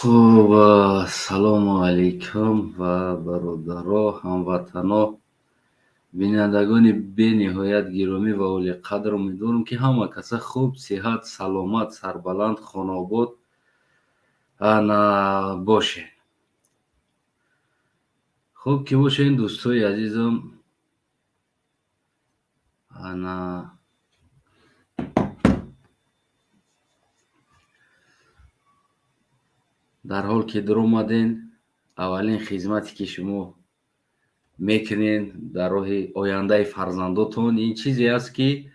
Хуб, ассалому алайкум ва бародаро, ҳамватано, бинандагони бениҳоят гиромӣ ва олиқадр. Умедворам, ки ҳама каса хуб, сиҳат, саломат, сарбаланд, хонаобод ана бошед. Хуб ки бошед, дӯстои азизам. Ана дар ҳол ки дуромаден, аввалин хизмате, ки шумо мекунен дар роҳи ояндаи фарзандотон, ин чизе аст, ки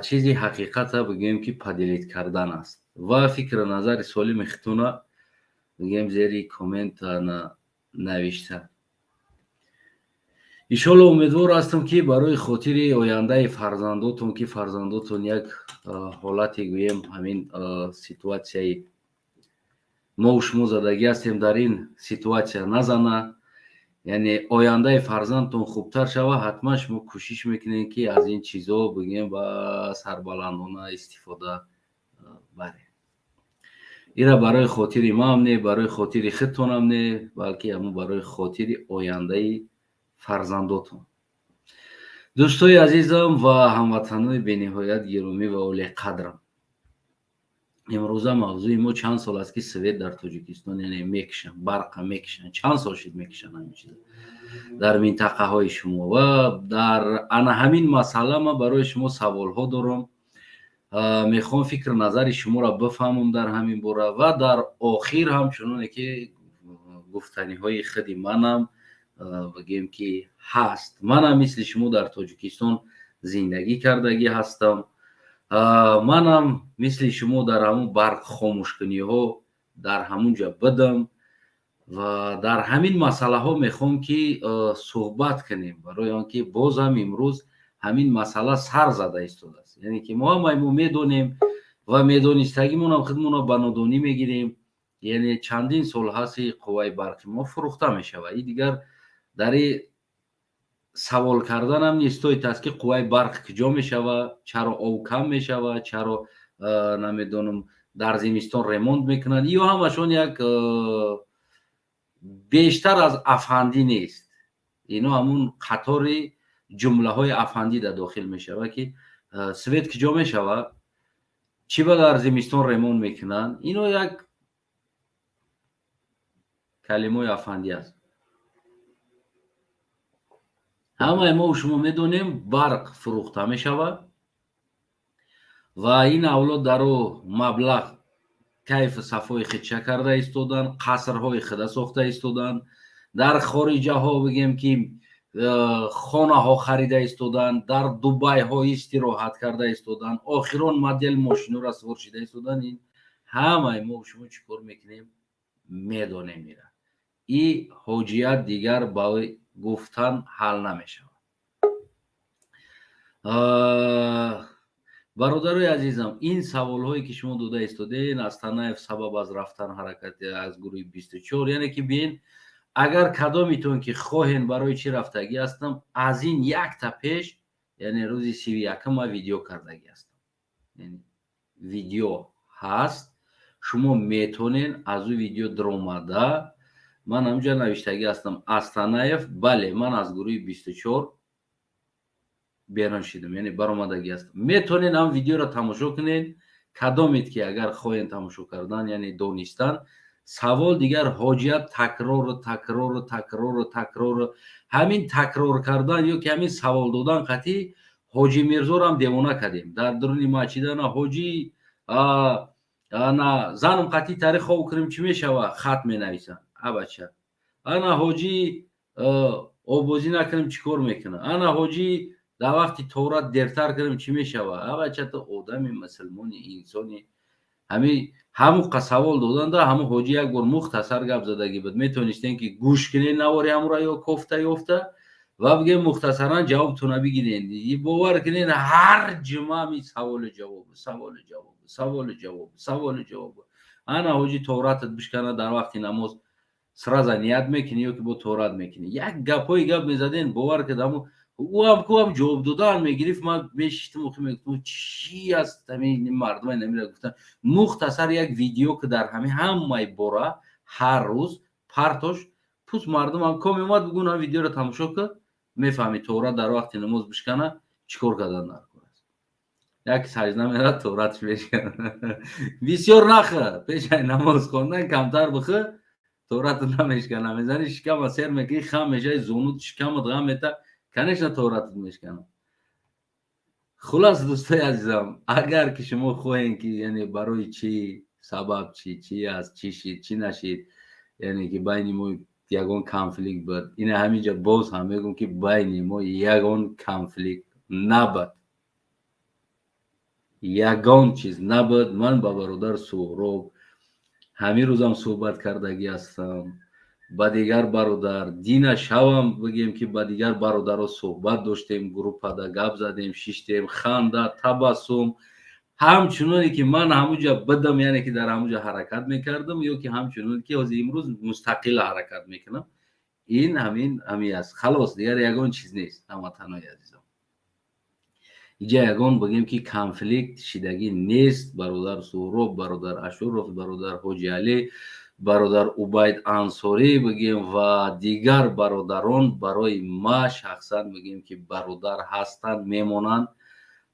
чизи ҳақиқата бигӯем, ки поделить кардан аст ва фикру назари солими худтона бигӯем зери коммент навишта. Иншолло, умедвор ҳастам, ки барои хотири ояндаи фарзандотон, ки фарзандотон як ҳолате, гӯем, ҳамин ситуатсияи мову шумо задагӣ ҳастем, дар ин ситуатсия назана, яъне ояндаи фарзандтон хубтар шава, ҳатман шумо кӯшиш мекунед, ки аз ин чизҳо, бигӯем, ба сарбаландона истифода баред. Ира барои хотири маам не, барои хотири худтонам не, балки ҳамун барои хотири ояндаи фарзандотон. Дӯстои азизам ва ҳамватанои бениҳоят гиромӣ ва олиқадрам, имрӯза мавзӯи мо: чанд сол аст, ки свет дар Тоҷикистон, яъне мекушанд, барқа мекушанд. Чанд сол шуд мекушанд ҳамин чиза дар минтақаҳои шумо? Ва дар ана ҳамин масъала ман барои шумо саволҳо дорам. Мехоҳам фикру назари шуморо бифаҳмам дар ҳамин бора ва дар охир ҳам, чуноне ки гуфтаниҳои худи манам, бигӯем, ки ҳаст, манам мисли шумо дар Тоҷикистон зиндагӣ кардагӣ ҳастам. Манам мисли шумо дар ҳамун барқ хомӯшкуниҳо дар ҳамун ҷа будам ва дар ҳамин масъалаҳо мехоҳам, ки суҳбат кунем, барои он ки бозам имрӯз ҳамин масъала сар зада истодааст. Яъне ки мо ҳамаи мо медонем ва медонистагимонам худмонро ба нодонӣ мегирем. Яъне чандин сол ҳасти қувваи барқи мо фурӯхта мешавад. И дигар дар и савол карданам не стоит аст, ки қувваи барқ куҷо мешавад, чаро об кам мешавад, чаро, намедонам, дар зимистон ремонт мекунанд. Ё ҳамашон як бештар аз афандӣ нест. Ино ҳамун қатори ҷумлаҳои афандӣ да дохил мешавад, ки свет куҷо мешавад, чӣ ба дар зимистон ремонт мекунанд. Ино як калимаҳои афандӣ аст. Ҳамаи мо шумо медонем, барқ фурӯхта мешавад ва ин авлод дар ӯ маблағ кайфу сафои худша карда истоданд, қасрҳои худа сохта истоданд, дар хориҷаҳо, бигем, ки хонаҳо харида истоданд, дар Дубайҳо истироҳат карда истоданд, охирон модел мошинҳоро савор шида истоданд. Ин ҳамаи мо шумо чӣ кор мекунем, медонем. Ира и ҳоҷият дигар ба гуфтан ҳал намешавад. Бародарои азизам, ин саволҳое, ки шумо дода истодед, Астанаев сабаб аз рафтан ҳаракати аз гурӯҳи 24, яъне ки биен, агар кадомитон ки хоҳен барои чӣ рафтагӣ ҳастам, аз ин якта пеш, яъне рӯзи 31-м ман видео кардагӣ ҳастам, видео ҳаст, шумо метонен аз ӯ видео даромада. Ман ҳамҷа навиштагӣ ҳастам: Астанаев, бале, ман аз гурӯҳи 24 берун шидам, яъне баромадагӣ ҳастам. Метонен ҳам видеоро тамошо кунед, кадомед ки агар хоҳен тамошо кардан, яъне донистан. Савол дигар ҳоҷият такрору такрору такрору такрору ҳамин такрор кардан ё ки ҳамин савол додан қатъи Ҳоҷи Мирзорам девона кардем дар дуруни масҷидана. Ҳоҷӣ, ана занам қатъи таърих хоб кунем, чӣ мешава? Хат менависанд. Абача, ана ҳоҷӣ, оббозӣ накунем, чӣ кор мекунад? Ана ҳоҷӣ, дар вақти торат дертар кунем, чӣ мешава? Абача, ту одами мусулмони, инсони. Ҳами ҳамуқа савол доданда ҳамун ҳоҷӣ як бор мухтасар гап задагӣ буд. Метонистем, ки гӯш кунед навори ҳамура ё кофта ёфта ва бигем, мухтасаран ҷавобтона бигирен. Бовар кунед, ҳар ҷумъа ҳами саволу ҷавоб, саволу ҷавоб, саволу ҷавоб, саволу ҷавоб. Ана ҳоҷӣ, торатат бишкана, дар вақти намоз сразу ният мекунӣ ё ки бо торат мекунӣ? Як гапҳои гап мезаден, бовар кунед, ҳамун Ӯам куам ҷавоб додан мегирифт. Ман мешиштам, охи мегуфтам, чӣ аст ҳамин мардума намира гуфтан. Мухтасар, як видео, ки дар ҳамин ҳамаи бора ҳар рӯз партош пус мардумам ком омад, бугун ҳам видеоро тамошо кар, мефаҳми, тора дар вақти намоз бишкана, чӣ кор кардан дар кор аст. Як саҷда мерад, торатш мешкана. Бисёр нахӯ, пешаи намоз хондан камтар бихӯ, торату намешкана. Мезани, шикама сер мекунӣ, хам мешавӣ, зонут, шикамат ғам мета, конечно, торатут мешкана. Хулас, дӯстои азизам, агар ки шумо хоҳем, ки яъне барои чӣ сабаб, чӣ чӣ аст, чӣ шид, чӣ нашид, яъне ки байни мо ягон конфликт буд, ина ҳаминҷа боз ҳам мегӯм, ки байни мо ягон конфликт набуд, ягон чиз набуд. Ман ба бародар Суҳроб ҳамин рӯзам суҳбат кардагӣ ҳастам, ба дигар бародар дина шавам, бигем, ки ба дигар бародаро суҳбат доштем, группада гап задем, шиштем, ханда, табассум. Ҳамчуноне ки ман ҳамуҷа бидам, яъне ки дар ҳамуҷа ҳаракат мекардам, ё ки ҳамчуноне ки ҳозир имрӯз мустақил ҳаракат мекунам, ин ҳамин ҳамин аст, халос, дигар ягон чиз нест. Ҳамватанои азизам, иҷа ягон, бигем, ки конфликт шидагӣ нест. Бародар Суҳроб, бародар Ашуров, бародар Ҳоҷиалӣ, бародар Убайд Ансорӣ, бигем, ва дигар бародарон барои ма шахсан, бигем, ки бародар ҳастанд, мемонанд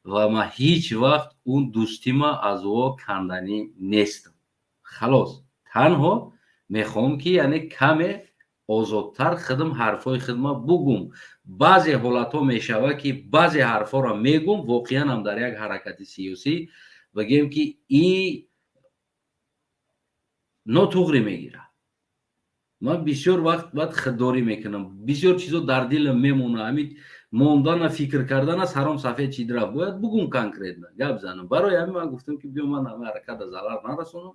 ва ман ҳеҷ вақт он дӯстима аз ӯ канданӣ нестам. Халос, танҳо мехоҳам, ки яъне каме озодтар худам ҳарфҳои худма бугум. Баъзе ҳолатҳо мешавад, ки баъзе ҳарфҳоро мегум, воқеан ҳам дар як ҳаракати сиёсӣ, бигем, ки и нотуғрӣ мегирад. Ман бисёр вақт баъд худдорӣ мекунам, бисёр чизо дар дилам мемонад. Ҳамин мондана, фикр кардана, саром сафед чид рафт, бояд бугум, конкретно гап занам. Барои ҳамин ман гуфтам, ки биё, ман ҳама ҳараката зарар нарасонам,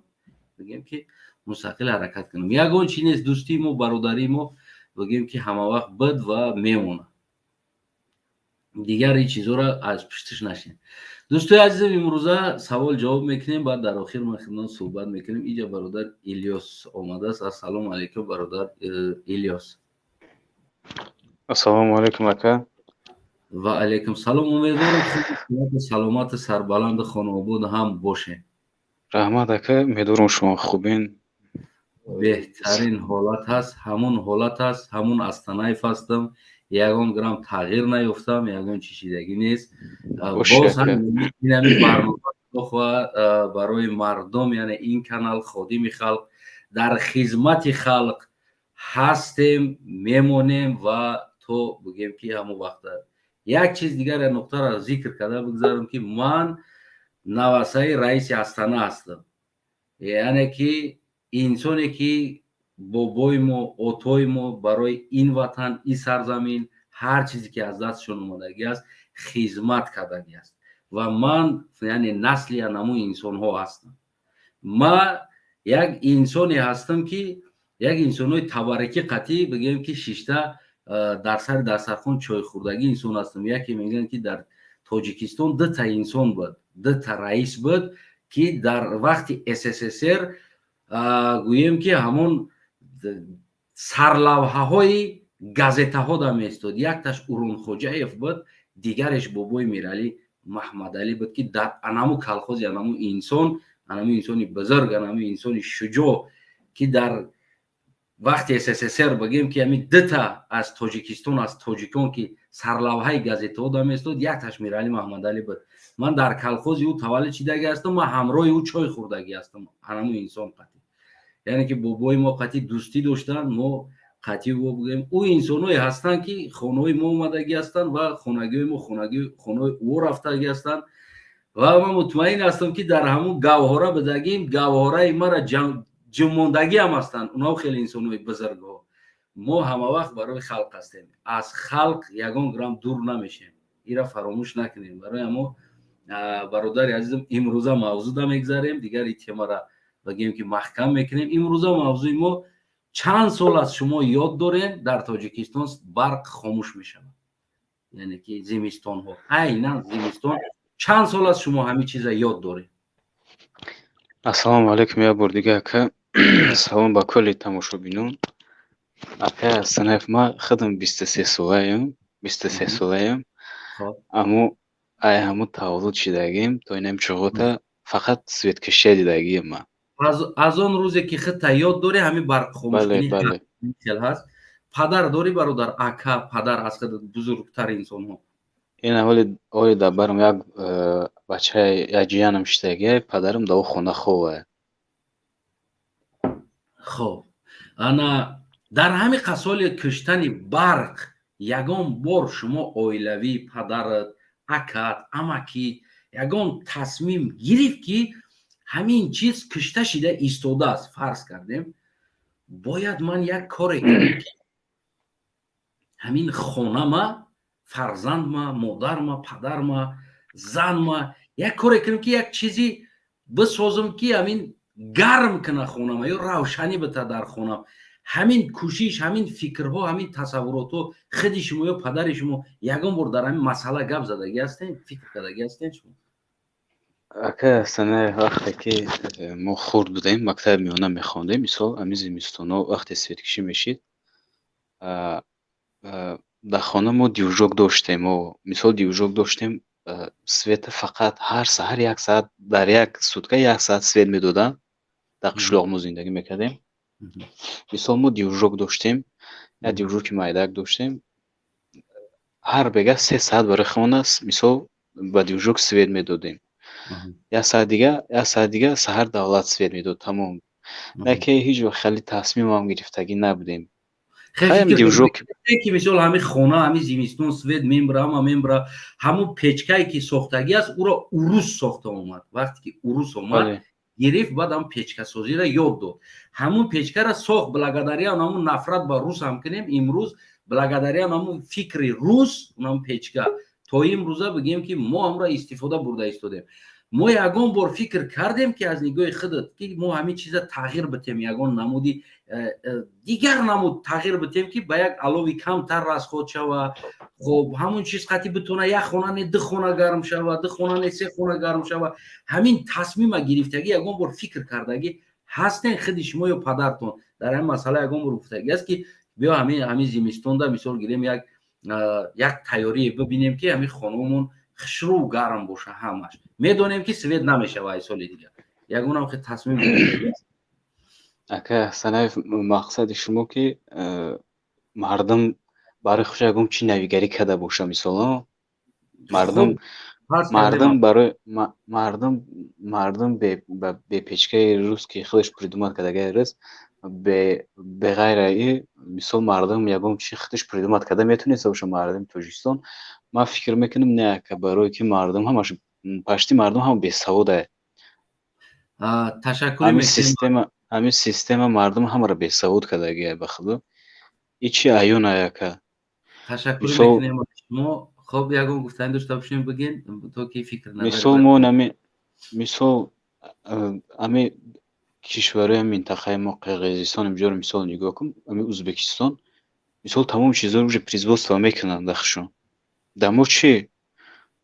бигем, ки мустақил ҳаракат кунам. Ягон чи нест, дӯстии мо, бародарии мо, бигем, ки ҳамавақт буд ва мемонад. Дигар ин чизҳоро аз пуштиш нашин. Дӯстои азизам, имрӯза савол ҷавоб мекунем, баъд дар охир ман хидмат суҳбат мекунем. Иҷа бародар Илёс омадааст. Ассалому алайкум, бародар Илёс. Ассалому алайкум, ака. Ва алайкум салом. Умедворам, саломату сарбаланду хонаобод ҳам бошем. Раҳмат, ака, умедворам, шумо хубен. Беҳтарин ҳолат ҳаст, ҳамун ҳолат ҳаст, ҳамун Астанаев ҳастам, ягон грамм тағйир наёфтам, ягон чишидагӣ нест. Боз ҳам инами барнома барои мардум, яъне ин канал ходими халқ, дар хизмати халқ ҳастем, мемонем ва то, бигем, ки ҳамон вақта. Як чиз дигар, як нуқтаро зикр карда бигзарам, ки ман навасаи раиси Астана ҳастам, яъне ки инсоне ки бобои мо, отои мо барои ин ватан, ин сарзамин ҳар чизе ки аз дастшон омадагӣ аст, хизмат кардагӣ аст ва ман яъне насли анаму инсонҳо ҳастам. Ма як инсоне ҳастам, ки як инсонҳои табаррукӣ қатъӣ, бигӯем, ки шишта дар сари дастархон чойхӯрдагӣ инсон ҳастам. Яке мегӯянд, ки дар Тоҷикистон дута инсон буд, дута раис буд, ки дар вақти СССР, гӯем, ки ҳамон сарлавҳаҳои газетаҳо да меистод. Якташ Урунхоҷаев буд, дигареш бобои Миралӣ Маҳмадалӣ буд, ки дар анаму колхози анаму инсон, анаму инсони бузург, анаму инсони шуҷоъ, ки дар вақти СССР, бигӯем, ки ҳамин дута аз Тоҷикистон, аз тоҷикон, ки сарлавҳаи газетаҳо да меистод, якташ Миралӣ Маҳмадалӣ буд. Ман дар колхози ӯ таваллуд шидагӣ ҳастам, ман ҳамроҳи ӯ чой хӯрдагӣ ҳастам, анаму инсон қатъӣ, яъне ки бобои мо қатъӣ дӯстӣ доштанд, мо қатъӣ бигӯем, ӯ инсонҳое ҳастанд, ки хонаҳои мо омадагӣ ҳастанд ва хонагиҳои мо хонаҳои ӯ рафтагӣ ҳастанд. Ва ман мутмаин ҳастам, ки дар ҳамун гавҳора бидагим, гавҳораи мара ҷумондагӣ ҳам ҳастанд. Онҳо хеле инсонҳои бузургҳо. Мо ҳамавақт барои халқ ҳастем, аз халқ ягон грамм дур намешем, ира фаромӯш накунем. Барои ҳамо, бародари азизам, имрӯза мавзӯъда мегзарем, дигар ин темара, бигӯем, ки маҳкам мекунем. Имрӯза мавзӯи мо: чанд сол аст, шумо ёд дорем, дар Тоҷикистон барқ хомӯш мешавад, яъне ки зимистонҳо, айнан зимистон. Чанд сол аст, шумо ҳамин чиза ёд доред? Ассалому алайкум як бор дига, ака. Салом ба кулли тамошобинон. Ака Астанаев, ман худам 23 солаем. 23 солаем. Аммо ай ҳамун таваллуд шидагим то инам чуғота фақат светкашия дидагием ман. Аз он рӯзе ки худта ёд дорӣ, ҳамин барқ хомӯшкунӣ хел ҳаст. Падар дорӣ, бародар, ака, падар, аз худ бузургтар инсонҳо? Ин ҳоли ҳоли дар барам як бачаи, як ҷиянам шидагия, падарам дар хона ховая. Хоб, ана дар ҳамин қасоли куштани барқ ягон бор шумо оилавӣ, падарат, акат, амакӣ ягон тасмим гирифт, ки ҳамин чиз кушта шида истодааст, фарз кардем, бояд ман як коре кунам, ки ҳамин хонама, фарзандма, модарма, падарма, занма, як коре кунам, ки як чизи бисозам, ки ҳамин гарм куна хонама ё равшанӣ бита дар хонам? Ҳамин кӯшиш, ҳамин фикрҳо, ҳамин тасаввуротҳо худи шумо ё падари шумо ягон бор дар ҳамин масъала гап задагӣ ҳастем, фикр кардагӣ ҳастем шумо? Ака, санаи вақте ки мо хурд будем, мактаби миёна мехондем, мисол, ҳамин зимистоно вақте светкашӣ мешид, дар хона мо движок доштем. Мо, мисол, движок доштем, света фақат ҳар саҳар як саат, дар як сутка як саат свет медоданд. Дар қишлоқ мо зиндагӣ мекардем. Мисол, мо движок доштем, як движоки майдак доштем, ҳар бега 3 саат барои хона, мисол, ба движок свет медодем. Як саат дига, як саат дига саҳар давлат свет медод, тамом. Яке ҳеҷ вақт хеле тасмимам гирифтагӣ набудем. Ки мисол ҳамин хона, ҳамин зимистон свет мембра, ҳама мембра. Ҳамун печкае ки сохтагӣ аст, ӯро урус сохта омад. Вақте ки урус омад, гирифт, баъд ҳам печкасозиро ёд дод, ҳамун печкара сохт. Благодаря ҳамун, нафрат ба рус ҳам кунем, имрӯз благодаря ҳамун фикри рус, ҳамун печка то имрӯза бигем, ки мо ҳамро истифода бурда истодем. Мо ягон бор фикр кардем, ки аз нигоҳи худат, ки мо ҳамин чиза тағйир битем, ягон намуди дигар намуд тағйир битем, ки ба як алови камтар расход шава, хоб, ҳамун чиз қати битона як хона не, ду хона гарм шава, ду хона не, се хона гарм шава? Ҳамин тасмима гирифтагӣ, ягон бор фикр кардагӣ ҳастен худи шумо ё падартон дар ҳамин масъала ягон бор гуфтагӣ аст, ки биё, ҳамин зимистонда, мисол гирем, як тайёрие бибинем, ки ҳамин хонаомон хушрӯ гарм боша, ҳамаш медонем, ки свет намешава ай соли дигар? Ягонам хе тасмим? Ака Санаев, мақсади шумо, ки мардум барои хуш ягон чи навигарӣ карда боша, мисол, мардум барои мардум бе печкаи рус, ки худаш придумать кардагаи рус, беғайра и, мисол, мардум ягон чи худаш придумать карда метавониста боша, мардуми Тоҷикистон? Ман фикр мекунам, не, ака, барое ки мардум ҳамаш, почти мардум ҳама бесаводае. Ташаккур. Ҳамин система мардум ҳамаро бесавод кардагия, ба худо, и чи аюн, ака. Ташаккур мекунем шумо. Хоб, ягон гуфтани дошта бошем, бигин, то ки фикр. Мисол, мо нами, мисол, ами кишварҳои минтақаи мо, Қирғизистон, инҷоро мисол нигоҳ кун, ами Узбекистон, мисол, тамоми чизҳоро уже производство мекунанд дахшон. Да мо чӣ?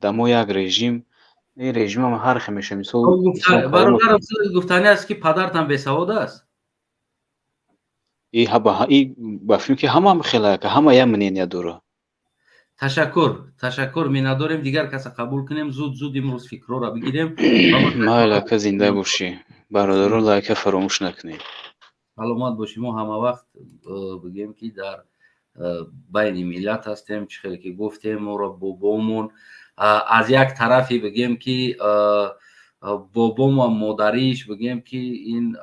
Да мо як режим, ин режимам ҳар хел меша, мисол. Бародарам, гуфтанӣ аст, ки падартам бесавод аст? И ба фикр, ки ҳамаам хела, ҳама як мнение дора. Ташаккур, ташаккур. Миннатдорем. Дигар каса қабул кунем, зуд зуд имрӯз фикрҳоро бигирем. Майли, ака, зинда бошӣ. Бародаро, лайка фаромӯш накунед. Саломат бошӣ. Мо ҳама вақт бигем, ки дар байни миллат ҳастем. Чӣ хеле ки гуфтем, моро бобомон аз як тарафе, бигем, ки бобома модариш, бигем, ки ин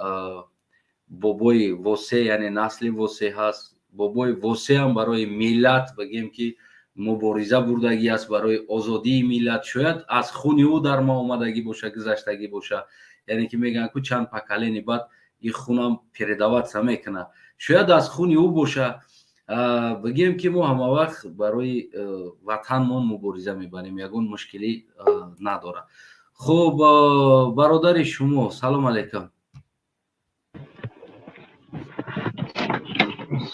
бобои Восе, яъне насли Восе ҳаст. Бобои Восеам барои миллат, бигем, ки мубориза бурдагӣ аст барои озодии миллат. Шояд аз хуни ӯ дар мо омадагӣ боша, гузаштагӣ боша. Яъне ки мегӯянд, ку чанд поколение баъд ин хунам передаваться мекунад, шояд аз хуни ӯ боша. Бигем, ки мо ҳамавақт барои ватанмон мубориза мебарем, ягон мушкилӣ надорад. Хуб, бародари шумо, салом алейкум.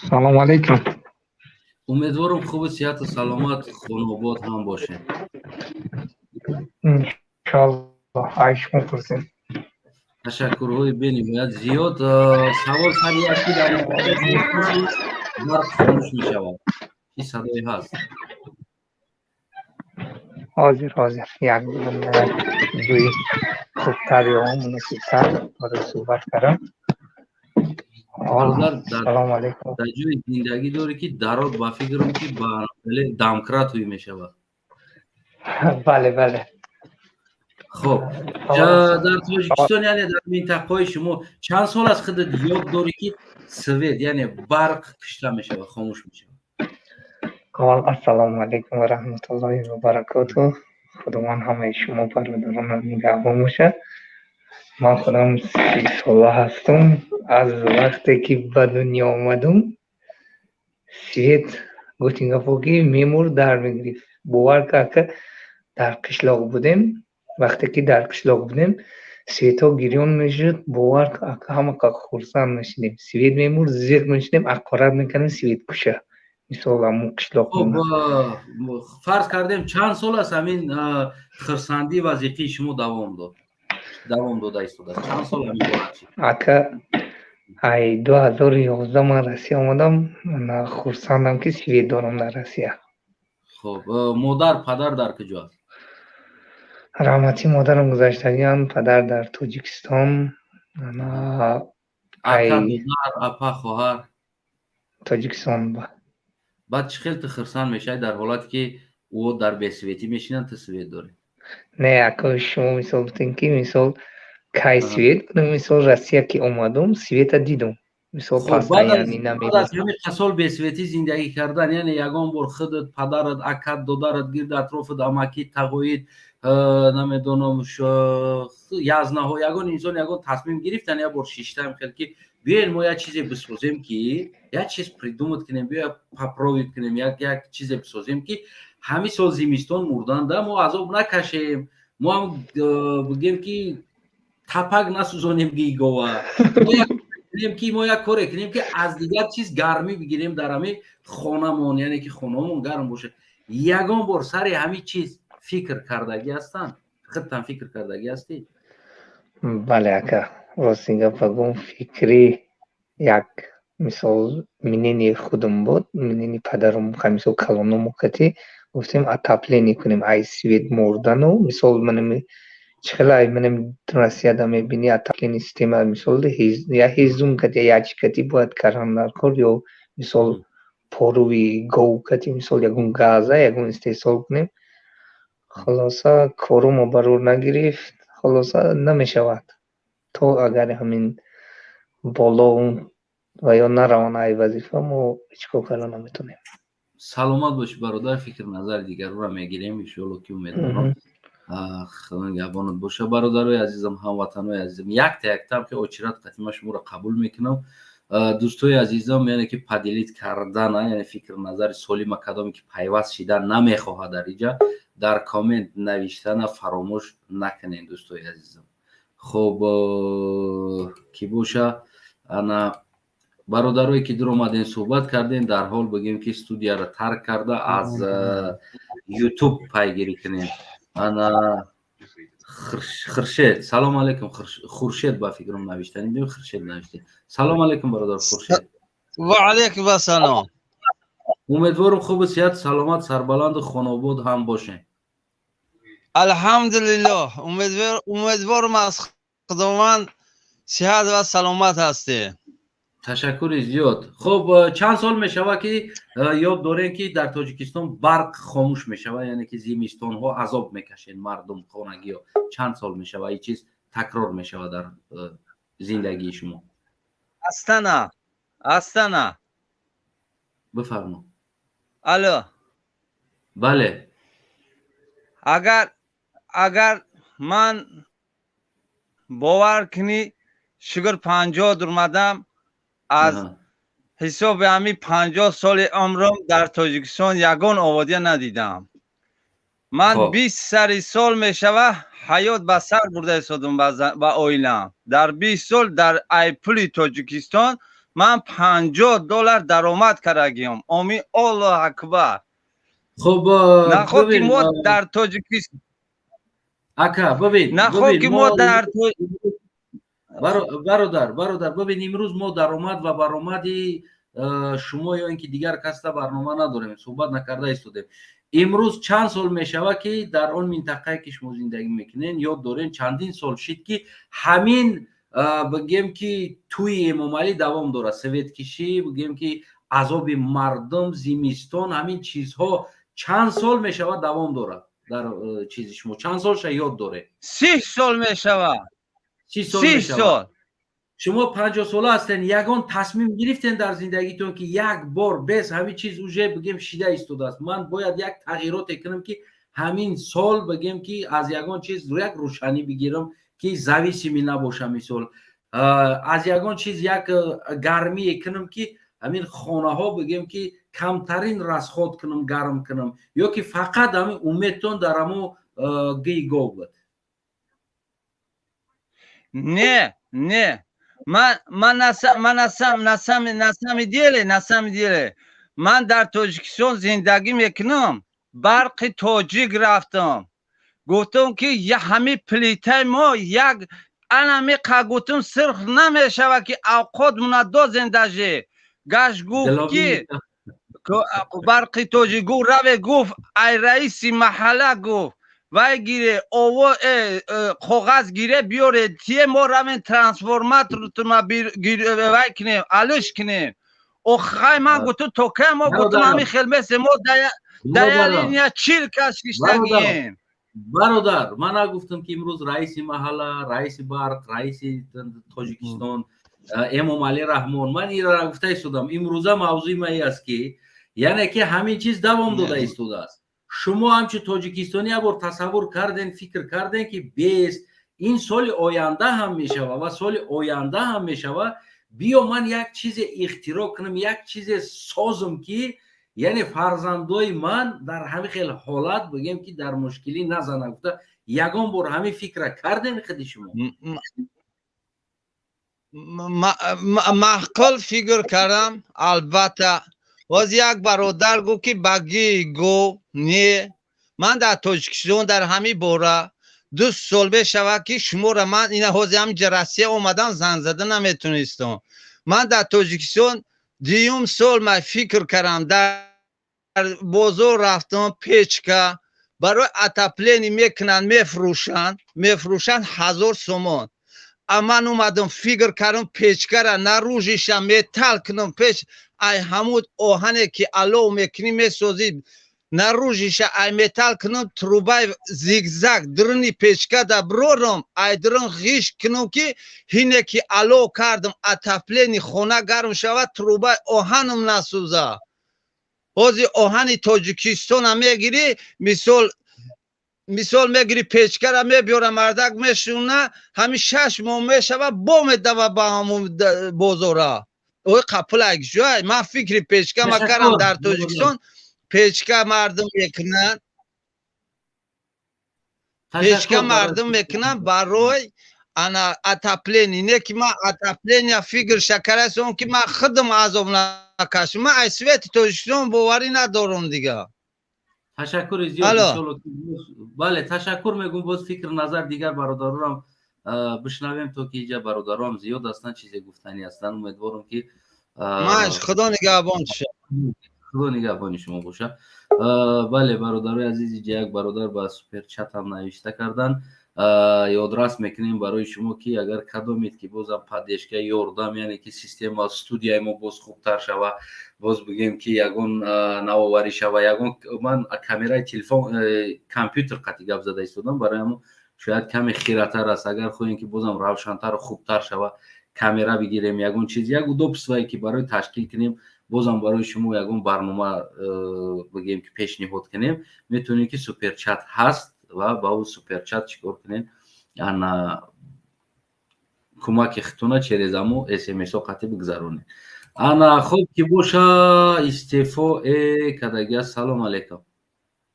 Салом алейкум. Умедворам, хубу сиҳату саломат, хонобод ҳам бошем. Иншаллоҳ, ай шумо пурсем. Ташаккурҳои бениҳоят зиёд. Савол сари аст, ки дар барқ хомӯш мешавад, чӣ садое ҳаст? Ҳозир, ҳозир, як ҷои хубтар ё муносибтар барои суҳбат кардан. Салому алайкум. Дар ҷои зиндагӣ дорӣ, ки дарот, ба фикрам, ки ба домкрат ҳуй мешавад. Бале. Хуб, дар Тоҷикистон, яъне дар минтақаҳои шумо, чанд сол аст худат ёд дорӣ, ки свет, яъне барқ кушта мешавад, хомӯш мешавад? Аввал ассалому алайкум ва раҳматуллоҳи ва баракотуҳ. Худованд ҳамаи шумо бародаронам нигаҳбон бошад. Ман худам 30 сола ҳастам. Аз вақте ки ба дунё омадум, свет, гуфтин гапо, ки мемурд, дар мегирифт. Бовар ка, дар қишлоқ будем. Вақте ки дар қишлоқ будем, светҳо гирён мешуд. Бовар, ҳама хурсанд мешудем. Свет мемурд, зиқ мешудем, ақорат мекардем, свет куша. Мисол, ҳамун қишлоқ. Фарз кардем, чанд сол аст ҳамин хурсандӣ ва зиқии шумо давом дод, давом дода истодааст? Чанд сол ҳамин ҳолат шуд? Ака, ай 2011 ман Россия омадам. Хурсандам, ки свет дорам дар Россия. Хуб, модар, падар дар куҷо аст? Раҳматӣ, модарам гузаштагиам, падар дар Тоҷикистон. Ака, додар, апа, хоҳар? Тоҷикистон. Баъд чӣ хел ту хурсанд мешавӣ дар ҳолате, ки ӯ дар бесветӣ мешинанд, ту свет дорӣ? Не, ака, шумо мисол гуфтем, ки мисол кай свет, мисол, Россия ки омадум, света дидум. Мисол, баъд аз ҳамин сол бесветӣ зиндагӣ кардан, яъне ягон бор худат, падарат, акат, додарат, гирди атрофат, амакӣ, тағоид, намедонам, язнаҳо, ягон инсон ягон тасмим гирифтан, як бор шиштаам хел, ки биёен, мо як чизе бисозем, ки як чиз придумать кунем, биё попробовать кунем, як чизе бисозем, ки ҳамин сол зимистон мурданда мо азоб накашем, мо ҳам бигем, ки тапак насӯзонем гигова кунем, ки мо як коре кунем, ки аз дигар чиз гармӣ бигирем дар ҳамин хонамон, яъне ки хонамон гарм бошад? Ягон бор сари ҳамин чиз фикр кардагӣ ҳастанд? Худтан фикр кардагӣ ҳастӣ? Бале, ака, рости гапа гум, фикри як, мисол, мнение худум буд, мнение падарум, мисол, калоному кати гуфтем, отопление кунем, ай свет мурдану, мисол, манами чӣ хела манам Россияда мебинӣ, отопление система, мисол, я ҳезум кати, я чӣ кати бояд кардан дар кор, ё, мисол, поруи гов кати, мисол, ягон газа, ягон истеҳсол кунем. Хулоса, корумо барор нагирифт. Хулоса, намешавад, то агар ҳамин боло ва ё нараванд ай вазифа, мо ҳеҷ кор карда наметонем. Саломат бошӣ, бародар. Фикр назари дигарро мегирем, иншоалло, ки умедворам Худо нигаҳбонат боша. Бародарои азизам, ҳамватанои азизам, якта яктам ки очират қатима шуморо қабул мекунам. Дӯстои азизам, яъне ки поделить кардана, яъне фикр назари солима, кадоме ки пайваст шидан намехоҳад, дар иҷа дар коммент навиштана фаромӯш накунед, дӯстои азизам. Хуб, ки боша, ана бародарое ки дуромадем, суҳбат кардем, дар ҳол бигем, ки студияро тарк карда, аз Ютуб пайгирӣ кунем. Ана Хуршед, салом алейкум. Хуршед, ба фикрам, навиштанӣ, Хуршед навиште. Салом алейкум, бародар Хуршед. Ва алейкум ассалом. Умедворам, хубу сиҳат, саломат, сарбаланду хонобод ҳам бошем. Алҳамдулиллоҳ, умедворам, аз Худованд сиҳат ва саломат ҳастем. Ташаккури зиёд. Хуб, чанд сол мешавад, ки ёд дорем, ки дар Тоҷикистон барқ хомӯш мешавад, яъне ки зимистонҳо азоб мекашед мардум, хонагиҳо? Чанд сол мешавад ин чиз такрор мешавад дар зиндагии шумо? Астана, Астана. Бифармо. Алло. Бале. Агар ман бовар кунӣ, шукр, 50 дурмадам, аз ҳисоби ҳамин 50 соли умрам дар Тоҷикистон ягон ободия надидам. Ман 20 сари сол мешава, ҳаёт ба сар бурда истодум ба оилам. Дар 20 сол дар ай пули Тоҷикистон ман $50 даромад кардагиём. Омин, Аллоҳ акбар. Хуб. Наход ки мо дар Тоҷикистон Ака, бибин. Наход ки мо дар Бародар, бародар, бибин, имрӯз мо даромад ва баромади шумо ё ин ки дигар каста барнома надорем, суҳбат накарда истодем. Имрӯз чанд сол мешавад, ки дар он минтақае, ки шумо зиндагӣ мекунед, ёд дорем, чандин сол шид, ки ҳамин, бигем, ки тӯи Эмомалӣ давом дорад, светкишӣ, бигем, ки азоби мардум, зимистон, ҳамин чизҳо чанд сол мешавад, давом дорад дар чизи шумо? Чанд солша ёд доред? 30 сол мешавад. 30 сол. 30 сол. Шумо 50сола ҳастен. Ягон тасмим гирифтен дар зиндагитон, ки як бор без ҳамин чиз уже, бигем, шида истодааст, ман бояд як тағйироте кунам, ки ҳамин сол, бигем, ки аз ягон чиз як рӯшанӣ бигирам, ки зависимый набошам, мисол, аз ягон чиз як гармие кунам, ки ҳамин хонаҳо, бигем, ки камтарин расход кунам, гарм кунам, ё ки фақат ҳамин умедтон дар ҳамо гии гов буд? Не, не, ман на самом деле ман дар Тоҷикистон зиндагӣ мекунам. Барқи Тоҷик рафтам, гуфтам, ки ҳамин плитаи мо як анами гуфтам, сирх намешавад, ки авқот муна дозем. Даже гашт гуфт, ки Барқи Тоҷик гуфт, раве, гуфт, ай раиси маҳалла, гуфт, вай гире, ово коғаз гире, биёре, тие, мо равем, трансформатортума вай кунем, алиш кунем. Охай, ман гуфтам, то кай мо, гуфтам, ҳамин хел месем, мо дая линия 40 кас шиштагием. Бародар, ман нагуфтам, ки имрӯз раиси маҳалла, раиси барқ, раиси Тоҷикистон Эмомалӣ Раҳмон. Ман инро нагуфта истодам. Имрӯза мавзӯи ма ин аст, ки яъне ки ҳамин чиз давом дода истодааст. Шумо ҳамчун тоҷикистонӣ як бор тасаввур карден, фикр карден, ки бес ин соли оянда ҳам мешава ва соли оянда ҳам мешава, биё, ман як чизе ихтироъ кунам, як чизе созам, ки яъне фарзандои ман дар ҳамин хел ҳолат, бигем, ки дар мушкилӣ назана, гуфта, ягон бор ҳамин фикра кардем худи шумо? Маъқул фикр кардам, албатта. Боз як бародар гуфт, ки ба гии гов не. Ман дар Тоҷикистон дар ҳамин бора 2 сол мешавад, ки шуморо ман ина ҳозир ҳаминҷа Россия омадам, занг зада наметонистам. Ман дар Тоҷикистон дуюм сол ман фикр кардам, дар бозор рафтам, печка барои отопление мекунанд, мефурӯшанд 1000 сомон. А ман омадам, фикр кардам, печкара наружиша металл кунам, печ ай ҳамуд оҳане, ки алов мекунӣ, месозӣ, наружиша ай металл кунам, трубаи зигзаг дурни печка да брорам, ай дурун ғиш кунам, ки ҳине ки алов кардам, отопление хона гарм шавад, трубаи оҳанам насӯза. Ҳозир оҳани Тоҷикистона мегирӣ, мисол мегирӣ, печкара мебиёра, мардак мешуна, ҳамин 6 моҳ мешава, бо медава ба ҳамун бозора. Ой, қапулак ҷой. Ман фикри печка макарам. Дар Тоҷикистон печка мардум мекунанд, печка мардум мекунанд барои ана отопление. Не ки ман отопление фикр шакарасон, ки ман худам азоб накашам. Ман ай свети Тоҷикистон боварӣ надорам дига. Ташаккури зиёд. Бале, ташаккур мегӯм. Боз фикр назар дигар бародарорам бишнавем, то ки иҷа бародароам зиёд ҳастанд, чизе гуфтанӣ ҳастанд. Умедворам, ки Маш, Худо нигаҳбон. Худо нигаҳбони шумо боша. Бале, бародарои азиз, иҷа як бародар ба суперчатам навишта кардан. Ёдрас мекунем барои шумо, ки агар кадомед, ки бозам поддержка, ёрдам, яъне ки система студияи мо боз хубтар шава, боз, бигем, ки ягон навоварӣ шава, ягон ман камераи телефон, компютер қати гап зада истодам, барои ҳамон шояд каме хиратар аст. Агар хоҳем, ки бозам равшантару хубтар шава, камера бигирем, ягон чиз, як удобствое, ки барои ташкил кунем, бозам барои шумо ягон барнома, бигем, ки пешниҳод кунем, метавонем, ки суперчат ҳаст ва ба ӯ суперчат чӣ кор кунем, ана кӯмаки худтона через амо смсо қатӣ бигзаронем. Ана, хуб ки боша, истеъфо кадагия. Салом алейкум.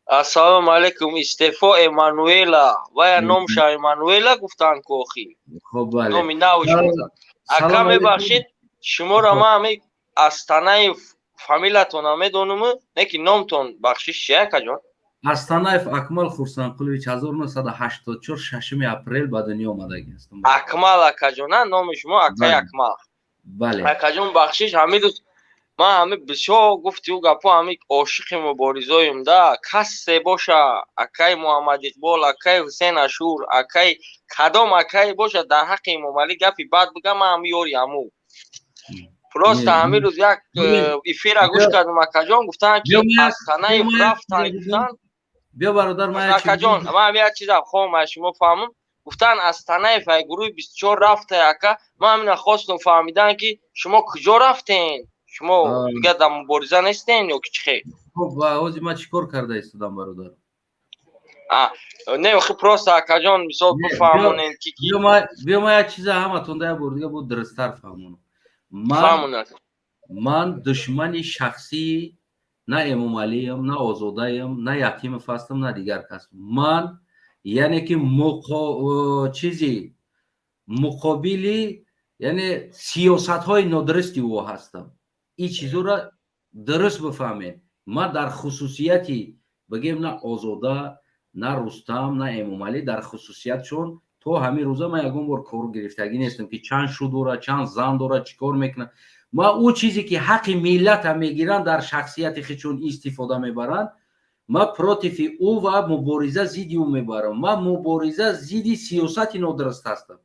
Ассалому алайкум. Истеъфо Эммануэла, вая номша Эммануэла гуфтанд кохи. Номи навш. Ака, мебахшид, шуморо ман ҳами Астанаев фамилиятона медонум, не ки номтон, бахшиш, чи, акаҷон? Астанаев Акмал Хурсанқулович, 1984, 6 апрел ба дунё омадагӣ ҳастам. Акмал акаҷон, а номи шумо, акаи Акмал? Бале. Акаҷон, бахшиш, ҳамин рӯз Ман ҳами бисёр гуфти ӯ гапо, ҳами ошиқи муборизоем да. Касе боша, акаи Муҳаммад Иқбол, акаи Ҳусен Ашур, акаи кадом акае боша, дар ҳаққи Эмомалӣ гапи бад бига, ман ҳами ёри ҳаму. Просто ҳамин рӯз як эфира гӯш кардам, акаҷон, гуфтанд, ки аз танаи рафтан, гуфтанд. Биё, бародар. Акаҷон, ман ҳами як чизам хоҳам аз шумо фаҳмам. Гуфтанд, аз танаев ай гурӯҳи 24 рафта. Ака, ман ҳамина хостум фаҳмидан, ки шумо куҷо рафтен? Шумо дигар дар мубориза нестен ё ки чӣ хел? Хоб, ва ҳозир ман чӣ кор карда истодам, бародар? Не, охи, просто, акаҷон, мисол, бифаҳмонем ки Биё, ман як чиза ҳаматон да як бор дига бо дурусттар фаҳмонам. Ман душмани шахсии на Эмомалиам, на Озодаям, на Ятимов ҳастам, на дигар кас. Ман, яъне ки, чизи муқобили, яъне сиёсатҳои нодурусти ӯ ҳастам. Ин чизоро дуруст бифаҳмед. Ман дар хусусияти, бигем, на Озода, на Рустам, на Эмомалӣ, дар хусусиятшон то ҳамин рӯза ман ягон бор кор гирифтагӣ нестам, ки чанд шу дорад, чанд зан дорад, чӣ кор мекунад. Ма ӯ чизе ки ҳаққи миллата мегиранд, дар шахсияти худшон истифода мебаранд, ман против и ӯ ва мубориза зидди ӯ мебарам. Ман мубориза зидди сиёсати нодуруст ҳастам.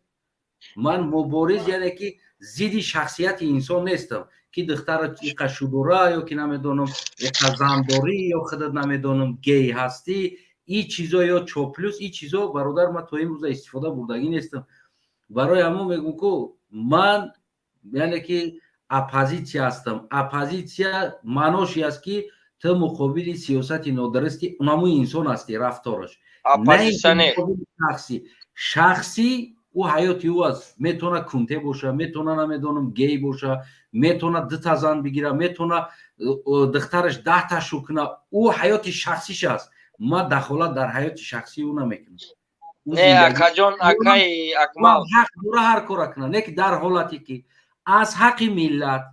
Ман мубориз, яъне ки, зидди шахсияти инсон нестам, ки духтара иқа шудора ё ки намедонам, иқа зандорӣ, ё худат намедонам, гей ҳастӣ, и чизо ё чоплюс, и чизо, бародар, ман то имрӯза истифода бурдагӣ нестам. Барои ҳамон мегӯм, ку ман, яъне ки, оппозитсия ҳастам. Оппозитсия маъноши аст, ки ту муқобили сиёсати нодурусти унамуи инсон ҳастӣ, рафтораш, шахсӣ. Шахсӣ ӯ ҳаёти ӯ аст. Метавона кунте боша, метавона, намедонам, гей боша, метавона дута зан бигира, метавона духтараш 10-та шу куна. Ӯ ҳаёти шахсиш аст. Ман дахолат дар ҳаёти шахсии ӯ намекунам. Не, акаҷон, акаи Акмал. Ҳақ дора ҳар кора куна, не ки дар ҳолате ки аз ҳаққи миллат,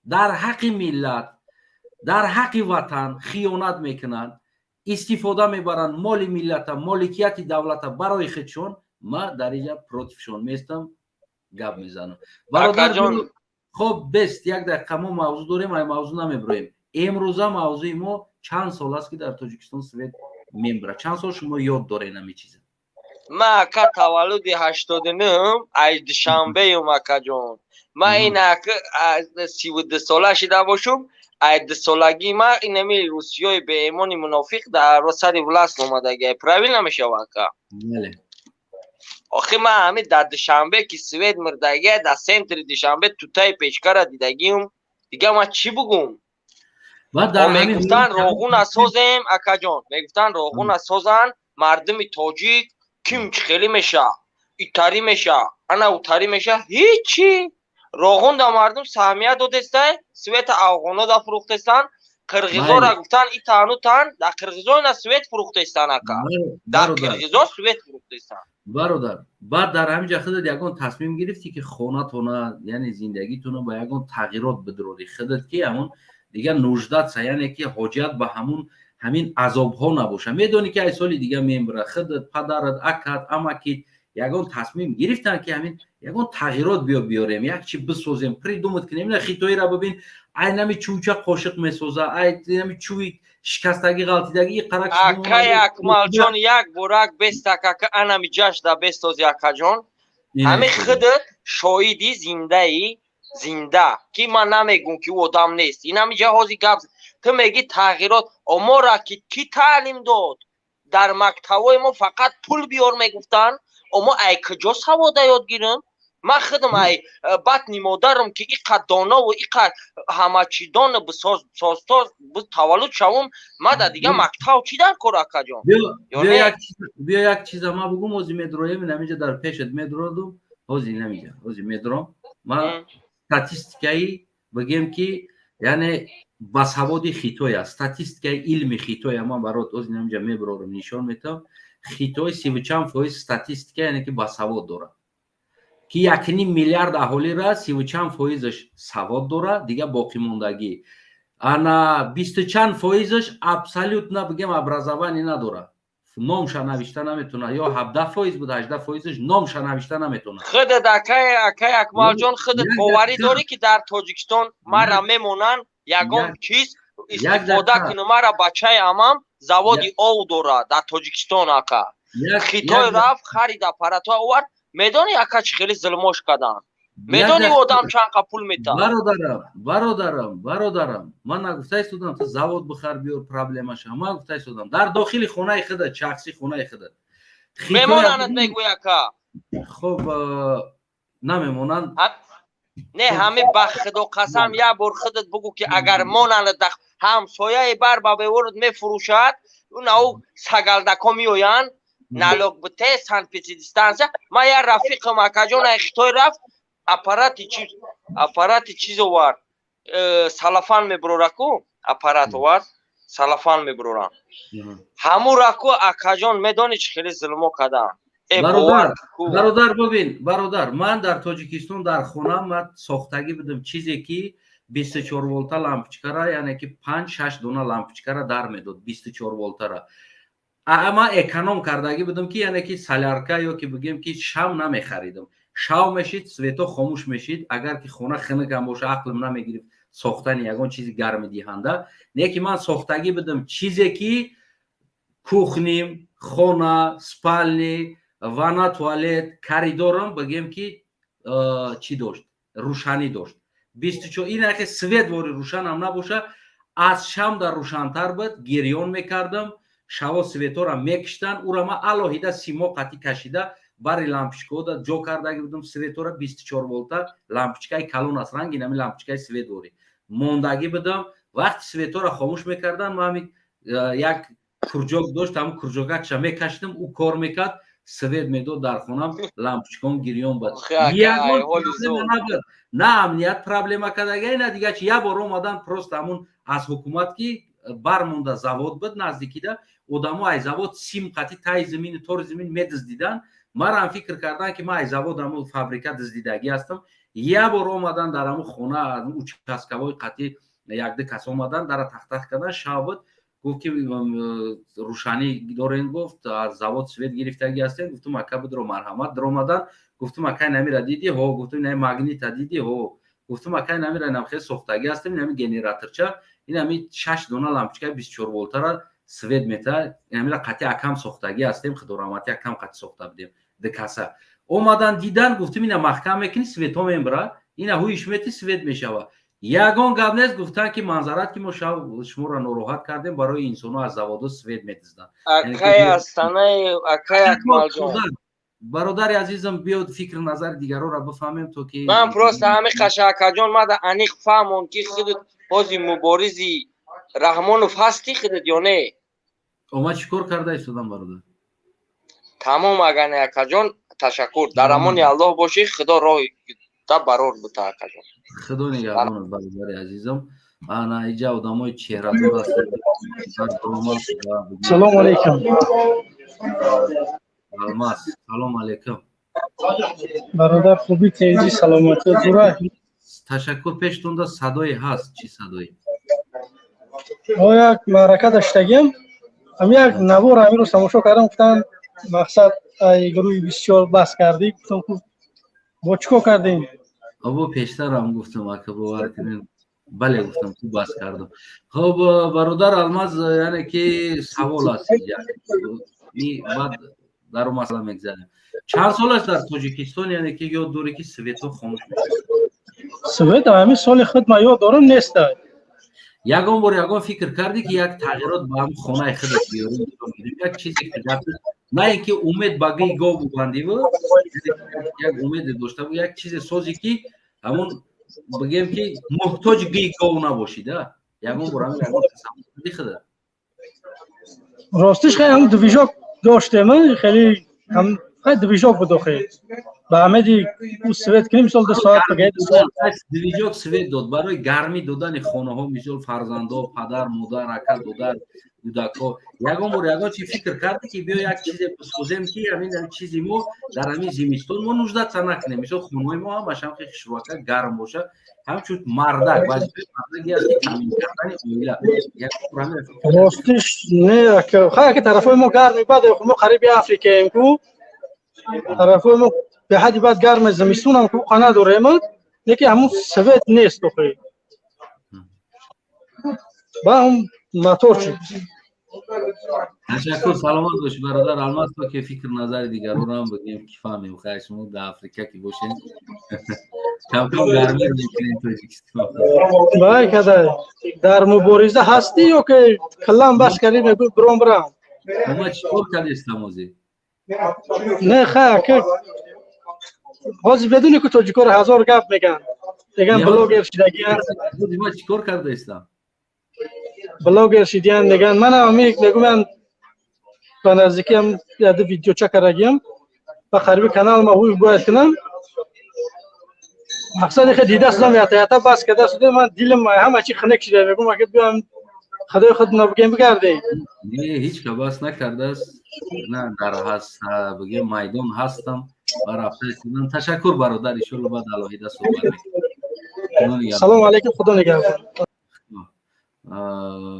дар ҳаққи миллат, дар ҳаққи ватан хиёнат мекунанд, истифода мебаранд моли миллата, моликияти давлата барои худшон, ма дар инҷа против шон местам, гап мезанам, бародар. Хоб, бест, як дақиқа, мо мавзӯъ дорем, ай мавзӯъ намебироем. Имрӯза мавзӯи мо: чанд сол аст, ки дар Тоҷикистон свет мебирад? Чанд сол шумо ёд доред ҳамин чиза? Ма, ака, таваллуди 89-ум, ай Душанбеюм, акаҷон. Ма ин 32 сола шида бошум. Ай дусолагӣ ма инами русиёи беэмони мунофиқ дар сари власть омадагиай. Правильно мешава, ака? Охи, ман ҳами дар Душанбе ки свет мирдагиай, дар центри Душанбе тутаи печкара дидагиум. Дига ман чӣ бугум? Мегуфтанд, роғуна созем, акаҷон, мегуфтанд, роғуна созанд, мардуми тоҷик ким чӣ хелӣ меша, итарӣ меша, ана утарӣ меша. Ҳичи. Роғун да мардум саҳмия додестай, света афғоно да фурӯхтестанд, қирғизора гуфтан итану тан, дар қирғизо ина свет фурӯхтестанд, ака, дар қирғизо свет фурӯхтестанд. Бародар, баъд дар ҳамин ҷа худат ягон тасмим гирифтӣ, ки хонатона, яъне зиндагитона ба ягон тағйирот бидурорӣ худат, ки ҳамон дигар нуждаться, яъне ки ҳоҷият ба ҳамун ҳамин азобҳо набоша? Медонӣ, ки ай соли дига мембира, худат, падарат, акат, амакит ягон тасмим гирифтанд, ки ҳамин ягон тағйирот биё биёрем, як чи бисозем, придумать кунем? Ина хитоира бибин, ай нами чӯча қошиқ месоза, ай нами чӯи шикастагӣ, ғалтидагӣ. Акай Акмалҷон, як борак бестак, ака, анами ҷашда бестози, акаҷон. Ҳами худат шоҳиди зиндаи зинда, ки ман намегум, ки ӯ одам нест. Инами ҷаҳози гап ту меги тағйирот омора, ки кӣ таълим дод? Дар мактабҳои мо фақат пул биёр мегуфтанд. Омо ай куҷо савода ёд гирам? Ман худам ай батни модарам, ки иқа донову иқа ҳамачидон созтоз таваллуд шавум, ма да дига мактаб чӣ дар кор, акаҷон? Биё, як чиза ма бугум. Ҳозир медроем, инамиҷа дар пешат медродум, ҳозир инамиҷа, ҳозир медром. Ма статистикаи, бигем ки, яъне ба саводи Хитоя, статистикаи илми Хитоя ман барот ҳозир инамиҷа меброрам, нишон метавам. Хитой сиву чанд фоиз статистика, яъне ки басавод дорад, ки 1,5 миллиард аҳолира сиву чанд фоизаш савод дорад. Дига боқимондагӣ ана бисту чанд фоизаш абсолютно, бигем, образование надорад, номша навишта наметавонад, ё 17% буд, 18 фоизаш номша навишта наметавонад. Худат, акай Акмалҷон, худат боварӣ дорӣ, ки дар Тоҷикистон мара мемонанд? Ягон чиз истифода кунам. Мара бачаи амам заводи ов дорад дар Тоҷикистон, ака. Хитой рафт, харид, аппаратҳо овард. Медонӣ, ака, чӣ хеле зулмош карданд? Медонӣ, одам чанд қа пул метавад? Бародарам, бародарам, бародарам, ман нагуфта истодам, ту завод бихар, биёр, проблемаша. Ман гуфта истодам, дар дохили хонаи худа, шахси хонаи худа. Мемонанд, мегӯй, ака. Хоб, намемонанд. Не, ҳами ба Худо қасам, як бор худат бугӯ, ки агар монанд, ҳамсояи бар ба беворд мефурӯшад, унау сагалдако меоянд, налог бите, санэпидстанция. Ман як рафиқам, акаҷон, ай Хитой рафт, аппарати чиз, аппарати чиз овард, салафан мебурора ку, аппарат овард, салафан мебурорам ҳамура ку. Акаҷон, медонӣ, чӣ хеле зулмо кардам. Бародар, бубин, бародар, ман дар Тоҷикистон дар хонаам ман сохтагӣ будам чизе, ки 24 волта лампочкара, яъне ки панҷ шаш дона лампочкара дар медод, 24 волтара. Ман эконом кардагӣ будам, ки яъне ки солярка ё ки бигем, ки шам намехаридам. Шав мешид, свето хомӯш мешид. Агар ки хона хунукам боша, ақлм намегирифт сохтани ягон чизи гармидиҳанда. Не ки ман сохтагӣ будам чизе, ки кухним, хона, спальни, ванна, туалет, коридорам, бигем, ки чӣ дошт, рӯшанӣ дошт. Бисту ин яке свет вори рӯшанам набоша, аз шам дар рӯшантар буд. Гирён мекардам. Шаво светора мекиштанд, ура ман алоҳида симо қатӣ кашида, бари лампочкаода ҷо кардаги будам светора. 24 волта лампочкаи калон аст, ранги нами лампочкаи светворӣ мондагӣ будам. Вақти светора хомӯш мекардан, ман ҳами як крючок дошт, ҳамн крючокакша мекашидам, ӯ кор мекард, свет медод дар хонам, лампочкаом гирён буд. Набуд, на амният проблема кардага, на дига чи. Як бор омадан, просто ҳамун аз ҳукумат, ки бармонда завод буд наздикида, одамо ай завод сим қати таи замини, тори замин медиздидан. Марам фикр кардан, ки ман ай завод, ҳамун фабрика диздидагӣ ҳастам. Як бор омадан дар ҳамун хона, участковой қати якду кас омадан, дара тахтах кардан. Шав буд. Гуфт, ки рӯшанӣ дорем, гуфт, аз завод свет гирифтагӣ ҳастем. Гуфтум: «Ака, бидро, марҳамат». Даромадан, гуфтум: «Акай, намира дидӣ?» «Ҳо». Гуфтум: «Инами магнита дидӣ?» «Ҳо». Гуфтум: «Акай, намира намхел сохтагӣ ҳастем, инами генераторча, инами шаш дона лампочкаи 24 волтара свет мета, инамира қатъи акам сохтагӣ ҳастем, худораҳматӣ акам қатъи сохта будем дикаса». Омадан, дидан. Гуфтум: «Ина маҳкам мекунӣ, светҳо мебара, ина ҳуиш мети, свет мешава, ягон гап нест». Гуфтанд, ки манзарат, ки мо шав шуморо нороҳат кардем, барои инсонҳо аз заводо свет медизданд. Бародари азизам, биёд, фикру назари дигарора бифаҳмем, то ки Ман просто ҳами қаша, акаҷон, мада аниқ фаҳмон, ки худат ҳози муборизи Раҳмонов ҳастӣ худат ё не? Омад, чӣ кор карда истодам, бародар? Тамом, агар не, акаҷон, ташаккур, дар амони Аллоҳ бошӣ, Худо роҳи да барор бута, акаҷон. Худо нигаҳбонат, бародари азизам. Ана иҷа одамои чеҳрадор ҳастанд. Салому алайкум. Алмаз, салому алайкум. Бародар, хубӣ, тенҷӣ, саломатӣ, зура? Ташаккур. Пештонда садое ҳаст, чӣ садое? Мо як маърака доштагим, ам як навор ҳаминро тамошо кардам, гуфтанд, мақсад, ай гурӯҳи бисёр бас кардӣ. Гуфтам, хуб, бо чӣ кор кардем? Або пештарам гуфтам, ака, бовар кунед, бале, гуфтам, хуб, бас кардам. Хуб, бародар Алмаз, яъне ки савол аст, баъд дар он масъала мегзарем. Чанд сол аст дар Тоҷикистон, яъне ки ёд дорӣ, ки светҳо хомӯш мешавад? Свет ҳамин соли худ ман ёд дорам, неста. Ягон бор ягон фикр кардӣ, ки як тағйирот ба ҳамн хонаи худат биёрӣ, як чизе, на ин ки умед ба гии гов бубандиву, як умеде дошта, як чизе созӣ, ки ҳамун бигем, ки муҳтоҷи гии гов набошида? Ягон бор ҳамин ягон тасаввур кардӣ худат? Ростиш, хеле ҳам движок доштем, хеле хеле движок буд охи, ба ҳамеди ӯ свет кунем, мисол, 2 соат. Движок свет дод барои гармӣ додани хонаҳо, мисол, фарзандо, падар, модар, ака, додар, кӯдакҳо. Ягон бор ягон чи фикр кардӣ, ки биё, як чизе бисозем, ки ҳамин чизи мо дар ҳамин зимистон мо нуждаться накунем, мисол, хонаҳои мо ҳамаш ҳам хеле хушрӯака гарм боша, ҳамчун мардак, вазифаи мардаки аст, ки таъмин кардани оила? Ростиш, не, хай, ки тарафҳои мо гарми бад, мо қариби Африкаем ку, тарафҳои мо беҳади бад гарме, зимистонам ку қа надорем, лекин ҳамун свет нест охи. Ба ҳам мотор шуд. Ташаккур, саломат бошӣ, бародар Алмаз. То ки фикр назари дигаронро ҳам бигем, ки фаҳмем. Хайр, шумо дар Африка ки бошед, камкам гармӣ мекунем Тоҷикистон. Вай, када дар мубориза ҳастӣ ё ки каллан бас кардӣ, мегӯй биром, бирам? Ама чӣ кор кардестам ҳозир? Не, хай, ака, ҳозир медонӣ, ки тоҷикоро ҳазор гап меган, меган блогер шидагиян. Ма чӣ кор кардаистам? Блогер шидиян, меган. Манам мегӯям, ба наздикиам яду видеоча кардагиям, ба қариби канал ма ҳуй бояд кунам. Мақсади хе дида шудам, ята ята бас карда шуда, ман дилам ҳама чи хунук шуда. Мегӯм, ака, биём, худои худ набигем, бигардем. Не, ҳеҷ ка бас накардааст. На, дар ҳаст, бигем, майдон ҳастам ва рафта истодам. Ташаккур, бародар, иншолло баъд алоҳида суҳбат мекунем. Салому алайкум, худо нигаҳбон.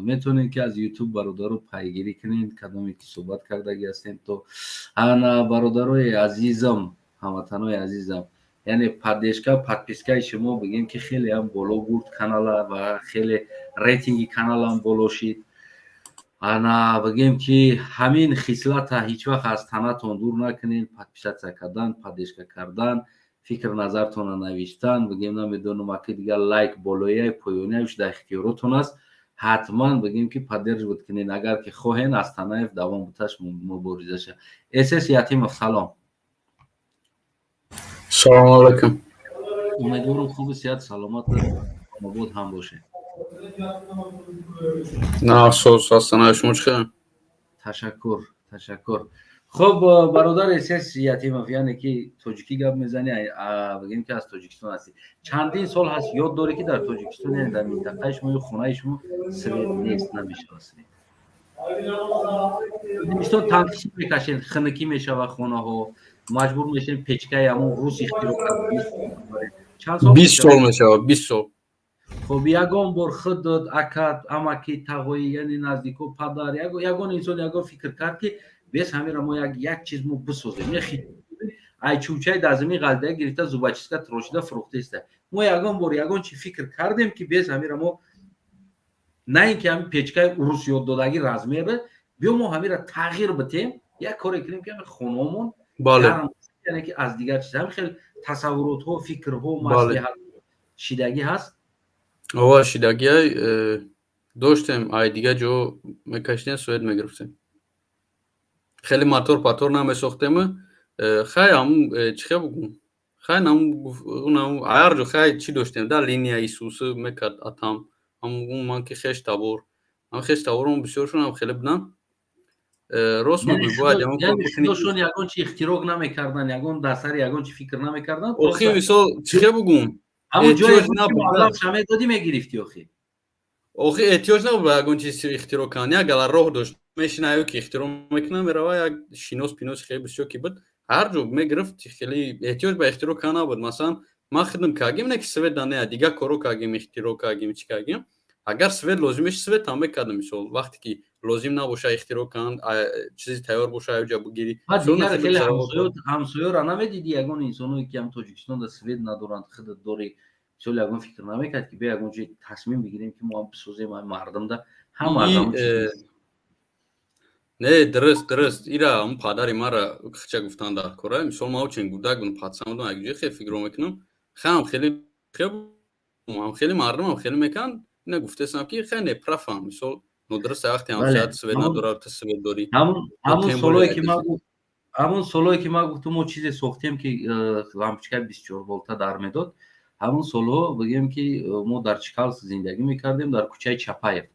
Метавонед, ки аз Ютуб бародаро пайгирӣ кунед, кадоме ки суҳбат кардагӣ ҳастем. То ана, бародарои азизам, ҳамватанои азизам, яъне поддержка, подпискаи шумо, бигем, ки хеле ҳам боло бурд канала ва хеле рейтинги каналам боло шид. Ана, бигем, ки ҳамин хислата ҳеҷ вақт аз танатон дур накунед: подписаться кардан, поддержка кардан, фикр назартонро навиштан. Бигем, намедонам, аки дигар лайк болояй, поёнияш дар ихтиёротон аст. Ҳатман, бигем, ки поддерживать кунед, агар ки хоҳен Астанаев давом буташ муборизаша. Сс Ятимов, салом. Салому алайкум. Умедворам, хубу сиҳат, саломат, обод ҳам бошед. На, афсӯс, Астанаев, шумо чӣ хел? Ташаккур, ташаккур. Хуб, бародар Сс Ятимов, яъне ки тоҷикӣ гап мезанӣ, бигем, ки аз Тоҷикистон ҳастӣ. Чандин сол ҳаст, ёд дорӣ, ки дар Тоҷикистон, яъне дар минтақаи шумо ё хонаи шумо свет нест, намешавад свет? Зимистон танқисӣ мекашед, хунукӣ мешавад хонаҳо, маҷбур мешавем печкаи ҳамон рус ихтироъ. Чанд сол? 20 сол мешавад, 20 сол. Хуб, ягон бор худат, акат, амаки, тағои, яъне наздико, падар, ягон инсон ягон фикр кард, ки бес ҳамеро мо як чиз мо бисозем? Ай чӯчаи дар замин ғалтида гирифта, зубочистка тирошида фурӯхтеста. Мо ягон бор ягон чи фикр кардем, ки бес ҳамеро мо, на ин ки ҳамин печкаи урус ёддодагӣ размера, биё мо ҳамеро тағйир битем, як коре кунем, ки ҳами хонаомон, яъне ки аз дигар чиз, ҳамин хел тасаввуротҳо, фикрҳо, маслиҳат шидагӣ ҳаст? Ова, шидагиай доштем, ай дигар ҷо мекашидем, свет мегирифтем. Хеле мотор патор намесохтем. Хай, ҳамун чӣ хел бугум, хай, намун ҳар ҷо, хай, чӣ доштем да, линия исусы мекард атам. Ҳамун ман ки хеш табор, ҳам хеш таборон бисёршон ҳам хеле буданд. Рост мегӯй, бояд ягон кор бикунӣ. Худошон ягон чи ихтироъ намекарданд, ягон дар сари ягон чи фикр намекарданд? Охи, мисол, чӣ хел бугум, ҳамон ҷое маблағ медодӣ, мегирифтӣ, охи. Охи, эҳтиёҷ набуд ба ягон чиз ихтироъ кардан. Як гала роҳ дошт, мешинаю ки ихтироъ мекунам, мерава як шинос пинос хеле бисёр ки буд, ҳар ҷо мегирифт. Хеле эҳтиёҷ ба ихтироъ кардан набуд. Масалан, ман хидм кардем, не ки свет да не, дигар коро кардем, ихтироъ кардем, чӣ кардем. Агар свет лозим меши, свет ҳам мекардам. Мисол, вақте ки лозим набоша ихтироъ кардан, чизи тайёр боша, ҷа бигирӣ. Дигар хеле ҳамсоёра намедиди, ягон инсоное ки ҳам Тоҷикистонда свет надоранд, худат дорӣ, мисол, ягон фикр намекард, ки бе ягон ҷой тасмим бигирем, ки мо ҳам бисозем, мардумда ҳам? Не, дуруст, дуруст. Ира ҳамн падари мара хича гуфтан дар кора. Мисол, ман очень гудак будам, патсам будам, як ҷои хеле фикрро мекунам. Хам хеле, ҳам хеле мардумам хеле мекунанд. Ина гуфтесам, ки хеле неправам. Мисол, нодуруст, вақте ҳамсоят свет надорад, ту свет дорӣ. Ҳамун солое ки ман гуфтам, мо чизе сохтем, ки лампочкаи 24 волта дар медод, ҳамун солҳо, бигем, ки мо дар Чкаловск зиндагӣ мекардем, дар кӯчаи Чапаев,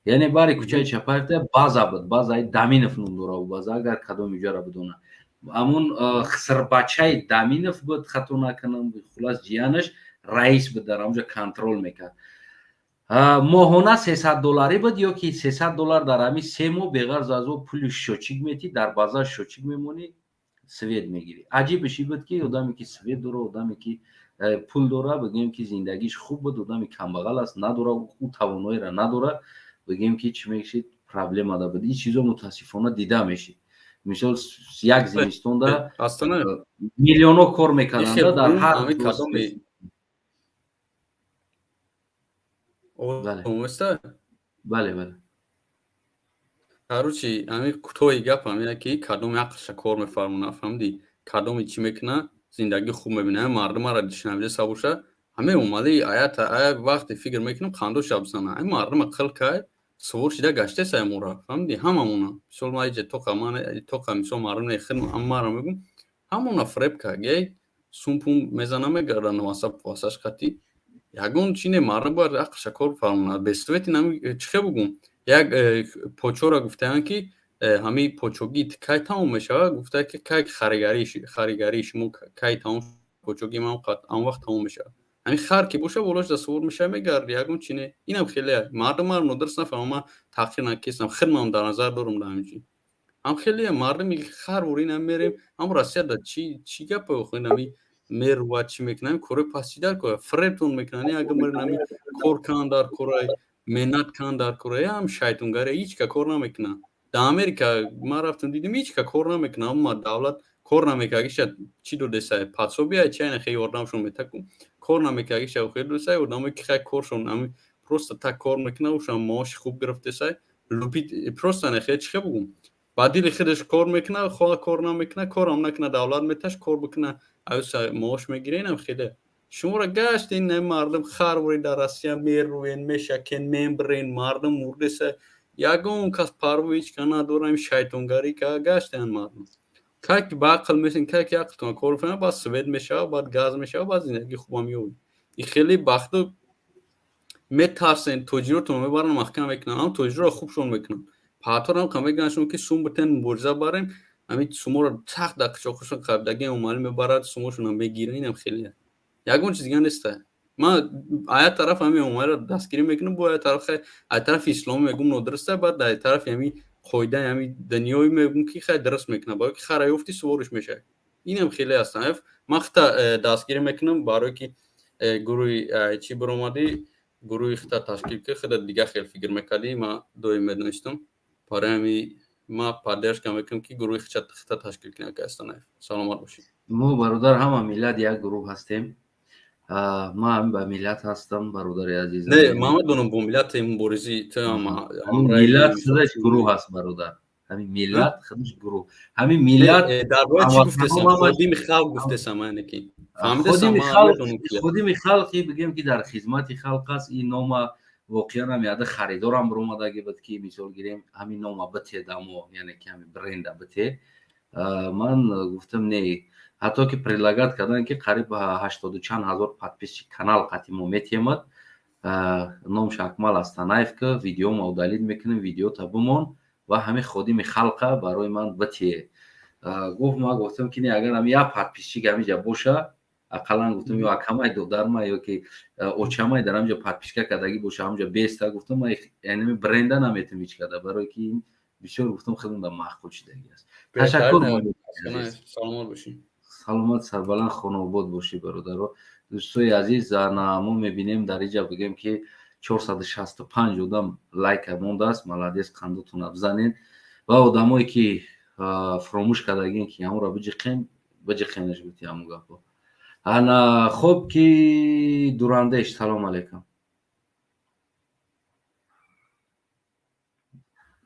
яъне бари кӯчаи Чапаевда база буд, базаи Даминов ном дора база, агар кадом иҷора бидона. Ҳамун хисрбачаи Даминов буд, хато накунам, хулас, ҷиянаш раис буд дар ҳамунҷо, контроль мекард. Моҳона 300 долларӣ буд ё ки 300 доллар дар ҳамин 3 моҳ, беғарз аз о пули счётчик метӣ, дар база счётчик мемонӣ, свет мегирӣ. Аҷибаш ин буд, ки одаме ки свет дора, одаме ки пул дора, бигӯем, ки зиндагиш хуб буд. Одами камбағал аст, надора, ӯ тавоноиро надора, бигӯем, ки чӣ мешид, проблемада буд. Ин чизо мутаассифона дида мешид. Мисол, як зимистонда миллионҳо кор мекарданда дар ҳар Бале, бале. Короче, ҳамин кӯтоҳи гап ҳамина, ки кадоми ақлша кор мефармона, фаҳмидӣ, кадоми чӣ мекуна, зиндагӣ хуб мебина. Мардумара дишнавида сабоша, ҳамин омади аята ая вақте фикр мекунам, қандоша бизана. Ай мардума қил кай сувор шида гаштеса мора, фаҳмидӣ, ҳамамона. Мисол, ма иҷа тоқа, ман тоқа, мисол, мардум мара мегум, ҳамона фреб кагей, сумпум мезана, мегардан васа васаш қатӣ ягон чи не. Мардум бояд ақлша кор фармонад. Без свет и нами чӣ хел бугум, як почора гуфтаанд, ки ҳамин почогӣ кай тамом мешавад? Гуфта, ки кай харигарии шумо кай тамом, почогии ман он вақт тамом мешавад. Ҳамин хар ки боша, болош да сувор мешава, мегарди, ягон чи не. Инам хеле мардум маро нодуруст нафаҳмам, ман таҳқир накистам, хидмам дар назар дорам. Да ҳамин чи ҳам хеле мардуми хар ворина мерем, ҳам Россияда чӣ чӣ гапа охи, ҳами мерува, чӣ мекунам, кори пас чӣ дар кора фребтон мекунанд. Агар мерин, ҳами кор кан дар корай, меҳнат кан дар корай, ҳам шайтонгария, ҳеҷ ка кор намекунад. Дар Америка ман рафтам, дидим, ҳеҷ ка кор намекунад, амма давлат кор намекунад. Гиша чӣ додесай, пособия чи айна хе ёрдамшон метаку, кор намекунад. Гиша хе додесай, одамое ки хай коршон ами просто так кор мекунад, ушам маоши хуб гирифтесай, лупи просто нехе, чӣ хе бугум, ба дили худаш кор мекунад, хоҳа кор намекунад, корам накунад, давлат меташ кор бикунад, аюса маош мегира. Инам хеле шуморо гашт. Ин мардум харвори дар Россия мерӯен, мешакен, мембрен, мардум мурдеса, ягон кас парво ҳеҷ ка надора. Ин шайтонгарӣ ка гаштаян мардум. Кай ки ба ақл месин, кай ки ақлтон кор мекунад, баъд свет мешавад, баъд газ мешавад, баъд зиндагии хубам меёбед. И хеле бахту метарсен, тоҷиротон мебаранд, маҳкам мекунанд, ам тоҷироро хубшон мекунанд, паҳторам ка мегӯянд шумо ки сум битен, мубориза барем, ҳамин суморо сахт дар қичоқашон қабдаги омалӣ мебарад, сумошонам мегиранд. Инам хеле ягон чиз дига неста. Ман ая тараф ҳамин омалиро дастгирӣ мекунам, бо ая тараф ай тарафи исломӣ мегӯм, нодуруста, баъд дар тарафи ҳамин қоидаи ҳамин дунёӣ мегӯм, ки хай, дуруст мекунам, барое ки хара ёфтӣ, сувориш мешавад. Инам хеле ҳастам. Ман хита дастгирӣ мекунам, барое ки гурӯҳи чӣ биромадӣ, гурӯҳи хита ташкил ки хида дига хел фикр мекардӣ, ман доим медонистам. Барои ҳамин ман поддержка мекунам, ки гурӯҳи хита ташкил кунад. Астанаев, саломат бошед. Мо, бародар, ҳама миллат як гурӯҳ ҳастем. Ман ба миллат ҳастам, бародари азиз. Не, ман медонам, бо миллати муборизӣ. Миллат худаш гурӯҳ аст, бародар. Ҳамин миллат худаш гурӯҳ, ҳамин миллат. Дар бораи чӣ гуфтесам? Ходими халқ гуфтесам, яъне ки Ходими халқи бигем, ки дар хизмати халқ аст. Ин нома воқеан ҳам яда харидорам биромадаги буд, ки мисол гирем, ҳамин нома бите дамо, яъне ки ҳамин бренда бите. Ман гуфтам не. Ҳатто ки предлагать кардан, ки қариб ҳаштоду чанд ҳазор подписчик канал қати мо метиемад, номш Акмал Астанаев, ка видеома удалить мекунем, видеота бимон ва ҳамин ходими халқа барои ман битие, гуфт. Ман гуфтам, ки не, агар ҳами як подписчик ҳамиҷа боша, ақаллан, гуфтам, ё акамай, додарма, ё ки очамай дар ҳамҷа подписка кардагӣ боша, ҳамҷа беста, гуфтам, ман яъне бренда наметам ҳеҷ када, барое ки ин бисёр, гуфтам, худам маъқул шидагӣ аст. Ташаккур. Саломат бошӣ. Саломат, сарбаланд, хонаобод бошӣ, бародаро. Дӯстои азиз, мо мебинем, дар иҷа бигем, ки 465 одам лайка мондааст. Молодец, қандутона бизанед ва одамое ки фуромӯш кардагин, ки ҳамонро биҷиқем, биҷиқенаш, гуфти ҳамон гапо. Ана хуб, ки Дурандеш, салом алейкум,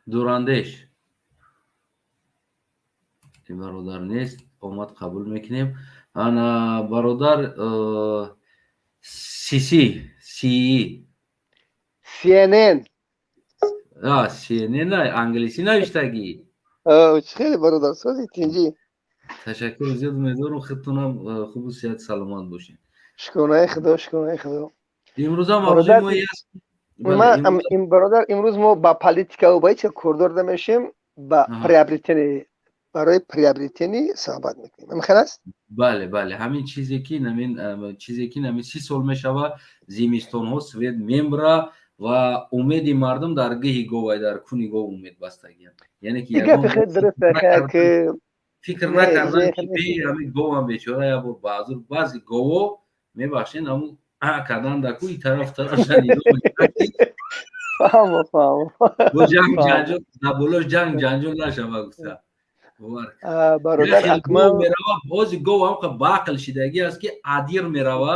Дурандеш. Бародар нест, омад, қабул мекунем. Ана бародар Сиси Сии. CNN. CNN, англисӣ навиштагӣ. Чӣ хеле, бародар, сози, тинҷӣ? Ташаккур зиёд медорам, худтонам хубу сиҳат, саломат бошед. Шукронаи Худо, шукронаи Худо. Имрӯза мавзӯи мо аст. Бародар, имрӯз мо ба политикаву ба ҳеҷ кордор намешем, ба приобретение, барои приобретение суҳбат мекунем. Ҳамин хел аст? Бале, ҳамин чизе ки намин, чизе ки намин 30 сол мешава, зимистонҳо свет мембра ва умеди мардум дар гиҳи говай, дар куни гов умед бастагианд, яъне ки гапи хеле дуруст ки фикр накардан, ки бе ҳамин говам бечора як бор баъзур баъзи гово, мебахшед, ҳамун кардан дар ку и тараф тараф. Фаҳмо, фаҳмо. Бо ҷанг ҷанҷол дар болош ҷанг ҷанҷол нашава, гуфта. Бародар Акмал, мерава, бози гов ҳамқа баақл шидагӣ аст, ки адир мерава,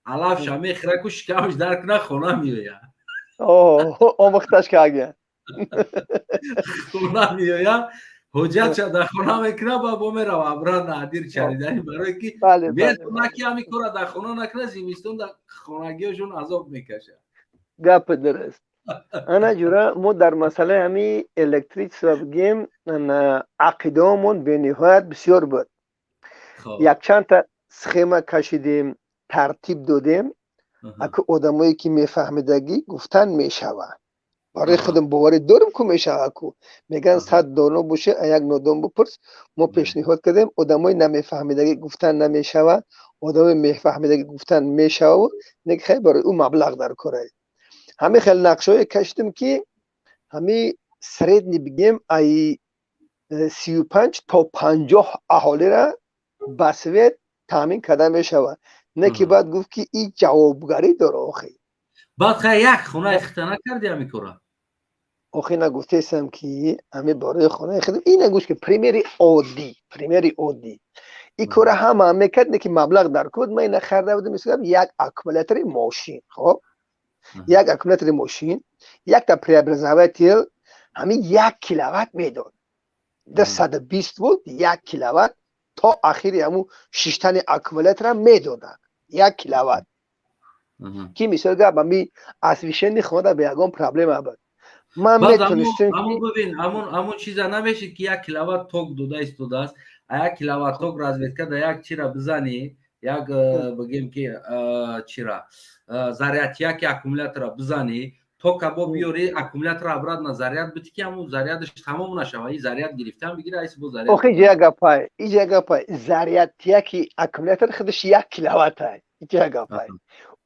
алафша мехӯра, ку шикамаш дар куна, хона меояд. Омӯхташ кага. Хона меояд, ҳоҷатша дар хона мекунад, ба бо мерава обратно адир чаридани, барое ки медона, ки ҳамин кора дар хона накунад, зимистон дар хонагиҳошон азоб мекашад. Гапи дуруст. Ана ҷура мо дар масъалаи ҳами электричество бигем, ақидаомон бениҳоят бисёр буд. Якчандта схема кашидем, тартиб додем. Аку одамое ки мефаҳмидагӣ гуфтан мешавад, барои худам боварӣ дорем, ку мешавад. Ку мегӯянд, 100 доно боше, а як нодон бипурс. Мо пешниҳод кардем, одамои намефаҳмидагӣ гуфтан намешавад, одамои мефаҳмидагӣ гуфтан мешавад, не хай, барои ӯ маблағ дар корае. Ҳамин хел нақшаҳое кашидем, ки ҳами средний бигем, ай 35 то 50 аҳолира ба свет таъмин карда мешавад. Не ки баъд гуфт, ки и ҷавобгарӣ дора охи. Баъд хай, як хонаи хита накарди ҳамин кора? Охи, нагуфтесам, ки ҳами бораи хонаи хид ина гӯш, ки примери оддӣ, примери оддӣ. И кора ҳама мекард, не ки маблағ дар код. Ма ина харда будем, мисолам, як аккумулятори мошин. Хоб, як аккумулятори мошин, якта преобразователь, ҳамин 1 киловатт медод, 220 волт, 1 киловатт то ахири ҳамун шиштани аккумулятора медоданд, 1 киловатт, ки мисол гап, ами освещение хонада ба ягон проблема буд. Ман метонистем. Бибин, ҳамун чиза намешид, ки 1 киловатт ток дода истодааст, а 1 киловатт ток розетка да як чира бизанӣ, як бигем ки чира, зарядтияки аккумулятора бизанӣ, тока бо биёри, аккумулятора обратно заряд бити, ки ҳамун зарядаш тамом нашава, и заряд гирифтан бигира, айси бо заряд. Охи, иҷа гапай, иҷа гапай, зарядтияки аккумулятор худаш 1 киловаттай. Иҷа гапай,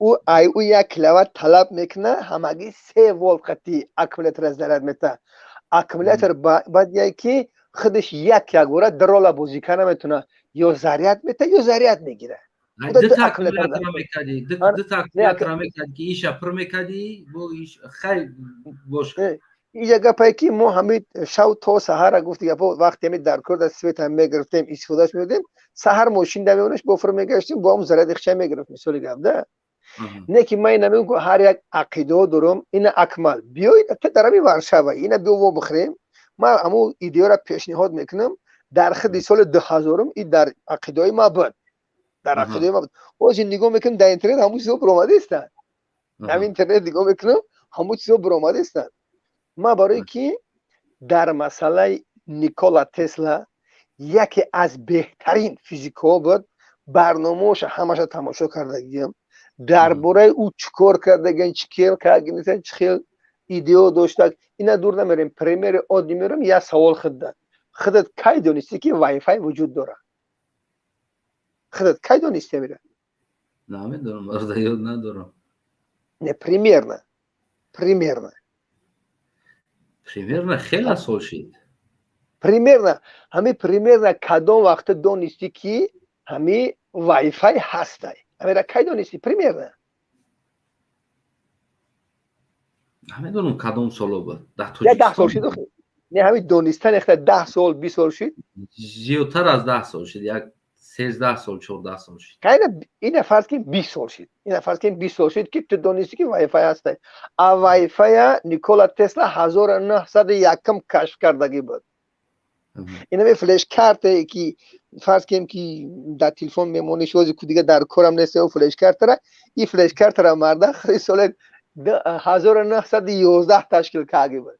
ӯ ай ӯ 1 киловатт талаб мекуна, ҳамагӣ 3 волт қати аккумулятора заряд мета. Аккумулятор баъд яй ки худаш як якбора дрола бозӣ карда наметавона, ё заряд мета, ё заряд мегира. Дута аккумулятора мекардӣ, дута аккумулятора мекардӣ, ки иша пур мекардӣ, бо хай бош. Иҷа гапае, ки мо ҳами шав то саҳара, гуфти гапо, вақте ҳами дар кор дар свет ҳам мегирифтем, истифодаш мебудем, саҳар мошин дамеонаш бофур мегаштем, бо ҳам заряди хча мегирифт, мисоли гап да. Не ки ман ина мегӯм, ҳар як ақидао дорам. Ина акмал, биёед дар ҳами Варшава, ина биё во бихӯрем. Ман ҳамун идеяро пешниҳод мекунам. Дар худи соли 2000-ум и дар ақидаҳои ма буд, дар ақидаҳои ма буд. Ҳозир нигоҳ мекунам, дар интернет ҳамун чизо биромадаистанд. Ҳамин интернет нигоҳ мекунам, ҳамун чизо биромадаистанд. Ман барое ки дар масъалаи Никола Тесла яке аз беҳтарин физикҳо буд, барномаоша ҳамаша тамошо кардагиам, дар бораи ӯ чӣ кор кардаган, чӣ кел кардаган, чӣ хел идео доштак. Ина дур намерем, примери оддӣ мерам. Як савол: худда худат кай донистӣ, ки вайфай вуҷуд дорад? Худат кай донистӣ амира? Намедонам, ёд надорам. Не, примерно, примерно. Примерно хела сол шид. Примерно, ҳами примерно кадом вақта донистӣ, ки ҳами вайфай ҳастай? Амира, кай донистӣ примерно? Намедонам, кадом соло буд. Дар 10 сол шид? Не, ҳами донистан эхта 10 сол, 20 сол шид? Зиёдтар аз 10 сол шид, як 13 сол, 14 сол шид. Ина фарз кин, 20 сол шид. Ина фарз кин, 20 сол шид, ки ту донистӣ, ки вайфай ҳастай. А вайфая Никола Тесла 1901 кашф кардагӣ буд. Инаме флеш-картае, ки фарз кунем, ки дар телефон мемонӣ, шози ку дига дар корам нест флеш-картара, и флеш-картара марда хири соли 1911 ташкил карда буд,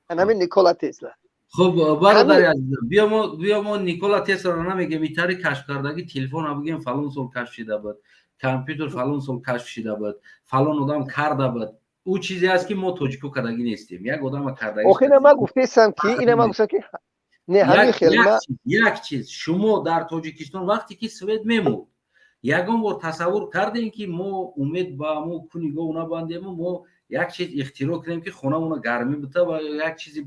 ҳамин Никола Тесла. Хуб, бародари азизам, биё, мо Никола Тесларо намегем, итари кашф кардагӣ телефона бигем, фалон сол кашф шида буд, компютер фалон сол кашф шида буд, фалон одам карда буд. Ӯ чизе аст, ки мо тоҷико кардагӣ нестем, як одама кардагӣ. Охи, ина ман гуфтесам, ки ина ман гуфтам, ки не, ҳамин хел. Як чиз: шумо дар Тоҷикистон вақте ки свет мемурд, ягон бор тасаввур кардем, ки мо умед ба мо кунигоҳ набандему, мо як чиз ихтироъ кунем, ки хонамона гармӣ бита, ва як чизе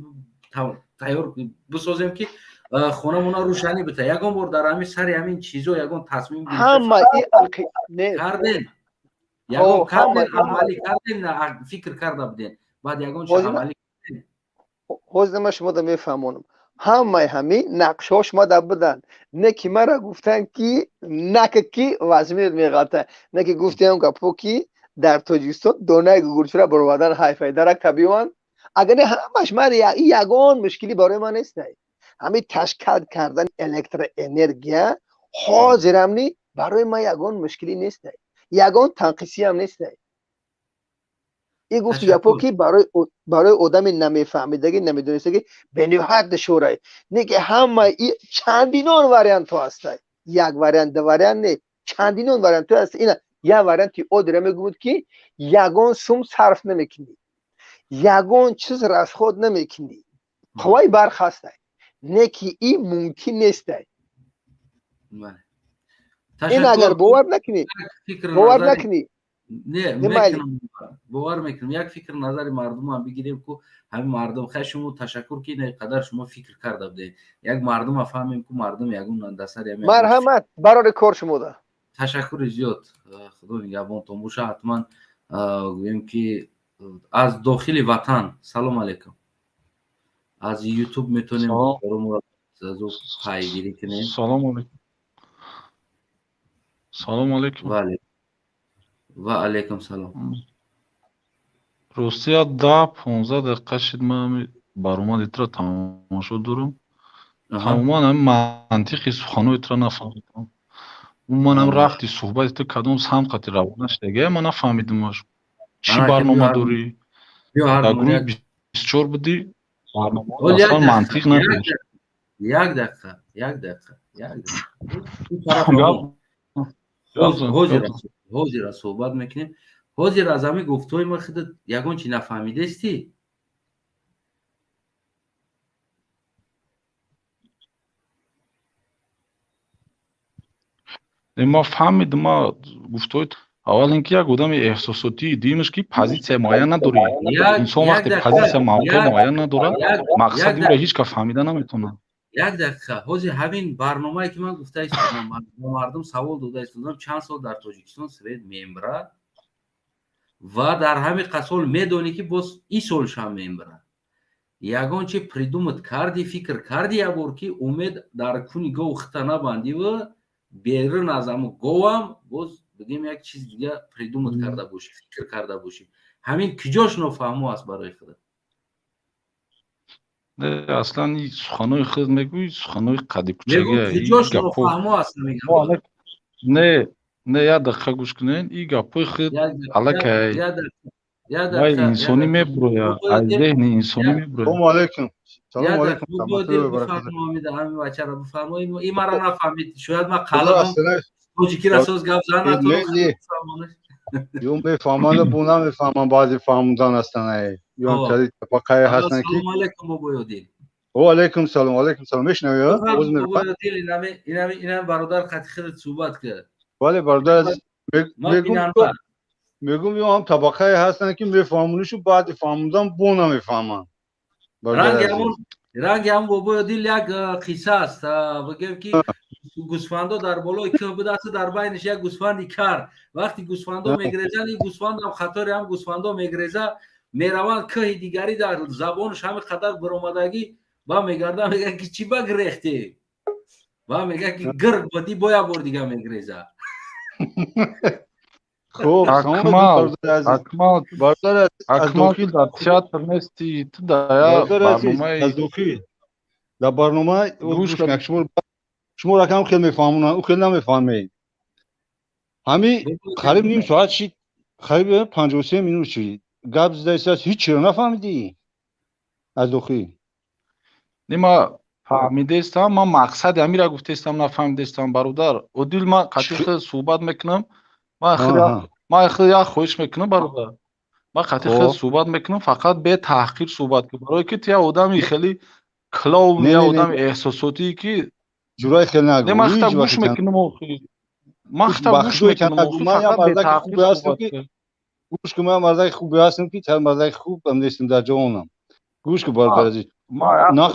тайёр бисозем, ки хонамона рӯшанӣ бита? Ягон бор дар ҳамин сари ҳамин чизо ягон тасмим кардем, ягон кардем, амалӣ кардем, фикр карда будем, баъд ягон чиз амалӣ? Ҳозир ман шумода мефаҳмонам. Ҳамаи ҳамин нақшҳо шумода буданд, не ки мара гуфтанд, ки нака, ки вазмир меғалта, не ки гуфтем гапо, ки Дар Тоҷикистон донаи гугурчура баровардан ҳайфай даракта биёванд. Агар не, ҳамаш ман ягон мушкилӣ барои ман нест. Ҳамин ташкил кардани электроэнергия ҳозирам ни барои ман ягон мушкилӣ нест, ягон танқисиам нест. Ин гуфти гапо ки барои одами намефаҳмидагӣ, намедонистагӣ бениҳоят душворай. Не ки ҳама чандинон вариантҳо ҳастай, як вариант, ду вариант не, чандинон вариантҳо ҳаст. Ина як варианти оддира мегӯяд, ки ягон сум сарф намекунӣ, ягон чиз расход намекунӣ, қувваи барқ ҳастай. Не ки ин мумкин нестай. Ин агар бовар накунӣ, бовар накунӣ. Не, бовар мекунам. Як фикр назари мардумам бигирем, ку ҳамин мардум. Хай, шумо ташаккур, ки ин қадар шумо фикр карда будед. Як мардума фаҳмем, ку мардум ягон дасари. Марҳамат, барори кор шумода. Ташаккури зиёд, худо нигаҳбонтон боша. Ҳатман гӯем, ки аз дохили ватан, салом алейкум, аз Ютуб метавонем азу пайгирӣ кунем. Салому алейкум, салому алейкум. Ва алейкум салом. Ростия, 10-15 дақиқа шид, ман баромади туро тамошо дорам. Тамоман ҳами мантиқи суханои туро нафаҳмидам. Умуман рафти суҳбати ту кадом самт қати равона шудагия, ман нафаҳмидам. Чӣ барнома дорӣ? Дар гурӯҳи 24 будӣ, барнома аслан мантиқ надошт. Як дақиқа, як дақиқа, як дақиқа. Ҳозира суҳбат мекунем. Ҳозир аз ҳамин гуфтҳои ма худат ягон чи нафаҳмидастӣ? Ма фаҳмидам, ма гуфтҳои. Аввал ин ки як одами эҳсосотӣ, дуюмаш ки позитсия муайян надорӣ. Инсон вақте позитсия, мавқеъ муайян надорад, мақсади ӯро ҳеҷ кас фаҳмида наметавонад. Як дақиқа. Ҳозир ҳамин барномае ки ман гуфта истодам, ба мардум савол дода истодам, чанд сол дар Тоҷикистон свет мембарад ва дар ҳамин қасол медонӣ, ки боз ин солшам мембарад, ягон чи придумать кардӣ, фикр кардӣ ябор, ки умед дар куни гов хита набандиву берун аз ҳамун говам боз бигем як чиз дига придумать карда бошӣ, фикр карда бошӣ? Ҳамин куҷош нофаҳмо аст барои худат? Аслан суханои худ мегӯӣ, суханои қади кучагия. Куҷош нофаҳмо аст? Не, не, як дақиқа гӯш кунед. И гапҳои худ аллакай вай инсонӣ мебурояд, аз зеҳни инсонӣ мебурояд. Салому алейкум. Салому алейкум. Ҳамин бачаро бифармоед, ин маро нафаҳмид. Шояд ман қалабам тоҷикиро соз гап зан. Ё мефаҳманд, бо намефаҳманд, баъзе фаҳмудан ҳастанд, ё кади табақае ҳастанд ки. Салому алейкум, бобоёдил. О, алейкум салом, алейкум салом. Мешунавӣ? Бобоёдил, инами бародар қати худат суҳбат кард. Бале, бародар азиз, мегум, ё ҳам табақае ҳастанд, ки мефаҳмонишу, баъди фаҳмудан бо намефаҳманд. Ранги ҳамун, бобоёдил, як қисса аст, бигем, ки гӯсфандо дар болои кӯҳ будааст, дар байниш як гӯсфанди кар. Вақти гӯсфандо мегрезанд, ин гӯсфандам қатори ҳам гӯсфандо мегреза, мераванд кӯҳи дигарӣ, дар забонаш ҳамин қадар баромадагӣ ба мегарда, мега, ки чӣ ба грехтӣ? Ба мега, ки гирг будӣ, бо як бор дига мегреза. Хуб. Акмал, Акмал, Акмал, ту дар театр нести, ту дар барномаи аз дохил дар барнома. Шумо ракам хел мефаҳмонанд, ӯ хел намефаҳмед. Ҳами қариб ним соат шид, қариб 53 минут шид, гап задаистааст, ҳеҷ чиро нафаҳмидӣ аз дохил? Не, ма фаҳмидаистам, ман мақсади ҳамира гуфтаистам, нафаҳмидаистам, бародар Одил. Ман қатъи худ суҳбат мекунам. Ман худ як хоҳиш мекунам, бародар, ман қатъи худ суҳбат мекунам, фақат бетаҳқир суҳбат кун, барое ки ту як одами хеле клоун, як одами эҳсосотие ки Ҷураи хел нагӯ. Не, ман хита гӯш мекунам охи, ман хита гӯш мекунам охи, фақат бетаҳқир суҳбат кун. Гӯш кун, ман мардаки хубе ҳастам, ки тар мардаки хуб ам нестам дар ҷавонам. Гӯш кун, бародар азиз. Ман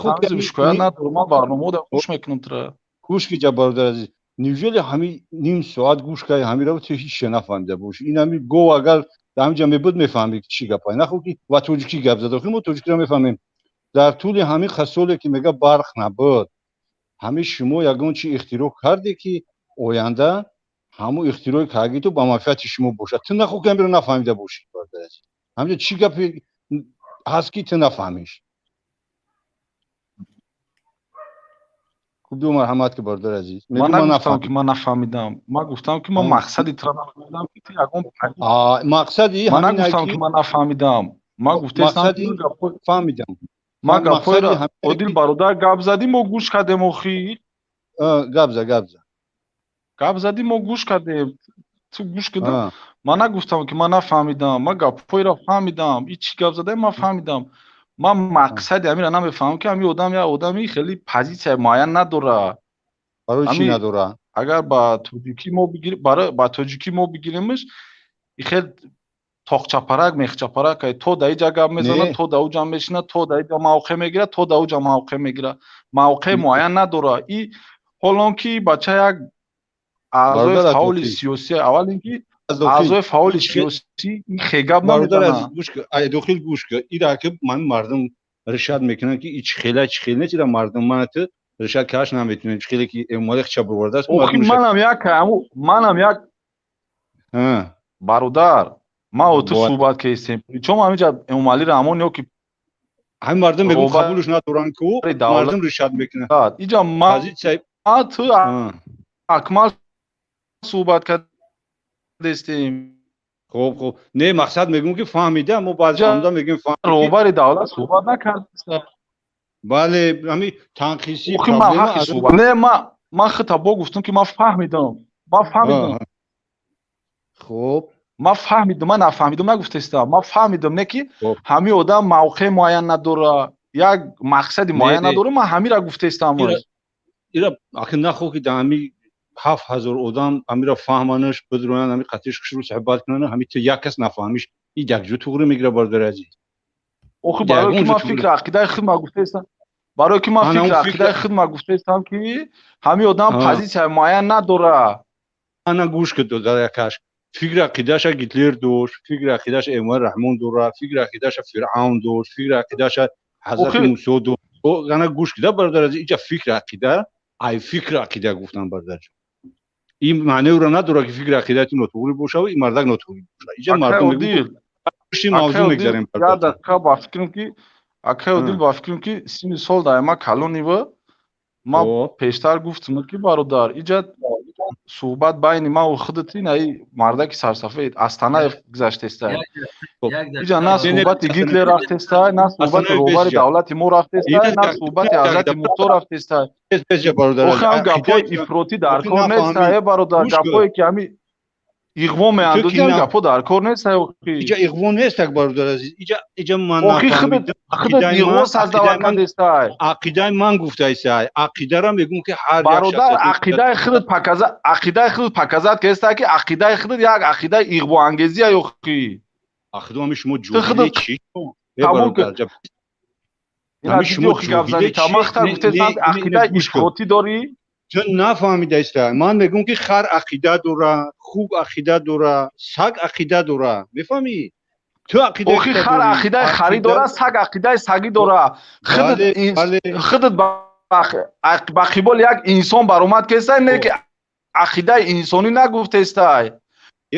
шикоят надорам, ман барномаода гӯш мекунам тура. Гӯш ки, бародар азиз, неужели ҳамин ним соат гӯш карди, ҳамира ту ҳеҷ чиз нафаҳмида бошӣ? Ин ҳами гов агар дар ҳамин ҷа мебуд, мефаҳмид, ки чӣ гапа. Нахо ки ва тоҷикӣ гап зад, охи мо тоҷикиро мефаҳмем. Дар тӯли ҳамин соле ки мега барқ набуд, ҳамин шумо ягон чи ихтироъ карде, ки оянда Ҳамун ихтирои кардаги ту ба манфиати шумо бошад. Ту нахоҳ ки ҳамиро нафаҳмида бошӣ, бародари азиз. Ҳамҷо чӣ гапе ҳаст, ки ту нафаҳмиш? Хуб, ду марҳамат ки, бародари азиз. Ман нагуфтам, ки ман нафаҳмидам. Ман гуфтам, ки ман мақсади туро нафаҳмидам, ки ту ягон мақсади ман нагуфтам, ки ман нафаҳмидам. Ман гуфтаистам, фаҳмидам. Ман гапҳоеро, Одил бародар, гап задӣ, мо гӯш кардем охир. Гап за, гап за. Гап задӣ, мо гӯш кардем. Ту гӯш кардам. Ман нагуфтам, ки ман нафаҳмидам. Ман гапҳоеро фаҳмидам. И чӣ гап задаи, ман фаҳмидам. Ман мақсади ҳаминро намефаҳмам, ки ҳамин одам як одами хеле позитсияи муайян надорад. Барои чӣ надорад? Агар ба тоҷикӣ мо бигирем, ба тоҷикӣ мо бигиремш, хел тоқчапарак, мехчапарак, то да иҷа гап мезанад, то да уҷа мешинад, то да иҷа мавқеъ мегирад, то да уҷа мавқеъ мегирад. Мавқеи муайян надорад. И ҳолон ки бача як аъзои фаъоли сиёсӣ, аввал ин ки аъзои фаъоли сиёсӣ хегап намезанад. Дохил гӯш кун. Ира ки ман мардум решат мекунанд, ки и чӣ хела, чӣ хел нест, ира мардум мана ту решат каш наметунем, чӣ хеле ки Эмомалӣ хича бировардааст. Охи, манам як, манам як бародар, ман о ту суҳбат кардем. Причём ҳаминҷа Эмомалӣ Раҳмон ё ки ҳамин мардум мегӯ қабулш надоранд ку, мардум решат мекунанд. Иҷа ман ту Акмал суҳбат кардестем. Хуб, хуб, не, мақсад мегӯм, ки фаҳмида, мо баъзе фаҳмида мегӯем. Роҳбари давлат суҳбат накард. Бале, ҳами танқисӣ. Не, ман хита бо гуфтам, ки ман фаҳмидам, ман фаҳмидам. Хуб. Ман фаҳмидам, ман нафаҳмидам нагуфтестам, ман фаҳмидам, не ки ҳамин одам мавқеи муайян надора, як мақсади муайян надора, ман ҳамира гуфтестам. Ира ахи нахоҳ, ки дар ҳами 7000 одам ҳамира фаҳманаш, бидроянд, ҳами қатиш хушрӯ суҳбат кунанд, ҳами ту як кас нафаҳмиш, и якҷо туғри мегира, бародари азиз. Охи, барое ки ман фикри ақидаи худ ма гуфтестам, барое ки ман фикри ақидаи худ ма гуфтестам, ки ҳамин одам позитсияи муайян надора. Ана гӯш ки, якаш фикри ақидаша Гитлер дошт, фикри ақидаша Эмомалӣ Раҳмон дорад, фикри ақидаша Фиръавн дошт, фикри ақидаша Ҳазрати Мусо дошт. Ана гӯш кида, бародар азиз, иҷа фикри ақида, ай фикри ақида гуфтам, бародарҷон, ин маъне ӯро надорад, ки фикри ақидаи ту нотуғрӣ бошад, ин мардак нотуғрӣ бошад. Иҷа мардум пушти мавзӯъ мегзарем. Як дақиқа, ба фикрам ки, акай Одил, ба фикрам ки синни сол дар ма калонива. Ман пештар гуфтам, ки бародар, иҷа суҳбат байни ман ва худат инаи мардаки сарсафед Астанаев гузаштеста. Иҷа на суҳбати Гитлер рафтеста, на суҳбати роҳбари давлати мо рафтеста, на суҳбати Ҳазрати Мусо рафтеста. Охи, ҳам гапҳои ифротӣ дар кор неста, э бародар, гапҳое ки ҳами иғво меандозӣ, ҳам гапҳо дар кор неста. Охи, иҷа иғво нест, так, бародар азиз, иҷа ман охи, худат иғво саздавар кардестай. Ақидаи ман гуфтаистай, ақидара мегӯм, ки ҳар бародар, ақидаи худат показа, ақидаи худат показат кардестай, ки ақидаи худат як ақидаи иғвоангезия. Охи, ақида ҳами шумо ҷоҳиле чӣ? Ҳами шумо ҷоҳиле чӣ? Ақидаи ифротӣ дорӣ. Ту нафаҳмидаиста. Ман мегӯм, ки хар ақида дора, хук ақида дора, саг ақида дора, мефаҳмӣ? Ту ақида Охи, хар ақидаи харӣ дора, саг ақидаи сагӣ дора. Худат ба қиболи як инсон баромад кестай, не ки ақидаи инсонӣ нагуфтестай.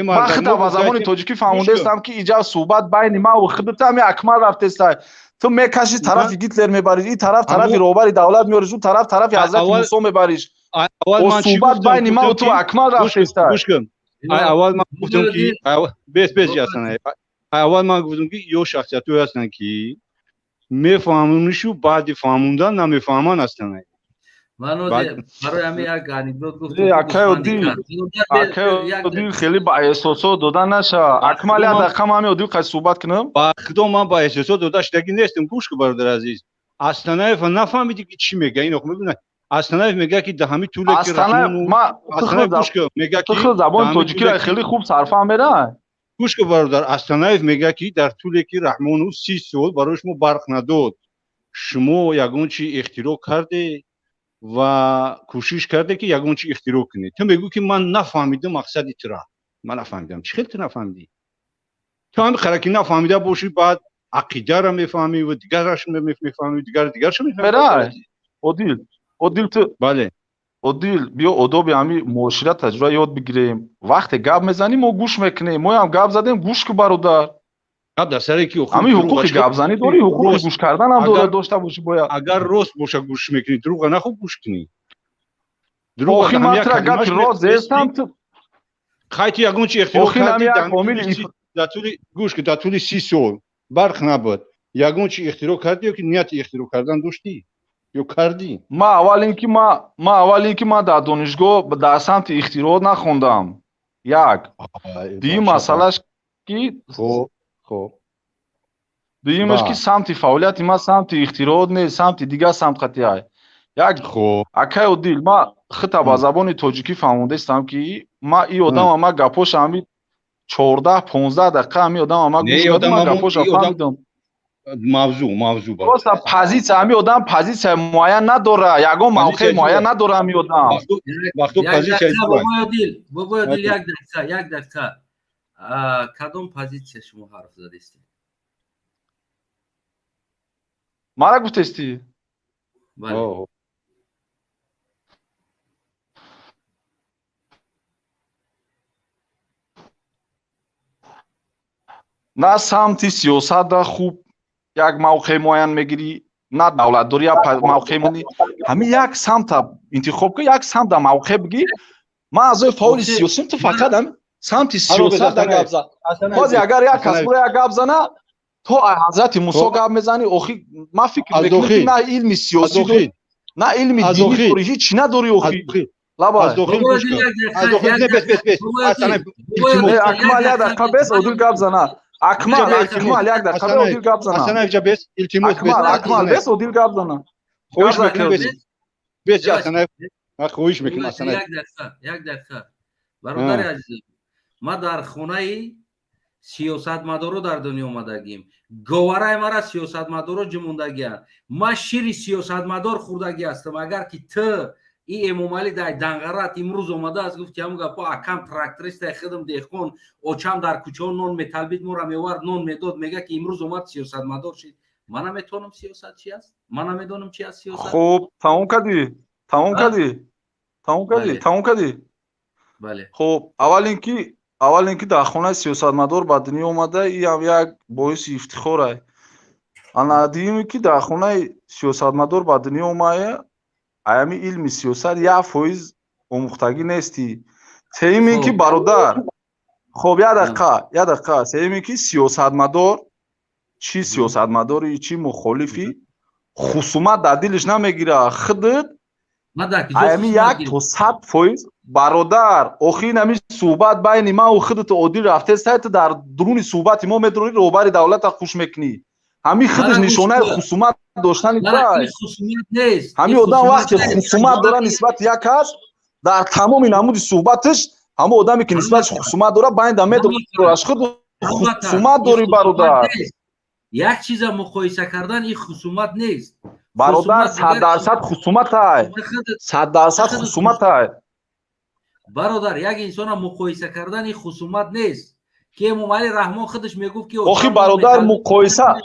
Ман худам ба забони тоҷикӣ фаҳмондестам, ки иҷа суҳбат байни ман ва худатам Акмал рафтестай. Ту мекаши, тарафи Гитлер мебариш, ин тараф тарафи роҳбари давлат меориш, он тараф тарафи Ҳазрати Мусо мебариш. Суҳбат байни ман ва ту Акмал рафтестай. Гӯш кун, аввал ман гуфтам, ки бес, бес, ҳасан, аввал ман гуфтам, ки ё шахсиятҳое ҳастанд, ки мефаҳмонишу, баъди фаҳмондан намефаҳманд ҳастанд. Ман барои ҳамин як анекдот гуфтам. Акай Одил, хеле ба эҳсосот дода наша. Акмал, як дақиқа, ман ҳамин Одил қай суҳбат кунам. Ба худо, ман ба эҳсосот дода шудагӣ нестам. Гӯш кун, бародар азиз, Астанаев нафаҳмидӣ, ки чӣ мега? Ин мебина, Астанаев мега, ки дар ҳамин тӯле ки Гӯш кун, мега ки забони тоҷикиро хеле хуб сарфаҳм мера. Гӯш кун, бародар, Астанаев мега, ки дар тӯле ки Раҳмонов 30 сол барои шумо барқ надод, шумо ягон чи ихтироъ карде ва кӯшиш карде, ки ягон чи ихтироъ кунед. Ту мегӯ, ки ман нафаҳмидам мақсади тура, ман нафаҳмидам. Чӣ хел ту нафаҳмидӣ? Ту ҳами хара ки нафаҳмида бошӣ, баъд ақидаро мефаҳмӣ ва дигараш мефаҳмӣ, дигар дигарашо мефаҳмӣ. Одил, Одил, ту Бале. Одил, биё одоби ҳами муошират таҷриба ёд бигирем. Вақте гап мезанӣ, мо гӯш мекунем. Моям гап задем, гӯш ку, бародар. Гап дар саре ки ҳамин ҳуқуқи гапзанӣ дорӣ, ҳуқуқи гӯш карданам дора, дошта бошӣ бояд. Агар рост боша, гӯш мекунӣ, дурӯға нахуб гӯш кунӣ. Охи ман тра гапи рост зестам. Хай, ту ягон чи ихтироъ кардӣ дар тӯли, гӯш ки, дар тӯли 30 сол барқ набуд, ягон чи ихтироъ кардӣ ё ки нияти ихтироъ кардан доштӣ ё кардӣ? Ма аввал ин ки ман дар донишгоҳ дар самти ихтироот нахондам, як. Дуюм масъалаш ки, дуюмаш ки, самти фаъолияти ман самти ихтироот нест, самти дигар самт қатъиай. Як, акай Одил, ма хита ба забони тоҷикӣ фаҳмондастам, ки ма и одама, ма гапоша ҳами 14-15 дақиқа ҳами одама ма гӯш кардам, ма гапоша фаҳмидам. Мавзӯъ. Просто позитсия, ҳами одам позитсияи муайян надора, ягон мавқеи муайян надора ҳами одам. Бобои Одил, як дақиқа, як дақиқа. Кадом позитсия шумо ҳарф задистед? Мара гуфтестӣ? Бале. На самти сиёсатда хуб як мавқеи муайян мегирӣ, на давлатдорӣ як мавқеи. Ҳамин як самта интихоб кун, як самта мавқеъ бигир. Ман аъзои фаъоли сиёсим, ту фақат самти сиёсат гап зан. Бозе агар як кас бура як гап зана, то ҳазрати Мусо гап мезанӣ. Охи ман фикр мекунам, ки на илми сиёсӣ дорӣ, на илми динӣ дорӣ, ҳеҷ чӣ надорӣ охи. Акмал, як дақиқа бес, Одил гап зана. Акмал, Акмал, як дақиқа, Одил гап зана. Акмал, Акмал, бес, Одил гап зана. Хоҳиш мекунам, бес, хоҳиш мекунам. Як дақиқа, як дақиқа, бародари азизам. Ман дар хонаи сиёсатмадоро дар дунё омадагим. Говараи мара сиёсатмадоро ҷумондагианд. Ман шири сиёсатмадор хӯрдагӣ ҳастам. Агар ки ту и Эмомалӣ дар Данғарат имрӯз омадааст, гуфти ҳамн гапо. Акам трактористай, худам деҳқон, очам дар кӯчаҳо нон металбид, мора меовард, нон медод. Мега ки имрӯз омад, сиёсатмадор шид. Ман наметавонам, сиёсат чи аст, ман намедонам чи аст сиёсат. Хуб, тамом кардӣ? Тамом кардӣ? Тамом кардӣ? Тамом кардӣ? Бале. Хуб, аввал ин ки дар хонаи сиёсатмадор ба дунё омада, иам як боиси ифтихорай. Ана дуюме ки дар хонаи сиёсатмадор ба дунё омая, аями илми сиёсат 1% омӯхтагӣ нестӣ. Сеюм ин ки, бародар, хоб, як дақиқа, як дақиқа. Сеюм ин ки сиёсатмадор, чӣ сиёсатмадори, чӣ мухолифӣ, хусумат дар дилаш намегирад. Худат аями 1 то 100%, бародар. Охир ҳамин суҳбат байни ман худату Одил рафтеста, ту дар дуруни суҳбати мо медурӣ, роҳбари давлата хуш мекунӣ. Ҳамин худаш нишонаи хусумат доштани. Ҳамин одам вақте хусумат дора нисбати як кас, дар тамоми намуди суҳбаташ ҳамон одаме ки нисбаташ хусумат дора, байнда медораш. Худ хусумат дорӣ, бародар. Як чиза муқоиса кардан ин хусумат нест. Бародар, 100% хусуматай, 100% хусуматай. Бародар, як инсона муқоиса кардан ин хусумат нест, ки Эмомалӣ Раҳмон худаш мегуфт ки Охи, бародар, муқоиса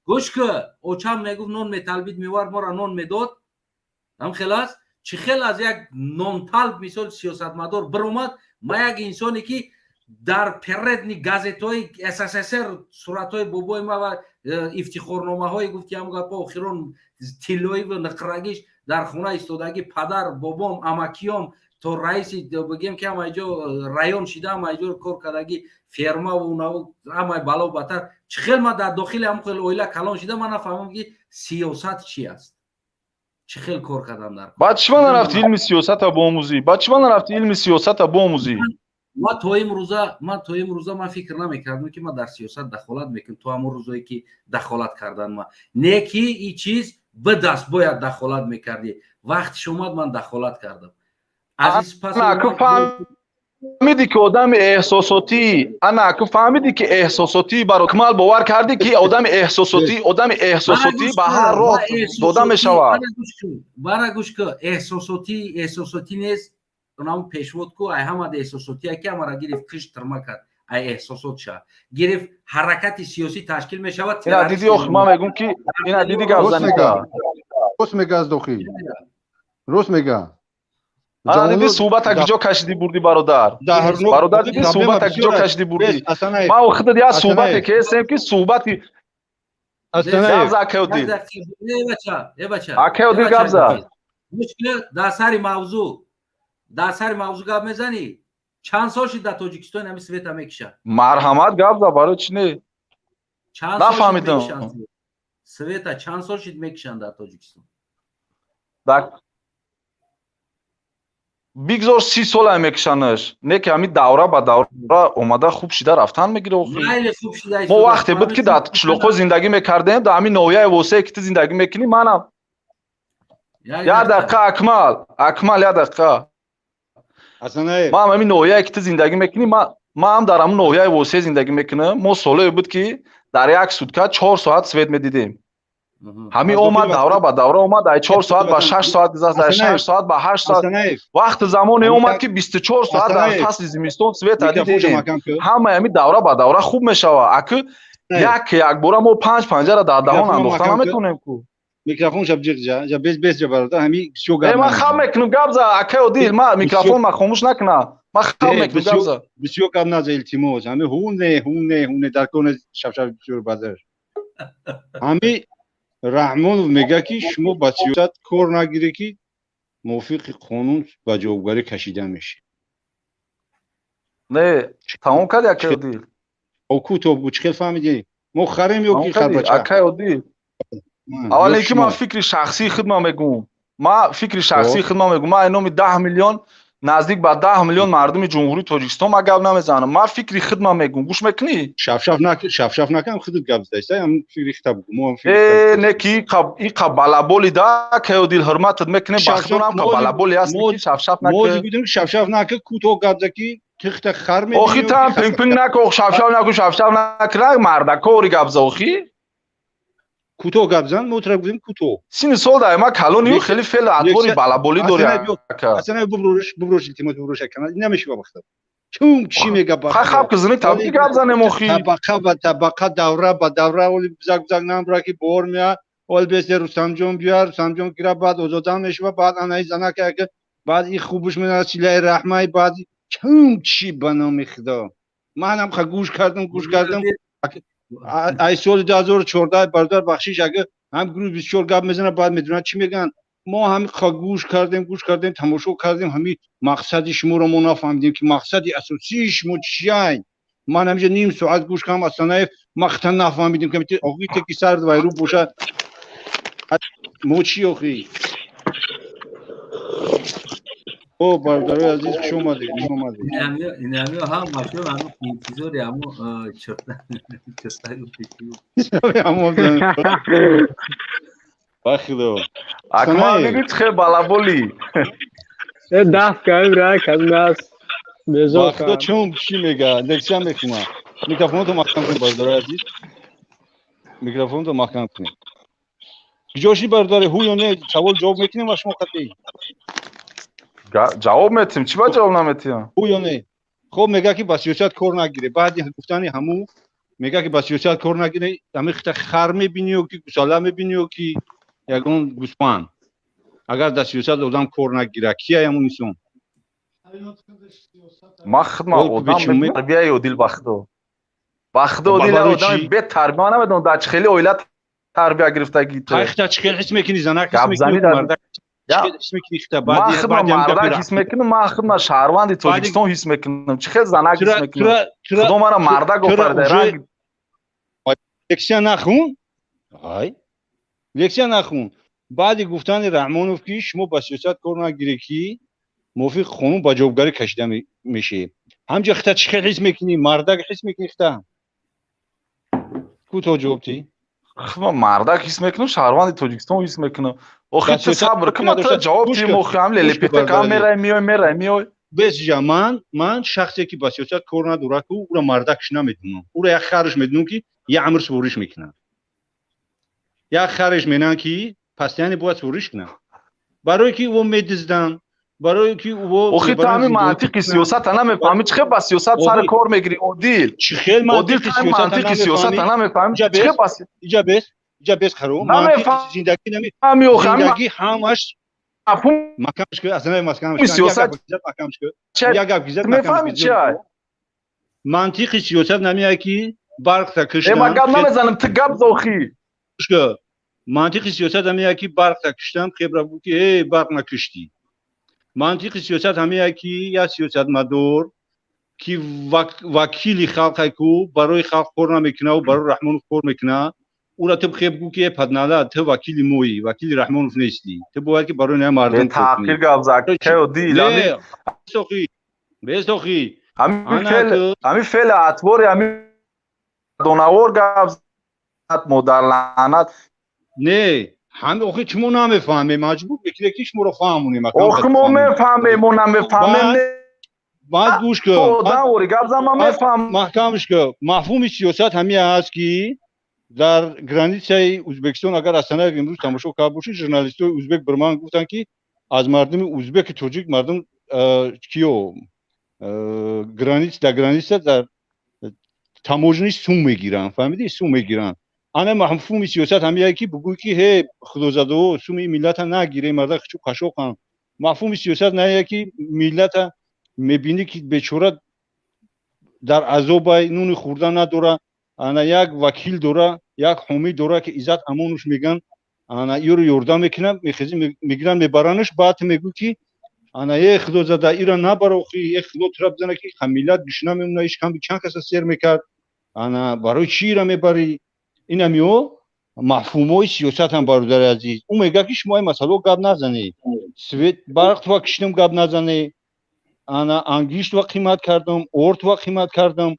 Гӯш ки, очам мегуфт, нон металбид, мевард, мора нон медод. Ҳам хел аст. Чӣ хел аз як нонталб мисол сиёсатмадор биромад? Ма як инсоне ки дар передний газетҳои СССР суратҳои бобои ма ва ифтихорномаҳои, гуфти ҳам гапо, охирон тиллоӣ ва ниқрагиш дар хона истодагӣ, падар, бобом, амакиём то раиси, бигем ки, ҳамаи ҷо район шида, ҳамаи ҷо кор кардагӣ, фермаву ҳамаи бало батар. Чӣ хел ман дар дохили ҳамн хел оила калон шида, ман нафаҳмам ки сиёсат чи аст, чӣ хел кор кардам дар Баъд чӣ ба нарафти илми сиёсата боомӯзӣ? Баъд чӣ ба нарафти илми сиёсата боомӯзӣ? Ман то имрӯза ман фикр намекардам, ки ман дар сиёсат дахолат мекунам. То ҳамон рӯзое ки дахолат кардан ма не ки и чиз бидаст, бояд дахолат мекардӣ. Вақтиш омад, ман дахолат кардам. Фаҳмидӣ ки одами эҳсосотӣ, ана ку фаҳмидӣ ки эҳсосотӣ. Баро Акмал, бовар кардӣ ки одами эҳсосотӣ, одами эҳсосотӣ ба ҳар роҳ дода мешавад. Бара, гӯш ку, эҳсосотӣ, эҳсосотӣ нест. Онам пешвод ку, ай ҳамада эҳсосотия ки ҳамара гирифт, киш тирма кард, ай эҳсосот ша гирифт, ҳаракати сиёсӣ ташкил мешавад. Ина диди, ох, ман мегӯм ки ина диди, гап занӣ. Рост мега, аз дохил. Рост мегӯям. Диди, суҳбата куҷо кашидӣ бурдӣ, бародар? Бародар, диди, суҳбата куҷо кашидӣ бурдӣ? Ман худат як суҳбате кесем, ки суҳбати гап за, акай Одил. Акай Одил, гап за. Дар сари мавзӯъ гап мезанӣ. Чанд сол шид, дар Тоҷикистон ҳами света мекушад? Марҳамат, гап за, барои чӣ не? Нафаҳмидам. Света чанд сол шид мекушанд дар Тоҷикистон? Бигзор 30 сола мекушанаш, не ки ҳамин давра ба давра омада хуб шида рафтан мегири. Охи, мо вақте буд, ки дар қишлоқҳо зиндагӣ мекардем, дар ҳамин ноҳияи Восее, ки ту зиндагӣ мекунӣ, манам. Як дақиқа, Акмал, Акмал, як дақиқа. Ман ҳамин ноҳияе, ки ту зиндагӣ мекунӣ, ман ҳам дар ҳамин ноҳияи Восее зиндагӣ мекунам. Мо солое буд, ки дар як сутка 4 соат свет медидем. Ҳамин омад, давра ба давра омад, ай 4 соат ба 6 соат гузашт, ай 6 соат ба 8 соат. Вақти замоне омад, ки 24 соат дар фасли зимистон света дидем. Ҳамаи ҳамин давра ба давра хуб мешавад. Аку як якбора мо панҷ панҷара дар даҳон андохта наметонем ку. Микрофон шаб ҷиқ ҷа, бес, бес ҷа, бародар, ҳами бисёр гап. Ман хам мекунам, гап за, акай Одил, ма микрофон ма хомӯш накуна, ман хам мекунам, гап за. Бисёр гап наза, илтимос. Ҳами ҳу не, ҳу не, ҳу не, дар кор шаб шаб бисёр базар. Ҳами Раҳмонов мега, ки шумо ба сиёсат кор нагиред, ки мувофиқи қонун ба ҷавобгарӣ кашида мешед. Не, тамом карди, акай Одил? Ку то чӣ хел фаҳмидӣ? Мо харем ё ки харбача? Акай Одил, аввал ин ки ман фикри шахсии худман мегӯм, ман фикри шахсии худман мегӯм. Ман номи 10 миллион, наздик ба 10 миллион мардуми Ҷумҳурии Тоҷикистон ман гап намезанам. Ман фикри худман мегӯм, гӯш мекунӣ? Шафшаф накам, худат гап задаиста, фикри хита бугӯ. Э, не, ки иқа балаболи да, каёдил, ҳурматат мекунем, ба худонам қа балаболи ҳаст, ки шафшаф нака. Будем, шафшаф нака, кӯтоҳ гап за, ки тихта хар. Охи, там пинг-пинг нака, шафшаф наку, шафшаф накра, мардакори гап за, охи. Кӯтоҳ гап зан, мо тра гуфтем кӯтоҳ. Сини сол дай ма калонию хеле феъл атвори балаболӣ дори. Асана, буброш, буброш, илтимос, буброш, канал намешава вақта. Чун чӣ мега? Хаб ки зини табиӣ гап занем, охи. Табақа ба табақа, давра ба давра, оли бизак бизак намбра, ки бор мея, ол бесе Рустамҷон биёр, Рустамҷон кира, баъд Озодан мешава, баъд анаи занака, баъд и хубуш мена, силаи раҳмай, баъд чун чӣ, ба номи Худо, манам ха гӯш кардам, гӯш кардам. Ай соли 2014, бародар, бахшиш, агар ҳам гурӯҳ бисёр гап мезанад, баъд медонад чӣ мегӯянд. Мо ҳами гӯш кардем, гӯш кардем, тамошо кардем, ҳами мақсади шуморо мо нафаҳмидем, ки мақсади асосии шумо чиай. Ман ҳамиҷа ним соат гӯш кардам, Асанаев, мақта нафаҳмидем, ки охи теки сар вайрӯ бошад, мо чӣ, охи? О, бародарои азиз, хуш омадед, хуш омадед. Инамиё ҳам машҳур, ҳам интизори ҳамо чурта чурта гуфти. Бахидо. Акмал, бигӯ, чӣ хел балаболӣ? Э, даф кардем, ра кардем, нас безор. Бахидо, чун чӣ мега? Лексия мекунам. Микрофонто маҳкам кунед, бародарои азиз, микрофонто маҳкам кунед. Куҷо ши, бародари, ҳу ё не, савол ҷавоб мекунем ва шумо қатъӣ Ҷавоб метим, чӣ ба ҷавоб наметиҳам? Ҳу ё не. Хоб, мега, ки ба сиёсат кор нагире. Баъди гуфтани ҳаму мега, ки ба сиёсат кор нагире, ҳами хита хар мебинӣ ё ки гусала мебинӣ ё ки ягон гӯспанд? Агар дар сиёсат одам кор нагира, кия ҳамун инсон? Ман худма одам тарбияи Одил, ба Худо, ба Худо, Одил одами бетарбия. Ман намедонам, дар чӣ хели оила тарбия гирифтагӣ. Хита чӣ хел ҳис мекунӣ, занак ҳис мекунӣ, мардак? Ман худма мардак ҳис мекунам, ман худма шаҳрванди Тоҷикистон ҳис мекунам. Чӣ хел занак ҳис мекунам? Худо мара мардак офарида. Ранг Лексия нахун, ай, лексия нахун. Баъди гуфтани Раҳмонов, ки шумо ба сиёсат кор нагиред, ки мувофиқи қонун ба ҷавобгарӣ кашида мешавед, ҳамҷа хита чӣ хел ҳис мекунӣ? Мардак ҳис мекунӣ хита? Кӯтоҳ ҷавоб тӣ. Ман мардак ҳис мекунам, шаҳрванди Тоҷикистон ҳис мекунам. Охи, ту сабр кун, ман тура ҷавоб диҳем. Охи, ҳам лелепетак ҳам мерай, миёй, мерай, миёй. Бесҷа, ман шахсе, ки ба сиёсат кор надорад, ку ура мардакш намедунам, ура як харш медунам, ки як амр свориш мекунад, як харш менам, ки постоянно бояд свориш кунад, барое ки ӯ медизданд, барое ки ӯ Охи, ту ҳамин мантиқи сиёсата намефаҳмӣ. Чӣ хел ба сиёсат сари кор мегирӣ, Одил? Чӣ хел? Одил, ту ҳамин мантиқи сиёсата намефаҳмӣ. Чӣ хел ба Иҷа бес, иҷа бес, харо. Намефаҳмӣ, охи. Зиндагӣ ҳамаш Маҳкамаш ку, Асанаев, маҳкамаш ку. Сиёсат маҳкамаш ку. Як гап гизад, мефаҳми чи ай? Мантиқи сиёсат намеяд, ки барқта киштан. Ман гап намезанам, ту гап зохӣ. Мантиқи сиёсат ҳамеяд, ки барқта киштам, хебра гӯ, ки э барқ накиштӣ. Мантиқи сиёсат ҳамеяд, ки як сиёсатмадор, ки вакили халқай ку, барои халқ кор намекунаву барои Раҳмонов кор мекунад, ура ту хеб гӯ, ки э паднала, ту вакили моӣ, вакили Раҳмонов нестӣ, ту бояд ки барои на мардум. Таъқир гап зад. Бесохи, бесохи. Ҳамин феъли атвори ҳамин донавор гап зад, модарлаънат. Не, ҳами охи шумо намефаҳмем, маҷбур мекунед, ки шуморо фаҳмонем. Охи мо мефаҳмем, мо намефаҳмем. Баъд гӯш кун. Одамвори гап зан, ман мефаҳмам. Маҳкамаш кун. Мафҳуми сиёсат ҳамин аст, ки дар границаи Ӯзбекистон, агар Асанаев имрӯз тамошо карда бошед, журналистои узбек бір ман гуфтанд, ки аз мардуми узбеки тоҷик мардум киё границ дар граница дар таможни сум мегиранд, фаҳмидӣ, сум мегиранд. Ана мафҳуми сиёсат ҳамияе, ки бугӯй, ки ҳе худозадао, суми миллата нагире, марда хичу қашоқанд. Мафҳуми сиёсат нае, ки миллата мебинӣ, ки бечора дар азобай, нуни хӯрдан надора, ана як вакил дора, як ҳомӣ дора, ки Иззат Амонуш меган, ана иро ёрдам мекунад, мехези мегиранд, мебаранаш. Баъд мегӯ, ки ана е худозада, ира набар, охи е худо тура бизана, ки миллат гушна мемона, ишкамби чанд каса сер мекард, ана барои чӣ ира мебарӣ? Инамиё мафҳумҳои сиёсатам, бародари азиз. Ӯ мегӯяд, ки шумо ин масъалао гап назанед, свет барқ тува киштам гап назанед, ана ангиштва қимат кардам, ортва қимат кардам,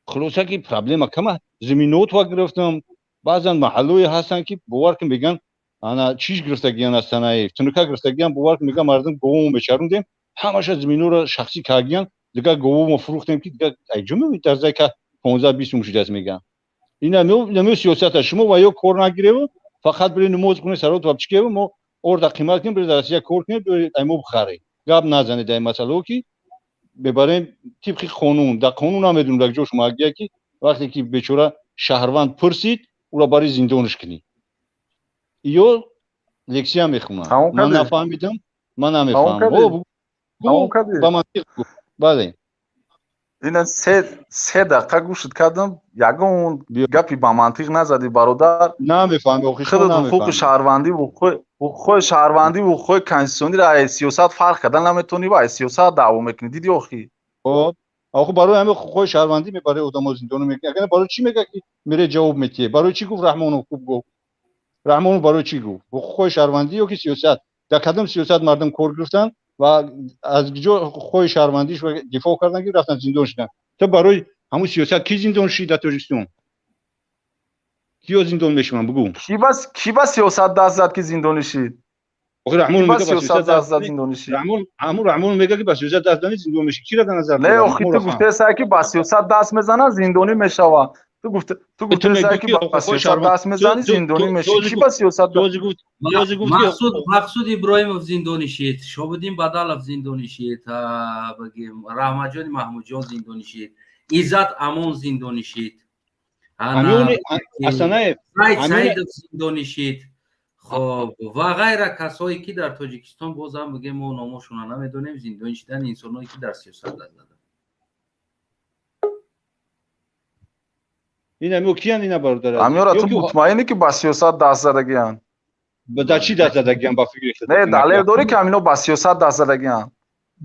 хулоса ки проблема кама заминотва гирифтам. Баъзан маҳаллое ҳастанд, ки бовар кун, мегӯянд, ана чиш гирифтагиян, аз Санаев тунука гирифтагиян, бовар кун, мегӯян, мардум говомо мечарундем, ҳамаша заминора шахсӣ кардагиян, дигар говомо фурӯхтем, ки дигар айҷо мебинед, дар зайка 15-20 сум шудааст, мегӯян. Инамиё сиёсата. Шумо ва ё кор нагиреву, фақат бире намоз кунед, сарот ва чикеву, мо орда қимат кунем, бире дар Россия кор кунед, бире ай мо бихаред, гап назанед дар ин масъалао, ки мебарем тибқи қонун. Дар қонун намедонам дар ҷо шумо агия, ки вақте ки бечора шаҳрванд пурсид, ӯро бари зиндонаш кунӣ. Ё лексия мехонам, ман нафаҳмидам, ман намефаҳмам. Ба мантиқ, бале. Ина 3 дақиқа гӯшт кардам, ягон гапи ба мантиқ назадӣ, бародар. Намефаҳми охи. Худат ҳуқуқи шаҳрвандӣ, ҳуқуқҳои шаҳрвандӣ, ҳуқуқҳои конститутсиониро аз сиёсат фарқ кардан наметавонӣ ва аз сиёсат даъво мекунӣ, дидӣ охи? Хоб, охи барои ҳамин ҳуқуқҳои шаҳрвандӣ мебарад одамо зиндонӣ мекунад. Агар барои чӣ мегӯяд, ки мере ҷавоб метиҳе? Барои чӣ гуфт Раҳмонов? Хуб гуфт Раҳмонов. Барои чӣ гуфт? Ҳуқуқҳои шаҳрвандӣ ё ки сиёсат? Дар кадом сиёсат мардум кор гирифтанд ва аз ҷо ҳуқуқҳои шаҳрвандиш дифоъ карданд, ки рафтанд зиндон шуданд? То барои ҳамун сиёсат ки зиндон шид дар Тоҷикистон? Киё зиндон мешаванд, бугӯ. Ки ба сиёсат даст зад, ки зиндонӣ шид? Охи Раҳмон мега ба сиёсат даст зад, зиндонӣ шид. Ҳамун Раҳмон мега, ки ба сиёсат даст занӣ, зиндон мешӣ. Кира дар назар? Не, охи ту гуфтесай, ки ба сиёсат даст мезанад, зиндонӣ мешавад. Ту гуфтесай, ки ба сиёсат даст мезанӣ, зиндонӣ мешӣ. Ки ба сиёсат? Мақсуд Иброҳимов зиндонӣ шид, Шобиддин Бадалов зиндонӣ шид, бигем, Раҳматҷони Маҳмудҷон зиндонӣ шид, Иззат Амон зиндонӣ шид, Асанаев, Саидов зиндонӣ шид, хоб, ва ғайра касое, ки дар Тоҷикистон, бозам бигем, мо номошонро намедонем, зиндонӣ шидани инсоное, ки дар сиёсат даст заданд. Ина мо киян, ина, бародар? Амёра, ту мутмаинӣ, ки ба сиёсат даст задагиянд? Дар чӣ даст задагиян, ба фикри худ? Не, далел дорӣ, ки ҳамино ба сиёсат даст задагиянд?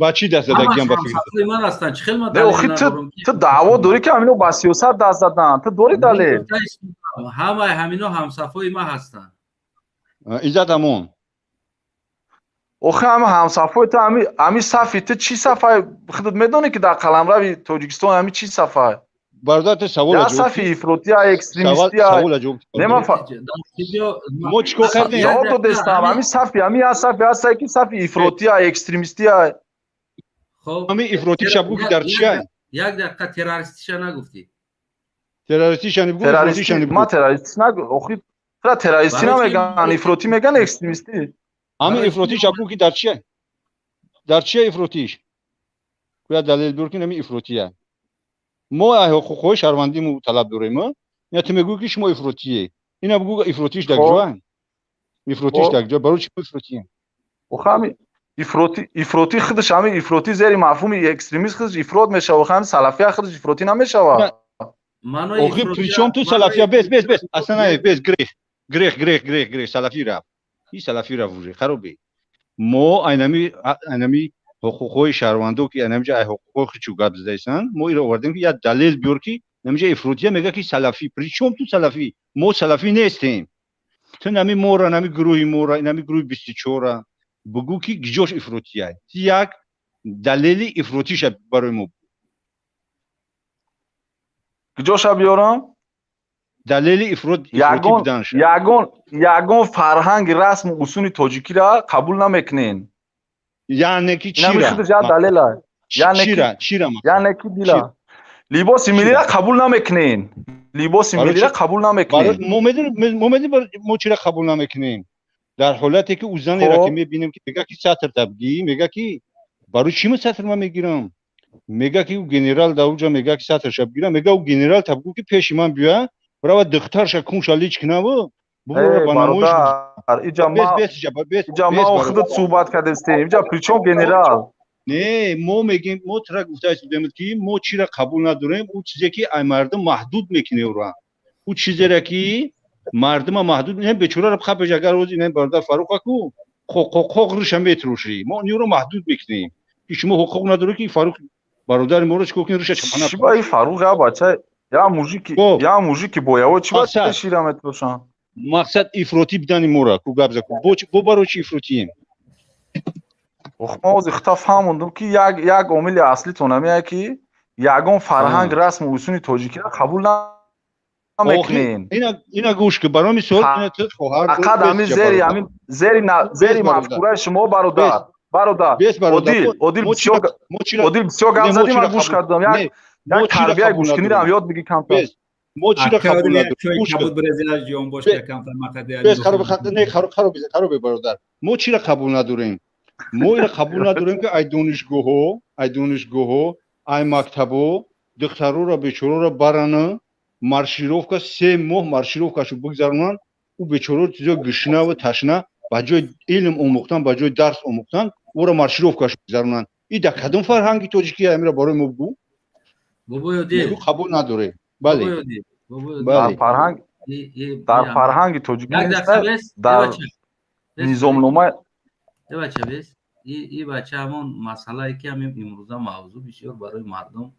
Ба чӣ даст задагиян, ба фикри ман ҳастанд, чӣ хел ман? Не, охи ту даъво дорӣ, ки ҳамино ба сиёсат даст заданд, ту дорӣ далел? Ҳамаи ҳамино ҳамсафои ман ҳастанд. Иззат Амон. Охи ҳами ҳамсафои ту, ҳами сафи ту чӣ сафай, худат медонӣ, ки дар қаламрави Тоҷикистон ҳами чӣ сафай? Бародар, ту савол. Я сафи ифротия, экстремистия. Не, ман мо чӣ кор кардем? Ҷавоб додестам. Ҳами сафи, ҳами я сафи ҳастае, ки сафи ифротия, экстремистия. Ҳами ифротиша бугӯ, ки дар чия? Як дақиқа, террористиша нагуфтӣ. Террористиша набугӯ, ифротиша набугӯ. Ма террористи нагу, охи тура террористӣ намегӯянд, ифротӣ мегӯянд, экстремистӣ. Ҳами ифротиша бугӯ, ки дар чия, дар чия ифротиш? Кӯя далел биёр, ки ҳами ифротия. Мо ҳуқуқҳои шаҳрвандиму талаб дорем, ина ту мегӯӣ, ки шумо ифротие. Ина бугӯ, ифротиш дар ҷоа, ифротиш дар ҷо, барои чӣ ифротием? Охи ҳами ифротӣ худаш, ҳами ифротӣ зери мафҳуми экстремист худаш ифрот мешава. Охи, ҳами салафия худаш ифротӣ намешава? Охи, причём тут салафия? Бес, бес, бес, Асанаев, бес, грех, грех, грех, грех, грех. Салафӣ рафт, и салафӣ рафт уже хароби. Мо айнами ҳуқуқҳои шаҳрвандо, ки айнамиҷа ай ҳуқуқҳои худшу гап задаистанд, мо иро овардем, ки як далел биёр, ки намиҷа ифротия мега, ки салафӣ. Причём тут салафӣ? Мо салафӣ нестем. Ту нами мора, нами гурӯҳи мора, нами гурӯҳи 24-а бугӯ, ки гиҷош ифротия. Як далели ифротиша барои мо. Гиҷоша биёрам? Далели ифрот буданша. Ягон фарҳанги, расму усули тоҷикиро қабул намекунен. Яъне ки чира? Далела. Чира, чира? Яъне ки дила либоси миллиро қабул намекунен, либоси миллиро қабул намекунен. Мо медонем, мо чира қабул намекунем. Дар ҳолате ки ӯ занеро ки мебинем, ки мега, ки сатр табгӣ, мега, ки барои чӣ ма сатр ма мегирам? Мега, ки ӯ генерал дар уҷа мега, ки сатрша бигирам. Мега, ӯ генерал табгӯ, ки пеши ман биёя, рава духтарша кунша лич кунаву. Бародар, иҷа ма худат суҳбат кардестем, иҷа причём генерал? Не, мо мегем, мо тра гуфтааст будем, ки мо чира қабул надорем: ӯ чизе ки ай мардум маҳдуд мекунем ӯра, ӯ чизере ки мардума маҳдуд. Не, бечораро хапеш, агар ози не, бародар Фаруха ку қоқоқоқ рӯша метрӯшӣ. Мо ниро маҳдуд мекунем, ки шумо ҳуқуқ надоред, ки Фарух бародари моро чикор кунед, рӯша чапана. Чиба и Фарух я бача, я мужики, я мужики бояво, чиба шира метрошан? Мақсад ифротӣ бидани мора ку гап за ку, бо барои чи ифротием? Ох, ма ози хита фаҳмондум, ки як омили аслитон ҳамея, ки ягон фарҳанг, расму усули тоҷикиро қабул намекунен. Ина гӯш ки, барои мисол. Фақат ҳамин зери ҳамин зери мафкураи шумо, бародар, бародар Одил, Одил бисёр, Одил бисёр гап задӣ, ман гӯш кардам. Як тарбияи гӯшкунирам ёд бигир камтар. Мо чиро қабул надорем? Бародар, мо чиро қабул надорем? Мо иро қабул надорем, ки ай донишгоҳҳо, ай донишгоҳҳо, ай мактабҳо духтароро бечораро барана, маршировка, 3 моҳ маршировкашу бигзаронанд. Ӯ бечоро чизо гушнаву ташна, ба ҷои илм омӯхтан, ба ҷои дарс омӯхтан, ӯро маршировкашу бигзаронанд. И дар кадом фарҳанги тоҷикӣ? Амира барои мо бигӯ. Қабул надорем, бале. Фарҳанг, дар фарҳанги тоҷикӣ, дар низомнома. Бача, бес, и бача, ҳамон масъалае, ки ҳамин имрӯза мавзӯъ бисёр барои мардум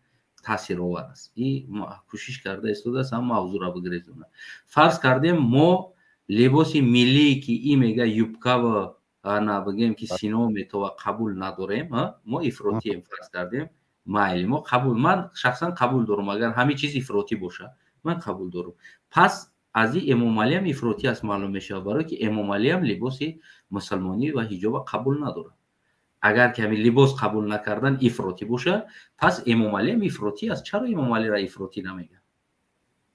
таъсировар аст, и кӯшиш карда истодааст ҳам мавзӯъро бигрезонад. Фарз кардем, мо либоси миллие, ки и мега юбкава ана, бигем, ки сино метова, қабул надорем, мо ифротием, фарз кардем. Майли, мо қабул, ман шахсан қабул дорам. Агар ҳамин чиз ифротӣ бошад, ман қабул дорам. Пас аз ин Эмомалиам ифротӣ аст маълум мешавад, барое ки Эмомалиам либоси мусулмонӣ ва ҳиҷоба қабул надорад. Агар ки ҳамин либос қабул накардан ифротӣ бошад, пас Эмомалиам ифротӣ аст. Чаро Эмомалиро ифротӣ намегӯяд?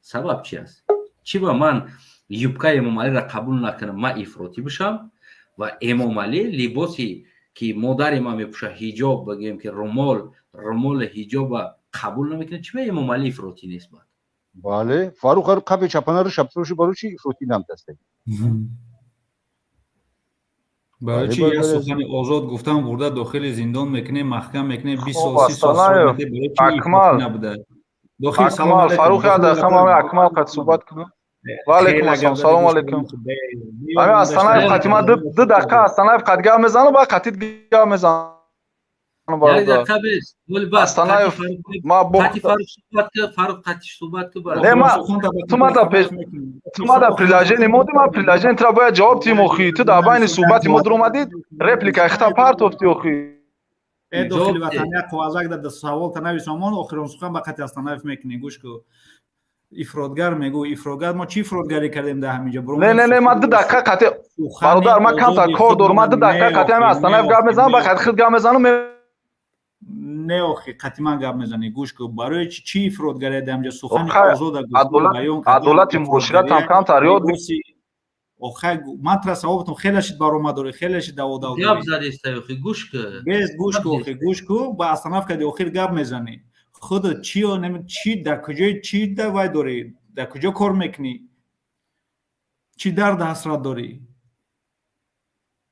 Сабаб чи аст? Чӣ ба ман юбкаи Эмомалиро қабул накунам, ман ифротӣ бошам, ва Эмомалӣ либоси ки модари ман мепӯшад, ҳиҷоб, бигӯем, ки румол, румоли ҳиҷоба қабул намекунад, чӣ ба Эмомалӣ ифротӣ нест бад? Бале, Фарух қабе чапанаро шабтроши, барои чи ифротӣ намтаста? Барои чи як сухани озод гуфтан бурда дохили зиндон мекунем, маҳкам мекунем, 20 сол, 30 сол Акмал набуда. Дохил. Фарух, Акмал қад суҳбат кунам. Ва алайкум ассалом, салому алайкум. Ами Астанаев қати ма 2 дақиқа, Астанаев қад гап мезанам, баъд қатит гап мезанам. Астанаев, ма Не, ма ту мада приложение моди, ма приложение тра бояд ҷавоб тиҳим. Охи, ту дар байни суҳбати мо дуромадӣ, реплика ихта партофтӣ, охи. Э, дохили ватания қоғазак да савол та нависомон. Охирон сухан ба қати Астанаев мекунӣ. Гӯш ку, ифротгар мегӯ, ифротгар. Мо чӣ ифротгарӣ кардем дар ҳамин ҷо? Не, не, не, ман 2 дақиқа қати, бародар, ман камтар кор дорам, ман 2 дақиқа қати ҳами Астанаев гап мезанам, ба қати худ гап мезанам. Не, охи, қати ман гап мезанӣ. Гӯш ку, барои чӣ ифротгарӣ дар ҳамҷо? Сухани озода. Адолати муоширатам камтар ёд. Охай, ман тра савобатон хеле шид, баромад дорӣ, хеле шид, даводав. Гап задеста, охи, гӯш ку. Бес, гӯш ку, охи, гӯш ку, ба остановка кади, охир гап мезанӣ. Худо чиё чи, дар куҷои чи вай дорӣ, дар куҷо кор мекунӣ, чӣ дарду ҳасрат дорӣ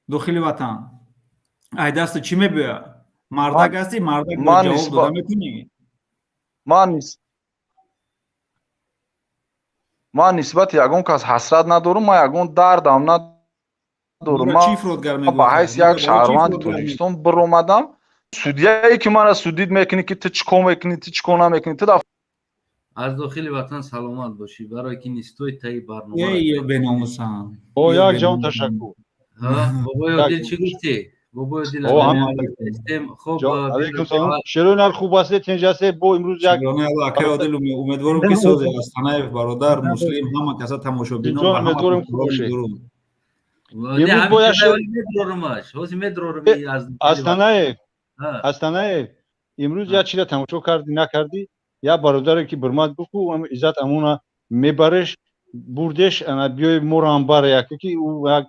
дохили ватан? Ай дасти чӣ мебиёяд? Мардак ҳастӣ, мардак ҷавоб дода метунӣ? Ман нисбати ягон кас ҳасрат надорам, ман ягон дардам надорам. Ман ба ҳайси як шаҳрванди Тоҷикистон биромадам. Судьяе ки мана судить мекунӣ, ки ту чӣ кор мекунӣ, ту чӣ кор намекунӣ, ту аз дохили ватан саломат бошӣ, барое ки нистои таи барнома. Эй беномусам. О, як ҷон, ташаккур. Бобои Одил, чӣ гуфтӣ? Бобои Одил, хоб, алейкум салом. Шерои хуб ҳастед, тинҷ ҳастед? Бо имрӯз як Акай Одил, умедворам, ки созе. Астанаев бародар, Муслим, ҳама каса тамошобинон. Умедворам, хуб бошед. Имрӯз бояд ҳозир медрорам. Астанаев, Астанаев, имрӯз як чиза тамошо кардӣ, накардӣ? Як бародаре ки бирмад гуфт, ку Иззат Амона мебареш, бурдеш, ана биёй моро ҳам баре, яке ки ӯ як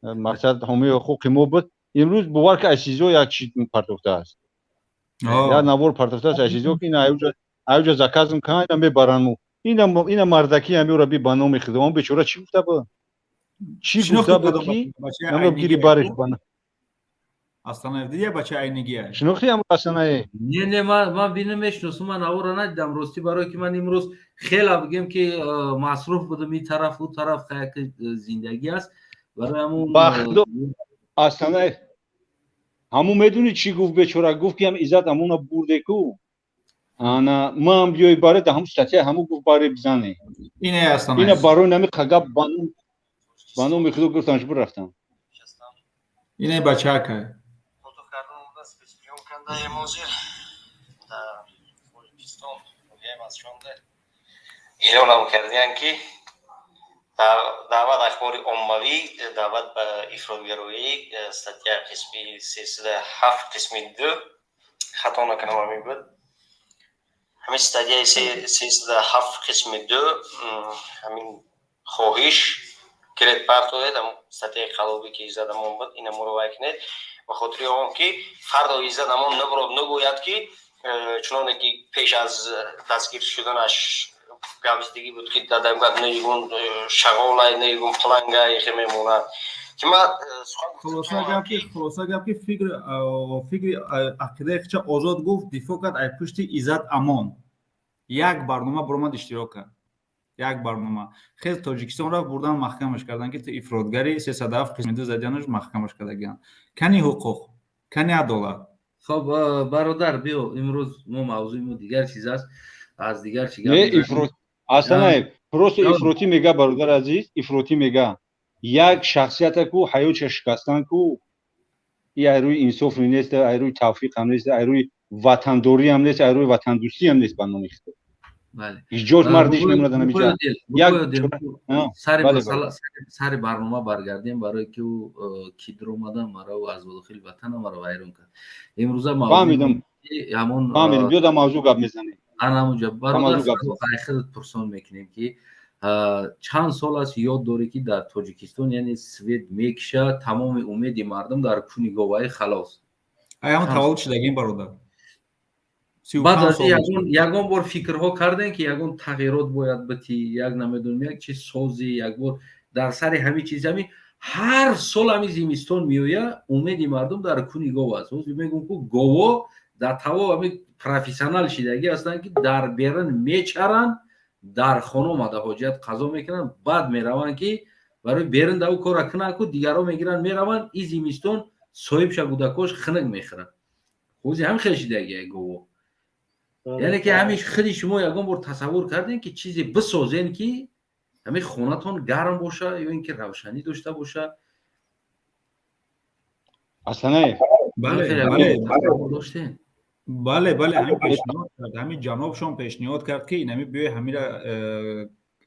мақсад ҳомии ҳуқуқи мо буд. Имрӯз бовар ки СИЗО як чи партофтааст, як навор партофтааст СИЗО, ки ина аюҷа заказм кан, ина мебаранд. Ина мардакӣ ҳамиёра би, ба номи худо, он бечора чӣ гуфта буд? Чӣ гуфта буд, ки намро гири бареш? Астанаев, дидия бача айнигия? Шинохти ам, Астанаев? Не, ман бинам, мешиносум, ман навора надидам, ростӣ, барое ки ман имрӯз хела бигем ки масруф будам, ин тараф, ӯ тараф, як зиндагӣ аст, барои ҳамун. Астанаев, ҳамун медонӣ чӣ гуфт бечора? Гуфт, ки ам Иззат Амона бурде ку, ана маам биёй баре, да ҳамун статья ҳамун гуфт, баре бизане. Ина барои нами қагап ба номи худо гуфтам, бурафтам. Ине бачака. Ҳозир дар Тоҷикистон эълонам кардиянд, ки даъват ахбори оммавӣ, даъват ба ифротгароӣ, статья қисми 307 қисми 2, хато накунам, ҳамин буд, ҳамин статьяи 307 қисми 2. Ҳамин хоҳиш киред, партоед статьяи қалобӣ, ки Иззат Амон буд, ина муровай кунед, ба хотири он ки фардо Иззат Амон набурод, нагӯяд, ки чуноне ки пеш аз дастгир шуданаш гапзидагӣ буд, ки дадамгап наигун шағолай, наигун палангай хе мемонад, ки ман Хулоса гап ки фикри ақидаи хича озод гуфт, дифоъ кард. Ай пушти Иззат Амон як барнома баромад, иштирок кард, як барнома. Хез Тоҷикистон рафт, бурдан, маҳкамаш кардан, ки ту ифротгари, 307 қисми 2 задианаш, маҳкамаш кардагиан. Кани ҳуқуқ, кани адолат? Хоб, бародар, биё, имрӯз мо мавзӯи мо дигар чиз аст, аз дигар чи. Не, ифрот, Асанаев, просто ифротӣ мега, бародар азиз, ифротӣ мега. Як шахсията ку ҳаётша шикастан ку, и ай рӯи инсоф нест, ай рӯи тавфиқ ҳам нест, ай рӯи ватандорӣ ҳам нест, ай рӯи ватандӯстӣ ҳам нест, ба номи худо. Ҳеҷ мардиш мемонад ҳамиҷа. Сари барнома баргардем, барое ки ӯ ки дуромадан мара аз дохили ватана мара вайрон кард. Имрӯза фаҳмидам. Ҳамон фаҳмидам, биё, дар мавзӯъ гап мезанем. Анамуҷа, бародар, худат пурсон мекунем, ки чанд сол аст, ёд дорӣ, ки дар Тоҷикистон, яъне, свет мекушад, тамоми умеди мардум дар куни говаи халос. Аям таваллуд шудагим, бародар. Баъд аз ягон бор фикрҳо кардем, ки ягон тағйирот бояд битӣ, як намедонам, як чиз созӣ, як бор дар сари ҳамин чиз, ҳамин ҳар сол ҳамин зимистон меояд, умеди мардум дар куни гов аст. Ҳозир мегӯм, ку гово дар таво ҳамин профессионал шидагӣ ҳастанд, ки дар берун мечаранд, дар хона омада ҳоҷият қазо мекунанд, баъд мераванд, ки барои берун да ӯ кора кунанд, ку дигарро мегиранд, мераванд. И зимистон соҳибша, гудакош хунук мехӯрад. Ҳозир ҳамин хел шидагия гово. Яъне ки ҳамин худи шумо ягон бор тасаввур кардем, ки чизе бисозем, ки ҳамин хонатон гарм боша ё ин ки равшанӣ дошта боша? Асанаев. Доштем. Бале, ҳамин пешниҳод кард, ҳамин ҷанобшон пешниҳод кард, ки инами биёй, ҳамира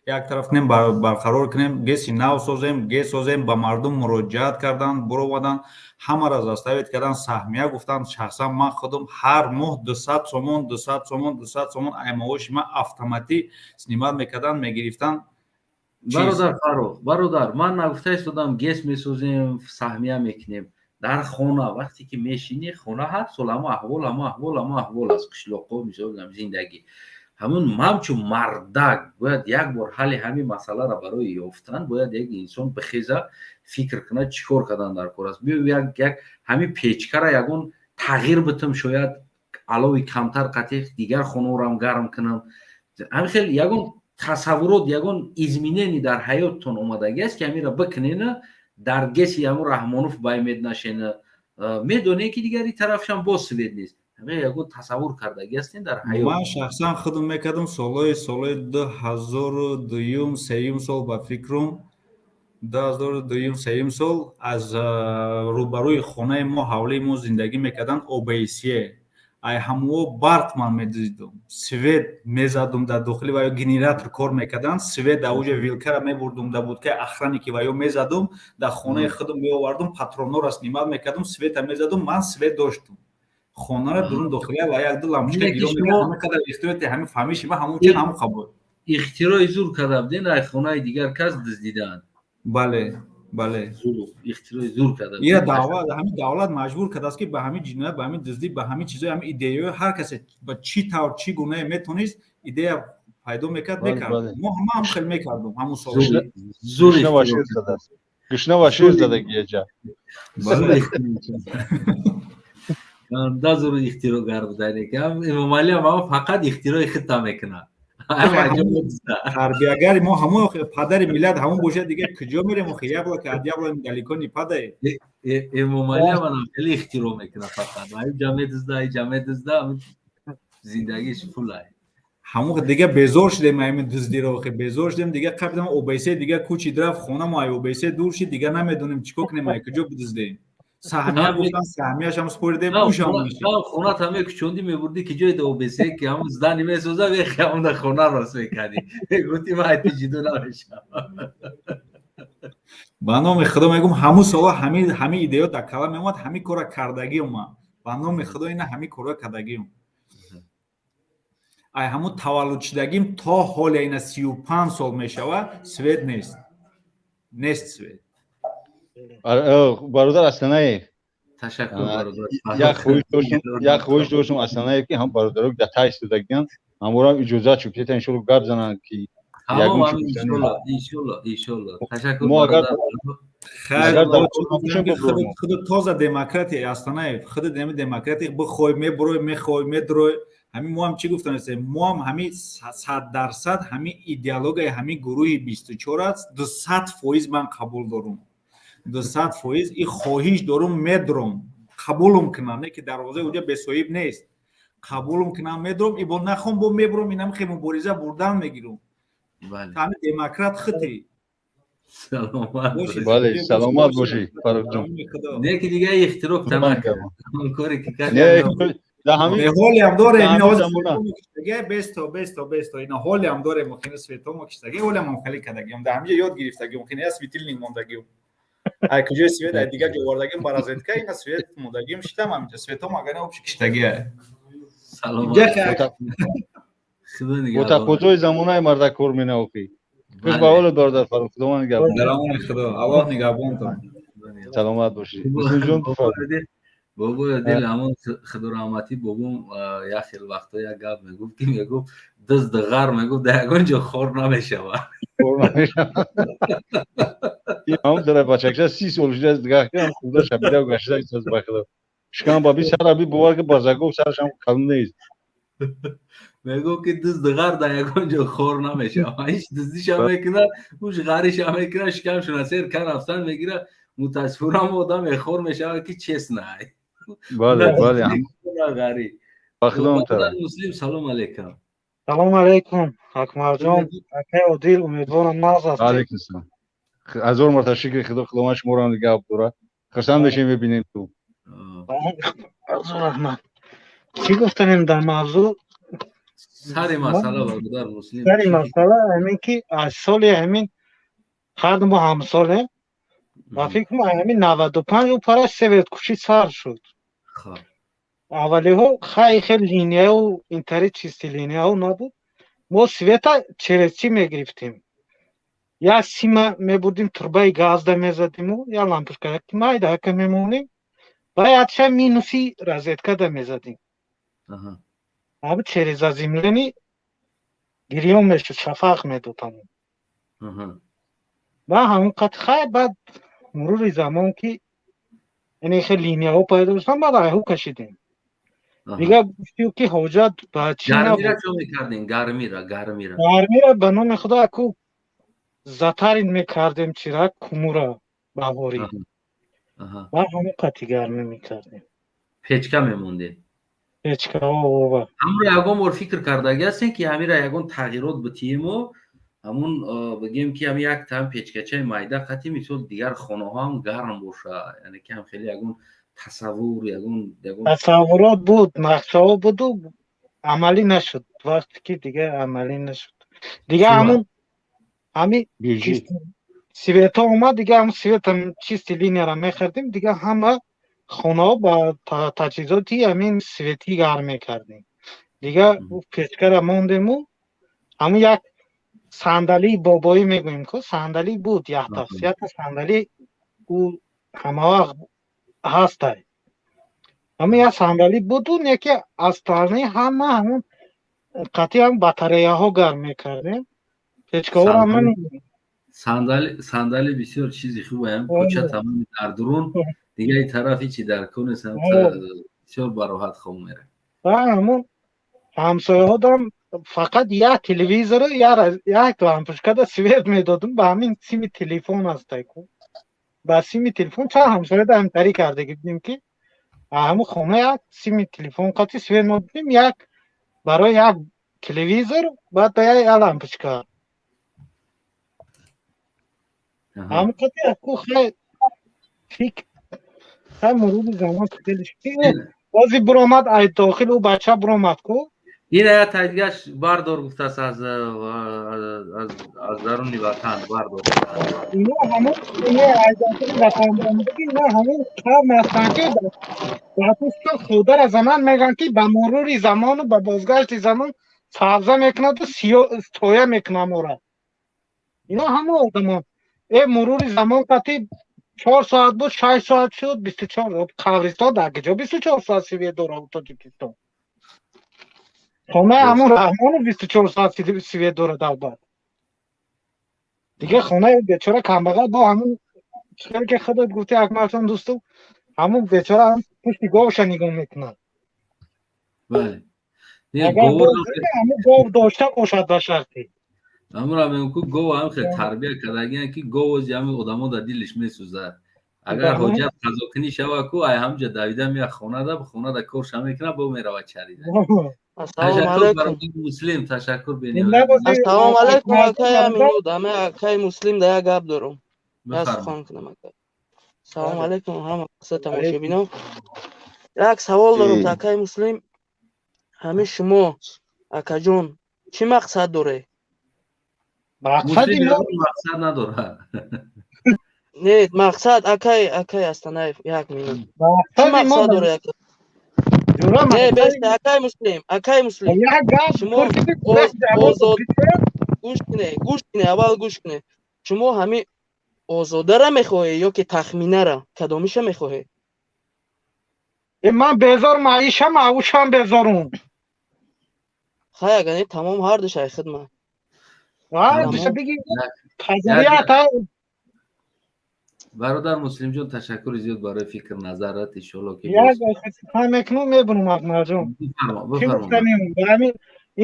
як тараф кунем, барқарор кунем, ГЭСи нав созем, ГЭС созем. Ба мардум муроҷиат карданд, буроваданд, ҳамаро заставить карданд, саҳмия гуфтанд. Шахсан ман худам ҳар моҳ 200 сомон, 200 сомон, 200 сомон ай маоши ман автоматӣ снимать мекарданд, мегирифтанд. Бародар Фаррух, бародар, ман нагуфта истодам ГЭС месозем, саҳмия мекунем. Дар хона вақте ки мешинӣ, хона ҳар сол ҳамо аҳвол, ҳамо аҳвол, ҳамо аҳвол аст. Қишлоқҳо, мисол, зиндагӣ. Ҳамун ҳамчун мардак бояд як бор ҳалли ҳамин масъаларо барои ёфтан бояд як инсон бихеза, фикр кунад, чӣ кор кардан дар кор аст. Биё, як ҳамин печкара ягон тағйир битам, шояд алови камтар қатиқ дигар хонаорам гарм кунам. Ҳамин хел ягон тасаввурот, ягон изменение дар ҳаёттон омадагӣ аст, ки ҳаминро бикунена, дар ГЭСи ҳамун Раҳмонов баймед нашена, медонед, ки дигари тарафшам боз свет нест. Ҳамин ягон тасаввур кардагӣ ҳастен дар ҳаёт? Ман шахсан худам мекардам. Солҳои 2002-юм, сеюм сол, ба фикрум, 2002-юм, сеюм сол аз рӯбарӯи хонаи мо, ҳавлии мо зиндагӣ мекарданд ОБСЕ. Ай ҳамуо барқ ман медидум, свет мезадум дар дохили ва ё генератор кор мекарданд, свет дар уҷа вилкара мебурдум, дар будкаи охранники ва ё мезадум, дар хонаи худам меовардум, патронора снимать мекардум, света мезадум, ман свет доштум. Хонара дурун дохилия ва як ду лампочка гиро мекард. Ҳама қадар ихтироти, ҳамин фаҳмиши ман ҳамун чен, ҳамун қабул. Ихтирои зур карда буден, ай хонаи дигар кас дуздидаанд. Бале. Ихтирои зур карда. Ира давлат, ҳамин давлат маҷбур кардааст, ки ба ҳамин ҷиноят, ба ҳамин дуздӣ, ба ҳамин чизои, ҳамин идеяҳои ҳар касе ба чӣ тавр, чӣ гунае метонист, идея пайдо мекард, мекард. Мо ҳама ҳам хел мекардум ҳамун сол. Зур. Гушна ва шер задагиаҷа. Да, зур ихтироъгар будане. Эмомалӣ ҳам фақат ихтирои худта мекунад. Тарбиягари мо ҳамон, падари миллат ҳамон бошад, дигар куҷо мерем охи? Яблоко от яблони далеко не падает. Эмомалӣ ҳам хеле ихтироъ мекунад, фақат ҷа медузда, ҷа медузда, зиндагиш пулай. Ҳамон дига безор шудем ҳамин дуздиро охи, безор шудем дига. Қабдам ОБСЕ дига кӯчид, рафт, хонамо ай ОБСЕ дур шид, дига намедонем чӣ кор кунем, ай куҷо бидуздем. Саҳмия гуфтан, саҳмияшам споридем. Ушам. Хоната мекучондӣ, мебурдӣ, ки ҷои ОБСЕ, ки ҳамун здание месоза, вехи ҳамуда хона рост мекардӣ, мегуфтӣ: ман айти ҷидо намешам. Ба номи Худо мегӯм, ҳамун солҳо ҳамин идеё дар кала меомад, ҳамин кора кардагиум ман. Ба номи Худо, ина ҳамин кора кардагиум. Ай ҳамун таваллудшудагим то ҳоля, ина 35 сол мешавад, свет нест, нест свет. Бародар Астанаев. Ташаккур, бародар. Як хоҳиш доштум, Астанаев, ки ҳам бародаро дар тай истодагиян, ҳаморам иҷозат шуд, ки иншолло гап зананд, ки Иншолло, иншолло, ташаккур. Худ тоза демократия, Астанаев, худ ами демократия, бихоҳ мебурой, мехоҳ медурой. Ҳамин мо ҳам чӣ гуфтам, мо ҳам ҳамин 100% ҳамин идеологияи ҳамин гурӯҳи 24 аст, 200% ман қабул дорум, 200% и хоҳиш дорум, медуром, қабулум кунам, не ки дарвозаи уҷа бесоҳиб нест, қабулум кунам, медуром, ибо нахом бо мебуром, инам хе мубориза бурдан мегирум. Ҳамин демократ хити. Бале, саломат бошӣ, Фаррухҷон. Не ки дига ихтироъ тамакар коре ки Ҳолиам дорем, бесто, бесто, бесто, ина ҳолиам дорем, охина светомо киштаги, ҳолиам ам хеле кардагиам, дар ҳамиҷа ёд гирифтагиам, охина я светильник мондагиам, ай куҷои свет, ай дигар ҷо овардагим ба розетка, ина свет мондагиам, шитам ҳамиҷа светом, агар не общий киштагия. Саломат. Бо тақозои замонаи мардаккор менаохӣ. Хуш ба ҳолат, бародар Фаррух, Худованд нигаҳбон. Дарамони Худо, Аллоҳ нигаҳбонтон. Саломат бошӣ, Муслимҷон. Бобои дил, ҳамон Худораҳматӣ бобом як хел вақто як гап мегуфт, ки мегуфт: дузд ғар, мегуфт, дар ягон ҷо хор намешавад. Ҳам дара бачакша 30 сол шудааст, дигар худа шабида гашта истаз, ба Худо. Шикам ба би сара би бовар ки базагов сарашам калон нест. Мегуфт, ки дузд ғар дар ягон ҷо хор намешавад. Ҳеч дуздишам мекунад, уш ғаришам мекунад, шикамшона сер кар рафтан мегирад. Мутаассифона, одам хор мешавад, ки честно. Бале. Ғарӣ. Ба Худо. Муслим, салом алейкум. Салом алейкум, Акмалҷон, акай Одил, умедворам нағз ҳастед. Алейкум салом, ҳазор марта шукри Худо, Худованд шуморо нигаҳ дорад, хурсанд мешем, мебинем ту. Ҳазор раҳмат. Чӣ гуфтанем дар мавзӯъ? Сари масъала, бародар Муслим. Сари масъала ҳамин ки аз соли ҳамин ҳар мо ҳамсолем, ба фикр ҳамин 95 ӯ пара светкушӣ сар шуд. Аввалиҳо хай хел линияу интери чисти линияу набуд. Мо света через чӣ мегирифтем? Як сима мебурдим, трубаи газда мезадиму як лампочка майда ҳака мемонем ва якша минуси розеткада мезадим. Ҳами через заземление. Гирён мешуд, шафақ медод ҳамон. Ба ҳамон қад хай, баъд мурури замон ки яъне хел линияҳо пайдо шуданд, баъд айҳу кашидем. Дигар гуфтию ки ҳоҷат ба чӣ Гармира набуд. Чо мекардем? Гармира, гармира. Гармира, ба номи худо, аку затарин мекардем, чира кумура баҳорӣ. Ба ҳамон қати гармӣ мекардем. Печка мемондем. Печкаҳо ова. Ҳамро ягон бор фикр кардаги ҳастем, ки ҳамира ягон тағйирот битиему, ҳамун бигем, ки ҳам як там печкачаи майда қати, мисол, дигар хонаҳо ҳам гарм боша, яъне ки ҳам хеле ягон тасаввур, ягон Тасаввурот буд, нақшаҳо буду, амалӣ нашуд. Вақте ки дигар амалӣ нашуд. Дигар ҳамун ҳами светҳо омад, дигар ҳамун света чистый линияро мехардем, дигар ҳама хонаҳо ба таҷҳизоти ҳамин светӣ гарм мекардем. Дигар печкара мондему, ҳамун як сандалии бобоӣ мегӯем ку, сандалӣ буд, якта сандалӣ, ӯ ҳамавақт ҳастай. Ҳамин як сандалӣ буду, неки остальные ҳама ҳамун қатъи ҳам батареяҳо гарм мекардем. Печкаҳоро ман Сандалӣ бисёр чизи хубаям, кӯча тамоми дар дурун, дигари тараф ҳичи дар кор нест, бисёр бароҳат хоб меравад. Ҳамун ҳамсояҳодам фақат як телевизору як лампочкада свет медодум, ба ҳамин сими телефон ҳастай ку, ба сими телефон чанд ҳамсояда ҳамтарӣ карда будем, ки ҳамун хона як сими телефон қати свет медодем, як барои як телевизор, баъд ба як лампочка. Ҳамун қати ку хай фикр, хай мурури замон хеле бози буромад, ай дохил ӯ бача буромад ку. Ина я тайдигаш бардор гуфтааст, аз даруни ватан бардор. Ино ҳамон, ино аз дохили ватан буромадаги, ино ҳамон қавм ҳастанд, ки дар пушти худара зананд, мегӯянд, ки ба мурури замону ба бозгашти замон сабза мекунаду тоя мекунад мора. Ино ҳамон одамон мурури замон қати 4 соат буд, 6 соат шуд, 24. Қабристон дар киҷо 24 соат свет дорад? Тоҷикистон хонаи ҳамон Раҳмонов 24 соат свет дорад, албат. Дигар хонаи бечора камбағал бо ҳамун хеле ки худат гуфти, Акмалҷон дӯсту, ҳамун бечора пушти говша нигоҳ мекунад. Ҳамун гов дошта бошад, ба шарти. Ҳамура мегӯм ку, гов ҳам хел тарбия кардагиан, ки гов ози ҳамин одамо дар дилиш месӯзад. Агар ҳоҷат қазокунӣ шава ку, ай ҳамҷа давида меяд хонада, хонада корша мекунад, бо меравад чарида. Ташаккур, бародари Муслим, ташаккур. Ассалому алайкум, акай Аминуд. Аме акай Муслим да як гап дорум, як сухан кунам, акай. Салому алайкум ҳама тамошобинон. Як савол дорум та акай Муслим. Ҳамин шумо, акаҷон, чӣ мақсад доред? Мақсад надорад. Не, мақсад, акай Астанаев, як минут. Чӣ мақсад доред, ака? Не, бесте, акай Муслим, акай Муслим. Шумо озод, гӯш кунед, гӯш кунед, аввал гӯш кунед. Шумо ҳамин озодара мехоҳед ё ки тахминара, кадомиша мехоҳед? Ман безорм, аишам, аушам безорум. Хай, агар не, тамом, ҳардуш ай хидмат. Ҳардуша биги, тазарията. Бародар Муслимҷон, ташаккури зиёд барои фикр назарат, иншоалло ки як мекунум, мебунум, Акмалҷон.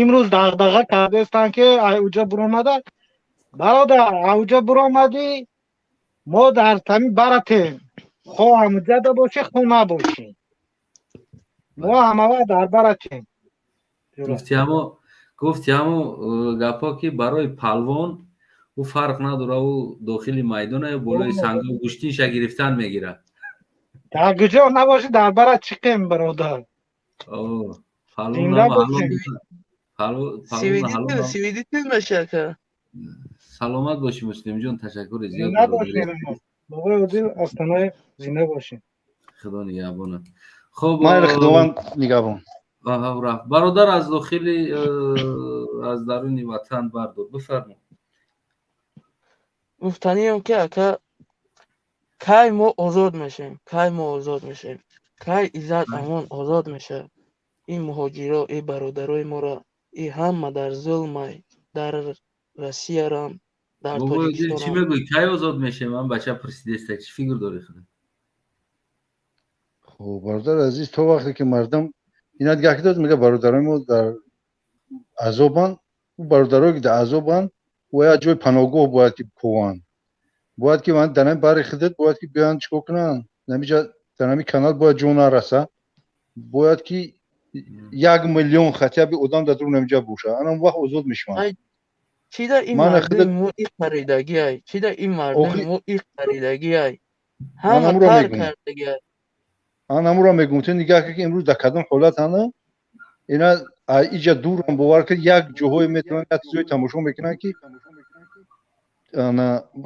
Имрӯз дағдаға кардестанд, ки ай уҷа буромада. Бародар, ауҷа буромадӣ, мо дар тами баратем, хо ҳамуҷада бошӣ, хо набошӣ, мо ҳамавақт дар баратем. Гуфти ҳамо гапҳо, ки барои палвон ӯ фарқ надора, ӯ дохили майдона ё болои санго гӯштинша гирифтан мегирад. Дар куҷо набошӣ, дар барат чиқем, бародар. Зинда бошем. Свидетель меша, ака. Саломат бошӣ, Муслимҷон, ташаккури зиёд. Зинда бошем, бобои Одил Астанаев, зинда бошем. Худо нигаҳбонат. Хоб. Майли, Худованд нигаҳбон. Рафт бародар аз дохили, аз даруни ватан бардор, бифармо. Гуфтанием, ки ака, кай мо озод мешавем, кай мо озод мешавем, кай иззат амон озод мешавад? Ин муҳоҷиро, ин бародарои моро, и ҳама дар зулмай. Дар Россиярам, дар Бобои, чӣ мегӯӣ, кай озод мешавем? Ман бача пурсидеста, чӣ фикр дорӣ худат? Хуб, бародари азиз, то вақте ки мардум ина дигар дод, мега бародарои мо дар азобанд, ӯ бародарое ки дар азобанд, бояд ҷои паноҳгоҳ бояд ки кованд, бояд ки дар ҳамин бари худат бояд ки биёянд, чикор кунанд, ҳамиҷа дар ҳамин канал бояд ҷо нараса, бояд ки 1 миллион хотя бы одам дар дуруни ҳамиҷа боша, ана он вақт озод мешаванд. Чида ин мардуми мо иқаридагиай? Чида ин мардуми мо иқаридагиай? Ҳама тар кардагиай. Ан ҳамуро мегӯм, ту нигаҳ кар, ки имрӯз дар кадом ҳолат ҳана ина иҷа дурам, бовар кар, як ҷоҳое метавонанд, як чизое тамошо мекунанд, ки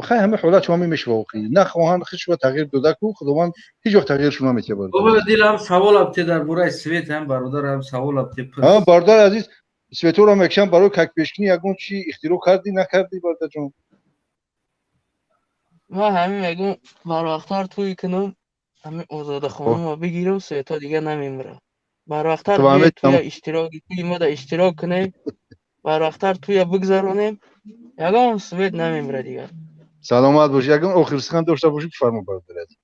хай, ҳама ҳолат шумо мешава, охи нахоҳанд худшуба тағйир дода ку, Худованд ҳеҷ вақт тағйиршо наметиҳад. Бобо дил, ҳам савол абте дар бораи свет, ҳам бародар, ҳам савол абте. Бародар азиз, светоро мекашам барои как пешкунӣ, ягон чи ихтироъ кардӣ, накардӣ, бародарҷон? Ман ҳамин мегӯм, барвақттар тӯй кунам, ҳамин Озода хонума бигирам, свето дига намемира. Барвақттар туя иштирок, туи мада иштирок кунем, барвақттар туя бигзаронем, ягон свет намемира дигар. Саломат бошӣ. Ягон охир сухан дошта бошӣ, бифармо, бародар азиз.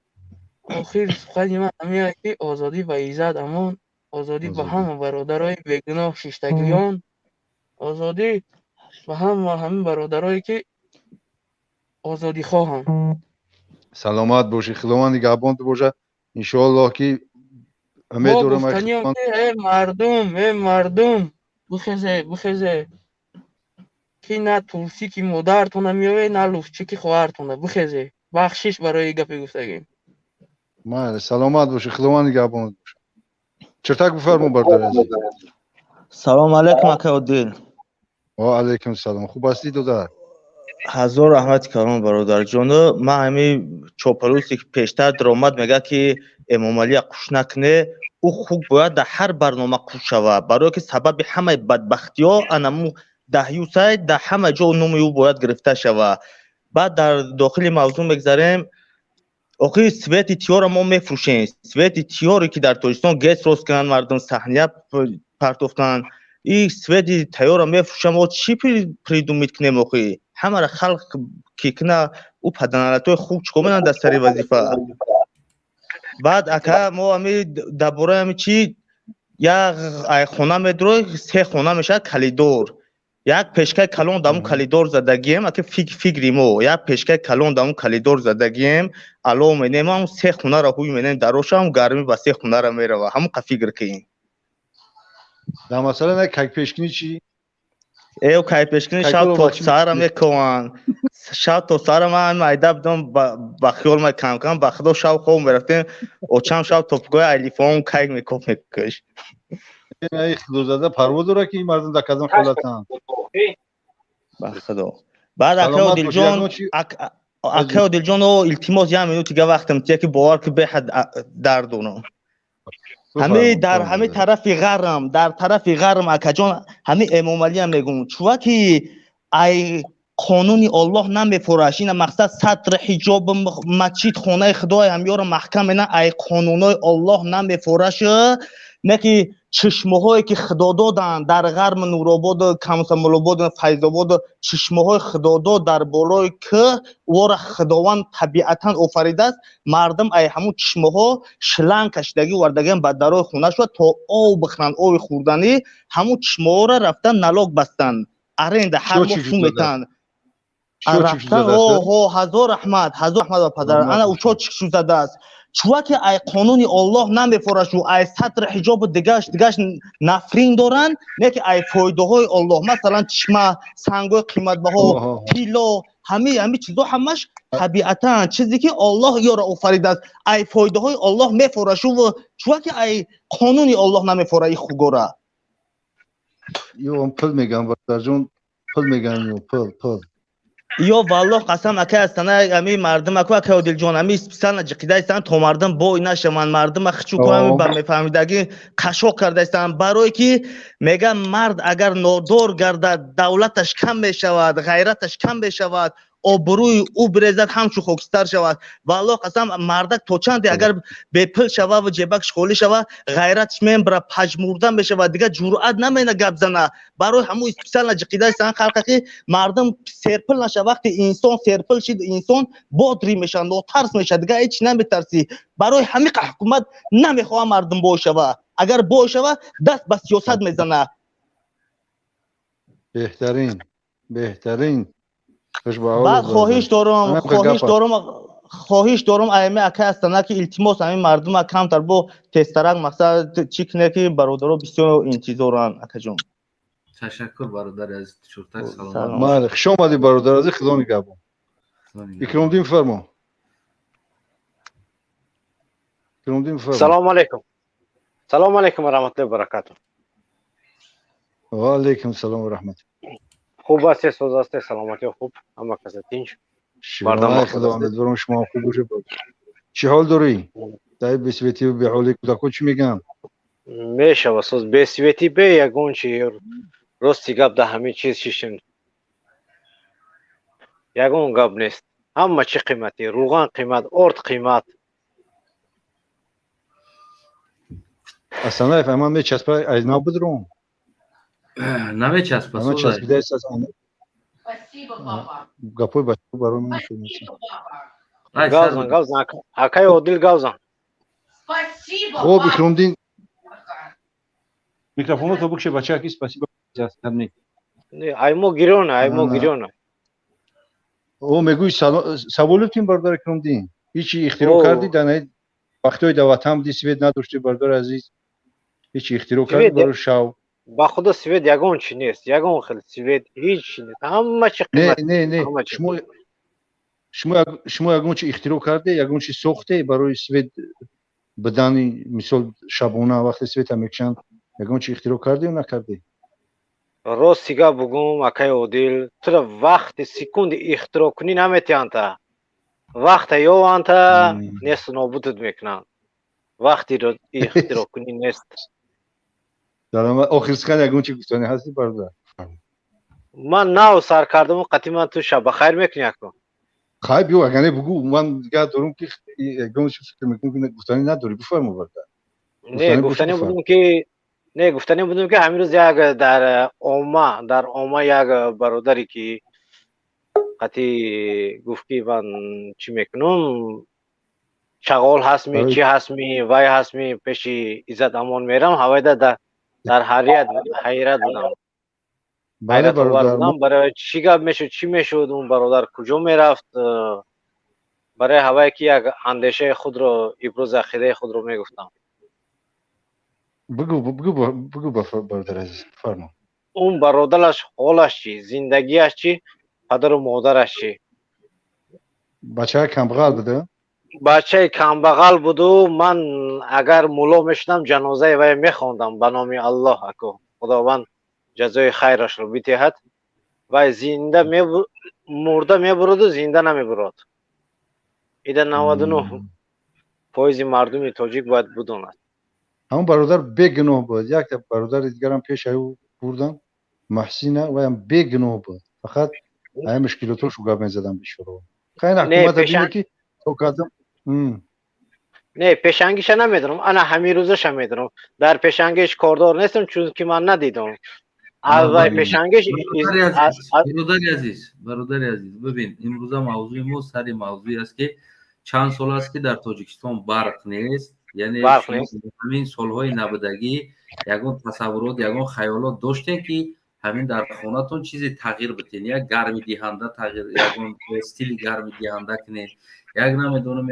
Охир сухани ман ҳамин ки озодӣ ба иззат амон, озодӣ ба ҳама бародарои бегуноҳ шиштагиён, озодӣ ба ҳама ҳамин бародарое ки озодихоҳанд. Саломат бошӣ, Худованд нигаҳбон ту боша, иншоаллоҳ ки умед дорам. Ки э мардум, э мардум, бихезе, бихезе, ки на тулсӣ ки модаратона меояд, на луфчӣ ки хоҳартона. Бихезе. Бахшиш барои гапи гуфтагим. Майли, саломат бошӣ, Худованд нигаҳбонат боша. Чиртак, бифармо, бародари азиз. Салому алайкум, акай Одил. Ва алайкум салом, хуб ҳастӣ, додар? Ҳазор раҳмати калон, бародарҷону. Ман ҳами чопалусе ки пештар даромад, мегӯяд ки Эмомалия қуш накуне, ӯ хуб бояд дар ҳар барнома қуш шавад, барое ки сабаби ҳамаи бадбахтиҳо анаму даҳюсай, дар ҳама ҷо номи ӯ бояд гирифта шавад. Баъд дар дохили мавзӯъ мегзарем. Охири свети тиёра мо мефурӯшем, свети тиёре ки дар Тоҷикистон ГЭС рост кунанд, мардум саҳния партофтанд, и свети тайёра мефурӯшам, мо чӣ придумать кунем? Охи ҳамара халқ ки куна, ӯ паданалатои хуб чикор менанд дар сари вазифа? Баъд, ака, мо ами дар бораи ами чи як хона медурой, се хона мешавад, калидор, як пешкаи калон даму калидор задагием. Аки фикри мо, як пешкаи калон даму калидор задагием, ало менем, ҳам се хонаро ҳуй менем, дарошам гармӣ ба се хонара мерава. Ҳамон қа фикр кунем. Дар масъала на кайпешкунӣ чӣ? Э, кайпешкунӣ шаб то саҳара мекованд, шаб то саҳара. Ман майда будам, ба хиёл ма камкам, ба худо, шаб хоб мерафтем, очам шаб то пгоҳи алифон кайк мекоф мекушт. Худозада парво дорад, ки ин мардум дар кадом ҳолатанд. Ба худо. Баъд, акай Одилҷон, акай Одилҷон, илтимос, як минут дига вақтам тия, ки бовар ки беҳад дард дорам. Ҳами дар ҳами тарафи ғарм, дар тарафи ғарм, акаҷон, ҳами Эмомалиам мегӯм, чуваки ай қонуни Оллоҳ намефураш, ина мақсад сатр, ҳиҷоб, масҷид, хонаи худои ҳамёро маҳкам мена, ай қонунои Оллоҳ намефураш, не ки чишмаҳое ки худо доданд дар ғарм, Нурободу, Комсомолободу, Файзободу, чишмаҳои худодод дар болои кӯҳ, ӯро Худованд табиатан офаридааст. Мардум ай ҳамун чишмаҳо шланг кашидагӣ овардагиан ба дарои хона шуда, то об бихӯранд, оби хӯрданӣ. Ҳамун чишмаҳоро рафтан налог бастанд, аренда ҳар моҳ сум метаҳанд рафтан. Оҳо, ҳазор раҳмат, ҳазор раҳмат ба падар. Ана учо чӣ задааст? Чуваки ай қонуни Оллоҳ намефорашу, ай сатри ҳиҷобу дигаш дигаш нафрин доранд, не ки ай фоидаҳои Оллоҳ, масалан, чишма, сангҳои қиматбаҳо, тилло, ҳами чизо ҳамаш табиатан чизе ки Оллоҳ ёро офаридааст, ай фоидаҳои Оллоҳ мефорашу, чуваки ай қонуни Оллоҳ намефора и хугора. Ё пул мегӯям, бародарҷон, пул мегӯям, ё пул, пул. Ё валлоҳ қасам, акай астана, ами мардум аку, акай Одилҷон, ами специально ҷиқидаистанд, то мардум бой нашаванд, мардума хичу кунам, ба мефаҳмидагӣ қашоқ кардаистанд, барое ки мегӯям, мард агар нодор гардад, давлаташ кам мешавад, ғайраташ кам мешавад. Обрӯи ӯ бирезад, ҳамчун хокистар шавад. Валлоҳ қасам, мардак то чанде агар бепул шава ва ҷебакш холӣ шава, ғайратш мембара, пажмурда мешавад, дигар ҷуръат намена гап зана. Барои ҳамун специально ҷиқидаистан халқа, ки мардум серпул наша. Вақте инсон серпул шид, инсон бодрӣ мешавад, нотарс мешавад, дигар ҳеч наметарсӣ. Барои ҳамиқа ҳукумат намехоҳад мардум бой шава. Агар бой шава, даст ба сиёсат мезана. Беҳтарин, беҳтарин. Баъд хоҳиш дорум аями акай астана, ки илтимос, ҳамин мардума камтар бо тезтарак мақсад чӣ куне, ки бародаро бисёр интизоранд, акаҷон. Ташаккур, бародари азиз, чуртак саломат. Майли, хуш омадӣ, бародар азиз, худо нигаҳбон. Икромдин, фармо. Икромдин, фармо. Салому алейкум, салому алейкум ва раҳматуллоҳи ва баракатуҳ. Ва алейкум салом ва раҳмат. Хуб ҳастед, соз ҳастед, саломатӣ хуб, ҳама каса тинч? Худо, умедворам шумо хуб бошед. Чӣ ҳол дорӣ? Дай бесветӣ, беҳоли кӯдакҳо чӣ мегӯянд? Мешава, соз, бесветӣ бе ягон чи. Рости гап, да ҳамин чиз шишем, ягон гап нест, ҳама чӣ қиматӣ: рӯған қимат, орд қимат. Асанаев, ман мечаспа, аз нав бидром. Намечаспа. Гапои бачаҳо барои ман шуд. Гавзан, гавзан, акаи Одил, гавзан. Хоб, Икромдин, микрофоното бикше, бачаки. Спасибо. Аймо гирёна, аймо гирёна. О, мегӯи, саволутин, бародар Икромдин, ҳичи ихтироъ кардӣ? Дар вақтҳои даватам ди свет надошти, бародари азиз, ҳичи ихтироъ кардӣ барои шав? Ба худо, свет ягон чи нест, ягон хел свет ҳеҷ чи нест, ҳама чи қимат. Не, не, шумо ягон чи ихтироъ карде, ягон чи сохте барои свет бидани, мисол, шабона вақте света мекушанд, ягон чи ихтироъ карде ё накарде? Рости гап бугум, акаи Одил, тура вақти секунди ихтироъ кунӣ наметиҳанта, вақта ёванта, несту нобудат мекунанд, вақти ихтироъ кунӣ нест. Охир сухан, ягон чи гуфтанӣ ҳасти, бародар? Ман нав сар кардаму қатъи ман ту шаб бахайр мекунӣ, ако. Хай, биё, агар не, бугӯ. Ман дигар дорум, ки ягон чи фикр мекунам, ки гуфтанӣ надорӣ. Бифармо, бародар. Не, гуфтанӣ будум ки, не, гуфтанӣ будум, ки ҳамин рӯз як дар омма як бародаре, ки қатъи гуфт, ки ман чӣ мекунам, чағол ҳастми, чӣ ҳастми, вай ҳастми, пеши Иззат Амон мерам. Ҳавайда дар ҳайрат будам, ҳайратовар будам, барои чӣ гап мешуд, чӣ мешуд, он бародар куҷо мерафт. Барои ҳавае ки як андешаи худро, ибрози ақидаи худро мегуфтам. Бигӯ, бигӯ, бигӯ, бародар азиз, фармо. Он бародараш ҳолаш чӣ, зиндагиаш чӣ, падару модараш чӣ? Бачаи камбағал буда. Бачаи камбағал буду. Ман агар мулло мешудам, ҷанозаи вай мехондам. Ба номи Аллоҳ, ако, Худованд ҷазои хайрашро бидиҳад. Вай зинда мурда мебуроду, зинда намебурод. Ида 99% мардуми тоҷик бояд бидонад. Ҳамон бародар бегуноҳ буд. Якта бародари дигарам пешаи ӯ бурдам, Маҳсина, ваям бегуноҳ буд, фақат ая мушкилотошу гап мезадам бишоро. Хайна, ҳукумата бине, ки то кардам. Не, пешангиша намедонам, ана ҳамин рӯзаша медонам. Дар пешангиш кордор нестам, чунки ман надидам. Аввай пешангиш. Бародари азиз, бародари азиз, бибин, имрӯза мавзӯи мо сари мавзӯе аст, ки чанд сол аст, ки дар Тоҷикистон барқ нест. Яъне ҳамин солҳои набудагӣ ягон тасаввурот, ягон хаёлот доштем, ки ҳамин дар хонатон чизе тағйир битен, як гармидиҳанда тағйир, ягон стили гармидиҳанда кунед, як намедонам,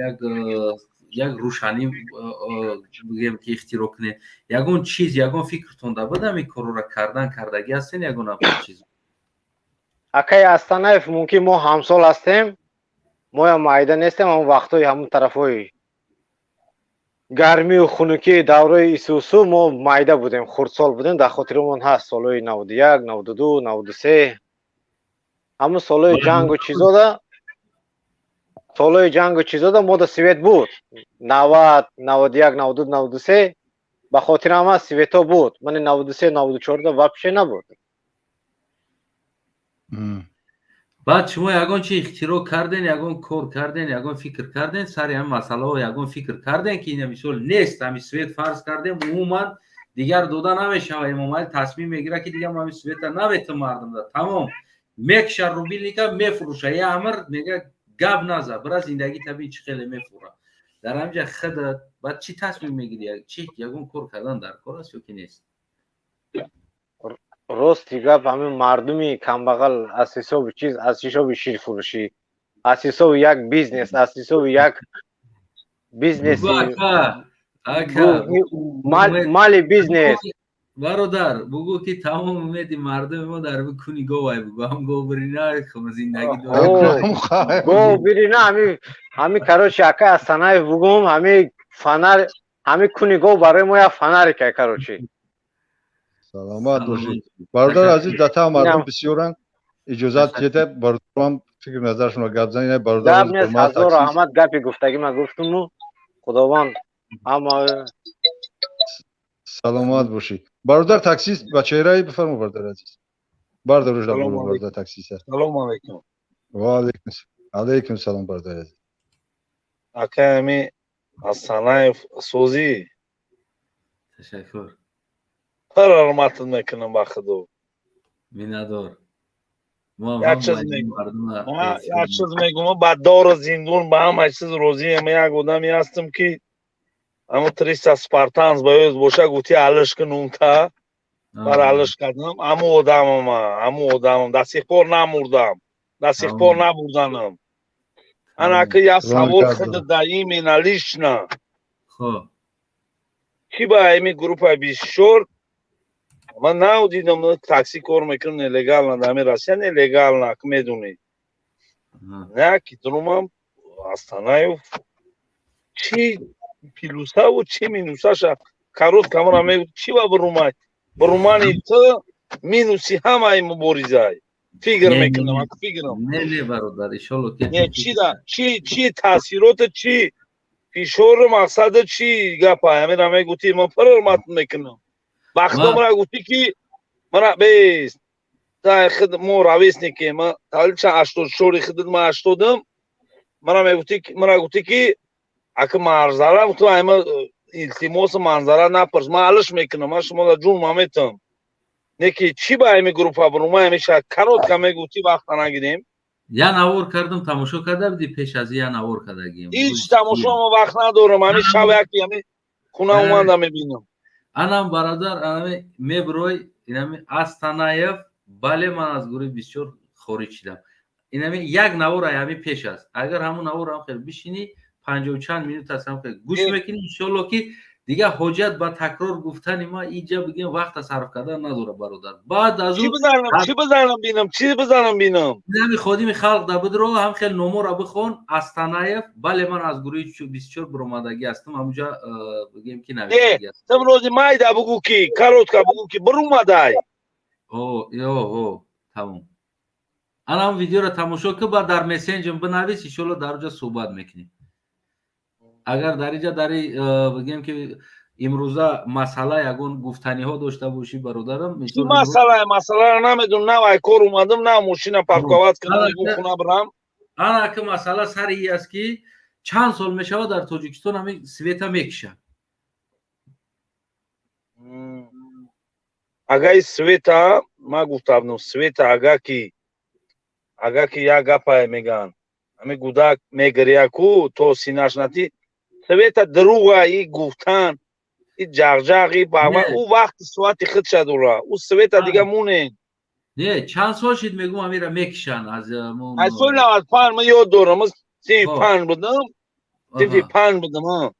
як рӯшанӣ бигем, ки ихтироъ кунед, ягон чиз, ягон фикртон да буд, ҳамин корро кардан, кардагӣ ҳастен, ягон чиз? Акаи Астанаев, мумкин мо ҳамсол ҳастем, моям майда нестем. Ҳамон вақтҳои ҳамон тарафҳои гармию хунукии давраи исусу мо майда будем, хурдсол будем. Дар хотирамон ҳаст, солҳои 91, 92, 93, ҳамун солҳои ҷангу чизода, солҳои ҷангу чизода мода свет буд. 90, 91, 92, 93 ба хотирам ҳаст, светҳо буд. Мани 93, 94да вообще набуд. Баъд шумо ягон чи ихтироъ карден, ягон кор карден, ягон фикр карден сари ҳамин масъалаҳо, ягон фикр карден, ки ина мисол нест, ҳамин свет фарз кардем, умуман дигар дода намешава, Эмомалӣ тасмим мегирад, ки дигар ҳамин света наметам мардумда, тамом, мекша рубильника, мефурӯша, я амр мега, гап наза, бира зиндагӣ табин, чӣ хеле мефура дар ҳаминҷа худат. Баъд чӣ тасмим мегирӣ? Чи ягон кор кардан дар кор аст ё ки нест? Рости гап, ҳамин мардуми камбағал аз ҳисоби чиз, аз ҳисоби ширфурӯшӣ, аз ҳисоби як бизнес, аз ҳисоби як бизнеси мали бизнес. Бародар, бугӯ, ки тамом умеди мардуми мо дар куни говай, бугӯ, ҳам говбирина зиндагӣ. Говбирина, ҳами, короче, акай Астанаев, бугум, ҳами фонарь, ҳами куни гов барои мо як фонарик ай, короче. Саломат бошед, бародар азиз. Дата мардум бисёранд, иҷозат диҳед, бародарам фикр назаршонро гап занед. Бародар, гап нест, ҳазор раҳмат, гапи гуфтагӣ ма гуфтуму, худованд ҳама. Саломат бошӣ, бародар таксист ба чеҳраи, бифармо, бародар азиз, бардорӯш, бародар таксист. Салому алайкум. Ва алайкум салом, бародар азиз. Акай ами Асанаев, созӣ? Ташаккур. Пир ҳурматат мекунам, ба худо. Миннатдор. Як чиз мегум: ба дору зиндун, ба ҳама чиз розиам. Як одаме ҳастам, ки ҳамо 300 спартанс ба ёд боша, гуфти алиш кунумта, бар алиш кардам. Ҳамо одамам, ҳамо одамам, до сих пор намурдам, до сих пор набурданам. Ана ки як савол худда, именно лично: ки ба ими группаи 24 ман нав дидам, такси кор мекунам нелегально, дар ҳамин Россия нелегально, ки медонӣ, на ки дурумам. Астанаев, чи плюсаву чи минусаша коротко мара мегӯ. Чи ба бурумай, бурумани ту минуси ҳамаи муборизай, фикр мекунам, фикрам. Не, не, бародар, иншолло ки Не, чи да, чи таъсирота, чи фишору мақсада, чи гапа, ҳамина мегӯти, ман пир ҳурмат мекунам. Вақто мара гуфтӣ, ки мара бест худ мо ровесники, ма таваллуд чанд, 84-и худат, ма 80-м. Мара мегуфтӣ, мара гуфтӣ, ки ака марзара, ту айма илтимосу манзара напурс, ман алиш мекунам, ман шуморо ҷун маметам. Не ки чӣ ба ами группа бурум, ман ҳамеша коротко мегуфтӣ, вақта нагирем. Я навор кардам, тамошо карда будӣ? Пеш аз я навор кардагим. Ҳеҷ тамошо ма вақт надорам, ҳамин шаб яки ҳами хуна омада мебинам. Анам, бародар, анами меброй, инами Астанаев, бале, ман аз гурӯҳи 24 хориҷ шидам. Инами як навор ай ҳами пеш аст. Агар ҳамун навор ҳам хел бишинӣ, панҷоҳу чанд минут аст, ҳам хел гӯш мекунӣ, иншолло, ки дигар ҳоҷат ба такрор гуфтани ма иҷа бигем, вақта сарф кардан надора, бародар. Баъд аз чӣ бизанам, чӣ бизанам бинам, чӣ бизанам бинам? Инами ходими халқ да бидро, ҳам хел номора бихон: Астанаев, бале, ман аз гурӯҳи 24 биромадагӣ ҳастам. Ҳамуҷа бигем, ки навиштагӣ аст. Тим рози майда бугӯ, ки коротко бугӯ, ки бирумадай. О, тамом, ана ҳам видеоро тамошо кун, баъд дар мессенҷер бинавис, иншолло, дар оҷа суҳбат мекунем. Агар дар инҷа дари бигем, ки имрӯза масъала ягон гуфтаниҳо дошта бошӣ, бародарам. Чӣ масъала? Масъаларо намедонам, нав ай кор омадам, нав мошина парковать кардам, хона бирам. Ана ки масъала сари и аст, ки чанд сол мешавад, дар Тоҷикистон ҳамин света мекушад. Агаи света, ма гуфта будам, света ага ки як гапае мегӯянд, ҳамин гудак мегиря-ку, то синаш натӣ, света дурӯға и гуфтан, и ҷағҷағи ба ӯ вақти соати худша дора, ӯ света дига мунен. Не, чанд сол шид, мегум, ҳамира мекушанд аз Аз соли 95 ман ёд дорам, синфи панҷ будам, синфи панҷ будам.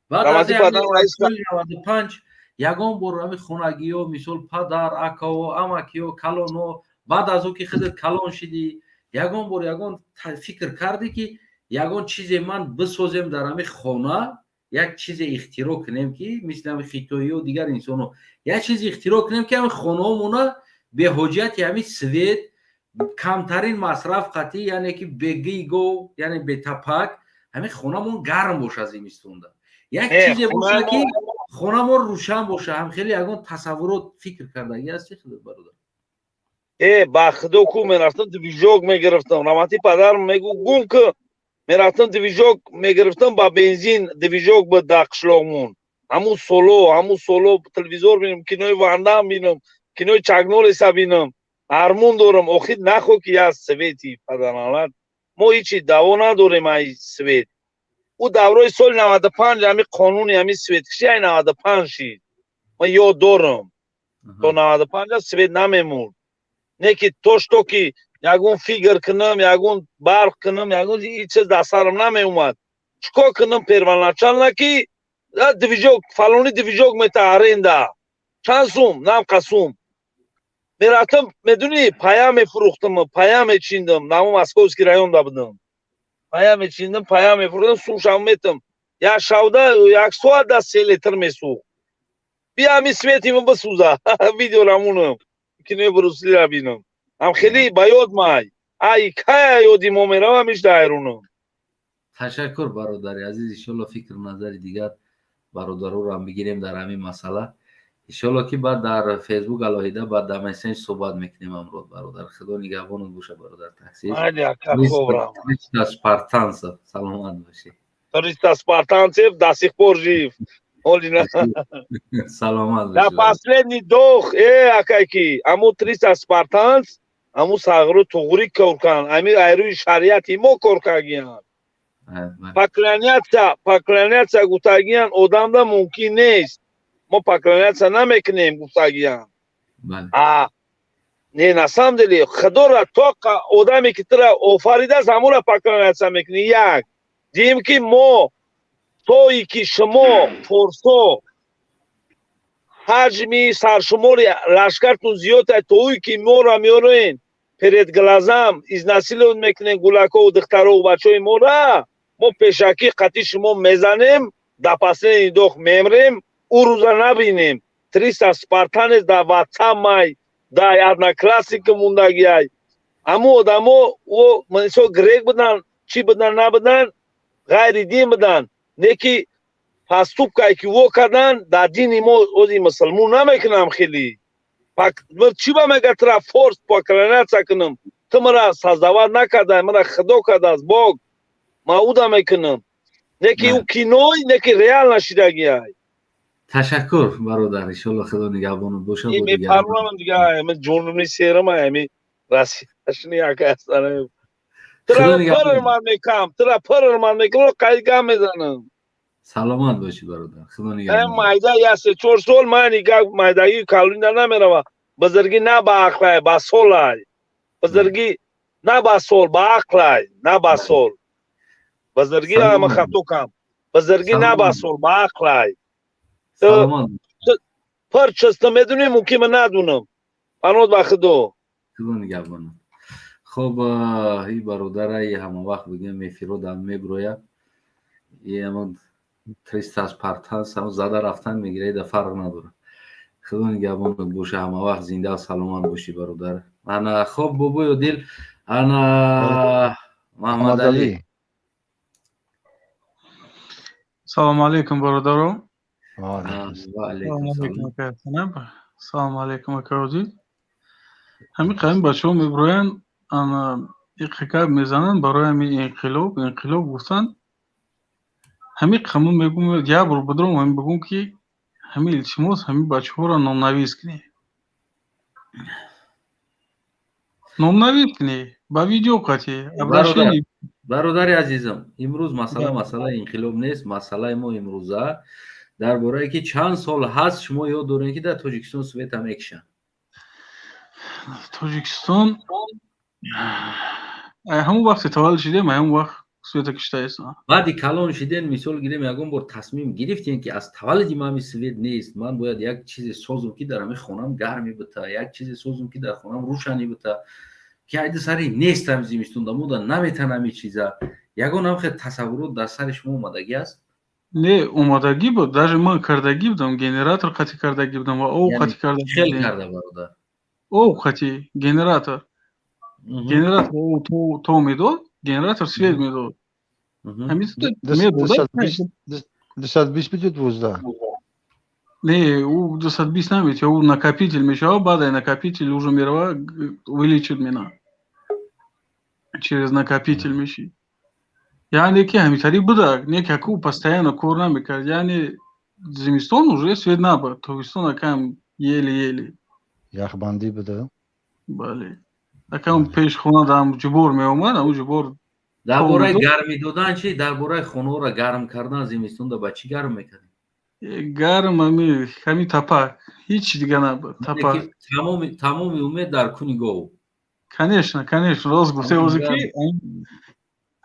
Баъд аз соли 95 ягон бор ҳами хонагиҳо, мисол, падар, акао, амакиҳо, калонҳо, баъд аз ӯ ки худат калон шидӣ, ягон бор ягон фикр кардӣ, ки ягон чизе ман бисозем дар ҳами хона, як чизе ихтироъ кунем, ки мисли ҳами хитоиё, дигар инсонҳо, як чизе ихтироъ кунем, ки ҳами хонаҳомона беҳоҷати ҳами свет, камтарин масраф қатъӣ, яъне ки бегии гов, яъне бетапак, ҳамин хонамон гарм боша зимистонда, як чизе боша, ки хонамон рӯшан боша? Ҳам хеле ягон тасаввурот, фикр кардагӣ ҳасти худат, бародар? Э, ба худо ку, мерафтам, движок мегирифтам. Раҳмати падарам мегу, гум ку, мерафтам, движок мегирифтам, ба бензин движок буд дар қишлоқмон. Ҳамун соло телевизор бинам, кинои Вандам бинам, кинои Чак Норриса бинам. Армон дорам, охир нахо ки як свети паданалат. Мо ҳичи даъво надорем ай свет. Ӯ даврои соли 95 ҳами қонуни ҳами светкишӣ ай 95 шид. Ман ёд дорам. То 95 свет намемурд. Не ки то что ки ягон фигр кунам, ягон барқ кунам, ягон ҳеҷ чиз дар сарам намеомад. Чикор кунам? Первоначально ки движок, фалони движок мета аренда. Чанд сум? Намқа сум. Мерафтам, медунӣ, пая мефурӯхтам, пая мечиндам, намо Московский районда будам. Пая мечиндам, пая мефурӯхтам, сумшам метам. Як шавда як соат да 3 литр месӯхт. Бия ҳами свети ма бисӯза. Видео рамунам. Кинои Бруслира бинам. Ҳам хеле ба ёд май. Ай кая ёди мо меравам, иш дайрунам. Ташаккур, бародари азиз. Иншолло, фикру назари дигар бародароро ҳам бигирем дар ҳамин масъала. Иншолло, ки баъд дар Фейсбук алоҳида, баъд дар мессенҷ суҳбат мекунем ҳамроҳ, бародар. Худо нигаҳбонат боша, бародар таксист. Майли, ака, хоб рам. Спартанцев, саломат бошӣ. 300 спартанцев до сих пор жив. Олина. Саломат Да бошӣ. последний вдох, э, акайки, аму 300 спартанц, аму сағру туғри кор кан, ами айрӯи шариати мо кор кардагиян. Поклоняться, поклоняться гуфтагиян одамда мумкин нест. Мо поклоняться намекунем гуфтагиян. А не, на самом деле, худоро тоқа одаме ки тура офаридааст, ҳамура поклоняться мекунӣ. Як дием, ки мо тое ки шумо форсо ҳаҷми саршумори лашкартон зиёд, тои ки моро меорен, перед глазам изнасиловать мекунем гулакову духтарову бачаҳои мора, мо пешакӣ қатъи шумо мезанем, до последний вдох мемрем, ӯ рӯза набинем. 300 спартанец да ватсап май, да Одноклассники мондагиай. Ҳамун одамо о мисол грек будан, чӣ будан, набудан, ғайри дин будан, не ки поступкае ки во кардан дар дини мо ози мусулмон намекунам. Хеле чӣ ба мега тура форс поклоняться кунам? Ту мара создавать накарда, мара худо кардааст, бог ма уда мекунам. Не ки ӯ киной, не ки реал нашидагиай. Ташаккур, бародар. Иншолло, худо нигаҳбонат бошад. Мепарронам дига, ами ҷонуни серама, ами расияшни яка астана. Тура пир ман мекам, тура пир ман мекам, қайга мезанам. Саломат бошӣ, бародар, худо нигаҳбон. Майда я се чор сол ман нига майдагии калонда намерава. Бузургӣ на ба ақлай, ба солай. Бузургӣ на ба сол, ба ақлай, на ба сол. Бузургӣ ама хато кам. Бузургӣ на ба сол, ба ақлай. Пир чиста медунӣ, мумкин ман надунам. Панод ба худо. Худо нигаҳбонат. Хоб, и бародараи ҳама вақт бигем мефиродам меброя. И ҳамон 300 спартанц ҳам зада рафтан мегира, да фарқ надорад. Худо нигаҳбонат боша, ҳама вақт зинда саломат бошӣ, бародар. Ана хоб, бобои Одил, ана Маҳмадалӣ. Салому алейкум, бародаро. Ва алейкум салом. Салому алейкум, ака Одил. Ҳамин қадим бачаҳо мебироянд, ана иқикаб мезананд барои ҳамин инқилоб, инқилоб гуфтанд. Ҳамин қамун мегум, як бор бидром, ҳамин бигум, ки ҳамин илтимос, ҳамин бачаҳоро номнавис кунӣ, номнавис кунӣ ба видео қатӣ обращение. Бародари азизам, имрӯз масъала масъалаи инқилоб нест. Масъалаи мо имрӯза дар борае ки чанд сол ҳаст, шумо ёд дорем, ки дар Тоҷикистон света мекушанд. Тоҷикистон ҳамон вақте таваллуд шидем, ҳамон вақт света киштаест. Баъди калон шиден, мисол гирем, ягон бор тасмим гирифтем, ки аз таваллуди ман ҳами свет нест, ман бояд як чизе созум, ки дар ҳами хонам гармӣ бита, як чизе созум, ки дар хонам рӯшанӣ бита, ки айди сари нест, ҳами зимистон дамода наметан ҳами чиза. Ягон ҳам хел тасаввурот дар сари шумо омадагӣ аст? Не, омадагӣ буд, даже ман кардагӣ будам, генератор қатӣ кардагӣ будам ва об қатӣ кардагӣ. Хел карда, бародар? Об қатӣ генератор, генератор об то медод, генератор свет медод. 220 биду 12. Не, ӯ 220 наметиҳад, ӯ накопитель мешавад, баъд ай накопитель уже мерава, вылечит мена. Через накопитель мешӣ. Яъне ки ҳамитари будак, не ки аку постоянно кор намекард. Яъне зимистон уже свет набуд, тобистон акам еле-еле. Яхбандӣ буда? Бале. Акам пеш хона дар ҷубор меомад, ам ҷубор. Дар бораи гармӣ додан чи? Дар бораи хонаҳоро гарм кардан зимистонда ба чӣ гарм мекардем? Гарм ҳами тапак, ҳеҷ дига набуд, тапак. Тамоми умед дар куни гов. Конечно, конечно, рост гуфте, озе ки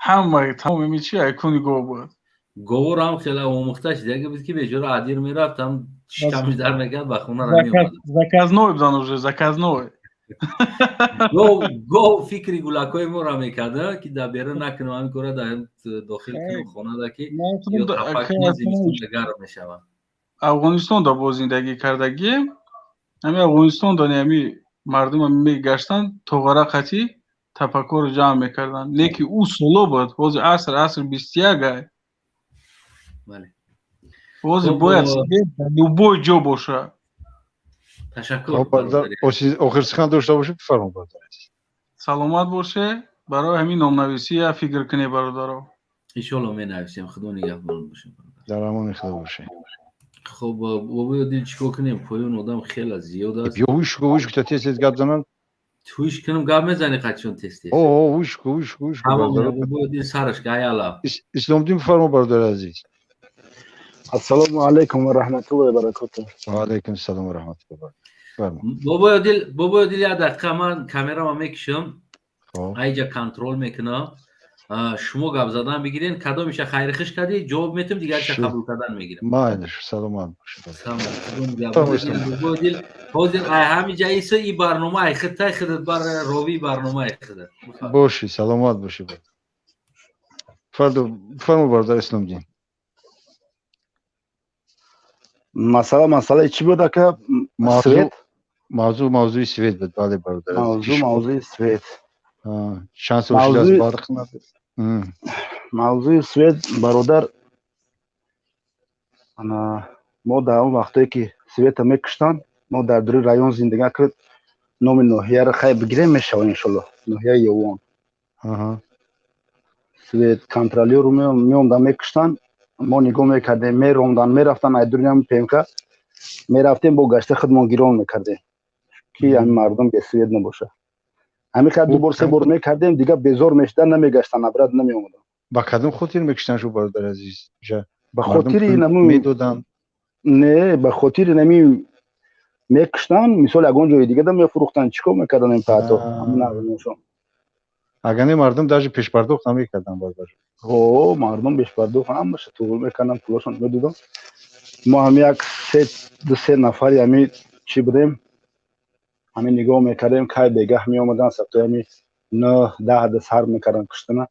ҳама тамоми чи ай куни гов буд. Говро ҳам хеле омӯхта шидаги буд, ки бечора адир мерафт, ҳам шикамиш дар мекард, ба хона меомад. Заказной будан уже, заказной. Гов фикри гулакҳои моро мекард, ки дар берун накунам, ҳамин кора дар дохил кунам хонада, ки ё тапак зимистонда гарм мешавад. Афғонистон да боз зиндагӣ кардагием. Ҳами Афғонистон дани ҳами мардум мегаштанд, тоғара қатӣ тапакҳоро ҷамъ мекарданд. Не ки ӯ соло буд, ҳозир аср 21 ай. Ҳозир бояд любой ҷо бошад. Ташаккур. Охир сухан дошта бошед, бифармо, бародар. Саломат боше. Барои ҳамин номнависӣ я фикр кунед, бародаро. Иншоалло менависем. Худо нигаҳбон бошед. Дар амони Худо бошед. Хуб, бобои Одил, чӣ кор кунем? Поён одам хеле зиёд аст. Биё, ҳуш ку, ҳуш ку, тез тез гап зананд. Ҳуш кунам, гап мезанӣ қачон тез тез? О, ҳуш ку, ҳуш ку, ҳуш ку. Бобои Одил сараш гаяла. Исломдин, бифармо, бародари азиз. Ассалому алайкум ва раҳматуллоҳи ва баракотуҳ. Ва алайкум ассалом ва раҳматуллоҳи ва баракотуҳ. Бобои Одил, як дақиқа, ман камерама мекушам, айҷа контрол мекунам, шумо гап задан бигирен. Кадомиша хайрихиш кардӣ, ҷавоб метам, дигарша қабул кардан мегирам. Майлиш, саломат бошед. Бобои Одил, ҳозир ай ҳамиҷа исо и барнома ай хиттай худат бар ровии барнома ай худат. Боши, саломат бошӣ. Бифармо, бародар Исломдин. Масъалаи чӣ буд, ака? Свет? Мавзӯъ мавзӯи свет буд, бале, бародар. Мавзӯъ мавзӯи свет. Чанд сол шуд аз барқ набуд? Мавзӯи свет, бародар, ана мо дар он вақтое ки света мекуштанд, мо дар дури район зиндагӣ кард, номи ноҳияро хай бигирем мешавад, иншолло, ноҳияи Ёвон. Свет контролёру меомдан, мекуштанд, мо нигоҳ мекардем, меромдан, мерафтан ай дури ҳам ПМК мерафтем, бо гашта худмон гирон мекардем, ки ҳамин мардум бесвет набошад. Ҳамин қадр ду бор, се бор мекардем, дигар безор мешудан, намегаштан, абрад намеомадан. Ба кадом хотир мекуштанд шу, бародари азиз? Ба хотири наму медоданд? Не, ба хотири нами мекуштанд, мисол ягон ҷои дига да мефурӯхтанд, чӣ кор мекарданд ин паҳто, ҳамун нағмашон. Агар не, мардум даже пешпардохт намекарданд, бародар. Ҳо, мардум бешпардохт ҳамаша туғул мекарданд, пулошон медоданд. Мо ҳами як се ду се нафари ҳами чӣ будем, ҳамин нигоҳ мекардем, кай бегаҳ меомаданд, сабтои ҳами 9 10 да сар мекарданд куштана,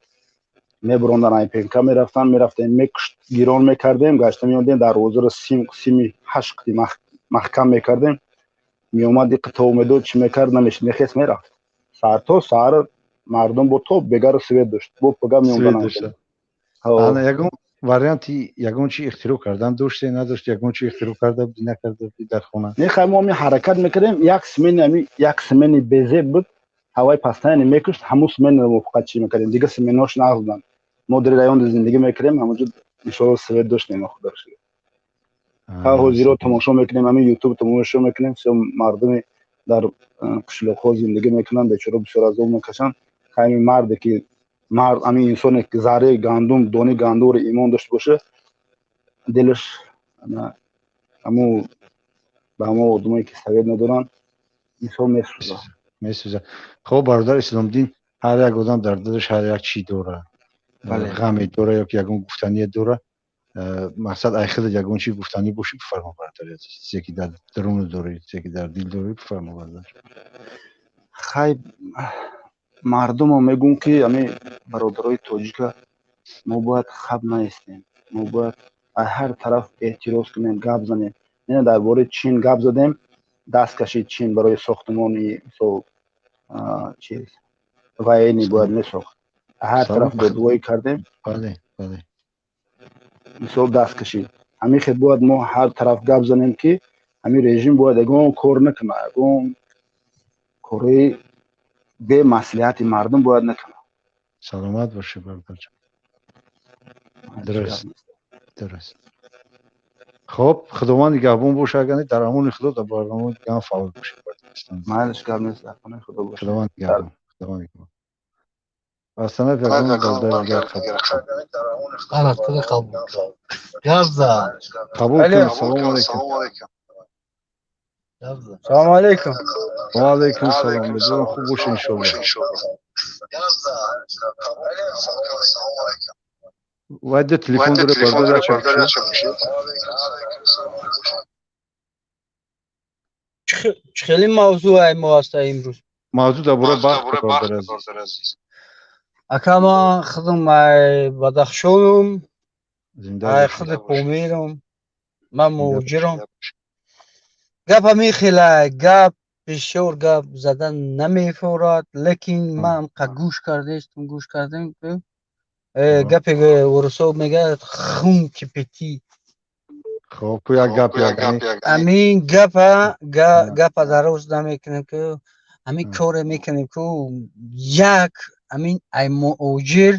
мебурондан, айпенка мерафтанд, мерафтем, мекушт, гирон мекардем, гашта меомадем, дарвозаро сим сими ҳашт қити маҳкам мекардем, меомад, иқи тов медод, чӣ мекард, намешид, мехест, мерафт. Саҳар то саҳар мардум бо то бегаро свет дошт, бо пага меомаданд. Ана ягон варианти, ягон чи ихтироъ кардан доште, надошт, ягон чи ихтироъ карда будӣ, накарда будӣ дар хона? Не, хай, мо ҳами ҳаракат мекардем, як смени ҳами як смени безеб буд, ҳавои постоянно мекушт, ҳамун сменаро мо фақат чӣ мекардем, дигар сменаҳош нағз буданд. Мо дар район зиндагӣ мекардем, ҳамонҷо иншоалло свет доштем, худо шукр. Ҳа, ҳозиро тамошо мекунем, ҳамин ютуб тамошо мекунем, всё мардуми дар қишлоқҳо зиндагӣ мекунанд, бечора бисёр азоб мекашанд. Ҳамин марде ки мард, ҳамин инсоне ки зарраи гандум, дони гандумро имон дошта боша, дилаш ҳамун ба ҳамон одамое ки савед надоранд, инсон месӯзад. Месӯзад. Хоб, бародар Исломдин, ҳар як одам дар дилаш ҳар як чӣ дорад, ғаме дора ё ки ягон гуфтание дора. Мақсад, ай худат ягон чӣ гуфтанӣ бошӣ, бифармо, бародари азиз. Чизе ки дар дарун дорӣ, чизе ки дар дил дорӣ, бифармо, бародар. Хай, мардумо мегӯм, ки ҳамин бародарои тоҷика, мо бояд хаб наистем, мо бояд аз ҳар тараф эътироз кунем, гап занем. Ина дар бораи Чин гап задем, даст кашид Чин барои сохтмони, мисол, чиз военный бояд месохт, ҳар тараф додвоӣ кардем. Бале, бале. Мисол, даст кашид. Ҳамин хел бояд мо ҳар тараф гап занем, ки ҳамин режим бояд ягон кор накунад, ягон кори бемаслиҳати мардум бояд накунад. Саломат бошӣ, бародарҷон. Дуруст, дуруст. Хоб, Худованд нигаҳбон боша. Агар дар амони Худо, дар барнома дигаам фаъол бошед. Майлиш, гап нест, дар хонаи Худо бош. Худованд нигаҳбон, Худованд нигаҳбон. Аз тараф ягон бародари дигар қабул кунед. Салому алайкум. Салому алайкум. Ва алайкум салом. Умедворам, хуб боша, иншоалло. Вай ду телефон дора, бародар. Чӣ хеле мавзӯъ мо аста имрӯз? Мавзӯъ дар бораи барқ, бародар азиз. Ака, ман худам Бадахшонум, ай худи Помирам, ман муҳоҷирам. Гап ҳамин хела, гап бисёр гап задан намефорад, лекин ман қа гӯш кардестам, гӯш кардем, гапе урусо мегӯяд, хун кипятит. Хоб, ку як гап, як. Ҳамин гапа, гапа дароз намекунем, ки ҳамин коре мекунем, ку як ҳамин ай муҳоҷир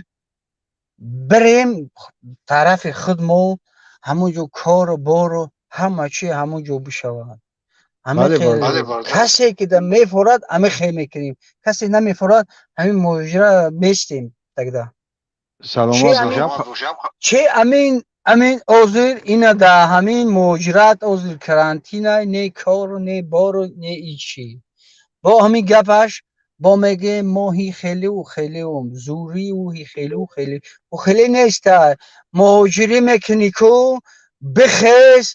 бирем тарафи худ, мо ҳамон ҷо кору бору ҳама чи ҳамон ҷо бишавад. Касе ки да мефорад, ҳамин хел мекунем, касе намефорад, ҳамин муҳоҷира местем тогда. Саломат бошам. Че ҳамин ҳозир ина да ҳамин муҳоҷират, ҳозир карантина, не кору, не бору, не ичи. Бо ҳамин гапаш бо мегӯем, мо ҳи хелиу хелиум зуриу ҳи хелиу хели у хеле неста. Муҳоҷирӣ мекунӣ, ку бихез,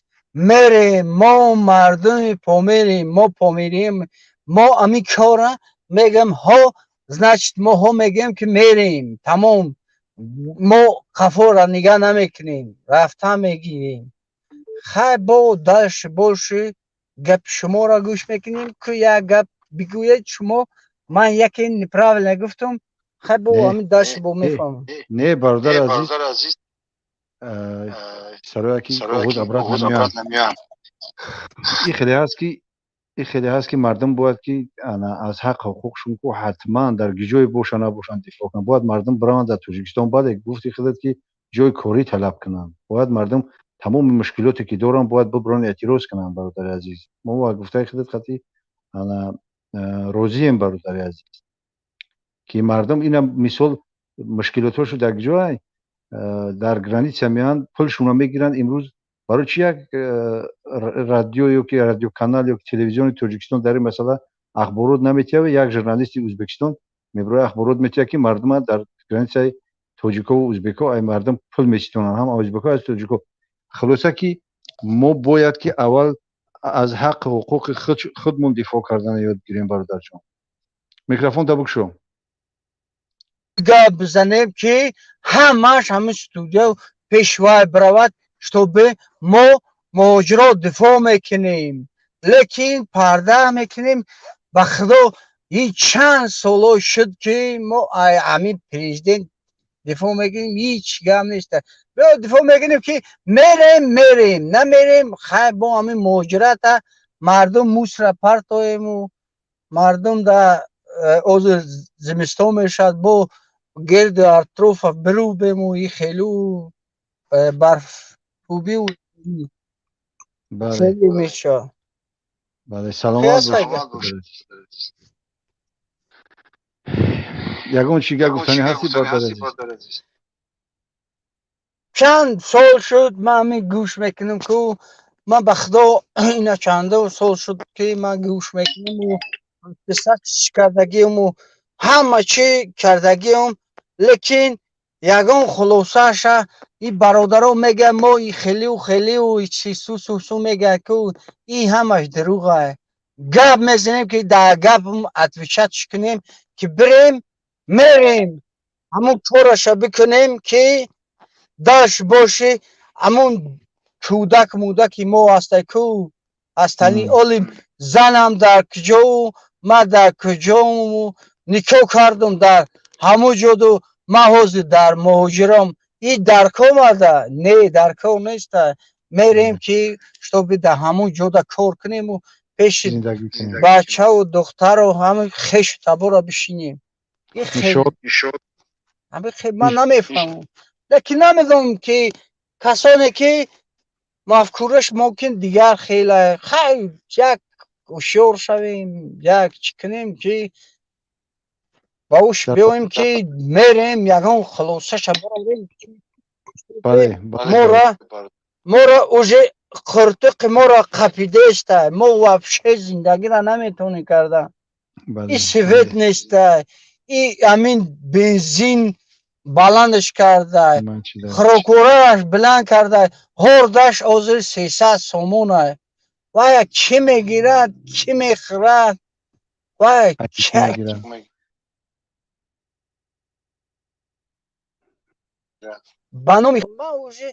мерем. Мо мардуми Помирем, мо помирем, мо ҳамин кора мегӯем, ҳо, значит, мо ҳо мегӯем, ки мерем, тамом. Мо қафора нигаҳ намекунем, рафта мегирем. Хай, бо дальше больше гапи шуморо гӯш мекунем, ку як гап бигӯед шумо, ман яке неправильно гуфтам. Хай, бо ҳамин дальше бо мефаҳмам. Не, бародар азиз, сароя ки оғоз обратно меоянд. И хеле ҳаст ки, и хеле ҳаст ки мардум бояд ки аз ҳақ ҳуқуқшон ку ҳатман дар ҷое боша набошанд, дифоъ кунанд. Бояд мардум бираванд дар Тоҷикистон, бале, гуфти худат, ки ҷои корӣ талаб кунанд. Бояд мардум тамоми мушкилоте ки доранд, бояд бибуранд, эътироз кунанд. Бародари азиз, мо ба гуфтаи худат қатъи розием, бародари азиз, ки мардум ина мисол мушкилотҳошо дар ҷой дар граница меоянд, пулшонро мегиранд. Имрӯз барои чи як радио ё ки радиоканал ё телевизиони Тоҷикистон дар ин масъала ахборот наметиҳад? Як журналисти Ӯзбекистон мебирояд, ахборот метиҳад, ки мардума дар границаи тоҷикову ӯзбеко ай мардум пул меситонанд, ҳам ӯзбеко, аз тоҷико. Хулоса, ки мо бояд ки аввал аз ҳаққу ҳуқуқи худмон дифоъ кардана ёд гирем. Бародарҷон, микрофон та бикшо. Гап бизанем, ки ҳамаш ҳамин студия пешвай биравад, чтобы мо муҳоҷирот дифоъ мекунем, лекин парда мекунем. Ба Худо, ин чанд соло шуд, ки мо ҳамин президент дифоъ мекунем, ҳеҷ гап нест. Биё, дифоъ мекунем, ки мерем, мерем, намерем, хай, бо ҳамин муҳоҷирата мардум мусра партоему мардум да ҳозир зимистон мешавад, бо гирду атрофа бирӯбему и хелу барфкӯбию хеле мешавад. Бале, саломат бош. Ягон чига гуфтанӣ ҳасти, бародар азиз? Чанд сол шуд, ман ҳамин гӯш мекунам, ку ман ба Худо ина чандо сол шуд, ки ман гӯш мекунаму кардагиуму ҳама чи кардагиум, лекин ягон хулосаша и бародаро мегӯяд, мо и хелиу хелиу сусусу мегӯяд, ку и ҳамаш дурӯғае. Гап мезанем, ки дар гап отвечать кунем, ки бирем, мерем, ҳамун кораша бикунем, ки даш боши. Ҳамун кӯдак мудаки мо ҳастай, ку ҳастани оли занам дар куҷоу ман дар куҷоуму никоҳ кардум дар ҳамун ҷоду ман ҳозир дар муҳоҷирам. И дар кор омада не, дар кор неста. Мерем ки чтобы дар ҳамон ҷода кор кунему пеши бачаву духтару ҳами хешу табора бишинем. Ман намефаҳмам, лекин намедонам ки касоне ки мафкураш мумкин дигар хеле. Хай, як ҳушёр шавем, як чӣ кунем ки ба ҳуш биёем, ки мерем ягон хулосаша барорем. Мора уже қуртиқи моро қапидеста, мо вообще зиндагиро наметавонем карда. И свет неста, и амин бензин баландаш карда, хӯроквораш баланд карда, ҳордаш ҳозир 300 сомона. Вая чӣ мегирад, чӣ мехӯрад? Вая ба номи ман уже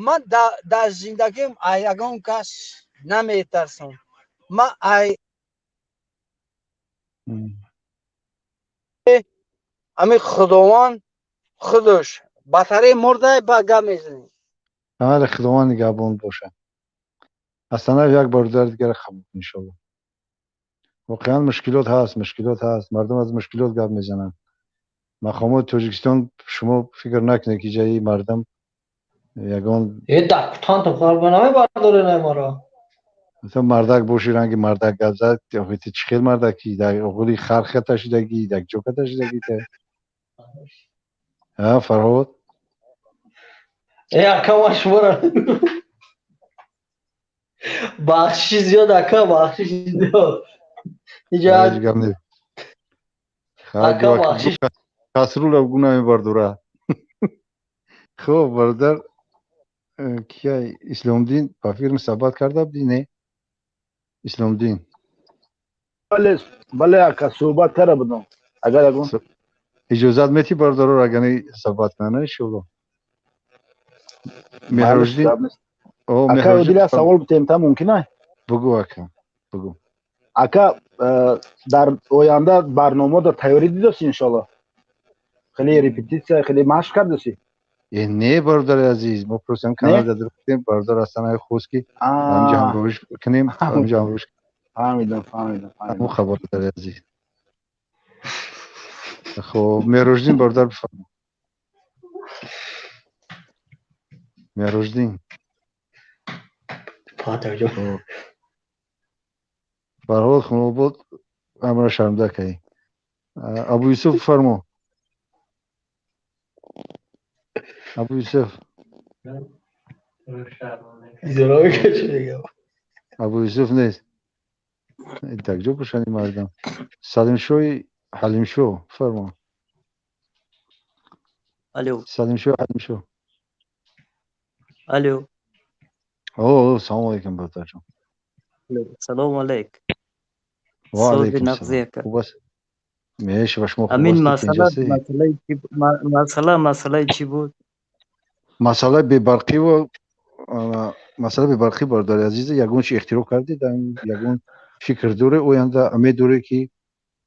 ман дар зиндагиам ай ягон кас наметарсам. Ман ай ами Худованд худаш батарея мурда, ба гап мезанем. Ҳамаро Худованд нигаҳбон боша. Астанаев, як бародари дигара қабул кун, иншолло. Воқеан мушкилот ҳаст, мушкилот ҳаст, мардум аз мушкилот гап мезананд. Мақомоти Тоҷикистон, шумо фикр накунед, ки ҷаи мардум ягон Э, дакутантам харба намебардорена маро. То мардак боши, ранги мардак гап зад. Охи, ту чӣ хел мардаки? Дар оғули хар хата шудагӣ, дар ҷо ката шудагӣ та? А, Фарҳод. Э, ака, ман шуморо бахшиши зиёд, ака, бахшиши зиёд. Иҷа гап не. Ака, бахшиш. Касрула гуна мебардора. Хуб, бародар, кия? Исломдин, ба фирм суҳбат карда будӣ, не, Исломдин? Бале, бале, ака, суҳбат карда будам. Агар ягон Иҷозат метӣ бародаро, агар суҳбат кунанд, иншоалло? Меҳроҷдин. Ака Одил, савол битем та мумкин а? Бугӯ, ака, бугӯ. Ака, дар оянда барномао дар тайёрӣ дидоси, иншоалло? Хеле репетитсия, хеле машқ кардоси? Э, не, бародари азиз, мо просто Канада дуртем, бародар Ҳасанаи хост, ки ҳамҷа ҳамроҳиш кунем, ҳамҷа ҳамроҳиш. Фаҳмидам, фаҳмидам. Фаҳмидам, бародари азиз. Хоб, Меҳроҷдин бародар, бифармо. Меҳроҷдин. Фатҳ. Фарҳод Хунобод, амра шармда кардӣ. Абу Юсуф, фармо. Абу Юсуф. Абу Юсуф нест. Так ҷо бошани мардам. Салимшои Ҳалимшо, фармо. Алло. Салимшо, Ҳалимшо. Алло. О, салому алейкум, бародарҷон. Салому алейк. Ва алейкум салом. Хуб аст? Мешава, шумо хуб? Амин, масъала масъалаи чӣ буд? Масъалаи бебарқӣ ва масъалаи бебарқӣ, бародари азиз, ягон чи ихтироъ кардед, ягон фикр доре, оянда умед доре, ки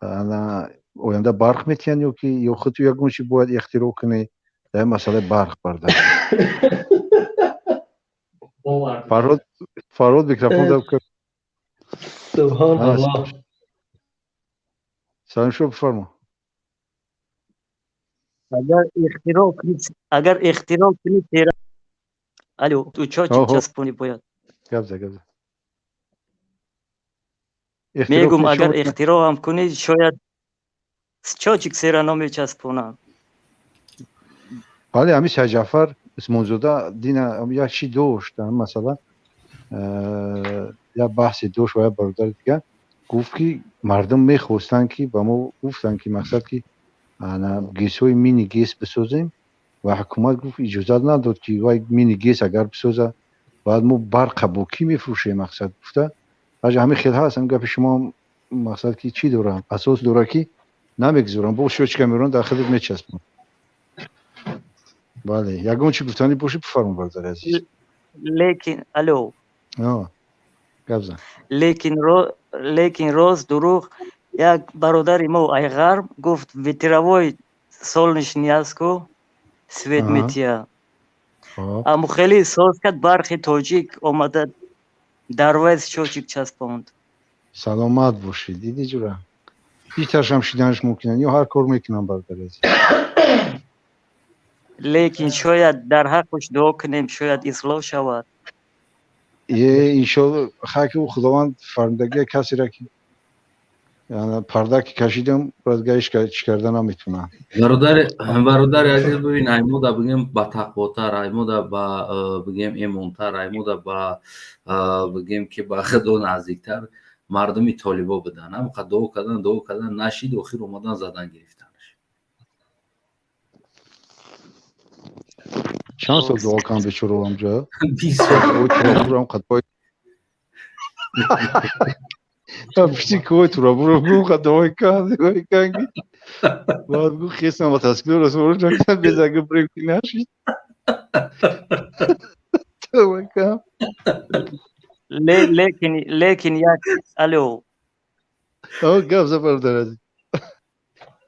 оянда барқ метиҳанд, ё ки ё худ ягон чи бояд ихтироъ кунӣ дар масъалаи барқ, бародар? Фарҳод, Фарҳод, микрофон дар. Субҳоналлоҳ. Салимшо, бифармо. Агар ихтироъ кунӣ, агар ихтироъ кунӣ, тера. Алло, ту чо часпонӣ бояд. Гап за, гап за. Мегум, агар ихтироъам кунӣ, шояд счётчик сера намечаспонам. Бале, ҳамин Сайҷафар Усмонзода дина як чи дошт, масалан, як баҳсе дошт ва як бародари дигар гуфт, ки мардум мехостанд, ки ба мо гуфтанд, ки мақсад, ки ГЭСҳои мини ГЭС бисозем, ва ҳукумат гуфт, иҷозат надод, ки вай мини ГЭС агар бисоза, баъд мо барқа бо кӣ мефурӯшем, мақсад гуфта. Ҳаҷа ҳамин хел ҳаст, ҳамин гапи шумо, мақсад, ки чӣ дорам, асос дора, ки намегузорам, бо счётчика меоранд, дар худат мечаспонам. Бале, ягон чи гуфтанӣ бошӣ, бифармо, бародари азиз. Лекин, алло. Гап зан. Лекин рост дурӯғ, як бародари мо ай ғарб гуфт, ветровой, солнечный аст ку, свет метия. Аммо хеле соз кард, барқи тоҷик омада дарвез счётчик часпонд. Саломат бошед, диди ҷура. Иташам шиданаш мумкин, ё ҳар кор мекунам, бародари азиз. Лекин шояд дар ҳаққаш дуо кунем, шояд ислоҳ шавад. Е, иншоалло, хаки худованд фармудагия касеро ки парда ки кашидам, бояд чӣ карда наметунам. Бародари азиз, бибин, аймода бигем ба тақвотар, аймода ба бигем эмонтар, аймода ба бигем ки ба худо наздиктар мардуми толибо буданд. Ҳамқа дуо кардан, дуо кардан, нашид, охир омадан задан гирифтанаш. Чанд сол дуо кардам бечора ҳамҷо? 20 сол. Пишти кой турабуро гу қадамой кан, кой кан. Баъд гу хесам ба таскил расоро ҷакта безага брек нашид. Таваккал. Лекин як алло. О, гап за бародар азиз.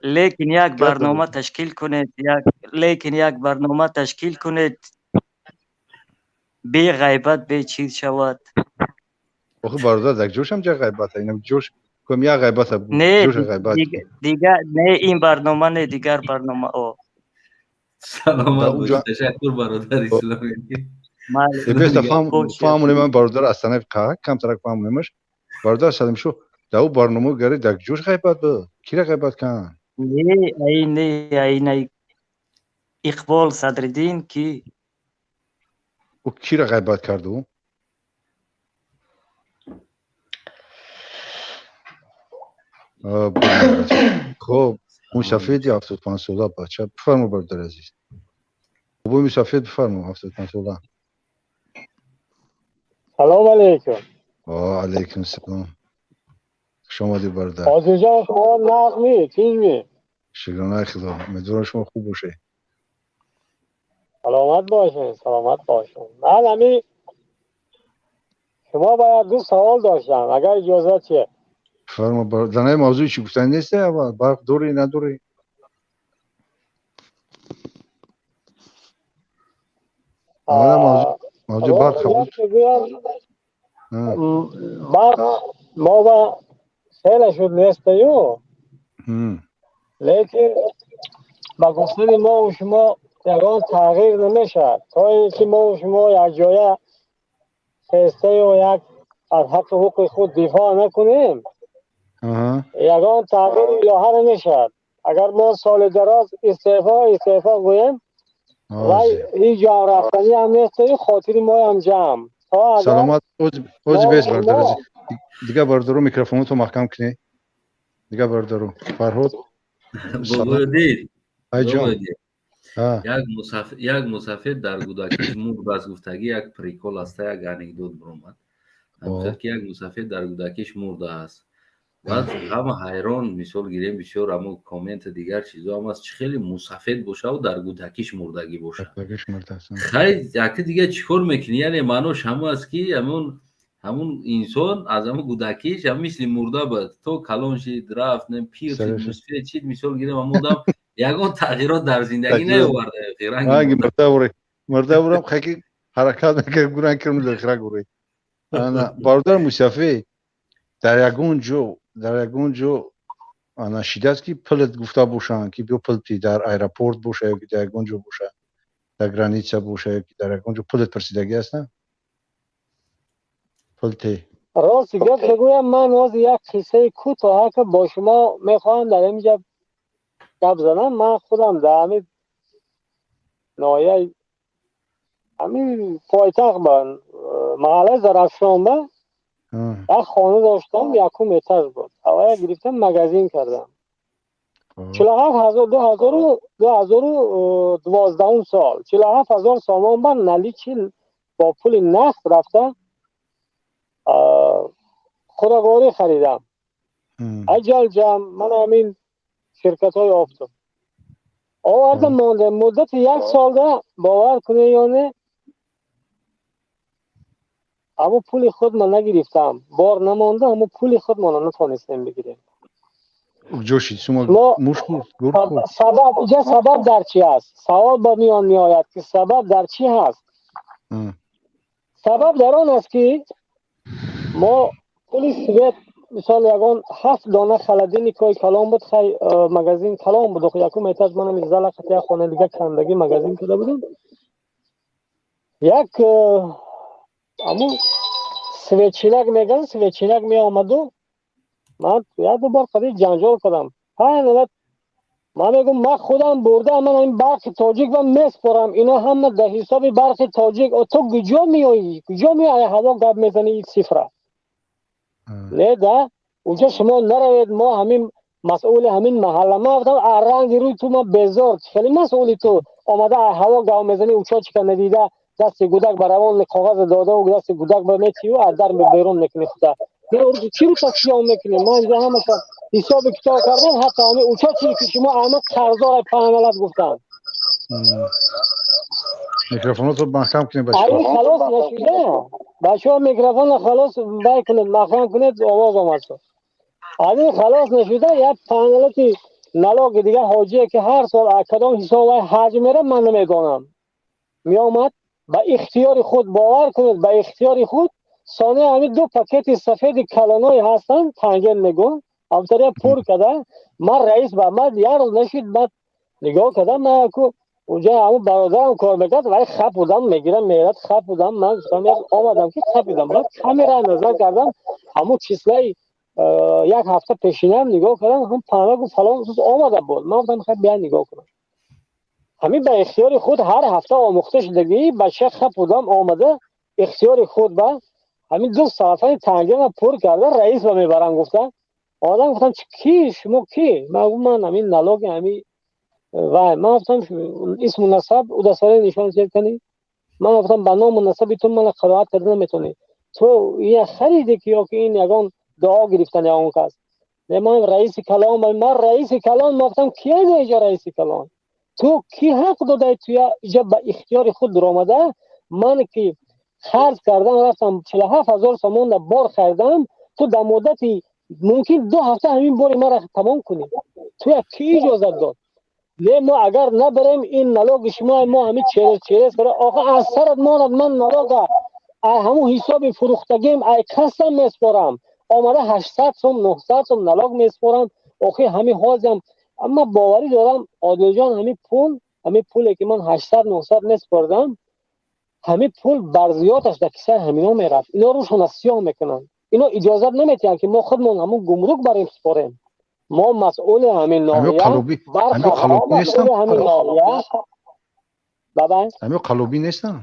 Лекин як барнома ташкил кунед, як лекин як барнома ташкил кунед, бе ғайбат, бе чиз шавад. Охи бародар, дар ҷошам ҷа ғайбата, инам ҷош ком як ғайбата, Не, ҷош ғайбат. Дигар не, ин барнома не, дигар барнома о. Саломат бош, ташаккур бародар исломӣ. Беста фаҳмонем ман бародар Астанаев қа, камтарак фаҳмонемаш. Бародар Салимшо, дар ӯ барнома гари дар ҷош ғайбат буд. Кира ғайбат кан? Не, ай не, ай не. Иқбол Садриддин ки? Ӯ кира ғайбат кард ӯ? Хоб, мусафеди 75 сола бача, бифармо бародар азиз. Бобои мусафед бифармо, 75 сола. Салом алейкум. Ва алейкум салом. Хуш омадед бародар. Озиҷон, шумо нағми, чизми? Шукронаи Худо. Умедворам шумо хуб бошед. Саломат бошед, саломат бошед. Ман ҳами шумо бояд ду савол доштам, агар иҷозат чист. Фармо, дар наи мавзӯи чӣ гуфтани нест аввал? Барқ дорӣ, надорӣ? Аввала мавзӯи барқ буд. Барқ мо ба хеле шуд нестаю, лекин ба гуфтани мо шумо ягон тағйир намешавад. То ин ки мо шумо якҷоя хестаю як аз ҳаққи ҳуқуқи худ дифоъ накунем, ягон тағйири илоҳа намешавад. Агар мо соли дароз истеъфо истеъфо гӯем, вай ҳеҷ ҷо рафтанӣ ҳам нестаю, хотири моям ҷамъ. Саломат, ози бес бародар азиз. Дигар бародаро микрофоното маҳкам кунед. Дигар бародаро, Фарҳод. Айҷон. Як мусафир дар кӯдакиш мурд аст, гуфтагӣ як прикол аста, як анекдот биромад. Ки як мусафир дар кӯдакиш мурдааст. Баъд ҳама ҳайрон, мисол гирем, бисёр амо коммент дигар чизо ҳам аст, чӣ хеле мусафед бошаву дар кӯдакиш мурдагӣ бошад. Хай, яке дигар чӣ кор мекунӣ? Яъне маънош ҳамон аст ки ҳамун инсон аз ҳамун кӯдакиш ҳам мисли мурда буд, то калон шид, рафт, пир шид, мусафед шид, мисол гирем, ҳамон одам ягон тағйирот дар зиндагӣ наоварда. Ранги мурда бурам, хаки ҳаракат мекард, гуранг кирм гурӣ. Бародар мусафед, дар ягон ҷо, дар ягон ҷо ана шидааст ки пулат гуфта бошанд ки биё пул ти, дар аэропорт боша ё ки дар ягон ҷо боша, дар граница боша ё ки дар ягон ҷо пулат пурсидагӣ аст, на? Пул те. Рости гап бигӯям, ман ҳозир як қиссаи кӯтоҳа ки бо шумо мехоҳам дар инҷа гап занам. Ман худам дар ҳамин ноҳияи ҳамин пойтахт ба маҳаллаи Зарафшон ба як хона доштам, якум этаж буд. Аввал гирифтам, магазин кардам. 47 000, 2012 сол 47 000 сомон ба наличи бо пули нақд рафта хӯрокворӣ харидам. Аҷал ҷамъ, ман ҳамин ширкатҳои оптом овардам, мондем. Муддати як солда, бовар кунед ё не, аммо пули худ ман нагирифтам, бор намонда, аммо пули худ мо натонистем бигирем. Сабаб иҷа, сабаб дар чи аст? Савол ба миён меояд ки сабаб дар чи ҳаст? Сабаб дар он аст, ки мо пули свет, мисол, ягон ҳафт дона холодильникҳои калон буд. Хай, магазин калон буд, якум этаж, манам зала қати як хона дига кандагӣ магазин карда будем. Як аму светчинак меган, светчинак меомаду, ман як ду бор қади ҷанҷол кардам. Ман мегум, ман худам бурда, ман ин Барқи Тоҷик ва меспорам, ино ҳама дар ҳисоби Барқи Тоҷик. Ту куҷо меоӣ, куҷо меои, ҳаво гап мезани, ин цифра не да, унҷо шумо наравед, мо ҳамин масъули ҳамин маҳалла. Ман гуфтам, ранги рӯи ту ман безор, хеле масъули ту омада ҳаво гап мезани, учётчика надида, дасти гудак ба равон коғаз додаву дасти гудак ба метию аз дар берун мекунӣ худа. Чӣ рӯ тасфиён мекунӣ? Ман инҷо ҳамаша ҳисоби китоб кардам, ҳатто ҳамин учётчике ки шумо ама қарздор паналат гуфтанд. Микрофонотро маҳкам кунед, бачаҳо. Халос нашуда, бачаҳо, микрофонро халос бай кунед, маҳкам кунед, овоз омад шуд. Аз ин халос нашуда, як паналати налоги дига, ҳоҷие ки ҳар сол кадом ҳисобай ҳаҷ мера, ман намедонам, меомад ба ихтиёри худ, бовар кунед, ба ихтиёри худ. Сония ҳамин ду пакети сафеди калоное ҳастанд, танген мегӯн, автория пур када, ман раис ба ман як рӯз нашид, ман нигоҳ кардам, ман ку унҷа ҳамун бародарам кор мекард, вай хап будам, мегирам, мерад, хап будам, ман гуфтам, омадам ки хапидам, баъд камера назар кардам, ҳамун числаи як ҳафта пешинам нигоҳ кардам, ҳам пана гуфт фалон рӯз омада буд. Ман гуфтам, хай, бия нигоҳ кунам. Ҳамин ба ихтиёри худ ҳар ҳафта омӯхта шудагӣ бача хап будам, омада ихтиёри худ ба ҳамин ду сафаи тангема пур карда, раис ба мебарам гуфта. Одам гуфтам, ки шумо ки? Ман гуфтам, ман ҳамин налоги ҳамин вай. Ман гуфтам, исму насаб удостоверение нишон кунӣ. Ман гуфтам, ба ному насаби ту мана қироат карда наметавонӣ. Ту я хариде ки ё ки ин ягон дуо гирифтан ягон кас? Не, ман раиси калон, ман раиси калон. Ман гуфтам, кия иҷа раиси калон? Ту ки ҳақ додаи туя иҷа ба ихтиёри худ дуромада? Ман ки харҷ кардам, рафтам 47 000 сомон бор харидам, ту дар муддати мумкин 2 ҳафта ҳамин бори мара тамом кунӣ, туя ки иҷозат дод? Не, мо агар набарем ин налоги шумо, мо ҳамин через через охо аз сарат монад. Ман налога ҳамун ҳисоби фурӯхтагим ай касам меспорам, омада 800 сом, 900 сом налог меспорам. Охи ҳамин ҳозиам амма боварӣ дорам, Одилҷон, ҳамин пул, ҳамин пуле ки ман 800, 900 меспордам, ҳамин пул бар зиёдаш дар кисаи ҳамино мерафт. Ино рӯшона сиёҳ мекунанд, ино иҷозат наметиҳанд, ки мо худмон ҳамун гумрук барем супорем. Мо масъули ҳамин ноҳия, ҳамин ноҳия. Бабай, ҳамиё қалобӣ нестанд?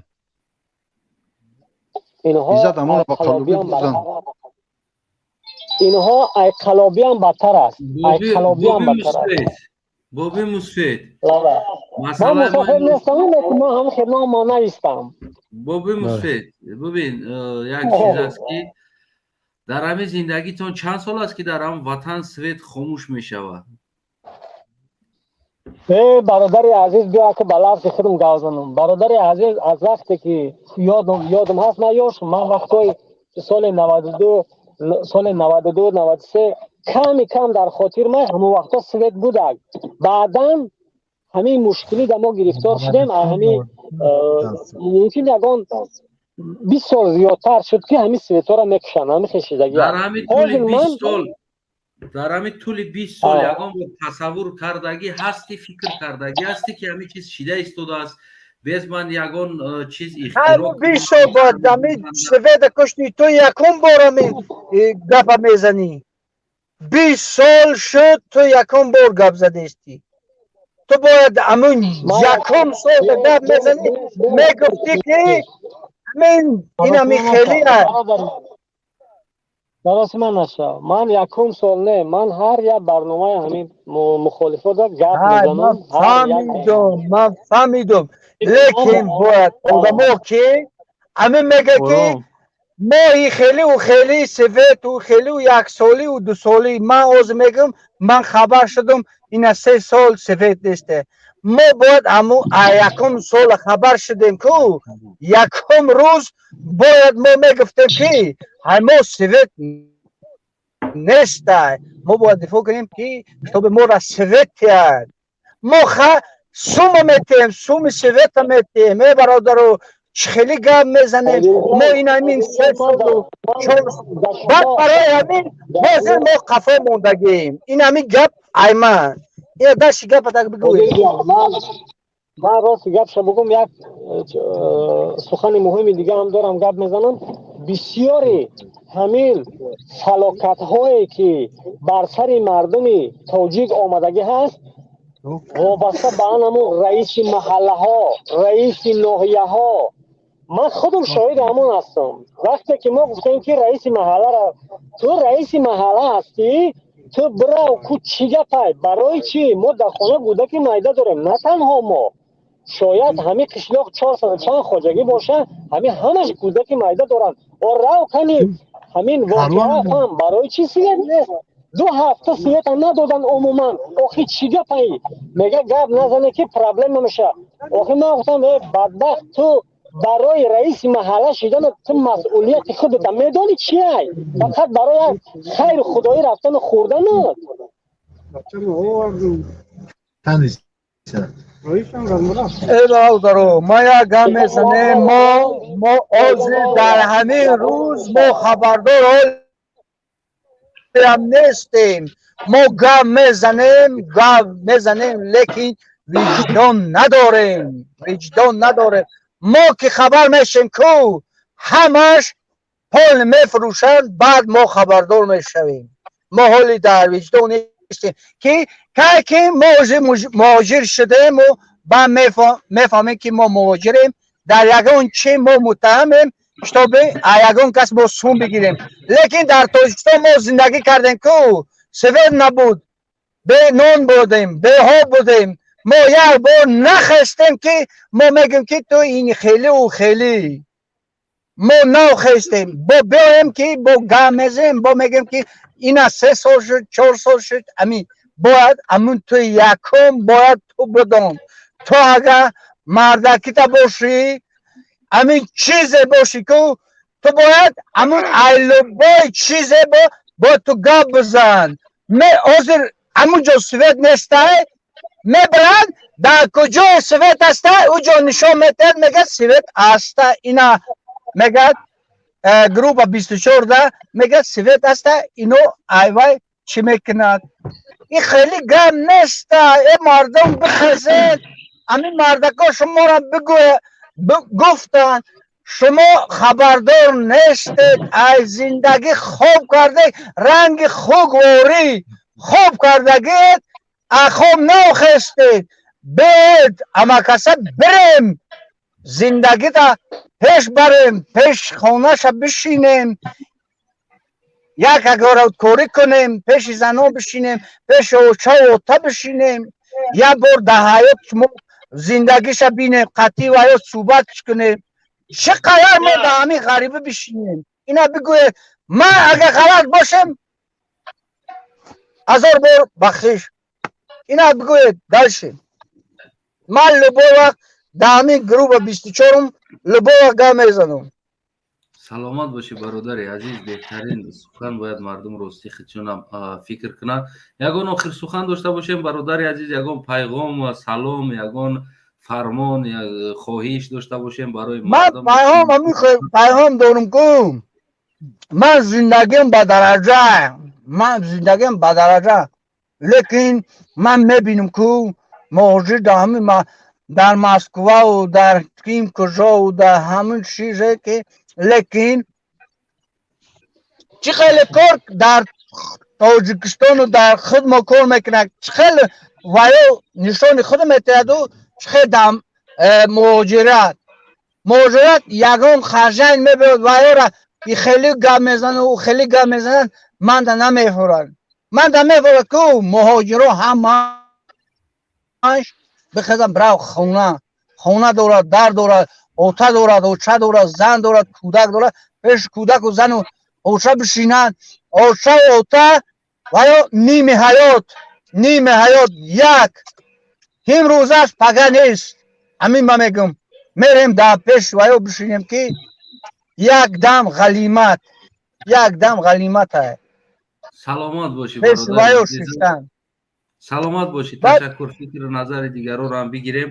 Инҳо Иззат амонов ба қалобӣ бурдан. Инҳо ай қалобиам бадтар аст, ай қалобиам бадтар аст. Боби мусфед. Ман мусофир нестам, ман ҳам хидмат мо наистам. Боби мусфед, бубин, як чиз аст, ки дар ҳамин зиндагитон чанд сол аст, ки дар ҳам ватан свет хомӯш мешавад? Э, бародари азиз, биё ки ба лафзи худам гап занам. Бародари азиз, аз вақте ки ёдам ҳаст, ман ёшам, ман вақтҳои соли 92, соли 92, 93 ками кам дар хотир ман, ҳамон вақтҳо свет будак. Баъдан ҳамин мушкилӣ да мо гирифтор шудем. Ҳамин мумкин ягон 20 сол зиёдтар шуд, ки ҳамин светҳоро мекушанд, ҳамин хешидагӣ. Дар ҳамин тӯли 20 сол, дар ҳамин тӯли 20 сол ягон бор тасаввур кардагӣ ҳасти, фикр кардагӣ ҳасти, ки ҳамин чиз шида истодааст, без ман ягон чиз ихтироъ? 20 сол бояд ҳамин света кушти, ту якум бор ҳамин гапа мезанӣ. 20 сол шуд, ту якум бор гап задестӣ. Ту бояд ҳамун якум сол гап мезанӣ, мегуфтӣ, ки ҳамин инами хеле. Дароси ман нашав, ман якум сол не, ман ҳар як барномаи ҳамин мухолифода гап мезанам. Фаҳмидум, ман фаҳмидум, лекин бояд одамо ки ҳамин мега, ки моҳи хелиу хели свету хелиу яксолиу дусолӣ. Ман ҳозир мегӯм, ман хабар шудум, ина 3 сол свет несте. Мо бояд ҳаму якум сола хабар шудем ку, якум рӯз бояд мо мегуфтем, ки ҳамо свет нестай, мо бояд дифоъ кунем, ки чтобы мора свет тиҳад. Мо ха сума метиҳем, суми света метиҳем. Э, бародару, Хеле гап мезанем мо, ин ҳамин 3 солу 4. Баъд барои ҳамин ҳозир мо қафо мондагием. Ин ҳамин гап айман, ина дашти гапатак бигӯед. Ман рости гапша бугум, як сухани муҳими дига ҳам дорам, гап мезанам. Бисёри ҳамин фалокатҳое ки бар сари мардуми тоҷик омадагӣ ҳаст, вобаста ба ан ҳамун раиси маҳаллаҳо, раиси ноҳияҳо. Ман худам шоҳиди ҳамон ҳастам. Вақте ки мо гуфтем ки раиси маҳалларо, ту раиси маҳалла ҳастӣ, ту бирав ку, чӣ гапай, барои чӣ мо дар хона кӯдаки майда дорем. На танҳо мо, шояд ҳамин қишлоқ 400 чанд хоҷагӣ боша, ҳамин ҳамаш кӯдаки майда доранд. О, рав кани, ҳамин воқеа барои чӣ свет нест? 2 ҳафта света надодан умуман. Охи, чӣ гапай? Мега, гап назане ки проблема меша. Охи, ман гуфтам: э, бадбахт, ту барои раиси маҳалла шидан ту масъулияти худата медонӣ чиай? Фақат барои як хайру худоӣ рафтану хӯрданат. Э, бародаро, ма як гап мезанем. Мо ҳозир дар ҳамин рӯз мо хабардор ҳолиам нестем. Мо гап мезанем, гап мезанем, лекин виҷдон надорем, виҷдон надорем. Мо ки хабар мешем ку ҳамаш пол мефурӯшанд, баъд мо хабардор мешавем. Мо ҳоли дар виҷдон нестем, ки кай ки мо муҳоҷир шудему баъд мефаҳмем ки мо муҳоҷирем, дар ягон чи мо муттаҳамем, чтобы ягон кас мо сум бигирем. Лекин дар Тоҷикистон мо зиндагӣ кардем ку свет набуд, бенон будем, беҳоб будем. Мо як бор нахестем ки мо мегӯем ки ту ин хелиу хелӣ. Мо нахестем, бо биёем ки бо гап мезанем, бо мегӯем ки ина 3 сол шуд, 4 сол шуд. Ами бояд амун ту якум бояд ту бидон, ту агар мардакита бошӣ, ҳамин чизе бошӣ ку ту бояд ҳамун айлубои чизе бояд ту гап бизан. Ҳозир ҳамун ҷо свет нестай, мебаранд, дар куҷои свет аста, ӯ ҷо нишон метиҳад, мегӯяд, свет аста. Ина мегӯяд, группа 24-да мегӯяд, свет аста. Ино айвай чӣ мекунад? Ин хеле гап неста. Э, мардум, бихезед! Ҳамин мардако шуморо бигӯя гуфтанд, шумо хабардор нестед. Ай зиндагӣ хоб карде, ранги хугворӣ хоб кардагиед, хоб нохестед. Биед, амакаса, бирем, зиндагита пеш барем, пеш хонаша бишинем, як агораткорӣ кунем, пеши занон бишинем, пеши очаву ота бишинем, як бор дар ҳаёт мо зиндагиша бинем, қатъи ва ё суҳбат кунем. Чӣ қадар мо дар ҳамин ғарибӣ бишинем? Ина бигӯед. Ман агар ғалат бошем, ҳазор бор бахшиш. Ина бигӯед дальше. Ман любой вақт дар ҳамин группа 24-ум любой вақт гап мезанам. Саломат бошӣ, бародари азиз, беҳтарин сухан. Бояд мардум ростӣ худшонам фикр кунанд. Ягон охир сухан дошта бошем, бародари азиз, ягон пайғом, салом, ягон фармон, хоҳиш дошта бошем барои Ман пайғом, ҳамин пайғом дорум ку ман зиндагиам ба дараҷа, ман зиндагиам ба дараҷа, лекин ман мебинам ку муҳоҷир дар ҳамин дар Москваву дар ким куҷову дар ҳамин чизе ки, лекин чӣ хеле кор дар Тоҷикистону дар худ мо кор мекунад, чӣ хеле ваё нишони худ метиҳаду чӣ хел дар муҳоҷират ягон харжайн мебиёд, ваёра и хеле гап мезанад, ӯ хеле гап мезанад, манда намефурад. Манда мефурад ку муҳоҷиро ҳамаш бихезам, бирав, хона, хона дорад, дар дорад, ота дорад, оча дорад, зан дорад, кӯдак дорад, пеши кӯдаку зану оча бишинад. Очаву ота ваё ними ҳаёт, ними ҳаёт як имрӯзаш, пага нест. Ҳамин ма мегӯм, мерем дар пеш ваё бишинем ки як дам ғалимат, як дам ғалимат. Саломат бошӣ. Пеш ваё шиштан. Саломат бошӣ, ташаккур. Фикру назари дигаронро ҳам бигирем.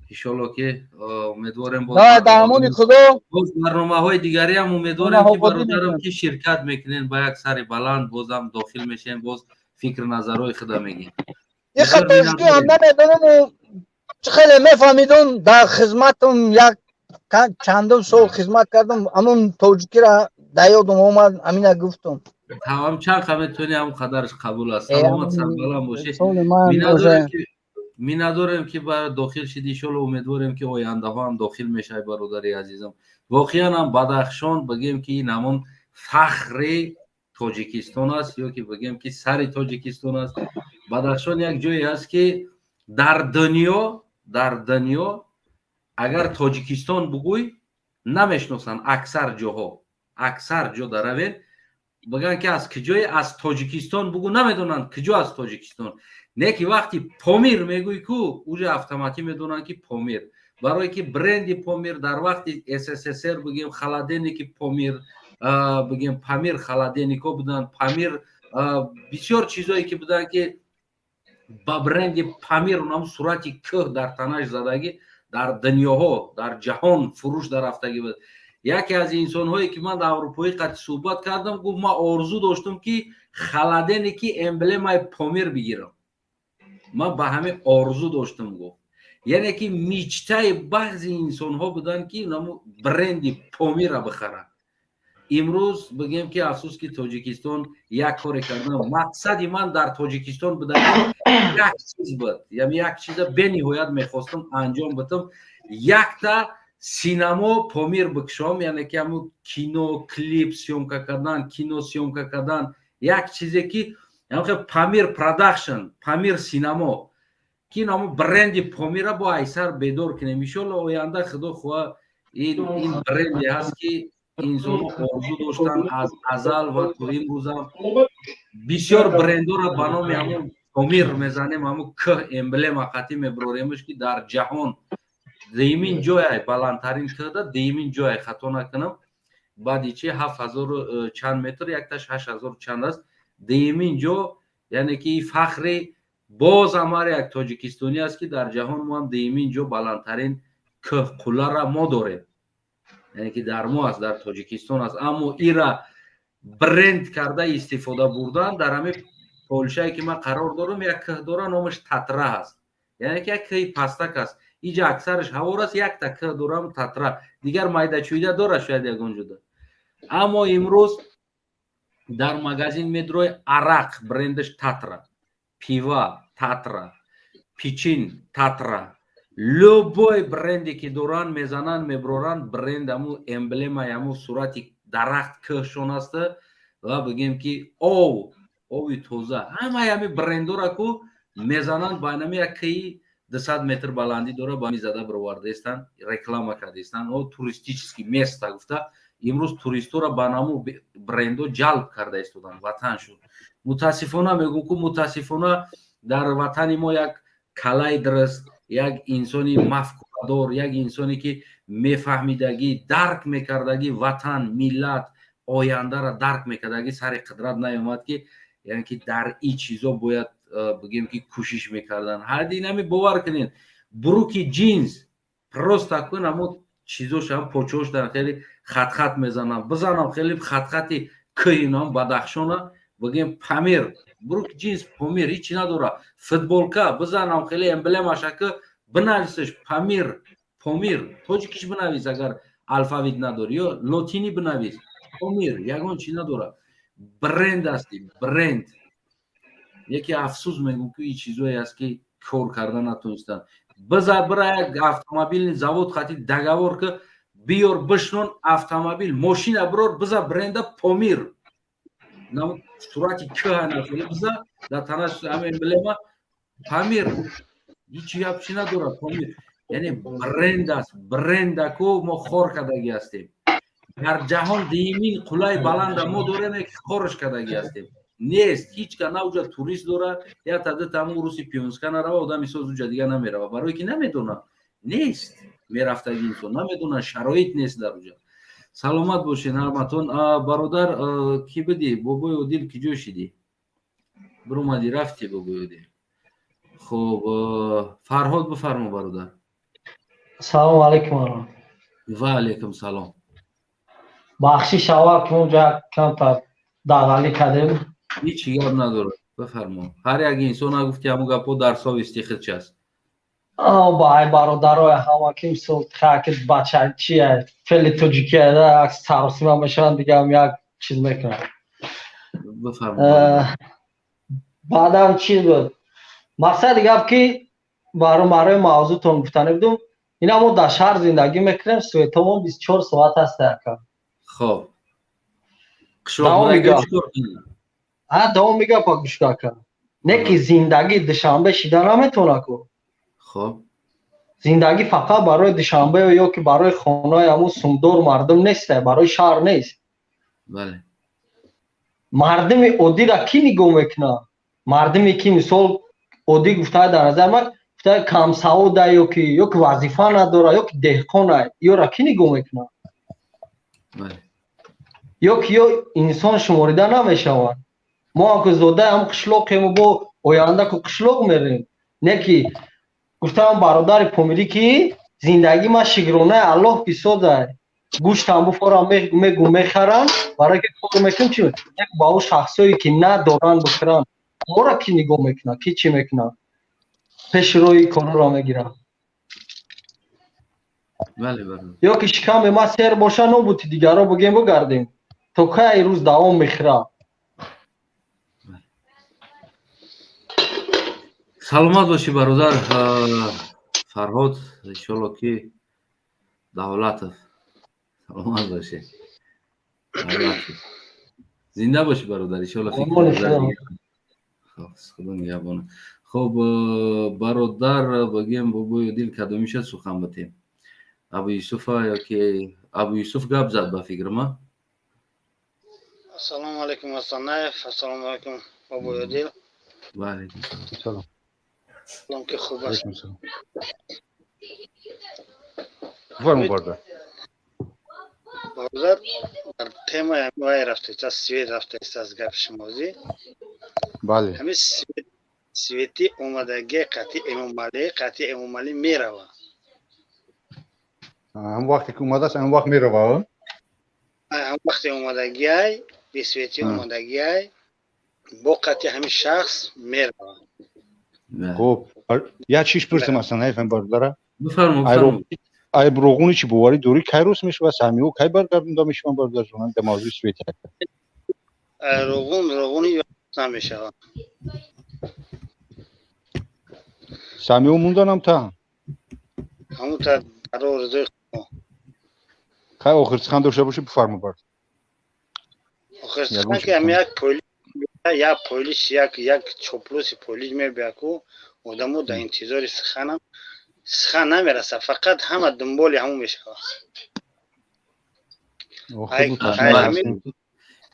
Иншолло ки умедворем. Дар амони Худо. Боз барномаҳои дигариам умедворем ки, бародарам, ки ширкат мекунен, ба як сари баланд бозам дохил мешем, боз фикр назарҳои худа мегем. Иха тоҷикӣ ҳам намедонам, чӣ хеле мефаҳмидум, дар хизматам як чандум сол хизмат кардам, ҳамун тоҷикира дар ёдам омад, ҳамина гуфтам. Ҳам чанд қа метавонӣ, ҳамон қадараш қабул аст. Саломат, сарбаланд бошӣ. Миннатдорем, ки ба дохил шидӣ. Иншолло, умедворем, ки ояндаҳо ҳам дохил мешавӣ, бародари азизам. Воқеан ҳам Бадахшон, бигем ки ин ҳамон фахри Тоҷикистон аст ё ки бигем ки сари Тоҷикистон аст. Бадахшон як ҷое аст, ки дар дунё агар Тоҷикистон бугӯй, намешиносанд аксар ҷоҳо. Аксар ҷо даравед, бигӯянд ки аз куҷое, аз Тоҷикистон бугӯ, намедонанд куҷо аз Тоҷикистон. Не ки вақти Помир мегӯй ку, уже автоматӣ медонанд, ки Помир, барое ки бренди Помир дар вақти СССР, бигем, холодильники Помир, бигем, Памир холодильникҳо буданд, Памир бисёр чизое ки буданд, ки ба бренди Памир унам сурати кӯҳ дар танаш задагӣ, дар дунёҳо, дар ҷаҳон фурӯш дарафтагӣ буд. Яке аз инсонҳое ки ман дар аврупоӣ қати суҳбат кардам, гуфт: «Ман орзу доштам, ки холодильники эмблемаи Помир бигирам, ман ба ҳамин орзу доштам», гуфт. Яъне ки мечтаи баъзе инсонҳо буданд, ки наму бренди Помира бихаранд. Имрӯз бигем ки афсӯс, ки Тоҷикистон як коре кардан. Мақсади ман дар Тоҷикистон буда як чиз буд, яъне як чиза бениҳоят мехостам анҷом битам: якта синамо Помир бикшом, яъне ки ҳамун кино, клип съёмка кардан, кино съёмка кардан, як чизе ки Памир продакшн, Памир синамо, ки ҳамун бренди Помира бо айсар бедор кунем. Иншолло, оянда, худо хоҳа, ин бренде ҳаст, ки инсонҳо орзу доштанд аз азал ва то имрӯзам бисёр брендора ба номи ҳамун Помир мезанем, ҳамун к эмблема қатӣ меброремш, ки дар ҷаҳон дуюмин ҷояй, баландтарин кӯҳда дуюмин ҷояй, хато накунам, баъди чи 7000 чанд метр, якташ 8000 чанд аст, дуюмин ҷо. Яъне ки фахри боз ҳам ҳар як тоҷикистонӣ аст, ки дар ҷаҳон мо ҳам дуюмин ҷо баландтарин кӯҳ қуллара мо дорем, яъне ки дар мо аст, дар Тоҷикистон аст. Аммо ира бренд карда истифода бурдан дар ҳамин Полшае ки ман қарор дорам, як кӯҳ дора, номаш Татра ҳаст, яъне ки як кӯҳи пастак аст. Иҷа аксараш ҳавор аст, якта кӯҳ дорам, Татра, дигар майдачӯйда дора шояд ягон ҷуда. Аммо имрӯз дар магазин медрои, арақ брендаш Татра, пива Татра, пичин Татра, любой бренде ки доранд, мезананд, меброранд бренд, ҳамун эмблемаи ҳамун сурати дарахт кӯҳшон аста ва бигем ки ов, ови тоза, ҳамаи ҳами брендора ку мезананд, ба инами як кӯҳи 200 метр баландӣ дора, ба зада бировардаистанд, реклама кардаистанд, о туристический место гуфта. Имрӯз туристора ба наму брендо ҷалб карда истоданд ватан шуд. Мутаассифона, мегӯм ку, мутаассифона, дар ватани мо як калаи дуруст, як инсони мафкурадор, як инсоне ки мефаҳмидагӣ, дарк мекардагӣ ватан, миллат, ояндара дарк мекардагӣ, сари қудрат наёмад, ки яъне ки дар ин чизо бояд, бигем ки, кӯшиш мекардан. Ҳадди инами бовар кунед, брюки ҷинс просто кун, амо чизошам почош дар хеле хатхат мезанам, бизанам хеле хатхати кӯҳинам Бадахшона, бигем, Памир, брюк ҷинс Помир, ҳичи надора. Футболка бизанам, хеле эмблемаша ки бинависеш Памир, Помир, тоҷикиш бинавис, агар алфавит надори, ё лотинӣ бинавис Помир, ягон чи надора. Бренд асти, бренд. Яке афсӯс мегӯм, ки ин чизое аст, ки кор карда натонистанд. Биза бира як автомобильный завод хати договор ки биёр, бишнон автомобил, мошина бирор, биза бренда Помир, сурати кӯҳ биза дар танаш, ҳама эмблема Памир, ҳичи гапчи надорад. Помир яъне бренд аст, брендаку мо хор кардагӣ ҳастем. Дар ҷаҳон дуюмин қуллаи баланда мо дорем, ки хорш кардагӣ ҳастем. Нест ҳеч ка, на уҷа турист дора, як та дута ҳамун руси пионска нарава, одами соз уҷа дига намерава, барое ки намедона, нест мерафтаги инсон, намедона, шароит нест дар уҷа. Саломат бошед ҳаматон. Бародар, кӣ бидӣ? Бобои Одил, ки ҷо шидӣ, биромадӣ, рафтӣ, бобои Одил? Хуб, Фарҳод, бифармо, бародар. Салому алейкум. Ва алейкум салом. Бахшиш, аввал ки онҷо камтар дағалӣ кардем. Ҳеҷ гап надорад, бифармо. Ҳар як инсон гуфти ҳамун гапҳо дар совести худш аст. Бай, бародарои ҳама ки мисол хаки бача чия фели тоҷикия як саросима мешаванд, дигаам як чиз мекунанд. Бифармо. Баъдам чиз буд, мақсади гап ки барои мавзӯътон гуфтанӣ будум, ина мо дар шаҳр зиндагӣ мекунем, светомон 24 соат аст, ака. Хоб, давоми гапа гӯш ака. Не ки зиндагӣ Душанбе шида наметавона ку. Хоб. Зиндагӣ фақат барои Душанбе ё ки барои хонаи ҳамун сумдор мардум нест, барои шаҳр нест. Бале. Мардуми оддиро кӣ нигоҳ мекунад? Мардуме ки мисол оддӣ гуфтаа, дар назари ман гуфтаа, камсавода ё ки вазифа надора, ё ки деҳқона, ёра кӣ нигоҳ мекунад? Ё ки ё инсон шуморида намешаванд. Мо ҳам ки зодаи ҳам қишлоқему, бо оянда ку қишлоқ мерем. Не ки гуфтаам, бародари Помирӣ, ки зиндагӣ ма шукронаи Аллоҳ ки созай, гӯштам буфорам, мегу мехарам, барое ки кор мекунем. Чи ба ӯ шахсое ки надоранд бихӯранд, моро кӣ нигоҳ мекунад, кӣ чӣ мекунад, пеши роҳи корҳоро мегирад? Ё ки шиками ма сер боша, нобути дигарро бигем, бигардем, то кай рӯз давом мехӯрад? Саломат бошӣ, бародар Фарҳод, иншолло ки Давлатов, саломат бошӣ, зинда бошӣ, бародар, иншолло. Худо нигаҳбона. Хоб, бародар, бигем, бобои Дил, кадомиша сухан битем, Абу Юсуфа ёки Абу Юсуф гап зад, ба фикрма? Ассалому алайкум, Асанаев, ассалому алайкум, бобои Одил. Ва алайкум салом. Салом, ки хуб аст. Бифармо, бародар. Бародар, дар темаи вай рафтааст, свет рафтааст аз гапи шумозӣ. Бале. Ҳамин свет, свети омадагӣ қатъи Эмомалӣ мерава. Ҳамн вақте ки омадааст, ҳамн вақт мерава. Ҳамн вақте омадагиай, бесвети омадагиай, бо қатъи ҳамин шахс мерава. Хуб, як чиз пурсам, Асанаев, бародара. Бифармо. Ай Роғуни чӣ боварӣ дорӣ, кай рост мешавад, саҳмиҳо кай баргардонда мешаванд, бародарҷон, дар мавзӯи свет? Роғун, Роғуни намешавад. Саҳмиҳо монданам та. Ҳамун та дар орзуи. Кай охир сухан дошта бошӣ, бифармо, бар. Охир сухан ки ҳами як поли, як полиш, як чоплуси полиш мебиёд ку, одамо дар интизори суханам, сухан намерасад, фақат ҳама дунболи ҳамун мешавад.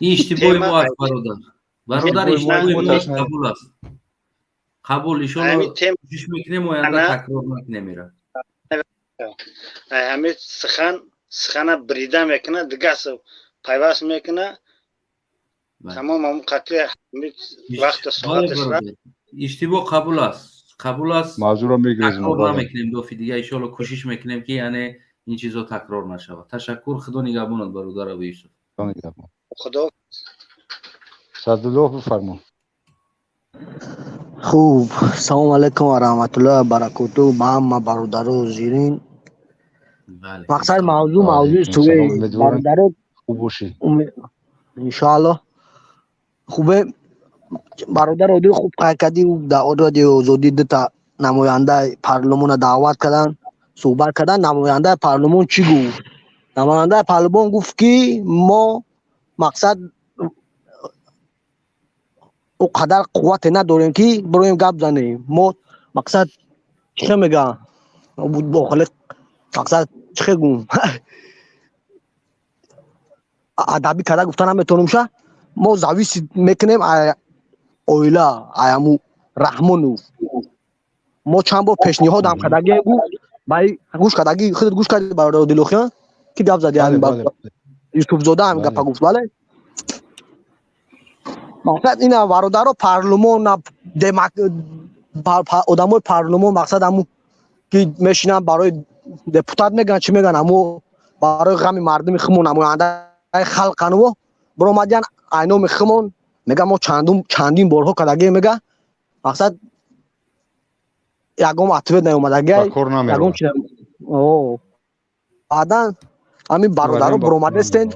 Ин иштибоҳи мо аст, бародар, бародар, иштибоҳи мо қабул аст, қабул. Иншолло, кӯшиш мекунем, оянда такрор накунем ира. Ҳамин сухан, сухана брида мекунад, дигар пайваст мекунад, тамом, ҳамун қатъи вақту соаташ. Иштибоҳ қабул аст, қабул аст. Мавзӯро мегирезем. Такрор намекунем дофи дига, иншолло, кӯшиш мекунем, ки яъне ин чизо такрор нашавад. Ташаккур, Худо нигаҳбонат, бародар Абу Юсуф. Худо. Садуллоҳ, бифармо. Хуб, салому алайкум ва раҳматуллоҳи ва баракоту ба ҳама бародару зирин. Мақсад мавзӯъ, мавзӯи суе, бародаро. Хуб бошӣ. Иншоаллоҳ, хубе, бародар Одил, хуб қайд кардӣ. Дар Радиои Озодӣ дута намояндаи парлумонро даъват карданд, суҳбат карданд. Намояндаи парлумон чӣ гуфт? Намояндаи парлумон гуфт, ки мо, мақсад, о қадар қуввате надорем, ки бироем гап занем. Мо, мақсад, чӣ мегӯям, мақсад, чӣ гум, адабӣ карда гуфта наметавонем ша. Мо зависит мекунем оила аяму Раҳмонов. Мо чанд бор пешниҳодам кардагием, гуфт. Гӯш кардагӣ, худат гӯш кардӣ, бародар Дилохиён, ки гап зади? Юсуфзода ҳам гапа гуфт. Бале, мақсад ина, бародаро, парлумон, одамои парлумон, мақсад, ҳамун ки мешинанд барои Депутат меган, чӣ меган, ҳамо барои ғами мардуми хумон намояндаи халқанво биромадиян, айноми хумон мега, мо чандум чандин борҳо кардагем, мега, мақсад ягон ответ наёмадагай, ягон чи. Баъдан ҳамин бародаро биромадестен,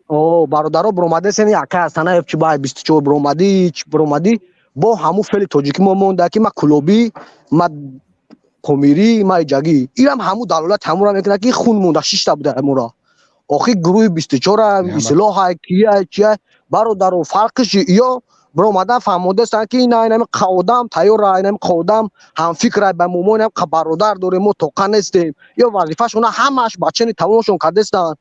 бародаро биромадестен, яка Астанаев чи бай 24 биромадӣ, чи биромадӣ, бо ҳамун фели тоҷикӣ мо монда, ки ма кулобӣ, ма помирӣ, ма иҷагӣ. Ирам ҳамун далолат ҳамура мекунад, ки хун монда шишта буда ҳамура. Охи гурӯҳи 24-а ислоҳа кия чия, бародаро, фарқиш ё биромадан фаҳмодастанд, ки ина инами одам тайёра, инами одам ҳамфикра ба мо, инам бародар дорем, мо тоқа нестем. Ё вазифашона ҳамаш бачани тамомшон кардастанд.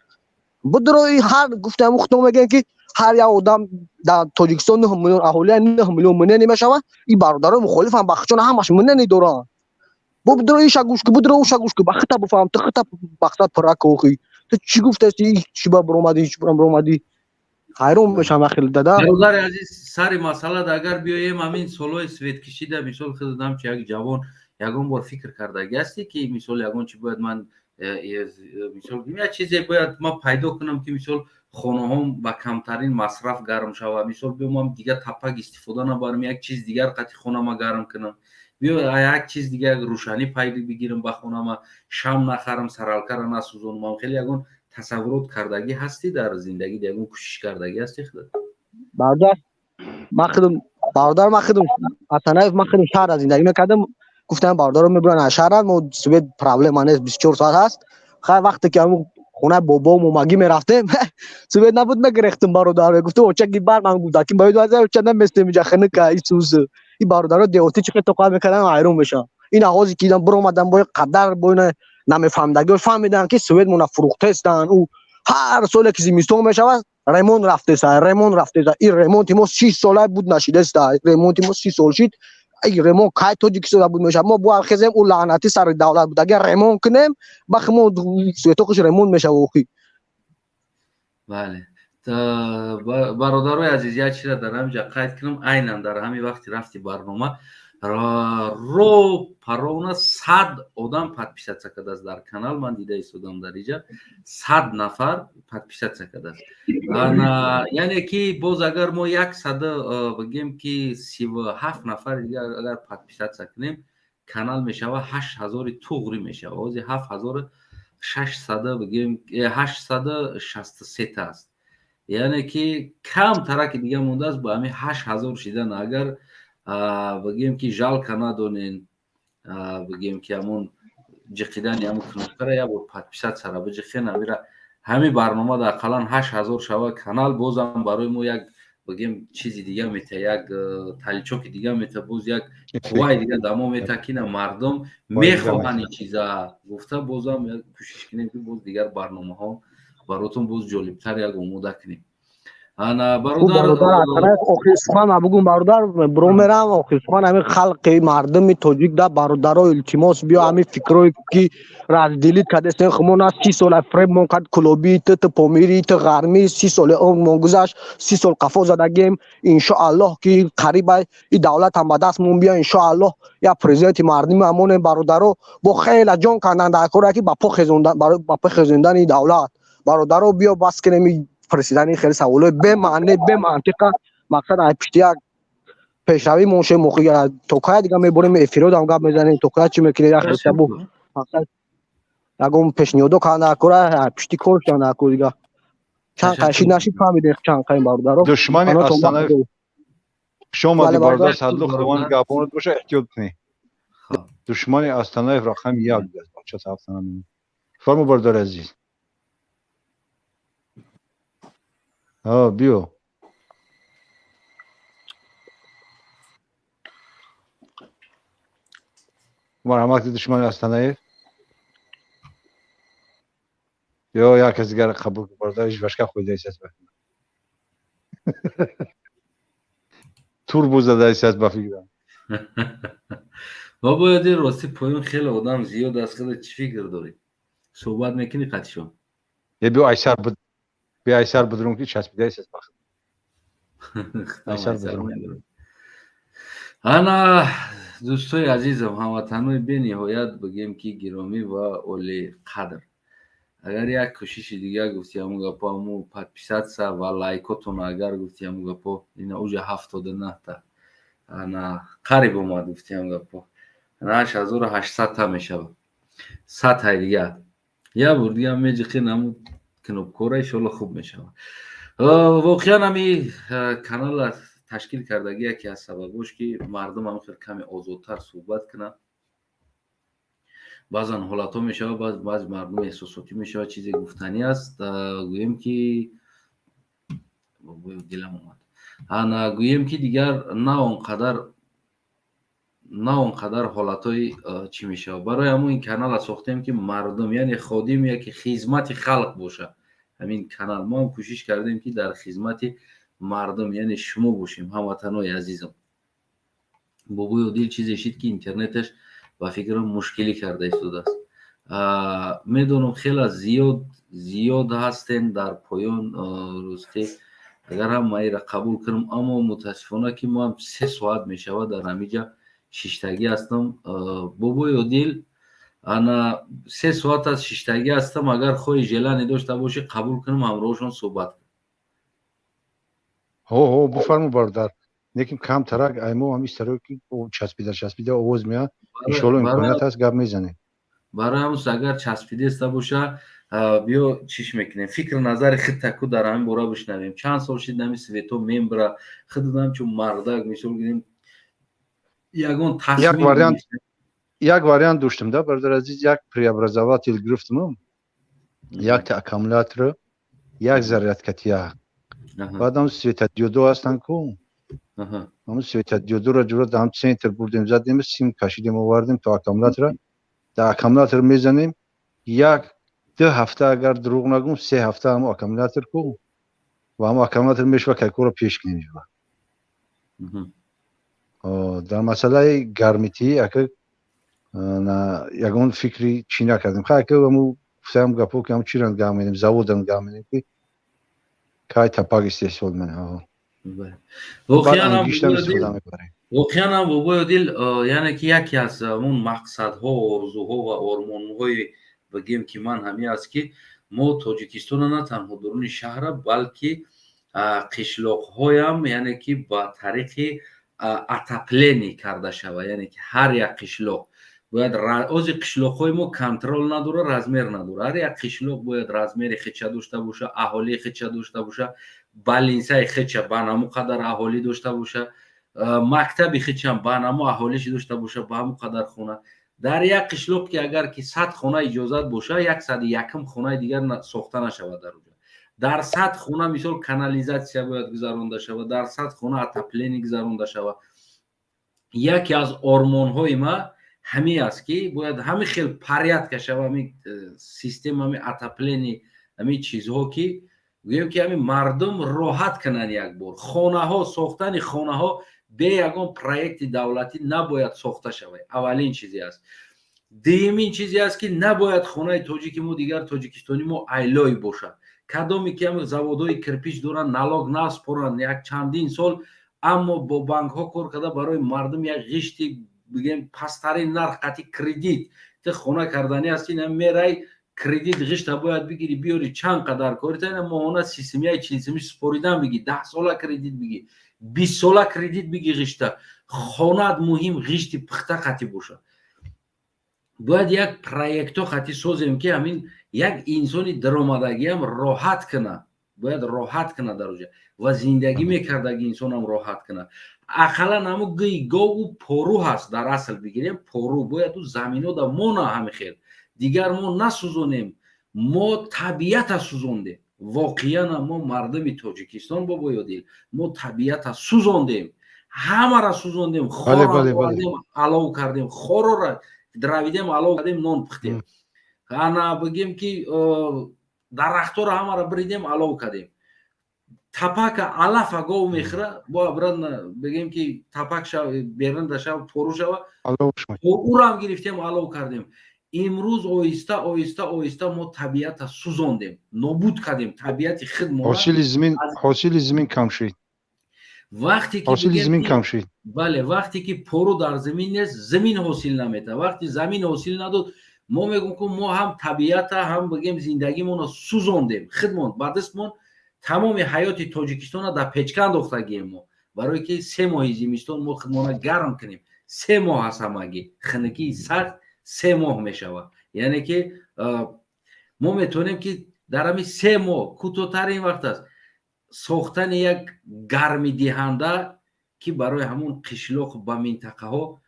Будрои ҳар гуфтам, худо мегӯянд, ки ҳар як одам дар Тоҷикистон 9 миллион аҳолия, 9 миллион мнение мешавад. Ин бародарои мухолифам ба худшон ҳамаш мнение доранд. Будро иша гӯш ку, будро уша гӯш ку, ба хита бифаҳм, ту хита мақсад пурра кохӣ. Ту чӣ гуфтасти, чӣ ба биромадӣ, чӣ биромадӣ? Ҳайрон мешавам ахил дада. Бародари азиз, сари масъалада агар биёем, ҳамин солҳои светкишида, мисол, худам чи як ҷавон, ягон бор фикр кардагӣ ҳастӣ, ки мисол ягон чи бояд ман мисол як чизе бояд ман пайдо кунам, ки мисол хонаҳом ба камтарин масраф гарм шавад, мисол биёмам дигар тапак истифода набарам, як чиз дигар қати хонама гарм кунам, биё як чиз дигар, як рӯшанӣ пайдо бигирам ба хонама, шам нахарам, саралкара насӯзонам? Хеле ягон тасаввурот кардагӣ ҳастӣ дар зиндагӣ, ягон кӯшиш кардагӣ ҳастӣ худат? Бародар, ман худам, бародар, ман худам Асанаев, ман худам шаҳр зиндагӣ мекардам. Гуфтам, бародаро мебуран аз шаҳра, мо свет проблема нест, 24 соат ҳаст. Хай, вақте ки ҳамун хонаи бобо момагӣ мерафтем, свет набуд, мегирехтем, бародар. Гуфтам, очаги бар ман гуфта, ки бояд оча наместем, инҷа хунука исус. Ин бародаро деҳотӣ чӣ қадр тоқат мекардан, ҳайрон мешавам. Ин оғозе ки биромадан, бо қадар бо ина намефаҳмидагиҳо фаҳмиданд, ки свет мона фурӯхтаистанд. Ӯ ҳар соле ки зимистон мешавад, ремонт рафтеса, ремонт рафтеса. Ин ремонти мо 30 сола буд нашидаста, ремонти мо 30 сол шид. Ай ремонт кай Тоҷикистода буд мешавад? Мо бояд хезем, ӯ лаънатӣ сари давлат буд, агар ремонт кунем, бахи мо светоқиш ремонт мешавад охи. Бале, бародарои азиз, як чиза дар ҳамин ҷа қайд кунам. Айнан дар ҳамин вақти рафти барнома ро паровна 100 одам подписаться кардааст дар канал. Ман дида истодам, дар иҷа 100 нафар подписаться кардааст. Яъне ки боз агар мо яксаду бигем, ки 37 нафар дигар агар подписаться кунем, канал мешава 8000-и туғрӣ мешава. Ҳозир 7600, бигем, 863-та аст. Яъне ки кам тараки дига мондааст ба ҳамин 8000 шидан. Агар бигем, ки жалко надонен, бигем, ки ҳамон ҷиқидани ҳамон кнопкара як бор подписаться-ра биҷиқен, ҳамира ҳамин барнома дар ақаллан 8000 шава канал, бозам барои мо як, бигем, чизи дига мета, як толчоки дига мета, боз як қувваи дига дар мо мета, ки на мардум мехоҳанд ин чиза гуфта, бозам як кӯшиш кунем, ки боз дигар барномаҳо баротон боз ҷолибтар як омода кунем. Ана, бародар, охир сухан бугум, бародар, биро мерам. Охир сухан, ҳамин халқи мардуми тоҷик да, бародаро, илтимос, биё ҳамин фикрое ки разделить кардастем хумон аст, 30 сола фребмон кард кулобӣ, ту помирӣ, ту ғармӣ, 30 соли умрмон гузашт, 30 сол қафо задагем. Иншоаллоҳ, ки қариба и давлатам ба дастмон биё, иншоаллоҳ, як президенти мардуми ҳамонем. Бародаро, бо хеле ҷон кандан дар коре, ки ба по хезондани давлат. Бародаро, биё бас кунем пурсидани хеле саволҳои бемаъне, бемантиқа. Мақсад ай пишти як пешравӣ монше мохи то кая дига мебурем, эфиродам гап мезанем, то кая чӣ мекунем, як хелсабу мақсад ягон пешниҳодо канда кора, пишти кор шанда ко дига чанд қай шид нашид, фаҳмидем чанд қай, бародаро. Душмани Астанаев, хуш омадӣ, бародар Садлу, худованд нигаҳбонат боша, эҳтиёт кунӣ. Душмани Астанаев рақами як аст, бача сафтанам. Фармо, бародари азиз. Ҳа, биё. Марҳамат, душмани Астанаев. Ё як кас дигар қабул, бародар, башка хӯрдаист. Турбо задаист, ба фикрам. Ва бояд ин рости поён хеле одам зиёд аст. Хеле чӣ фикр дорӣ? Суҳбат мекунӣ қатишон? Е, биё айсар буд. Биё айсар будрум, ки часпидаист бахт. Айсар будрум. Ана. Дӯстои азизам, ҳамватанои бениҳоят, бигем ки гиромӣ ва олиқадр, агар як кӯшиши дигар, гуфти ҳамун гапо, ҳаму подписаться ва лайкотон, агар, гуфти ҳамун гапо, ина уже 79-та, ана қариб омад, гуфти ҳамун гапо, 8800-та мешавад. 100-тай дигар, як бор дига меҷиқин ҳамун кнопкора, иншолло хуб мешавад. Воқеан ҳами канала ташкил кардагӣ яке аз сабабош, ки мардум ҳам хел каме озодтар суҳбат кунанд. Баъзан ҳолатҳо мешавад, баъзи мардум эҳсосотӣ мешавад, чизе гуфтанӣ аст. Гӯем ки дилам омад, ана гӯем ки дигар на он қадар ҳолатҳои чӣ мешавад. Барои ҳамон ин канала сохтем, ки мардум, яъне ходим, яке хизмати халқ бошад ҳамин канал. Мо ҳам кӯшиш кардем, ки дар хизмати мардум, яъне шумо бошем, ҳамватанои азизам. Бобои Одил чизе шид, ки интернеташ ба фикрам мушкилӣ карда истодааст. Медонам, хеле зиёд зиёд ҳастем дар поён. Росте, агар ҳам маира қабул кунам, аммо мутаассифона, ки мо ҳам 3 соат мешавад дар ҳамиҷа шиштагӣ ҳастам. Бобои Одил, ана 3 соат аст шиштагӣ ҳастам. Агар хоҳи, желание дошта бошӣ, қабул кунам, ҳамроҳашон суҳбат кунам. Ҳо, ҳо, бифармо, бародар, лекин камтарак аймо ҳам истаро, ки часпида часпида овоз меяд. Иншоалло, имконият ҳаст, гап мезанем. Барои ҳамус, агар часпидеста боша, биё, чиш мекунем, фикр назари худтаку дар ҳамин бора бишнавем. Чанд сол шид нами свето мембра, худам чун мардак, мисол гирем, ягон тасмим. Вариант, як вариант доштем да, бародар азиз. Як преобразователь гирифтам, якта аккумулятор, як зарядкатия, баъдам светодиодо ҳастанд ку, ҳамн светодиодоро ҷура дар центр бурдем, задем, сим кашидем, овардем то аккумулятора. Дар аккумулятор мезанем, як ду ҳафта, агар дурӯғ нагӯм, 3 ҳафта ҳамо аккумулятор ку ва ҳамо аккумулятор мешава, кайкора пеш кунем. Дар масъалаи гармитӣ ака ягон фикри чӣ накардем. Хай, ака, ҳаму гуфтаам гапо, ки ҳам чиран гам менем, заводан гам менем, ки кай тапак истеҳсол менем. Воқеан ҳам, бобои Одил, яъне ки яке аз он мақсадҳо, орзуҳо ва ормонҳои, бигем ки ман ҳамин аст, ки мо Тоҷикистона на танҳо дуруни шаҳра, балки қишлоқҳоям, яъне ки ба тариқи отопление карда шавад. Яъне ки ҳар як қишлоқ бояд, ози қишлоқҳои мо контроль надора, размер надора. Ҳар як қишлоқ бояд размери хича дошта боша, аҳолии хича дошта боша, больницаи хича ба ҳамун қадар аҳолӣ дошта боша, мактаби хичам ба ҳамун аҳолиши дошта боша, ба ҳамун қадар хона. Дар як қишлоқ ки агар ки 100 хона иҷозат боша, 101-ум хонаи дигар сохта нашавад дар оҷа. Дар 100 хона, мисол, канализация бояд гузаронда шавад, дар 100 хона отопление гузаронда шавад. Яке аз ормонҳои ма ҳамин аст, ки бояд ҳамин хел порядка шава, ҳамин система, ҳамин отопление, ҳамин чизҳо, ки гӯем ки ҳамин мардум роҳат кунанд. Як бор хонаҳо, сохтани хонаҳо бе ягон проекти давлатӣ набояд сохта шавад, аввалин чизе аст. Дуюмин чизе аст, ки набояд хонаи тоҷики мо, дигар тоҷикистони мо айлой бошад. Кадоме ки ҳам заводҳои кирпич доранд, налог наспоранд як чандин сол, аммо бо банкҳо кор карда, барои мардум як ғишти, бигем, пасттарин нарх қати кредит. Ти хона карданӣ ҳасти, ина мерай, кредит ғишта бояд бигирӣ, биёри, чанд қадар корита, ина моҳона 30 сумияи, 40 сумӣ споридан бигӣ, 10 сола кредит бигӣ, 20 сола кредит бигӣ, ғишта хонаат муҳим ғишти пухта қатӣ бошад. Бояд як проектҳо қатӣ созем, ки ҳамин як инсони даромадагиам роҳат кунад, бояд роҳат кунад дар оҷа ва зиндагӣ мекардаги инсонам роҳат кунад. Ақаллан ҳамун гӯи гову пору ҳаст, дар асл бигирем, пору бояд ӯ заминода мона, ҳами хел дигар мо насӯзонем. Мо табиата сӯзондем. Воқеан мо мардуми Тоҷикистон, бобои Одил, мо табиата сӯзондем, ҳамара сӯзондем, хорам алов кардем, хорора дравидем, алов кардем, нон пухтем. Ана бигем ки дарахтҳоро ҳамаро биридем, алов кардем, тапака, алафа гов мехӯра, бо обратно, бигем ки тапак берунда шава, пору шава, ӯрам гирифтем, алов кардем. Имрӯз оҳиста оҳиста оҳиста мо табиата сӯзондем, нобуд кардем табиати худ. Ҳосили зимин кам шид. Вақте ки ҳосили замин кам шид. Бале, вақте ки пору дар замин нест, замин ҳосил наметавад. Вақте замин ҳосил надод, мо мегӯм, ки мо ҳам табиата, ҳам бигем зиндагимонро сӯзондем, худмон ба дастмон тамоми ҳаёти Тоҷикистонро дар печка андохтагием мо, барое ки 3 моҳи зимистон мо худмонро гарм кунем. 3 моҳ аст ҳамагӣ хунукии сахт, 3 моҳ мешавад. Яъне ки мо метавонем, ки дар ҳамин 3 моҳ, кӯтоҳтарин вақт аст, сохтани як гармидиҳанда, ки барои ҳамун қишлоқ ба минтақаҳо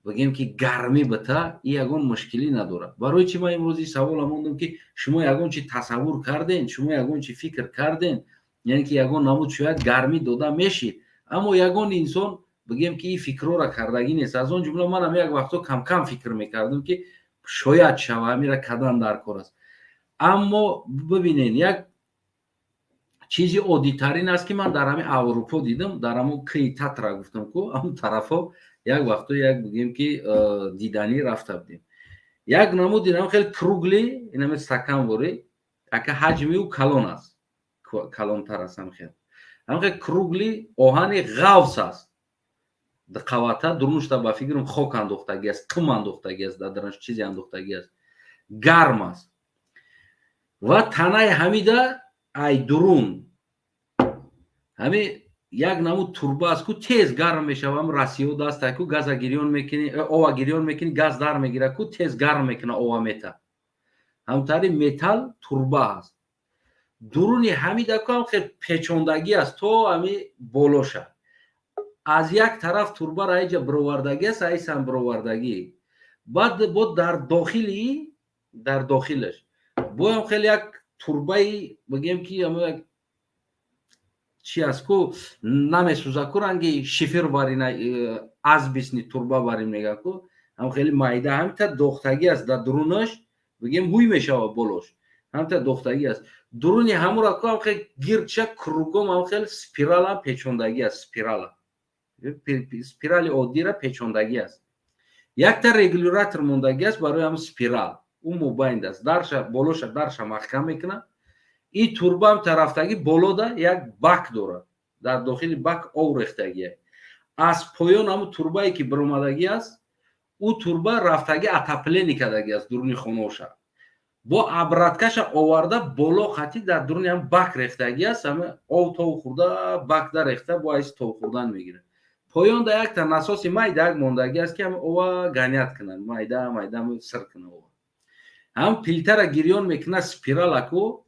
бигем, ки гармӣ бита, и ягон мушкилӣ надорад. Барои чӣ ман имрӯз ин савола мондам, ки шумо ягон чи тасаввур карден, шумо ягон чи фикр карден, яъне ки ягон намуд шояд гармӣ дода мешид, аммо ягон инсон бигем, ки ин фикрҳоро кардагӣ нест. Аз он ҷумла манам як вақтҳо камкам фикр мекардам, ки шояд шава, ҳамира кадан дар кор аст. Аммо бибинен, як чизи оддитарин аст, ки ман дар ҳамин Аврупо дидам, дар ҳамон кӯи Татра гуфтам ку, ҳамон тарафҳо як вақто як бигем, ки диданӣ рафта будем. Як намуд инам хеле круглый, инаме стакан ворӣ, ака ҳаҷми ӯ калон аст, калонтар аст, ҳам хел круглый оҳани ғафс аст, қавата дурнушта ба фикрам хок андохтагӣ аст, қум андохтагӣ аст, дар дарунаш чизе андохтагӣ аст, гарм аст. Ва танаи ҳамида ай дурун ҳами як намуд турба аст ку, тез гарм мешава. Ҳам Россиё даста ку, газа гирён мекунӣ, ова гирён мекунӣ, газ дар мегира ку, тез гарм мекуна, ова мета. Ҳамтари металл турба ҳаст дуруни ҳамида ку, ҳам хел печондагӣ аст то ҳами болоша. Аз як тараф турбаро айҷа бировардагӣ аст, айсам бировардагӣ. Баъд бо дар дохили, дар дохилаш боям хеле як турбаи, бигем, ки як чи аст ку, намесӯза ку, ранги шифер варина, асбисни турба варин мега ку, ҳам хеле майда, ҳамита дохтагӣ аст дар дурунаш, бигем, ҳуй мешава болош, ҳамита дохтагӣ аст. Дуруни ҳамура ку, ҳам хел гирдша кругом ҳам хел спиралам печондагӣ аст, спирала, спирали оддира печондагӣ аст. Якта регулятор мондагӣ аст барои ҳам спирал, ӯ мобайнд аст, дарша болоша дарша маҳкам мекунад. И турбаам тарафтагӣ болода як бак дорад, дар дохили бак ов рехтагия. Аз поён ҳамун турбае ки биромадагӣ аст, ӯ турба рафтагӣ отопление кардагӣ аст дуруни хонаоша, бо обраткаша оварда боло хати дар дуруни ҳам бак рехтагӣ аст. Ҳама ов тов хӯрда, бакда рехта, бо айси тов хӯрдан мегирад. Поёнда якта насоси майда як мондагӣ аст, ки ҳама ова гонять кунад, майда майда сир кунад ова. Ҳам плитара гирён мекунад спиралаку,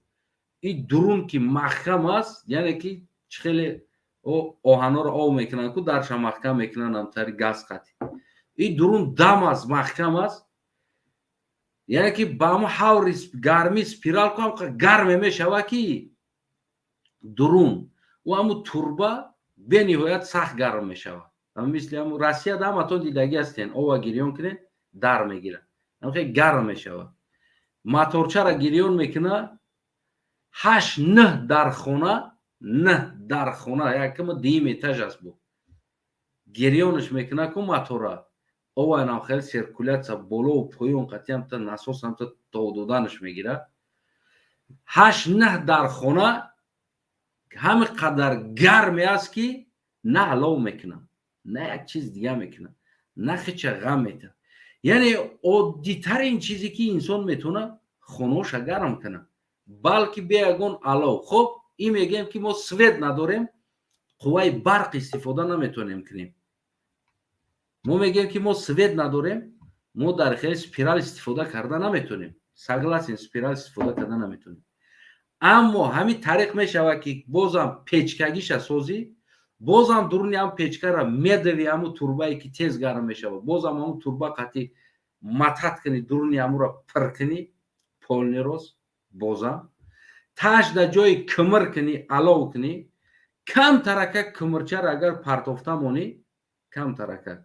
и дурун ки маҳкам аст, яъне ки чӣ хеле оҳанҳоро ов мекунанд ку, дарша маҳкам мекунанд ҳамтари газ қати, и дурун дам аст, маҳкам аст, яъне ки ба ҳамон ҳаври гармӣ спирал ку ҳам гарме мешава, ки дурун ӯ ҳамун турба бениҳоят сахт гарм мешавад. Мисли ҳамун Россияда ҳаматон дидагӣ ҳастен, ова гирён кунед, дар мегирад, хеле гарм мешавад. Моторчара гирён мекунад, ҳашт нӯҳ дар хона, нӯҳ дар хона, якама дуюм этаж аст, бу гирёнаш мекунад ку мотора, ованам хеле циркуляция болову поён қатъи ҳамта насос ҳамта тов доданаш мегирад. Ҳашт нӯҳ дар хона ҳами қадар гарме аст, ки на алов мекунад, на як чиз дига мекунад, на хича ғам метавад. Яъне оддитарин чизе, ки инсон метавонад хонаоша гарм кунад, балки бе ягон алов. Хоб, ин мегӯем, ки мо свет надорем, қувваи барқ истифода наметавонем кунем. Мо мегӯем, ки мо свет надорем, мо дар хели спирал истифода карда наметавонем. Согласен, спирал истифода карда наметавонем, аммо ҳамин тариқ мешавад, ки бозам печкагиша созӣ, бозам дуруни ҳам печкара медави, ҳамун турбае, ки тез гарм мешавад, бозам ҳамун турба қатӣ матат кунӣ, дуруни ҳамура пир кунӣ полный рост, бозам таш дар ҷои кимир кунӣ, алов кунӣ, кам тарака кимирчаро агар партофта монӣ, кам тарака,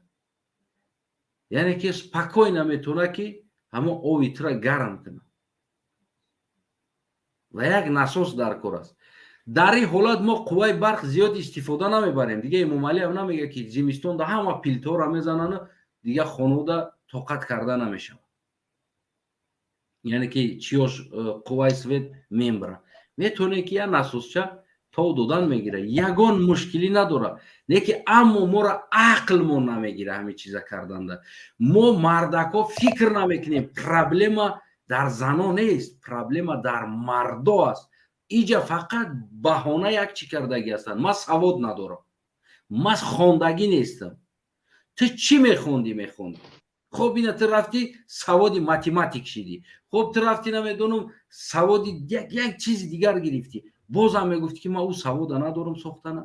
яъне ки спокойно метавонад, ки ҳамон ови тура гарм кунад. Ва як насос дар кор аст. Дар ин ҳолат мо қувваи барқ зиёд истифода намебарем. Дига Эмомалиам намега, ки зимистонда ҳама плитаҳоро мезанану дига хонода тоқат карда намешавад, яъне ки чиёш қувваи свет мембара. Метавонем, ки як насосча Тов додан мегира, ягон мушкилӣ надора. Не ки аммо моро ақлмон намегира ҳамин чиза карданда. Мо мардакҳо фикр намекунем. Проблема дар зано нест, проблема дар мардо аст. Иҷа фақат баҳона як чӣ кардагӣ ҳастанд: ман савод надорам, ман хондагӣ нестам. Ту чӣ мехондӣ? Мехондӣ, хоб, ина ту рафтӣ, саводи математик шидӣ. Хоб, ту рафтӣ, намедонам, саводи як чизи дигар гирифтӣ, бозам мегуфтӣ, ки ман ӯ савода надорам сохтана.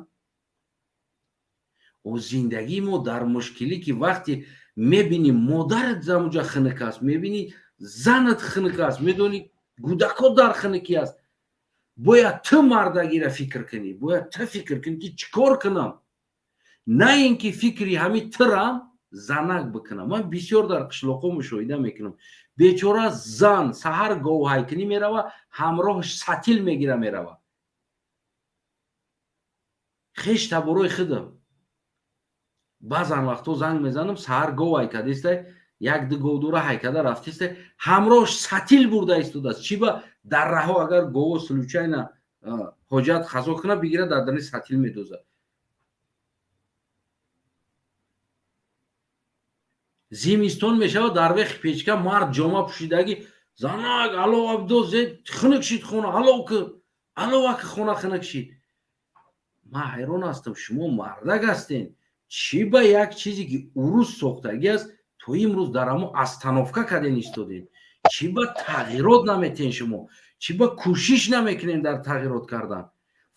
О, зиндагии мо дар мушкилӣ, ки вақте мебинӣ, модарат замуҷа хиник аст, мебинӣ, занат хиник аст, медонӣ, гӯдакҳо дар хиникӣ аст, бояд ту мардагиро фикр кунӣ, бояд ту фикр кунӣ, ки чӣ кор кунам, на ин ки фикри ҳамин тирам занак бикунам. Ман бисёр дар қишлоқҳо мушоҳида мекунам: бечора зан саҳар говҳайкунӣ мерава, ҳамроҳш сатил мегира, мерава. Хеш таборои худам баъзан вақтҳо занг мезанам, саҳар гов ҳайкадистай, як ду гов дора, ҳайкада рафтистай, ҳамроҳш сатил бурда истодааст. Чӣ ба дар раҳо агар гово случайно ҳоҷат хазо кунад, бигира, дар дарни сатил медозад. Зимистон мешавад, дар вехи печка мард ҷома пӯшидагӣ, занак алов абдоз, хунук шид хона, алов ки, алова ки, хона хунук шид. Ман ҳайрон ҳастам, шумо мардак ҳастен, чӣ ба як чизе ки урус сохтагӣ аст, то имрӯз дар ҳамо остановка карден истодем? Чӣ ба тағйирот наметен шумо? Чӣ ба кӯшиш намекунем дар тағйирот кардан?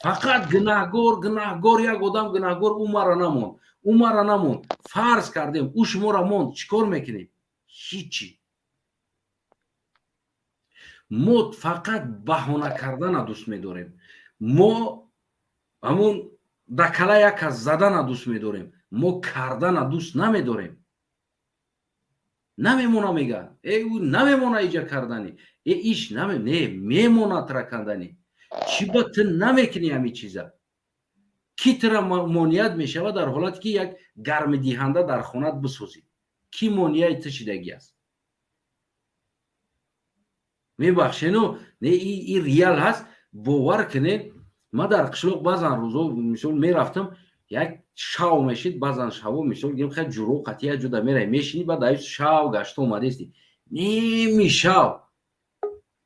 Фақат гунаҳгор, гунаҳгор, як одам гунаҳгор: ӯ мара намонд, ӯ мара намонд. Фарз кардем, ӯ шуморо монд, чӣ кор мекунем? Ҳичи. Мо фақат баҳона кардана дӯст медорем, мо ҳамун дакала як кас задана дӯст медорем, мо кардана дӯст намедорем. Намемона, мега, э, ӯ намемона иҷа кардани, э, иш наме, не мемона тра кардани. Чӣ ба ту намекунӣ ҳамин чиза? Кӣ тра монеат мешавад дар ҳолате ки як гармидиҳанда дар хонат бисозӣ? Кӣ монеаи ту шидагӣ аст? Мебахшену, не, и реал ҳаст, бовар кунед. Ман дар қишлоқ баъзан рӯзо, мисол, мерафтам, як шав мешид, баъзан шаво, мисол гирем, хай, ҷуро қати як ҷода мерай, мешинӣ, баъд аю шав гашта омадести, ними шав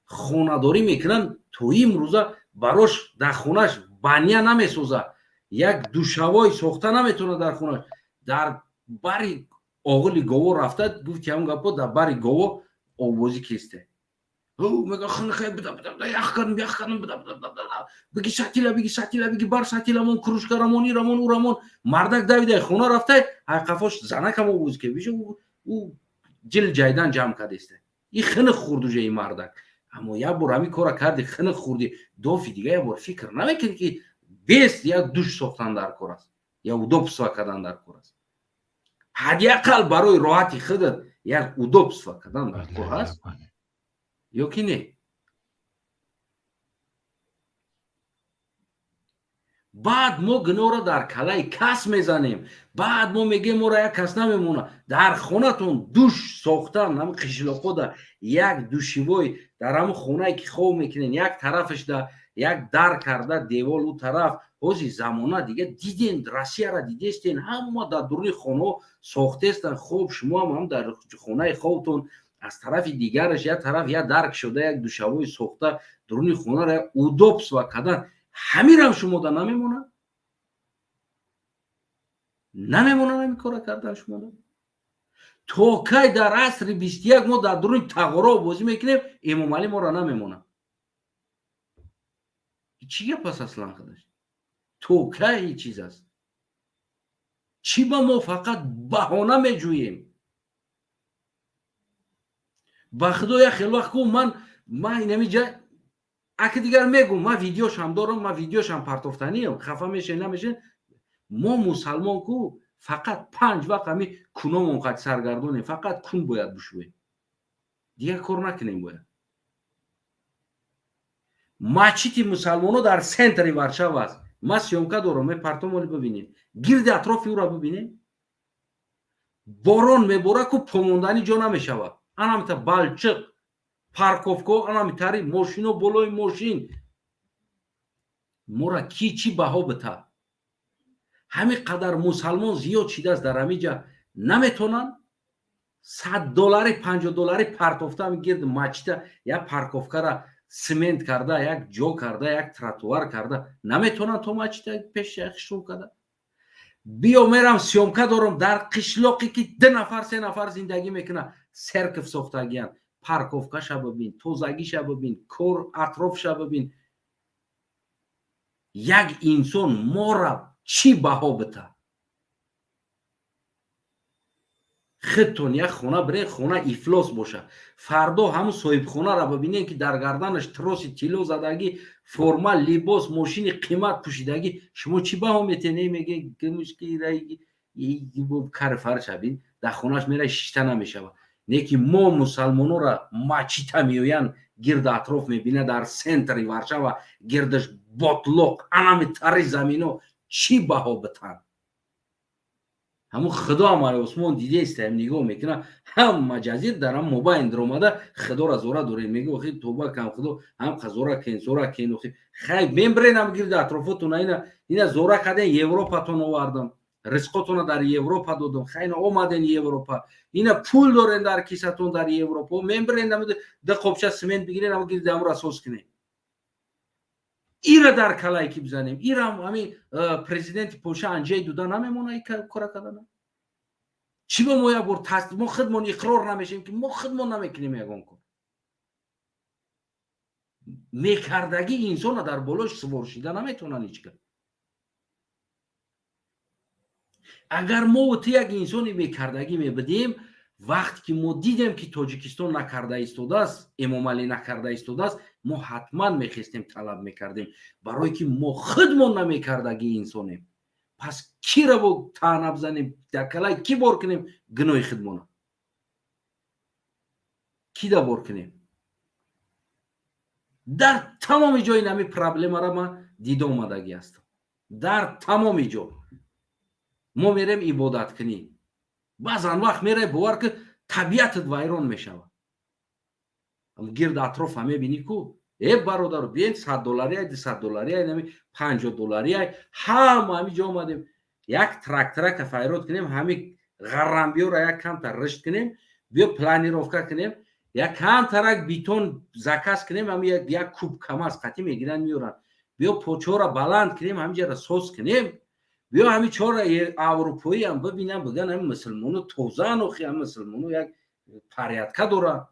хонадорӣ мекунанд. То имрӯза барош дар хонаш баня намесоза, як душавой сохта наметавонад дар хонаш. Дар бари оғили гово рафта, гуфти ҳамн гапо, дар бари гово овозӣ кесте, мега: хунхе, буда буда, ях кардам, ях кардам, буда буда буда, биги сатила, биги сатила, биги бар сатиламон, кружкарамон, ирамон, урамон. Мардак давидай хона рафтай, ҳайқафош занакам овоз ке, биша ӯ ҷил ҷайдан ҷамъ кардесте. И хиних хурд уже и мардак. Аммо як бор ҳамин кора карди, хиних хурди, дофи дига як бор фикр намекунӣ, ки бес як душ сохтан дар кор аст, як удобство кардан дар кор аст. Ҳадди ақал барои роҳати худат як удобство кардан дар кор аст ё ки не? Баъд мо гуноҳро дар калаи кас мезанем, баъд мо мегӯем, моро як кас намемона. Дар хонатон душ сохтан, ҳам қишлоқода як душевой дар ҳамн хонае ки хоб мекунен, як тарафашда як дар карда, девол ӯ тараф. Ҳози замона дига диден, Россияра дидестен, ҳама дар дуруни хонаҳо сохтестан. Хоб, шумоам ҳам дар хонаи хобтон аз тарафи дигараш як тараф як дарк шуда, як душавои сохта, дуруни хонаро як удобство кардан, ҳамирам шумода намемонад? Намемонад ҳамин кора кардан шумода? То кай дар асри 21 мо дар дуруни тағоро бозӣ мекунем, Эмомалӣ моро намемонад? Чӣ гап аст аслан худаш? То кай ин чиз аст? Чӣ ба мо фақат баҳона меҷӯем? Ба худо, як хел вақт ку ман инамиҷа аки дигар мегум, ман видеошам дорам, ман видеошам партофтаниям, хафа мешен, намешен. Мо мусалмон ку фақат панҷ вақт ҳами куномон қад саргардонем, фақат кун бояд бишӯем, дигар кор накунем бояд. Масҷиди мусалмоно дар центри Варшава аст, ман съёмка дорам, мепартом, оли бибинед, гирди атрофи ӯро бибинед. Борон мебора ку, помонданӣ ҷо намешавад, анамита балчиқ, парковка, анамитари мошино болои мошин. Мора ки чӣ баҳо бита? Ҳамин қадар мусалмон зиёд шидааст дар ҳамин ҷа, наметонанд 100 доллари, 50 доллари партофта ҳами гирди мачита як парковкара цемент карда, як ҷо карда, як тротуар карда наметонанд, то мачита пеш хишрӯ карда. Биё, мерам, съёмка дорам дар қишлоқе ки ду нафар, се нафар зиндагӣ мекунад, церковь сохтагиянд. Парковкаша бибин, тозагиша бибин, кор атрофша бибин. Як инсон мора чӣ баҳо бита? Худтон як хона бирен, хона ифлос боша, фардо ҳамун соҳибхонаро бибинем, ки дар гарданаш троси тилло задагӣ, форма, либос, мошини қимат пӯшидагӣ, шумо чӣ баҳо метен? Меге кари фарша бин, дар хонааш мера, шишта намешавад. Не ки мо мусалмонора мачита меоянд, гирди атроф мебинад, дар центри Варшава гирдаш ботлоқ, анами тари замино, чӣ баҳо битан? Ҳамун худо ҳам али осмон дидестаем, нигоҳ мекунад, ҳама ҷазир дар ҳам мобайн даромада, худоро зора дорем, мега: охи, тоба кам, худо, ҳам зора кен, зора кен. Охи, хай, мембренам гирди атрофотон, ина зора карден, Европатон овардам, ризқотона дар Европа додам. Хай, ина омаден Европа, ина пул дорен дар кисатон дар Европа, мембрен ду қопча цемент бигирен, ам гирди амро соз кунем, ира дар калай ки бизанем, ирам ҳамин президенти Полша Анҷей Дуда намемона кора кардана. Чӣ ба мо як бор мо худмон иқрор намешем, ки мо худмон намекунем ягон кор? Мекардагӣ инсона дар болош сувор шида наметавонанд ҳеҷ кас. Агар мо ту як инсони мекардагӣ мебудем, вақте ки мо дидем, ки Тоҷикистон накарда истодааст, Эмомалӣ накарда истодааст, мо ҳатман мехестем, талаб мекардем. Барое ки мо худмон намекардагӣ инсонем, пас кира бо таъна бизанем, дар калай ки бор кунем гуноҳи худмона? Кида бор кунем? Дар тамоми ҷои нами проблемара ман дида омадагӣ ҳастам. Дар тамоми ҷо мо мерем ибодаткунӣ, баъзан вақт мерай, бовар ки, табиатат вайрон мешавад. Гирд атрофа мебинӣ ку, э бародаро, биен, 100 долларияй, 200 долларияй, нами 50 долларияй, ҳама ҳами ҷо омадем, як тракторака файрод кунем, ҳами ғаррамбиёра як камтар ришт кунем, биё планировка кунем, як камтарак бетон заказ кунем, ҳами як куб камаз қатӣ мегиранд, меоранд, биё почора баланд кунем, ҳамиҷара соз кунем, биё ҳами чора аврупоиам бибинам, биган ҳами мусулмоно тозаан, охи ҳами мусулмоно як порядка доранд.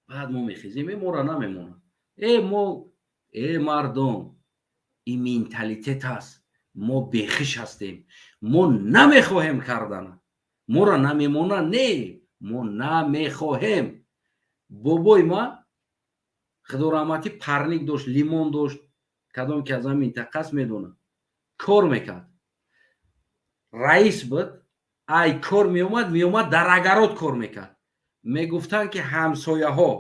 Баъд мо мехезем, э мора намемонад, э мо, э мардум, ин менталитет аст. Мо бехиш ҳастем, мо намехоҳем кардана, мора намемона, не, мо намехоҳем. Бобои ма, худо раҳматӣ, парник дошт, лимон дошт. Кадом ки аз ан минтақааст, медонад. Кор мекард, раис буд. Ай кор меомад, дар огород кор мекард. Мегуфтанд, ки ҳамсояҳо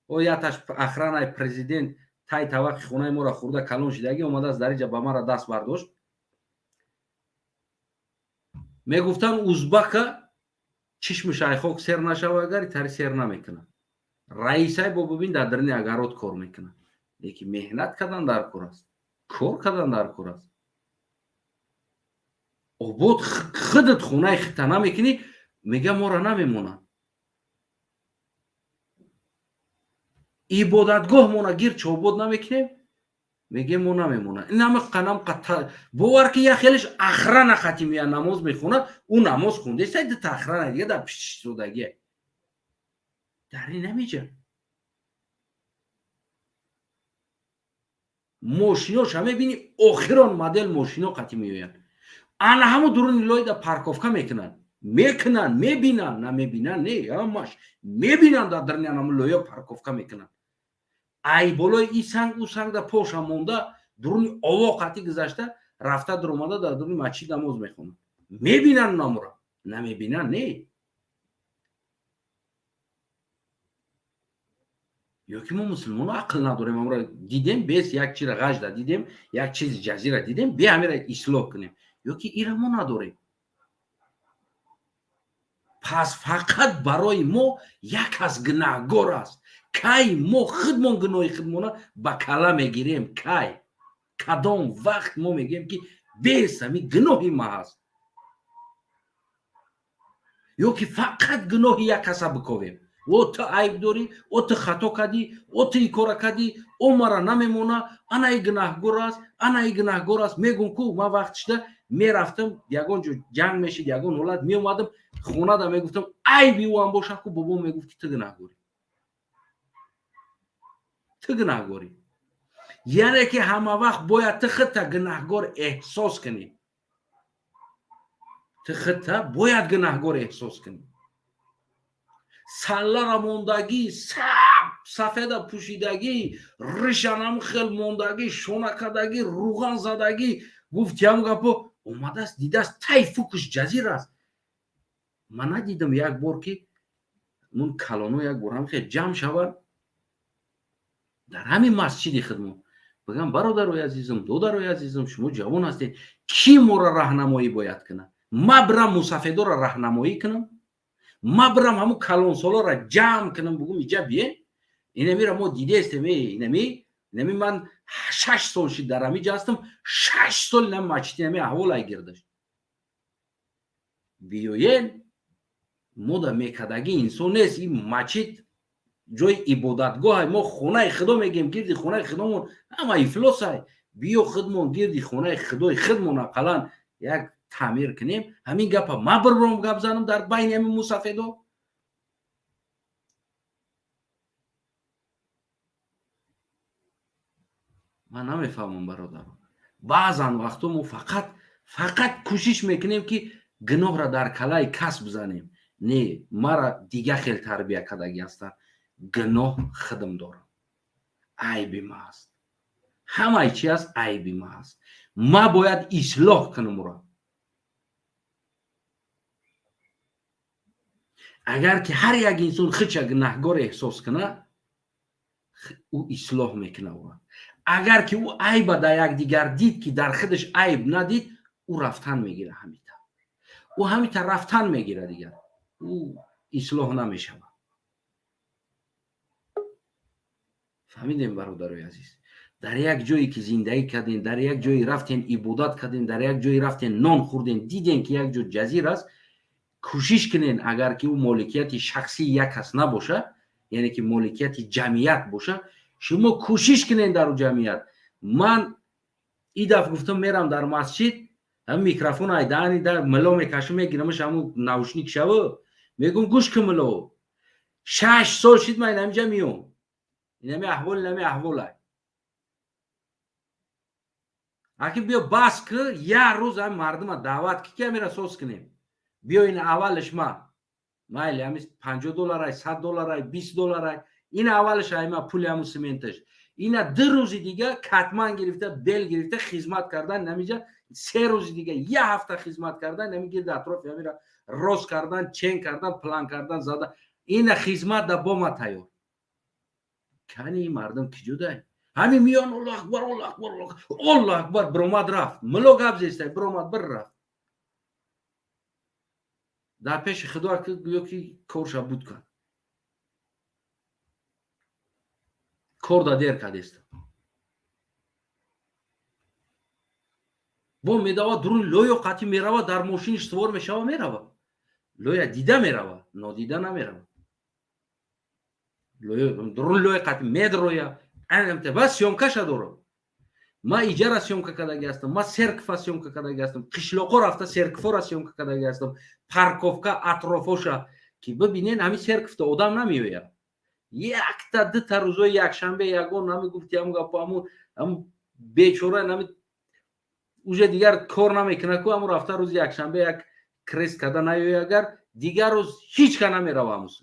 ояташ охранаи президент тай таваққи хонаи моро хӯрда калон шидагӣ омадааст, дар инҷа ба мара даст бардошт. Мегуфтанд, узбака чишми шайхок сер нашава, агари тари сер намекунад. Раисай бо бибин, дар дарини огород кор мекунад. Лекин меҳнат кардан дар кор аст, кор кардан дар кор аст. Обод худат хонаи худта намекунӣ, мега мора намемонад. Ибодатгоҳ мона гир чобод намекунем, мегем мо намемонад. Инама қанам бовар ки, як хелеш охрана хати мея, намоз мехонад. Ӯ намоз хондеста, дута охрана дига дар пиштистодагия дар ин намиҷа. Мошиноша мебини, охирон модел мошино қати меоянд, ана ҳамун дуруни лоида парковка мекунанд, мебинанд, намебинанд, не, ҳамаш мебинанд, дар даруни ҳамун лоя парковка мекунанд. Ай болои и санг, ӯ санг да поша монда, дуруни ово қати гузашта рафта, дуромада, дар дуруни масҷид намоз мехонанд. Мебинанд намура, намебинанд, не. Ё ки мо мусулмоно ақл надорем? Амра дидем, бес як чира ғажда дидем, як чизи ҷазира дидем, бе ҳамира ислоҳ кунем, ё ки ира мо надорем? Пас фақат барои мо як кас гунаҳгор аст. Кай мо худмон гуноҳи худмона ба кала мегирем? Кай, кадом вақт мо мегӯем, ки бес ҳами гуноҳи ма ҳаст, ё ки фақат гуноҳи як каса биковем? О, ту айб дорӣ, о, ту хато кардӣ, о, ту ин кора кардӣ, о, мара намемона, ана и гунаҳгор аст, ана и гунаҳгор аст. Мегум ку, ман вақт шида мерафтам, ягон ҷо ҷанг мешид, ягон ҳолат, меомадам хонада, мегуфтам, айби ӯ ҳам боша ку, бобом мегуфт, ки ту гунаҳгорӣ, ту гунаҳгорӣ. Яъне ки ҳама вақт бояд ту худта гунаҳгор эҳсос кунӣ, ту худта бояд гунаҳгор эҳсос кунӣ. Саллара мондагӣ, саб сафеда пӯшидагӣ, ришанам хел мондагӣ, шона кардагӣ, руған задагӣ, гуфтиам гапо омадааст, дидааст, тай фукуш ҷазир аст. Ман надидам як бор, ки мун калоно як бор ҳам хел ҷамъ шаванд дар ҳамин масҷиди худмон, бигам: «Бародарои азизам, додарои азизам, шумо ҷавон ҳастед, кӣ моро раҳнамоӣ бояд кунад? Ма бирам мусафедоро раҳнамоӣ кунам, ма бирам ҳамун калонсолоро ҷамъ кунам, бугум: иҷа биен, инамира мо дидестем, инами ман 6 сол шид дар ҳамиҷа ҳастам, 6 сол инами масҷид, инами аҳволай гирдаш, биёен, мода мекардагӣ инсон нест. Ин масҷид ҷои ибодатгоҳай, мо хонаи худо мегӯем, гирди хонаи худомон ҳама ифлосай. Биё, худмон гирди хонаи худои худмон ақаллан як таъмир кунем». Ҳамин гапа ма биром гап занам дар байни ҳамин мусафедо? Ман намефаҳмам, бародаро. Баъзан вақто мо фақат кӯшиш мекунем, ки гуноҳра дар калаи кас бизанем. Не, мара дига хел тарбия кардагӣ ҳастанд. Гуноҳ худам дорам, айби ма аст, ҳамаи чи аст, айби ма аст, ма бояд ислоҳ кунам уро. Агар ки ҳар як инсон худша гунаҳгор эҳсос кунад, ӯ ислоҳ мекунад уро. Агар ки ӯ айба дар якдигар дид, ки дар худаш айб надид, ӯ рафтан мегира ҳамита, ӯ ҳамита рафтан мегира, дигар ӯ ислоҳ намешавад. Фаҳмидем, бародарои азиз? Дар як ҷое ки зиндагӣ кардем, дар як ҷое рафтем ибодат кардем, дар як ҷое рафтем нон хӯрдем, дидем, ки як ҷо ҷазир аст, кӯшиш кунен, агар ки ӯ моликияти шахсии як кас набошад, яъне ки моликияти ҷамъият бошад, шумо кӯшиш кунен дар ӯ ҷамъият. Ман и дафъ гуфтам, мерам дар масҷид, ҳам микрофон ай даҳани дар мило мекашам, мегирамаш, ҳамун наушник шаву, мегум: «Гӯш кун, мило, 6 сол шид ман инамиҷа миём, инами аҳвол, инами аҳволай, аки биё, бас ки як рӯз ҳами мардума даъват ки амира соз кунем. Биё, ин аввалаш ма майли, ҳами 50 долларай, 100 долларай, 20 долларай, ин аввалаш ай ма пули ҳамун сементаш. Ина 2 рӯзи дига катман гирифта, бел гирифта, хизмат кардан намиҷа, 3 рӯзи дига, як ҳафта хизмат кардан, нами гирди атрофи ҳамира рост кардан, чен кардан, план кардан, зада, ина хизмат да бо ма тайёр кани. Мардум ки ҷудай ҳамин миён, Аллоҳ акбар, Аллоҳ акбар, Аллоҳ акбар, биромад рафт, мило гап зестай, биромад бир рафт. Дар пеши худо гӯё ки корша буд кард, кор да дер кардеста, бо медава дуруни лоё қатӣ мерава, дар мошиниш сувор мешава, мерава, лоя дида мерава, нодида намерава, дуруни лоя қатӣ медроя. Бас съёмка ша дорам, ма иҷара съёмка кардаги ҳастам, ма церковь а съёмка кардаги ҳастам, қишлоқо рафта церковь ора съёмка кардаги ҳастам, парковка атрофоша ки бибинен, ҳамин церковь та одам намеояд, якта дута рӯзои якшанбе ягон нами гуфти ҳамун гапо, ҳамун бечора нами уже дигар кор намекунад ку, ҳамун рафта рӯзи якшанбе як крест карда наёя, агар дигар рӯз ҳеҷ ка намерава. Ҳамуса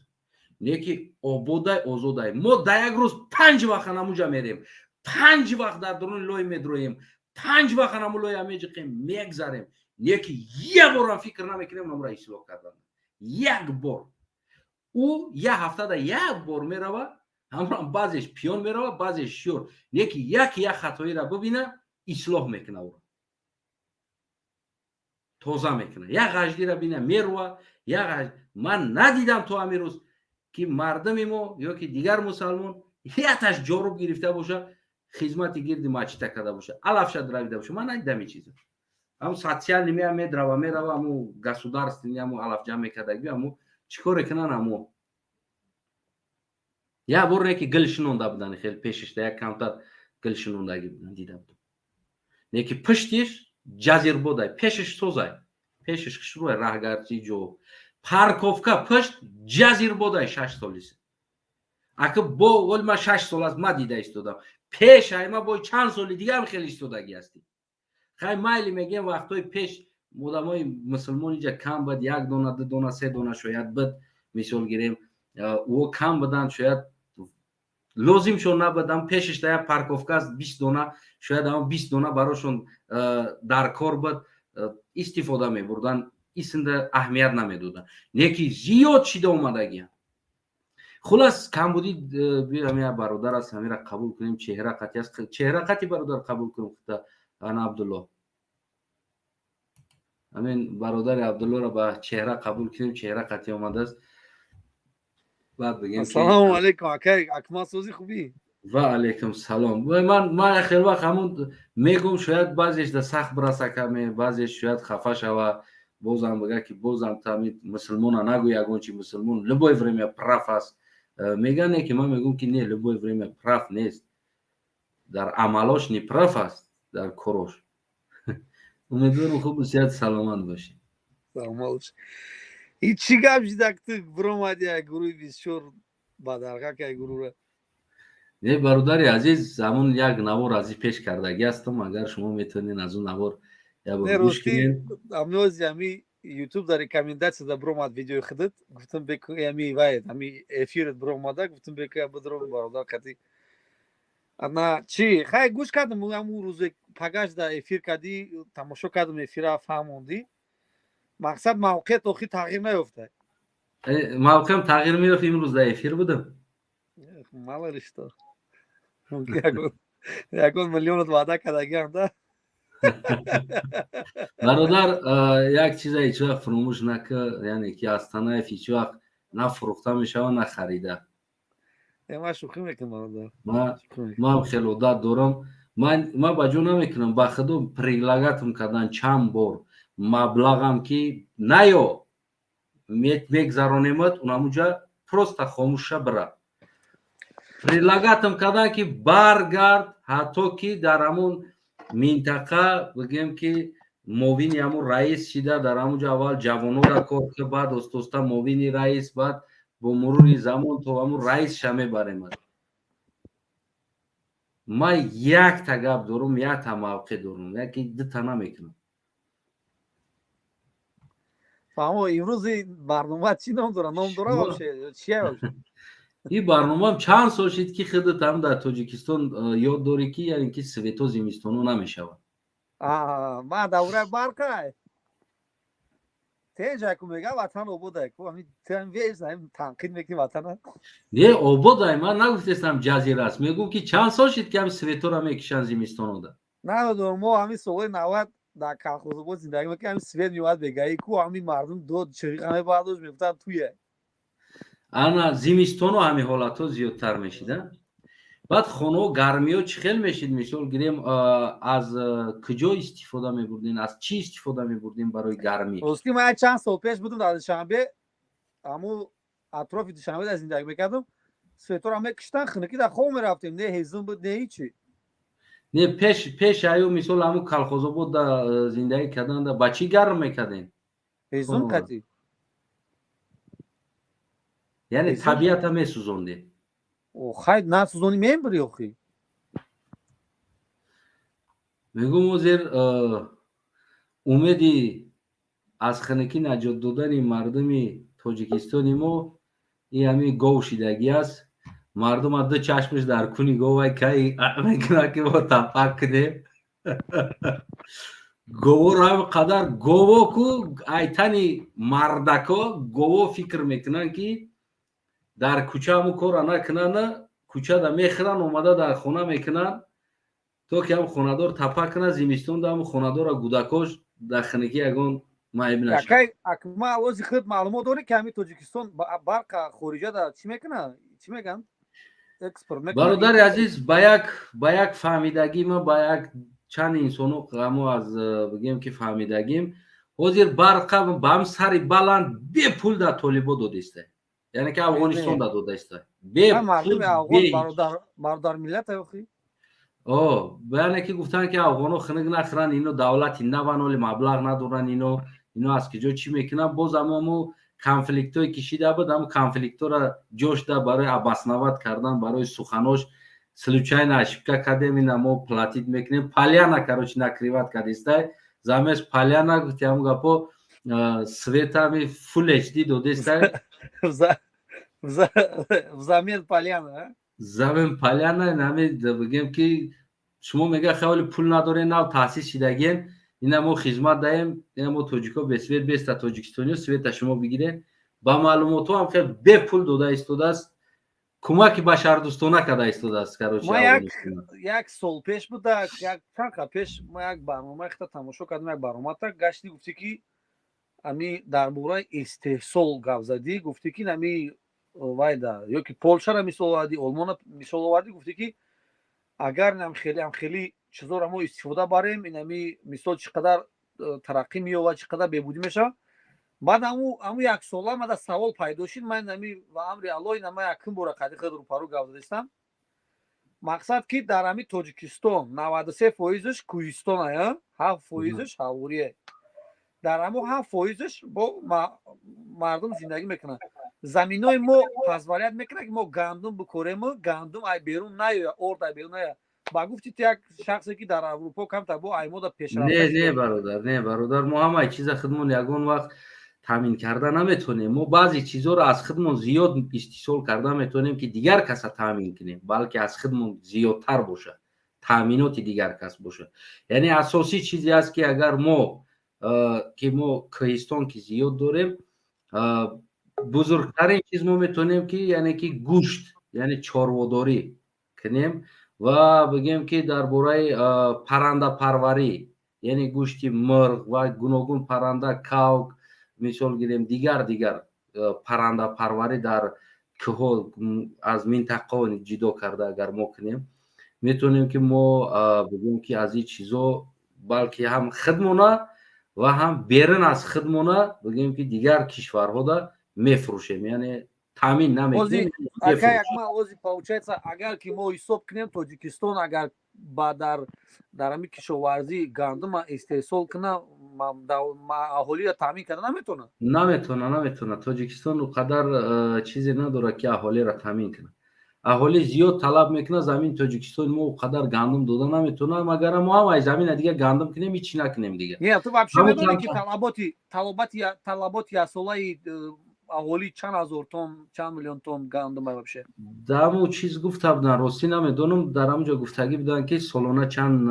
не ки ободай, озодай. Мо дар як рӯз панҷ вақт ҳамуҷа мерем, панҷ вақт дар дуруни лой медроем, панҷ вақт ҳаму лоя меҷиқем, мегзарем, не ки як борам фикр намекунем намура ислоҳ кардан. Як бор ӯ як ҳафтада як бор мерава, ҳамроам баъзеш пиён мерава, баъзеш шёр, не ки як як хатоира бибина, ислоҳ мекуна, ӯро тоза мекуна, як ғаждира бина, мерува як. Ман надидам то ҳамин рӯз. Ки мардуми мо ё ки дигар мусалмон яташ ҷоруб гирифта боша, хизмати гирди мачита карда боша, алафша дравида боша. Ман надидам ин чиза. Ҳамун социальный меа медрава, мерава, ҳаму государственный, ҳаму алаф ҷамъ мекардаги, ҳаму чӣ коре кунан. Ҳаму як бор не ки гил шинонда буданд, хеле пешишда як камтар гил шинондагӣ буданд, дида будам. Не ки пуштиш ҷазирбодай, пешиш созай, пешиш хушрӯай, раҳгарчи ҷо парковка пушт ҷазирбодай. 6 солиса ака бо оли ман 6 сол аст, ма дида истодам. Пеш айма бо чанд соли дигарам хеле истодагӣ ҳастӣ. Хай, майли, мегӯем, вақтҳои пеш одамои мусулмон иҷа кам буд, як дона, ду дона, се дона шояд буд. Мисол гирем, ӯ кам буданд, шояд лозимшон набудам. Пешишда як парковка аст, 20 дона, шояд ҳамон 20 дона барошон дар кор буд, истифода мебурданд, исинда аҳамият намедоданд. Не ки зиёд шида омадагиям. Хулас, камбудӣ ҳамин бародар аст, ҳамира қабул кунем. Чеҳра қати аст, чеҳра қати бародар қабул кунем. Хута ана Абдулло, ҳамин бародари Абдуллоро ба чеҳра қабул кунем, чеҳра қати омадааст. Баъд бигем. Ассалому алайкум, акай Акмал, созӣ, хубӣ? Ва алайкум салом. Ман хел вақт ҳамун мегум, шояд баъзеш да сахт бираса каме, баъзеш шояд хафа шава, бозам бига ки бозам тами мусулмона нагӯ ягон чи, мусулмон любое время прав аст меган. Не ки ман мегӯм ки не, любое время прав нест, дар амалош не прав аст, дар корош. Умедворам, хуб, сиҳат, саломат бошед. Саломат бош. И чӣ гап шидак, ту биромади, як гурӯҳи бисёр бадарғак, як гурӯҳра? Не, бародари азиз, ҳамун як навор аз и пеш кардагӣ ҳастам. Агар шумо метавонед, аз он навор якбор гӯш кунед. Амнози ами Ютуб дар рекомендация да биромад видеои худат, гуфтам беку ами вай ами эфират биромада, гуфтам беку бидром бародар кати ана чӣ. Хай, гӯш кардам, ҳамун рӯзе пагаш да эфир кардӣ, тамошо кардам эфира, фаҳмондӣ. Мақсад, мавқеат охир тағйир наёфта? Мавқеам тағйир меёфт, имрӯз дар эфир будам. Мало ли что, ягон миллионат ваъда кардагиам да. Бародар, як чиза ҳеҷ вақт фуромӯш накар, яъне ки Астанаев ҳеҷ вақт на фурӯхта мешавад, на харида. Ман шӯхӣ мекунам, бародар. Ман хеле одат дорам, ман ба ҷо намекунам. Ба худо, предлагать ам кардан чанд бор маблағам ки наё мегзаронемад, унамуҷа просто хомӯша бира. Предлагать ам кардан ки баргард, ҳатто ки дар ҳамун минтақа, бигем ки муовини ҳамун раис шида, дар ҳамун ҷо аввал ҷавонора кор ки, баъд оста-оста муовини раис, баъд бо мурури замон то ҳамун раисша мебаремад. Ман якта гап дорум, якта мавқеъ дорум, яки дута намекунам. Фаҳмо, имрӯзи барнома чӣ ном дора? Ном дора вообще? Чия вообще? Ин барномаам чанд сол шид ки худат ҳам дар Тоҷикистон ёд дорӣ ки, яъне ки свето зимистоно намешавад. Ман давраи барқай тенҷаку мегам, ватан ободай ку, танқид мекунӣ ватана. Не, ободай, ман нагуфтестам ҷазира аст, мегӯм ки чанд сол шид ки ҳами светора мекишанд зимистонода. Намедонам, мо ҳамин солҳои 90 дар колхозобод зиндагӣ мекунем, ҳамин свет меомад бегаи ку, ҳамин мардум дод чириқа мебардошт, мегуфтанд туя. Ана зимистоно ҳамин ҳолатҳо зиёдтар мешида. Баъд хонаҳо гармиҳо чӣ хел мешид? Мисол гирем, аз куҷо истифода мебурдин, аз чӣ истифода мебурдин барои гармӣ? Рости, ман як чанд сол пеш будам дар Душанбе, ҳамун атрофи Душанбе дар зиндагӣ мекардам, светора мекиштан, хунукӣ дар хоб мерафтем, не ҳезум буд, не ҳичи. Не, пеш пеш аю, мисол, ҳамун колхозобод да зиндагӣ карданда ба чӣ гарм мекардем? Ҳезум қатӣ. Яъне табиата месӯзондем? Хай, насӯзонӣ мембирӣ охи. Мегӯм, ҳозир умеди аз хунукӣ наҷот додани мардуми Тоҷикистони мо ин ҳамин гов шидагӣ аст. Мардум ду чашмаш дар куни говай, кай мекунад ки мо тапак кунем говоро. Ҳамин қадар гово ку айтани мардако гово фикр мекунанд ки дар кӯча ҳамун корро накунанд, кӯчада мехӯранд, омада дар хона мекунанд, то ки ҳам хонадор тапа кунад. Зимистонда ҳамун хонадора гудакош дар хунукӣ ягон Маиб нашавад. Акай Акмал, ози худ маълумот дорӣ, ки ҳамин Тоҷикистон барқа хориҷа да чӣ мекунад, чӣ мегӯянд, экспорт мекунад? Бародари азиз, ба як фаҳмидагӣ ма, ба як чанд инсону ҳамо аз бигем ки фаҳмидагим, ҳозир барқа ба ҳам сари баланд бепул дар толибо додиста, яъне ки Афғонистон да додаиста. Мардуми афғон бародар миллат охи. О, яъне ки гуфтанд, ки афғоно хунук нахӯранд, ино давлати наван, оли маблағ надоранд, ино аз киҷо чӣ мекунанд. Боз ҳамо конфликтое ки шида буд, ҳамо конфликтора ҷошта барои обосновать кардан, барои суханош случайно ошибка кардем, ина мо платить мекунем. Поляна, короче, накрывать кардистай замес поляна, гуфти ҳамо гапо, светами Full HD додистай. Взамен поляна. Взамен поляна. Нами бигем ки шумо мега хеле пул надорем, нав таъсис шидагем, ина мо хизмат даем, ина мо тоҷико бесвет беста, тоҷикистониё света шумо бигирем. Ба маълумотҳо ҳам хел бепул дода истодааст, кӯмаки башардӯстона карда истодааст, короче. Ма як сол пеш буда, як чанд қад пеш ма як барнома хита тамошо кардам, як барномата гашти, гуфтӣ ки ами дар бораи истеҳсол гап задӣ, гуфтӣ ки нами вайда ёки Полшара мисол овардӣ, Олмона мисол овардӣ, гуфтӣ ки агар инам хеле ам хеле чизоро мо истифода барем, инами мисол чӣ қадар тараққӣ меёбад, чӣ қадар беҳбудӣ мешавад. Баъд аму як сола мада савол пайдо шид. Ман ами ва амри Алло ина ма якум бора қади худ рӯпарӯ гап задистам. Мақсад ки дар ами Тоҷикистон 93 фоизаш кӯҳистон, 7 фоизаш ҳаворие. Дар амо 7 фоизаш бо мардум зиндагӣ мекунанд. Заминои мо позволять мекунад, ки мо гандум бикорему гандум ай берун наёя, орд ай берун наёя. Ба гуфти ту, як шахсе ки дар Аврупо камтар бо аймода пешрафта. Не, не, бародар, не, бародар, мо ҳамаи чиза худмон ягон вақт таъмин карда наметонем. Мо баъзе чизҳоро аз худмон зиёд истеҳсол карда метавонем, ки дигар каса таъмин кунем, балки аз худмон зиёдтар бошад, таъминоти дигар кас бошад. Яъне асосӣ чизе аст, ки агар мо ки мо кӯҳистон ки зиёд дорем, бузургтарин чиз мо метавонем ки, яъне ки гӯшт, яъне чорводорӣ кунем ва бигем ки дар бораи паррандапарварӣ, яъне гӯшти мурғ ва гуногун парранда, кавк мисол гирем, дигар паррандапарварӣ дар кӯҳҳо аз минтақаҳо ҷудо карда агар мо кунем, метавонем ки мо бигӯем ки аз ин чизо балки ҳам худмона ва ҳам берун аз худмона, бигӯем ки дигар кишварҳода мефурӯшем, яъне таъмин намекунем. Ози получается, агар ки мо ҳисоб кунем, Тоҷикистон агар ба дар ҳамин кишоварзӣ гандума истеҳсол куна, аҳолиро таъмин карда наметавонад? Наметавона, наметавона. Тоҷикистон он қадар чизе надорад, ки аҳолиро таъмин кунад. Аҳолӣ зиёд талаб мекунад, замини Тоҷикистон мо он қадар гандум дода наметавонад. Магар мо ҳамаи замина дига гандум кунем, ҳичи накунем дига. Не, ту вообще медонӣ, ки талаботи яксолаи аҳолӣ чанд ҳазор тон, чанд миллион тон гандум вообще? Даму чиз гуфта буданд, ростӣ намедонам, дар ҳамҷо гуфтагӣ буданд, ки солона чанд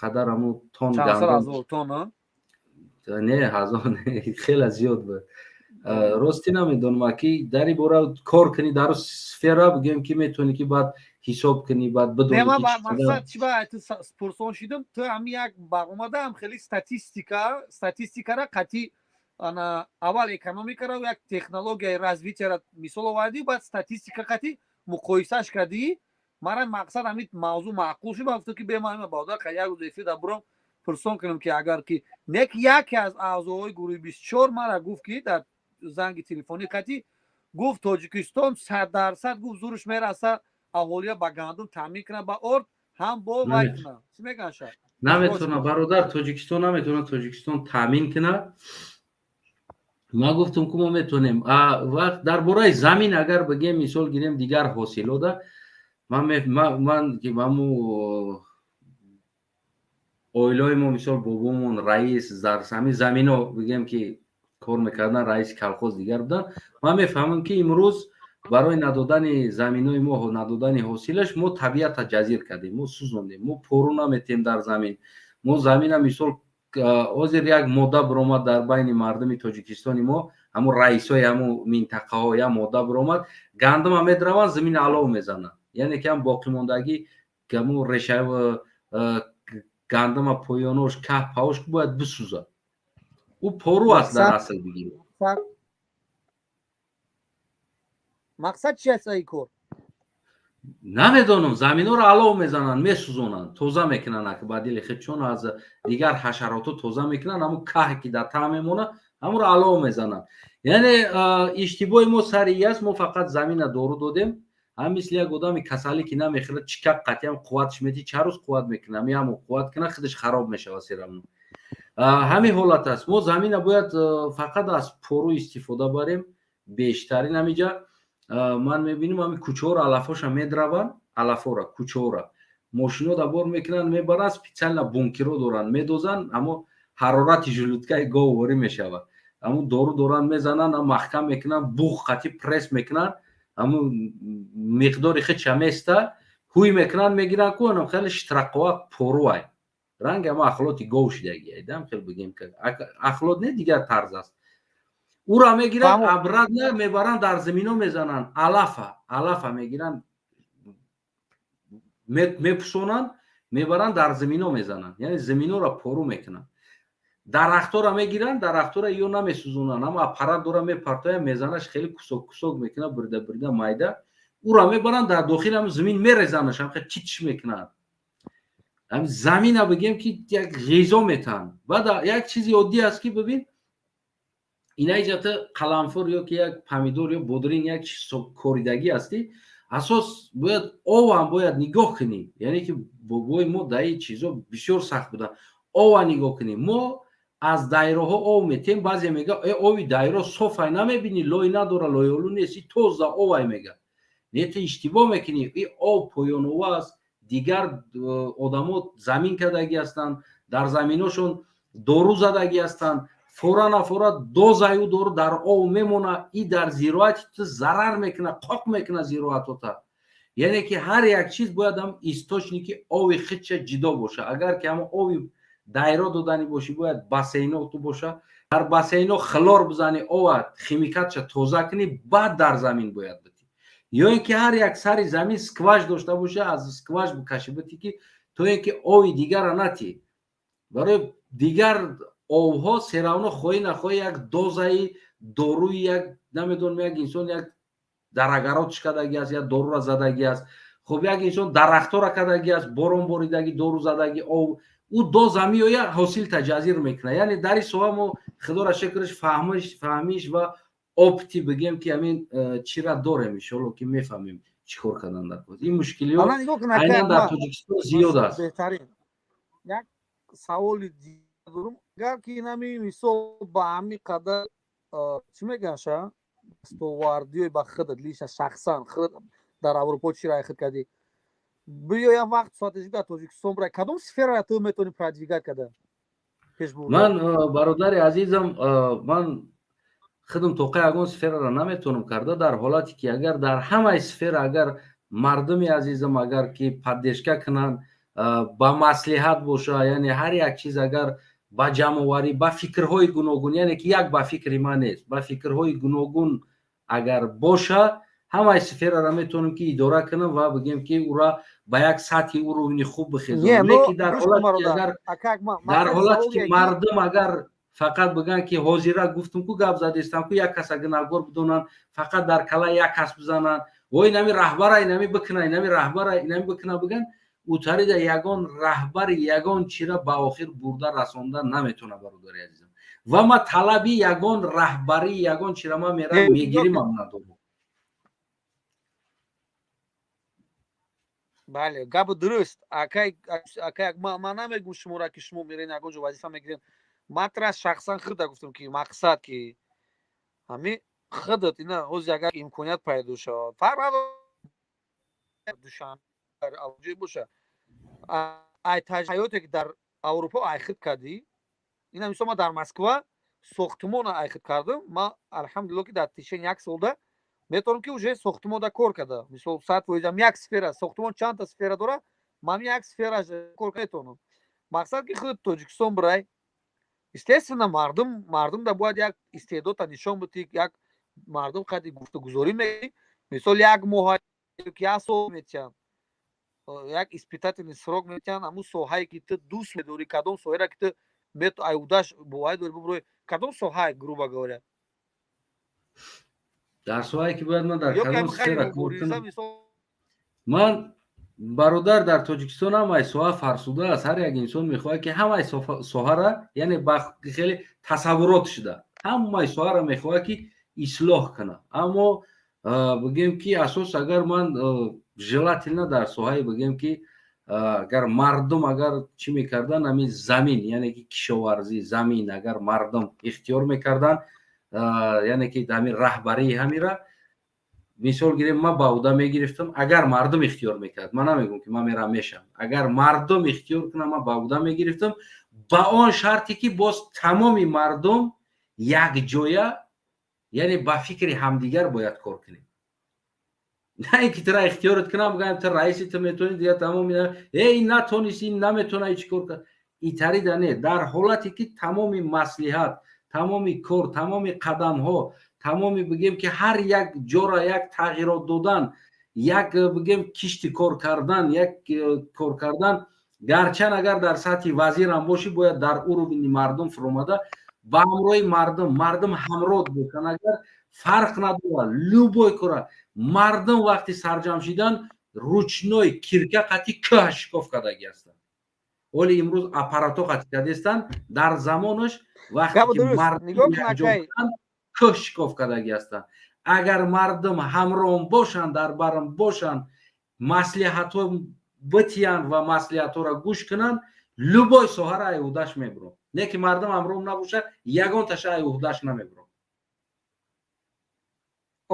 қадар ҳаму тон. Гандум тон. Не, ҳазор, хеле зиёд буд, ростӣ намедонам. Ки дар ин бора кор кунӣ, дар сфера, бигӯем ки метавонӣ ки баъд ҳисоб кунӣ, баъд бидонӣ. Мақсад чи, ба пурсон шидам, ту ҳами як баромадаам хеле статистикара қатъи ана аввал экономикаро, як технологияи развитияро мисол овардӣ, баъд статистика қатъи муқоисаш кардӣ. Мара мақсад ҳамин мавзӯъ маъқул шуд, гуфтам ки бема бародар як рӯз эфир дар бурам, пурсон кунам, ки агар ки нек яке аз аъзоҳои гурӯҳи 24 мара гуфт, ки дар занги телефонӣ қатъи гуфт, Тоҷикистон 100%, гуфт, зурш мераса аҳолия ба гандум таъмин кунад, ба орд ҳам бо вай кунад. Чӣ мегӯянд ша? Наметавона, бародар, Тоҷикистон наметавона, Тоҷикистон таъмин кунад. Ман гуфтам, ки мо метавонем. Вақт дар бораи замин агар бигем, мисол гирем, дигар ҳосилода ман ҳаму оилаҳои мо, мисол бобомон раис дар ҳамин замино, бигем ки кор мекардан, раиси колхоз дигар буданд. Ман мефаҳмам, ки имрӯз барои надодани заминои мо, надодани ҳосилаш, мо табиата ҷазир кардем, мо сӯзондем, мо пору наметем дар замин. Мо замина, мисол, ҳозир як модда биромад дар байни мардуми Тоҷикистони мо, ҳамун раисҳои ҳамун минтақаҳо як модда биромад: гандума медраванд, замин алов мезананд, яъне ки ҳам боқимондагӣ ҳамун реша гандума, поёнош, каҳ паош бояд бисӯзад. Ӯ пору аст дар асл бигирем. Мақсад чи аст ин кор? Намедонам, заминҳоро алов мезананд, месӯзонанд, тоза мекунанд, аки ба дили хед, чун аз дигар ҳашарото тоза мекунанд, ҳамун каҳе ки дар таҳ мемонад, ҳамонро алов мезананд. Яъне иштибоҳи мо сари и аст, мо фақат замина дору додем, ҳам мисли як одами касалӣ ки намехӯрад, чӣ кап қатъиам қувватш медиҳӣ, чанд рӯз қувват мекунад, ҳами ҳамон қувват кунад, худаш хароб мешавад серамно. Ҳамин ҳолат аст. Мо замина бояд фақат аз пору истифода барем, бештарин ҳамиҷа ман мебинам ҳами кӯчаҳоро алафҳоша медраванд, алафҳоро, кӯчаҳоро мошино да бор мекунанд, мебаранд, специально бункерҳо доранд, медозанд, аммо ҳарорати желудкаи гов ворӣ мешавад. Ҳамун дору доранд, мезананд, маҳкам мекунанд, буғ қатӣ пресс мекунанд, ҳамун миқдори худша места, ҳуй мекунанд, мегиранд ку анам хеле штрақова поруай. Ранги ҳама ахлоти гов шидагиай, дам хел бигем, ахлот не, дигар тарз аст. Ура мегиранд, обратно мебаранд, дар замино мезананд, алафа, алафа мегиранд, мепӯшонанд, мебаранд, дар замино мезананд, яъне заминоро пору мекунанд. Дарахтора мегиранд, дарахтора ё намесӯзонанд, ама аппарат дора, мепартоянд, мезанаш, хеле кусок кусок мекунад, бурида бурида майда, ура мебаранд, дар дохили ҳам замин мерезанаш, ҳам хеле чич мекунанд. Ҳам замина бигем ки як ғизо метаҳанд. Баъд як чизи оддӣ аст ки бибин, инаиҷата қаламфур ё ки як помидор ё бодринг, як чиз коридагӣ ҳастӣ, асос бояд овам бояд нигоҳ кунӣ, яъне ки бобои мо дар ин чизо бисёр сахт буданд. Ова нигоҳ кунӣ, мо аз дайроҳо ов метем, баъзе мега э ови дайро софай, намебинӣ, лой надора, лойолу нест, и тоза овай мега. Не, ту иштибоҳ мекунӣ, и об поёнова аст, дигар одамо замин кардагӣ ҳастанд, дар заминошон дору задагӣ ҳастанд, фора нафора дозаи ӯ дору дар ов мемонад, и дар зироати ту зарар мекунад, қоқ мекунад зироатота. Яъне ки ҳар як чиз бояд ҳам источники ови худша ҷидо боша. Агар ки ҳама ови дайро доданӣ бошӣ, бояд бассейно ту боша, дар бассейно хлор бизанӣ, ова химикатша тоза кунӣ, баъд дар замин бояд битӣ. Ё ин ки ҳар як сари замин скваж дошта боша, аз скваж бикашӣ битӣ, ки то ин ки ови дигара натӣ. Барои дигар овҳо серавно хоҳӣ нахоҳӣ як дозаи доруи, як намедонам, як инсон як дарагаротш кардагӣ аст, як дорура задагӣ аст, хуб, як инсон дарахтора кардагӣ аст, борон боридагӣ, дору задагӣ, ов ӯ доза меояд, ҳосил таҷазир мекунад. Яъне дар ин соҳа мо худоро шукраш фаҳмиш ва опти бигем ки ҳамин чира дорем, иншоалло ки мефаҳмем чӣ кор кардан дар кор. Ин мушкилиҳо айнан дар Тоҷикистон зиёд аст. Беҳтарин як саволи дорум, агар ки инами мисол ба ҳамин қадар чӣ мегӯянд, дастовардиёи ба худат лично шахсан худат дар Аврупо чӣ рай худ кардӣ, биё як вақт соаташ дар Тоҷикистон бирай, кадом сферара ту метавонӣ продвигать карда пешбурда? Ман, бародари азизам, ман худам тоқа ягон сферара наметавонам карда, дар ҳолате ки агар дар ҳамаи сфера агар мардуми азизам агар ки поддержка кунанд, ба маслиҳат боша, яъне ҳар як чиз агар ба ҷамъоварӣ, ба фикрҳои гуногун, яъне ки як ба фикри ман нест, ба фикрҳои гуногун агар боша, ҳамаи сферара метавонем ки идора кунам ва бигем ки ӯра ба як сатҳи уровни хуб бихезонем. Лекин дар ҳолате ки мардум агар фақат бигӯянд ки ҳозира гуфтум ку, гап задистам ку, як каса гунаҳгор бидонанд, фақат дар кала як кас бизананд, во инами раҳбара инами бикуна, инами раҳбара инами бикуна бигӯянд, ӯ тарида ягон раҳбари ягон чира ба охир бурда расонда наметавонад, бародари азизам. Ва ма талаби ягон раҳбарии ягон чира ма мерам мегиримам надорам. Бале, гап дуруст, акай акай, ман намегӯм шуморо ки шумо мерен ягон ҷо вазифа мегирен, ман тра шахсан худа гуфтам ки мақсад ки ҳами худат ина ҳози агар имконият пайдо шавад, фарқ надорад Душанбе боша, ай ҳаёте ки дар Аврупо айхид кардӣ, ина мисол ман дар Москва сохтмона айхид кардам, ман алҳамдулилло ки дар тишени як солда метавонам ки уже сохтмонда кор карда, мисол 100%-ам як сфера, сохтмон чандта сфера дора, ман як сфера кор метавонам. Мақсад ки худ Тоҷикистон бирай, естественно мардум да бояд як истеъдодта нишон бидӣ, як мардум қадри гуфтугузорӣ мекунӣ, мисол як моҳ як сол метиҳанд, як испытательный срок метиҳанд, ҳамун соҳае ки ту дӯст медорӣ, кадом соҳаеро ки ту Айудаш боварӣ дорӣ, буброи кадом соҳа, грубо говоря? Дар соҳае ки бояд ман дар кадом сфера кор кунам? Ман, бародар, дар Тоҷикистон ҳамаи соҳа фарсуда аст. Ҳар як инсон мехоҳад, ки ҳамаи соҳара, яъне ба хеле тасаввурот шуда, ҳамаи соҳара мехоҳад, ки ислоҳ кунад. Аммо бигем, ки асос, агар ман желательно дар соҳаи, бигем, ки агар мардум агар чӣ мекардан, ҳамин замин, яъне ки кишоварзӣ, замин агар мардум ихтиёр мекардан, яъне ки ҳамин раҳбарии ҳамира, мисол гирем, ман ба уда мегирифтам. Агар мардум ихтиёр мекард, ман намегӯм, ки ман мерам мешам, агар мардум ихтиёр кунам, ман ба уда мегирифтам, ба он шарте ки боз тамоми мардум якҷоя, яъне ба фикри ҳамдигар бояд кор кунем, на ин ки тура ихтиёрат кунам, бигӯям: ту раиси, ту метавонӣ, дига тамом, э, ин натонист, ин наметавона, чӣ кор кард. Итарида не, дар ҳолате ки тамоми маслиҳат, тамоми кор, тамоми қадамҳо, тамоми, бигем, ки ҳар як ҷора як тағйирот додан, як, бигем, кишти кор кардан, як кор кардан, гарчанд агар дар сатҳи вазирам бошӣ, бояд дар уровни мардум фуромада, ба ҳамроҳи мардум, мардум ҳамроҳ бошанд, агар фарқ надорад, любой кора мардум вақти сарҷамъ шидан, ручной кирка қати кӯҳ шикоф кардагӣ ҳастанд. Оли имрӯз аппаратҳо қати кардестанд, дар замонаш вақте ки мардум кӯҳ шикоф кардагӣ ҳастанд. Агар мардум ҳамроҳ бошанд, дар барм бошанд, маслиҳатҳо битиянд ва маслиҳатҳоро гӯш кунанд, любой соҳара ай уҳдаш мебурам. Не ки мардум ҳамроҳ набошад, ягон таша ай уҳдаш намебурам.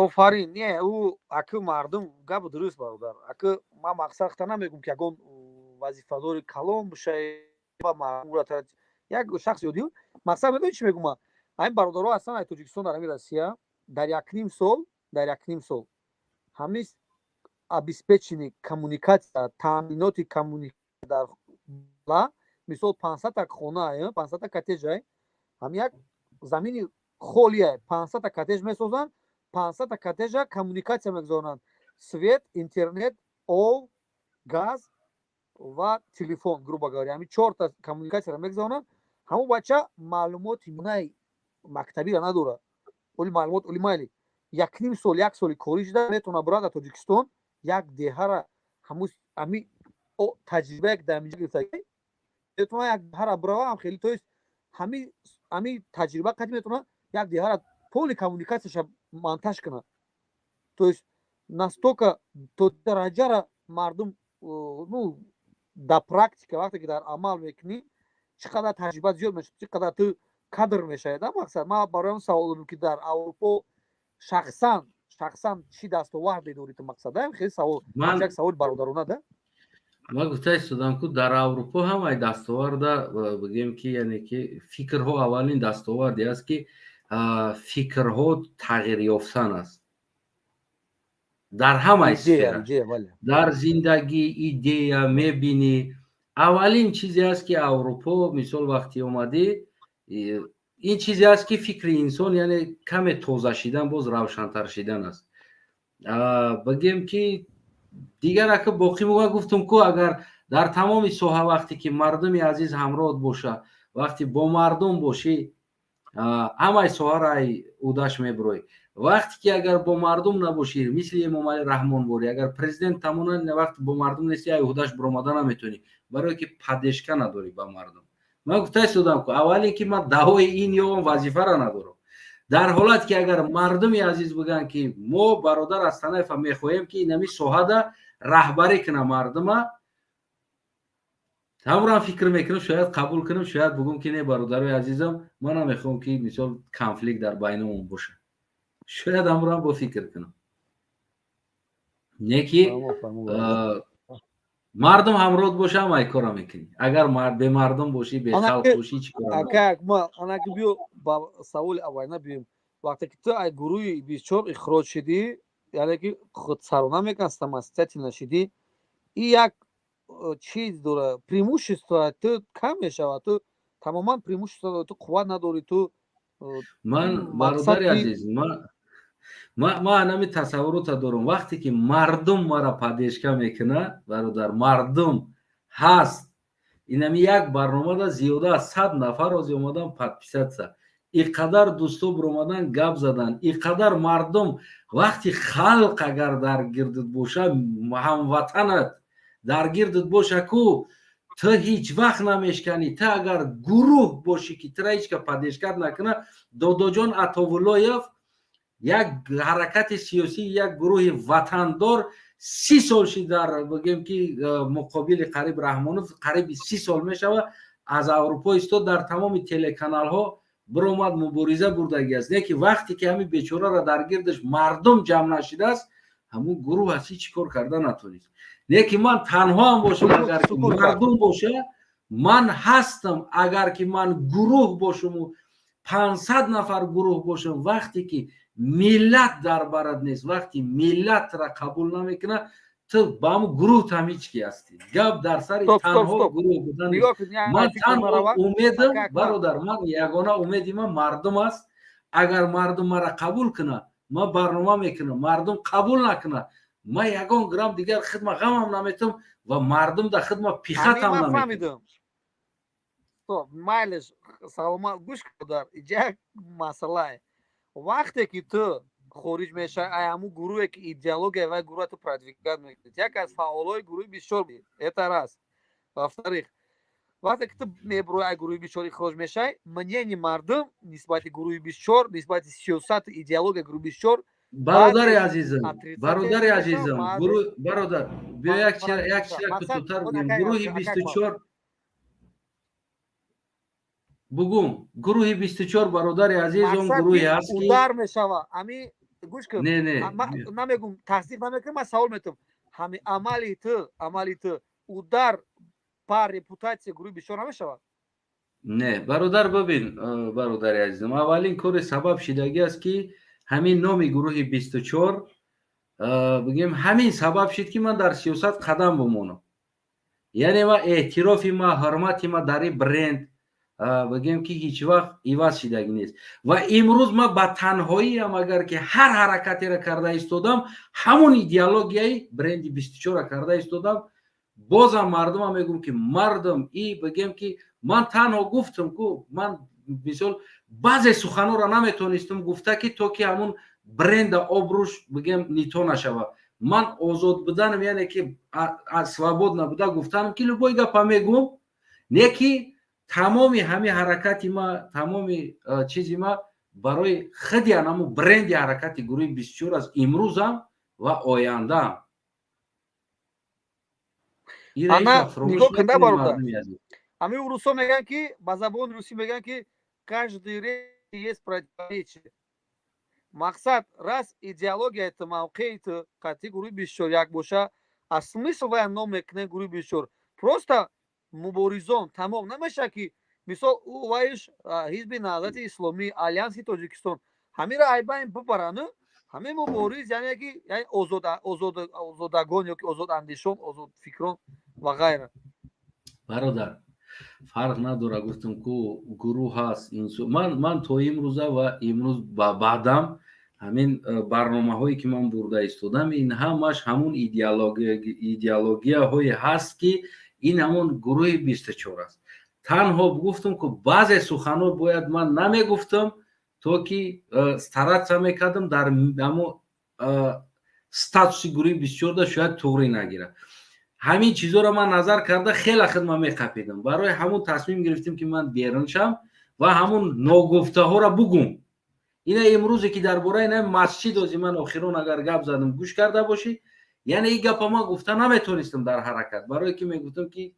Офарин. Не, ӯ аку мардум, гапу дуруст, бародар. Аку ман мақсад намегум, ки ягон вазифадори калон боша, як шахси оддӣ. Мақсад медони, чӣ мегум? Ҳамин бародаро ҳастанд ай Тоҷикистон, дар ҳамин Россия, дар якним сол, дар якним сол ҳамин обеспечение коммуникация, таъминоти коммуникация дар мисол 500-та хона, 500-та коттеҷ, ҳам як замини холия, 500-та коттеҷ месозанд, 500-та коттеҷа коммуникация мегузаронанд: свет, интернет, об, газ ва телефон, грубо говоря, ҳамин чорта коммуникацияро мегузаронанд. Ҳамон бача маълумоти най мактабиро надорад, оли маълумот, оли майли, якним сол, як соли корӣ шуда метавона бурад дар Тоҷикистон як деҳара, ҳами таҷрибае ки дар инҷа гирифта, метавона як деҳара бурава. Ҳам хеле, то есть ҳами таҷриба қати метавона як деҳара полный коммуникацияша монтаж кунад. То есть настолько то дараҷара мардум, ну, дар практика, вақте ки дар амал мекунӣ, чӣ қадар таҷриба зиёд мешавад, чӣ қадар ту кадр мешавед. Мақсад ман барои он савол додам, ки дар Аврупо шахсан чӣ дастоварде дорӣ ту? Мақсад хеле савол, як саволи бародарона да. Ман гуфта истодам, ку дар Аврупо ҳамаи дастоварда, бигем, ки яъне ки фикрҳо, аввалин дастоварде аст, ки фикрҳо тағйир ёфтан аст дар ҳамаи сфера, дар зиндагӣ, идея мебинӣ. Аввалин чизе аст, ки Аврупо, мисол, вақти омадӣ, ин чизе аст, ки фикри инсон, яъне каме тоза шидан, боз равшантар шидан аст. Бигем, ки дигар ака боқӣ муга гуфтум ку, агар дар тамоми соҳа вақте ки мардуми азиз ҳамроҳат боша, вақте бо мардум бошӣ, ҳамаи соҳаро ай удаш мебурой. Вақте ки агар бо мардум набошӣ, мисли Эмомалӣ Раҳмон борӣ, агар президент тамона, вақте бо мардум нести, ай уҳдаш буромада наметавонӣ, барое ки поддержка надорӣ ба мардум. Ман гуфта истодам ку, аввале ки ман даъвои ин ё он вазифаро надорам. Дар ҳолате ки агар мардуми азиз бигӯянд, ки мо бародар Астанаева мехоҳем, ки инами соҳада раҳбарӣ кунам мардума, ҳамроам фикр мекунам, шояд қабул кунам, шояд бугум, ки не, бародарои азизам, ман намехоҳам, ки мисол конфликт дар байнамон бошад, шояд ҳамроам бо фикр кунам. Не ки мардум ҳамроҳ боша, ҳамаи кора мекунӣ. Агар бемардум бошӣ, бехалқ бошӣ, чӣ кора? Анаки биё, ба саволи аввалина биёем. Вақте ки ту ай гурӯҳи 24 ихроҷ шидӣ, яъне ки худсарона мекунад, самостоятельно шидӣ, и як чиз дора, преимущество ту кам мешавад, ту тамоман преимущество, ту қувват надорӣ, ту Ман, бародари азиз, ман ҳами тасаввурота дорам: вақте ки мардум мара поддержка мекунад, бародар, мардум ҳаст. Инами як барномада зиёда аз 100 нафар ози омадан подписаться, и қадар дӯсто биромадан, гап задан, и қадар мардум. Вақти халқ агар дар гирдит боша, ҳамватанат дар гирдит боша ку, ту ҳеҷ вақт намешканӣ. Ту агар гурӯҳ бошӣ, ки тура ҳеҷ ка поддержка накуна. Додоҷон Атовуллоев, як ҳаракати сиёсӣ, як гурӯҳи ватандор, 30 сол шид дар, бигем ки, муқобили қариб Раҳмонов, қариби 30 сол мешавад, аз Аврупо истод, дар тамоми телеканалҳо биромад, мубориза бурдагӣ аст. Не ки вақте ки ҳамин бечораро дар гирдаш мардум ҷамъ нашидааст, ҳамун гурӯҳ аз ҳеҷ кор карда натонист. Не ки ман танҳоам бошам, агар ки мардум боша, ман ҳастам. Агар ки ман гурӯҳ бошаму 500 нафар гурӯҳ бошам, вақте ки миллат дар барад нест, вақти миллатра қабул намекунад, ту ба ҳамун гурӯҳ там ҳеҷ ки ҳастӣ. Гап дар сари танҳо гурӯҳ будан. Ман танҳо умедам, бародар, ман ягона умеди ман мардум аст. Агар мардум мара қабул кунад, ман барнома мекунам. Мардум қабул накунад, ман ягон грамм дигар хидма ғамам наметам ва мардум да хидма пихатам наметам. Майлиш, саломат. Гӯш кар, иҷа як масъалае. Вақте ки ту хориҷ мешавӣ ай ҳамун гурӯҳе ки идеология вай гурӯҳа ту продвигать мекунед, як аз фаъолои гурӯҳи 24, это раз. Во-вторых, вақте ки ту мебурӯи ай гурӯҳи 24, ихроҷ мешавӣ, мнение мардум нисбати гурӯҳи 24, нисбати сиёсату идеология гурӯҳи 24. Бародари азизам, бародари азизам, бародар, биё як чира кутутар бигӯем. Гурӯҳи 24 бугум, гурӯҳи 24, бародари азиз, он гурӯҳе ҳаст ки удар мешава ами. Гӯш кун. Не, не. Намегум, тасдиқ намекунам, ман савол метам. Ҳами амали ту удар па репутация гурӯҳи 24 намешавад? Не, бародар, бибин, бародари азизам, аввалин кори сабаб шидагӣ аст, ки ҳамин номи гурӯҳи 24, бигем, ҳамин сабаб шид, ки ман дар сиёсат қадам бимонам. Яъне ма эътирофи ма, ҳурмати ма дар ин бренд, бигем ки, ҳеҷ вақт иваз шидагӣ нест. Ва имрӯз ма ба танҳоиам агар ки ҳар ҳаракатеро карда истодам, ҳамон идеологияи бренди 24-ра карда истодам. Бозам мардумам мегӯм, ки мардум и, бигем ки, ман танҳо гуфтам ку, ман мисол баъзе суханҳоро наметонистам гуфта, ки то ки ҳамун бренда обрӯш, бигем, нито нашава. Ман озод буданам, яъне ки свободно буда гуфтанам, ки любой гапа мегӯм. Не ки тамоми ҳами ҳаракати ма, тамоми чизи ма барои худи анаму бренди ҳаракати гурӯҳи 24 аст, имрӯзам ва ояндаам. Ана нигоҳ кунда, бародар, ҳамин урусо мегӯянд, ки ба забони русӣ мегӯянд, ки каждый есть противоречие. Мақсад, раз идеология ту, мавқеи ту қатъи гурӯҳи 24 як боша, а смысл вая ном мекунем гурӯҳи 24, просто муборизон тамом намешавад, ки мисол ваиш Ҳизби Наҳзати Исломӣ, Алянси Тоҷикистон, ҳамира айбайн бибарану ҳамин мубориз, яъне ки озодагон ёки озодандешон, озодфикрон ва ғайра. Бародар, фарқ надора. Гуфтам ку, гурӯҳ ҳаст. Ман то имрӯза ва имрӯз ба баъдам ҳамин барномаҳое ки ман бурда истодам, ин ҳамаш ҳамун идеологияҳое ҳаст, ки ин ҳамун гурӯҳи 24 аст. Танҳо гуфтам ку, баъзе суханҳо бояд ман намегуфтам, то ки стараться мекардам дар ҳамун статуси гурӯҳи 24-да шояд туғрӣ нагирад. Ҳамин чизоро ман назар карда, хеле хидма меқапидам. Барои ҳамун тасмим гирифтем, ки ман берун шам ва ҳамун ногуфтаҳоро бугум. Ина имрӯзе ки дар бораи на масҷид ози ман охирон агар гап задам, гӯш карда бошӣ, яъне ин гапа ман гуфта наметонистам дар ҳаракат, барое ки мегуфтам, ки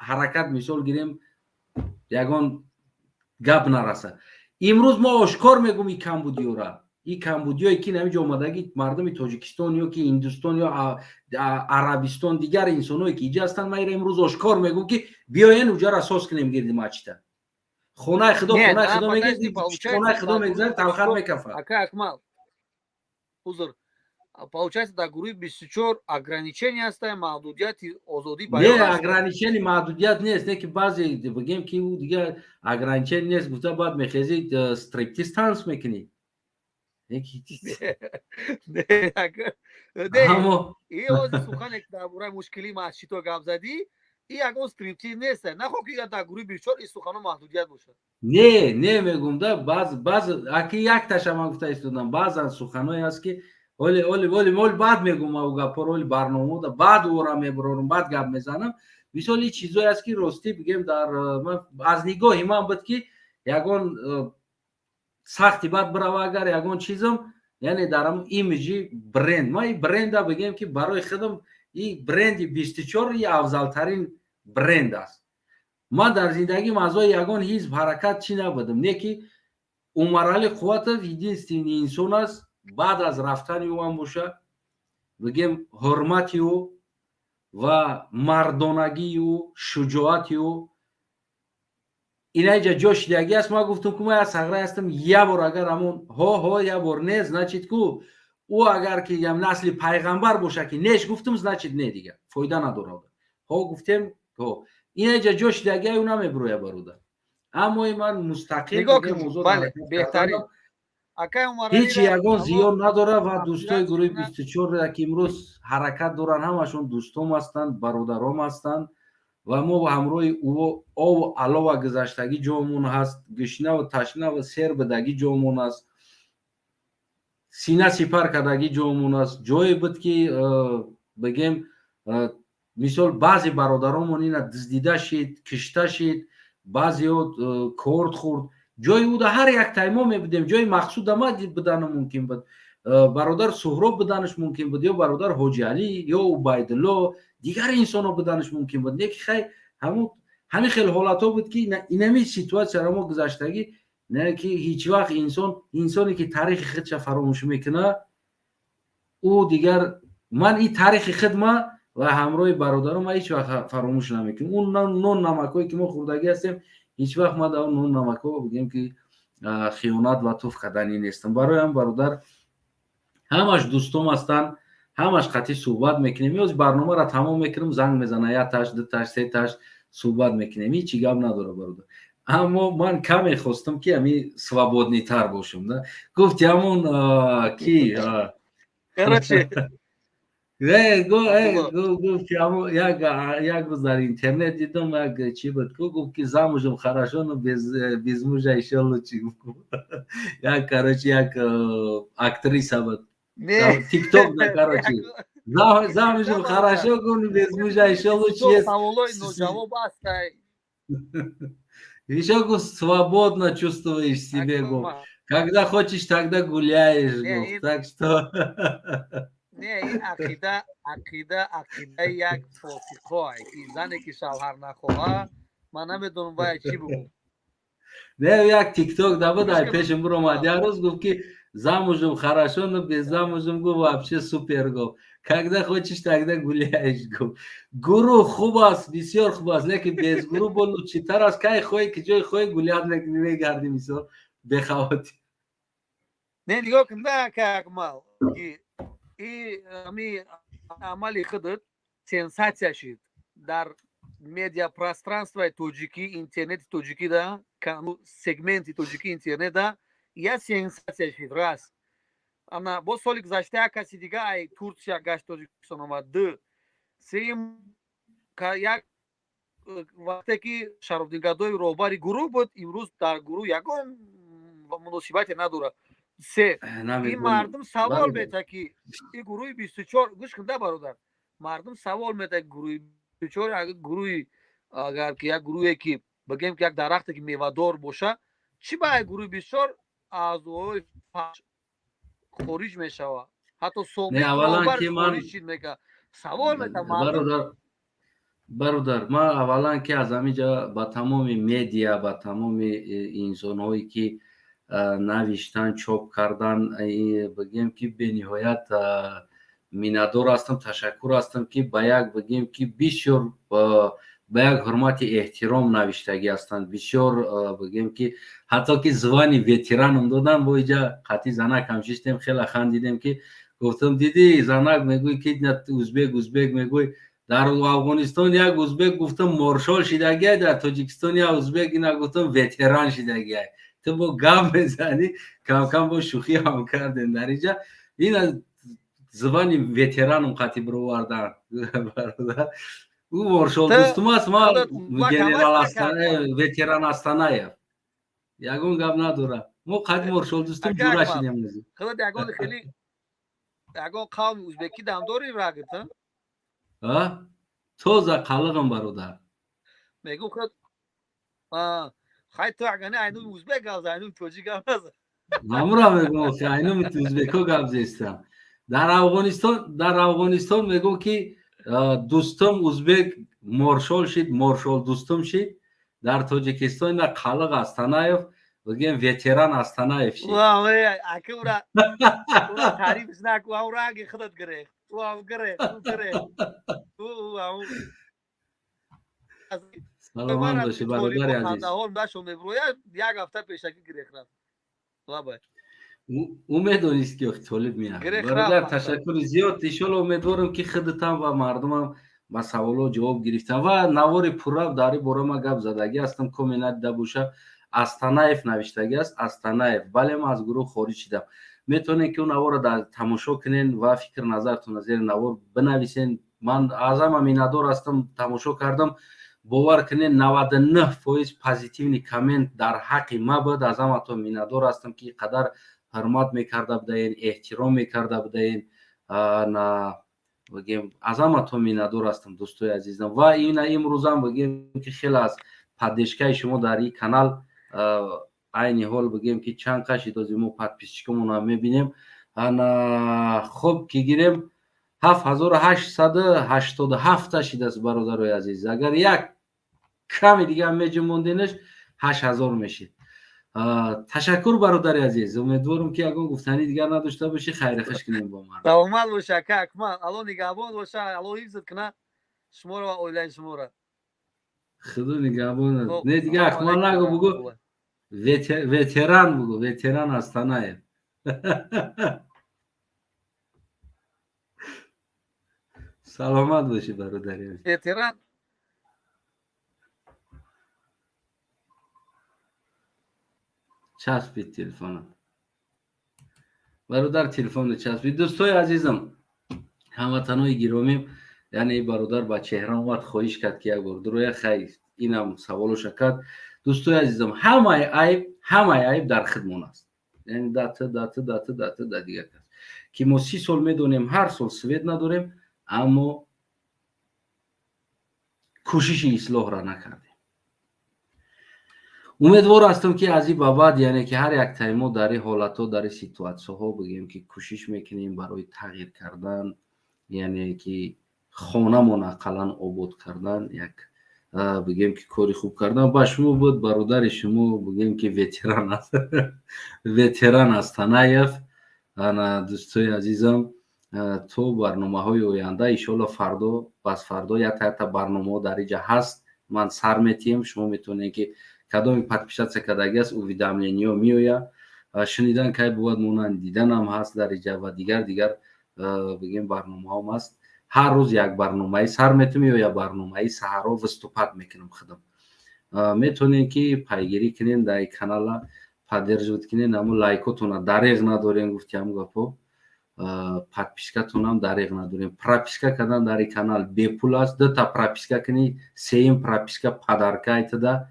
ҳаракат, мисол гирем, ягон гап нараса. Имрӯз мо ошкор мегӯм, и камбудиёра, и камбудиёе ки намиҷо омадагӣ, мардуми Тоҷикистон ё ки Ҳиндустон ё Арабистон, дигар инсоное ки иҷа ҳастанд, ман ира имрӯз ошкор мегӯм, ки биёен уҷара соз кунем гирди мачита. Хонаи Худо, хонаи Худо мегӯ, хонаи Худо мегузаред, талхат мекафад. Ака Акмал, узр, получается, дар гурӯҳи 24 ограничение ҳаста, маҳдудияти озодӣ? Не, ограничение, маҳдудият нест. Не ки баъзе бигем, ки ӯ дигар ограничение нест гуфта, баъд мехези, стриптиз танс мекунӣ. Сухане дар бораи мушкилии масҷидҳо гап задӣ. И ягон стриптиз нест, нахо ки дар гурӯҳи 24 ин сухано маҳдудият бошад. Не, не, мегум да, баъз баъз аки якташа ман гуфта истодам. Баъзан суханое ҳаст, ки оли оли оли оли баъд мегум, ау гапҳоро оли барномаода баъд ора мебарорам, баъд гап мезанам. Мисол, и чизое аст, ки ростӣ бигем, дар аз нигоҳи ман буд, ки ягон сахти бад бирава, агар ягон чизам, яъне дар ҳамн имиҷи бренд. Ман и бренда бигем, ки барои худам и бренди 24 и афзалтарин бренд аст. Ман дар зиндагим аъзои ягон ҳизб, ҳаракат, чӣ набудам, не ки Умаралӣ Қувватов единственный инсон аст, баъд аз рафтани ӯ ҳам боша, бигем, ҳурмати ӯ ва мардонагии ӯ, шуҷоати ӯ инаиҷа ҷо шидагӣ аст. Ман гуфтам, ку ман як сағрай ҳастам, як бор агар ҳамон ҳо ҳо, як бор не, значит, ку ӯ агар ки насли пайғамбар боша, ки неш гуфтам, значит, не, дига фоида надорад. Ҳо гуфтем, ҳо, инаиҷа ҷо шидагӣ, ӯ намебироя, бародар. Аммо ман мустақил ҳеҷ ягон зиён надорад ва дӯстои гурӯҳи 24, ки имрӯз ҳаракат доранд, ҳамашон дӯстом ҳастанд, бародаром ҳастанд ва мо ҳамроҳи ӯ ову алова гузаштагӣ ҷомон ҳаст, гушнаву ташнаву сер бидагӣ ҷомон аст, сина сипар кардагӣ ҷомон аст. Ҷое буд, ки бигем, мисол, баъзе бародаромон ина дуздида шид, кишта шид, баъзеҳо корд хӯрд. Ҷои ӯда ҳар як таймо мебудем. Ҷои мақсуда ма будану мумкин буд, бародар Суҳроб буданаш мумкин буд, ё бародар Ҳоҷиалӣ, ё Убайдулло, дигар инсонҳо буданаш мумкин буд. Не ки хай, ҳамин хел ҳолатҳо буд, ки инами ситуатсияро мо гузаштагӣ. Не ки ҳеҷ вақт инсон, инсоне ки таърихи худша фаромӯш мекунад, ӯ дигар. Ман ин таърихи худ ма ва ҳамроҳи бародарон ма ҳеҷ вақт фаромӯш намекунем. Он нон намакҳое, ки мо хӯрдагӣ ҳастем, ҳеҷ вақт ма дар он нон намакҳо, бигем, ки хиёнат ва туф карданӣ нестам. Барои ҳам, бародар, ҳамаш дӯстом ҳастанд, ҳамаш қатъи суҳбат мекунем. Ёз барномаро тамом мекунем, занг мезана, як таш, дуташ, сеташ, суҳбат мекунем, ҳечи гап надора, бародар. Аммо ман каме хостам, ки ами свободный тар бошам да. Гуфти ҳамон ки гуфти, як рӯз дар интернет дидам, як чӣ буд, ку гуфт, ки замужем хорошо, но без мужа ещё лучше. Як, короче, як актриса буд, тикток да, короче, замужем хорошо, гуфт, без мужа ещё лучше. Саволои ноҷавоб астай. Еще, гуфт, свободно чувствуешь себя, гуфт, когда хочешь, тогда гуляешь, гуфт, так что. Не, ин ақидаи як фосиқҳое, ки зане, ки шавҳар нахоҳа, ман намедонам вая чӣ бугӯм. Не, як тикток да буд, ай пешам биромад як рӯз, гуфт, ки замужем хорошо, но без замужем, гуфт, вообще супер, гуфт, когда хочешь, тогда гуляешь, гуфт. Гурӯҳ хуб аст, бисёр хуб аст, лекин без гурӯҳ бо лучше тар аст. Кай хоҳӣ, ки ҷои хоҳӣ гулять мекунӣ, мегардӣ, мисол, бехавотир. Не, нигоҳ кун да, Акмал, и ами амали худат сенсатсия шид дар медиапространство и тоҷикӣ, интернети тоҷикӣ да, сегменти тоҷикӣ интернет да я сенсатсия шид. Раз, ана боз соли гузашта як каси дига ай Турсия гашт, Тоҷикистон омад. Ду, сеюм, як вақте ки Шарофдин Гадоев роҳбари гурӯҳ буд, имрӯз дар гурӯҳ ягон муносибате надорад. Се, ин мардум савол метаҳад, ки ин гурӯҳи 24, гӯш кун да, бародар, мардум савол метаҳад: гурӯҳи 24 гурӯҳи, агар ки як гурӯҳе, ки бигем, ки як дарахте, ки мевадор боша, чӣ ба гурӯҳи 24 аъзоҳои хориҷ мешавад, ҳатто собиқ хориҷ шид, мега савол метаҳад мардум. Бародар, ман аввалан ки аз ҳамин ҷа ба тамоми медиа, ба тамоми инсонҳое, ки навиштан, чоп кардан, бигем, ки бениҳоят миннатдор ҳастам, ташаккур ҳастам, ки ба як, бигем, ки бисёр ба як ҳурмати эҳтиром навиштагӣ ҳастанд. Бисёр, бигем, ки ҳатто ки звание ветеранам додан. Бо иҷа қатъи занакам шиштем, хеле хандидем, ки гуфтам: «Дидӣ, занак, мегӯй, ки узбек, узбек мегӯй, дар Афғонистон як узбек, гуфтам, маршал шидагиай, дар Тоҷикистон як узбек, ина, гуфтам, ветеран шидагиай, ту бо гап мезанӣ». Камкам бо шӯхӣ ҳам кардем дар инҷа. Ина звание ветеранам қатъи бировардан, бародар. Ӯ маршал Дустум аст, ман генерал ветеран Астанаев. Ягон гап надорам. Мо қад маршал Дустум ҷура шидем. Худат ягон хеле ягон қавми ӯзбекӣ дам дорӣ рагит, а? Тоза қалиғам, бародар. Мегум худ хай ту агани айнуми ӯзбек гап зад, айнуми тоҷик гап назад. Ҳамура мегум, охи айнуми ӯзбекҳо гап зестам. Дар Афғонистон мегум, ки Дустум узбек маршал шид, маршал Дустум шид. Дар Тоҷикистон ина қалиқ Астанаев, бигем, ветеран Астанаев шид. Аки ура таърифш наку, ам ранги худат гирехт, ту ам гирехт, ту гирехт, ту ам. Саломат бошӣ, бародари азиз. Меброяд, як ҳафта пешакӣ гирехт рафт. Лабай. Ӯ медонист, ки толиб меяд. Бародар, ташаккури зиёд. Иншолло, умедворам, ки худатам ва мардумам ба саволҳо ҷавоб гирифтам ва навори пурра дар ин бора ма гап задагӣ ҳастам. Коме надида боша, Астанаев навиштагӣ аст. Астанаев, бале, ман аз гурӯҳ хориҷ шидам. Метавонед, ки он наворро тамошо кунен ва фикр назартона зери навор бинависен. Ман аз ҳама миннатдор ҳастам. Тамошо кардам, бовар кунед, 99% позитивный коммент дар ҳаққи ма буд. Аз ҳаматон миннатдор ҳастам, ки қадар ҳурмат мекарда будаен, эҳтиром мекарда будаен. На, бигем, аз ҳаматон миннатдор ҳастам, дӯстои азизам. Ва ина имрӯзам, бигем, ки хеле аз поддержка и шумо дар ин канал. Айни ҳол, бигем, ки чанд қашидози мо подписчик амонро мебинем. Ана хуб ки гирем, 7887та шидааст, бародарои азиз. Агар як ками дига меҷумонденаш, 8000 мешид. Ташаккур, бародари азиз. Умедворам, ки ягон гуфтани дигар надошта бошӣ. Хайри хуш кунем бо мардум. Саломат боша, ака Акмал. Алло нигаҳбон боша, Алло ҳифзат куна шуморо ва оилаи шуморо. Худо нигаҳбон. Не, дига Акмал нагу, бугу ветеран, бугу ветеран Астанаев. Саломат бошӣ, бародари азиз. Ветеран. Часпид телефона, бародар, телефонро часпид. Дӯстои азизам, ҳамватанои гиромӣ, яъне бародар ба чеҳра омад, хоҳиш кард, ки як бор дуроя. Хай, инам саволоша кард. Дӯстои азизам, ҳамаи айб дар худмон аст, яъне дата, дата, дата, дата, да дигар кас, ки мо 30 сол медонем, ҳар сол свет надорем, аммо кӯшиши ислоҳра накардем. Умедвор ҳастам, ки аз ин ба баъд, яъне ки ҳар яктаи мо дар ин ҳолатҳо, дар ин ситуатсияҳо, бигӯем, ки кӯшиш мекунем барои тағйир кардан, яъне ки хонамон ақаллан обод кардан, як, бигӯем, ки кори хуб кардан. Ба шумо буд бародари шумо, бигӯем, ки ветеран аст, ветеран Астанаев. Ана, дӯстои азизам, то барномаҳои оянда, иншоалло, фардо, бас фардо якта якта барномаҳо дар инҷа ҳаст, ман сар метиҳем. Шумо метавонед, ки кадоми подписаться кардагӣ аст, уведомление ё меояд. Шунидан кай бувад, монанд диданам ҳаст дар инҷа ва дигар дигар, бигем, барномаҳом ҳаст. Ҳар рӯз як барномаи сар метум ё як барномаи саҳаро выступать мекунам худам. Метавонед, ки пайгирӣ кунед, дар канала поддерживать кунед. Ҳамун лайкотона дареғ надорем, гуфти ҳамун гапҳо, подписка тонам дареғ надорем. Прописка кардан дар ин канал бепул аст. Дута прописка кунӣ, сеюм прописка подарка айтада.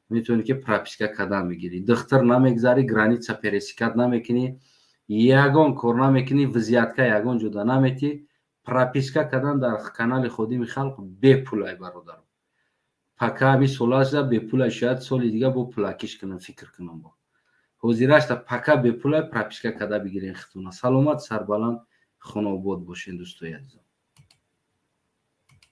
Метавонӣ, ки прописка кардан мегирӣ, духтар намегзарӣ, граница пересекать намекунӣ, ягон кор намекунӣ, взятка ягон ҷода наметӣ. Прописка кардан дар канали Ходими халқ бепулай, бародаро. Пока ҳамин солашда бепулай, шояд соли дига бо пулакиш кунам, фикр кунам. Бо ҳозирашта пока бепулай, прописка карда бигирен хитона. Саломат, сарбаланд, хонаобод бошен, дӯстои азизам.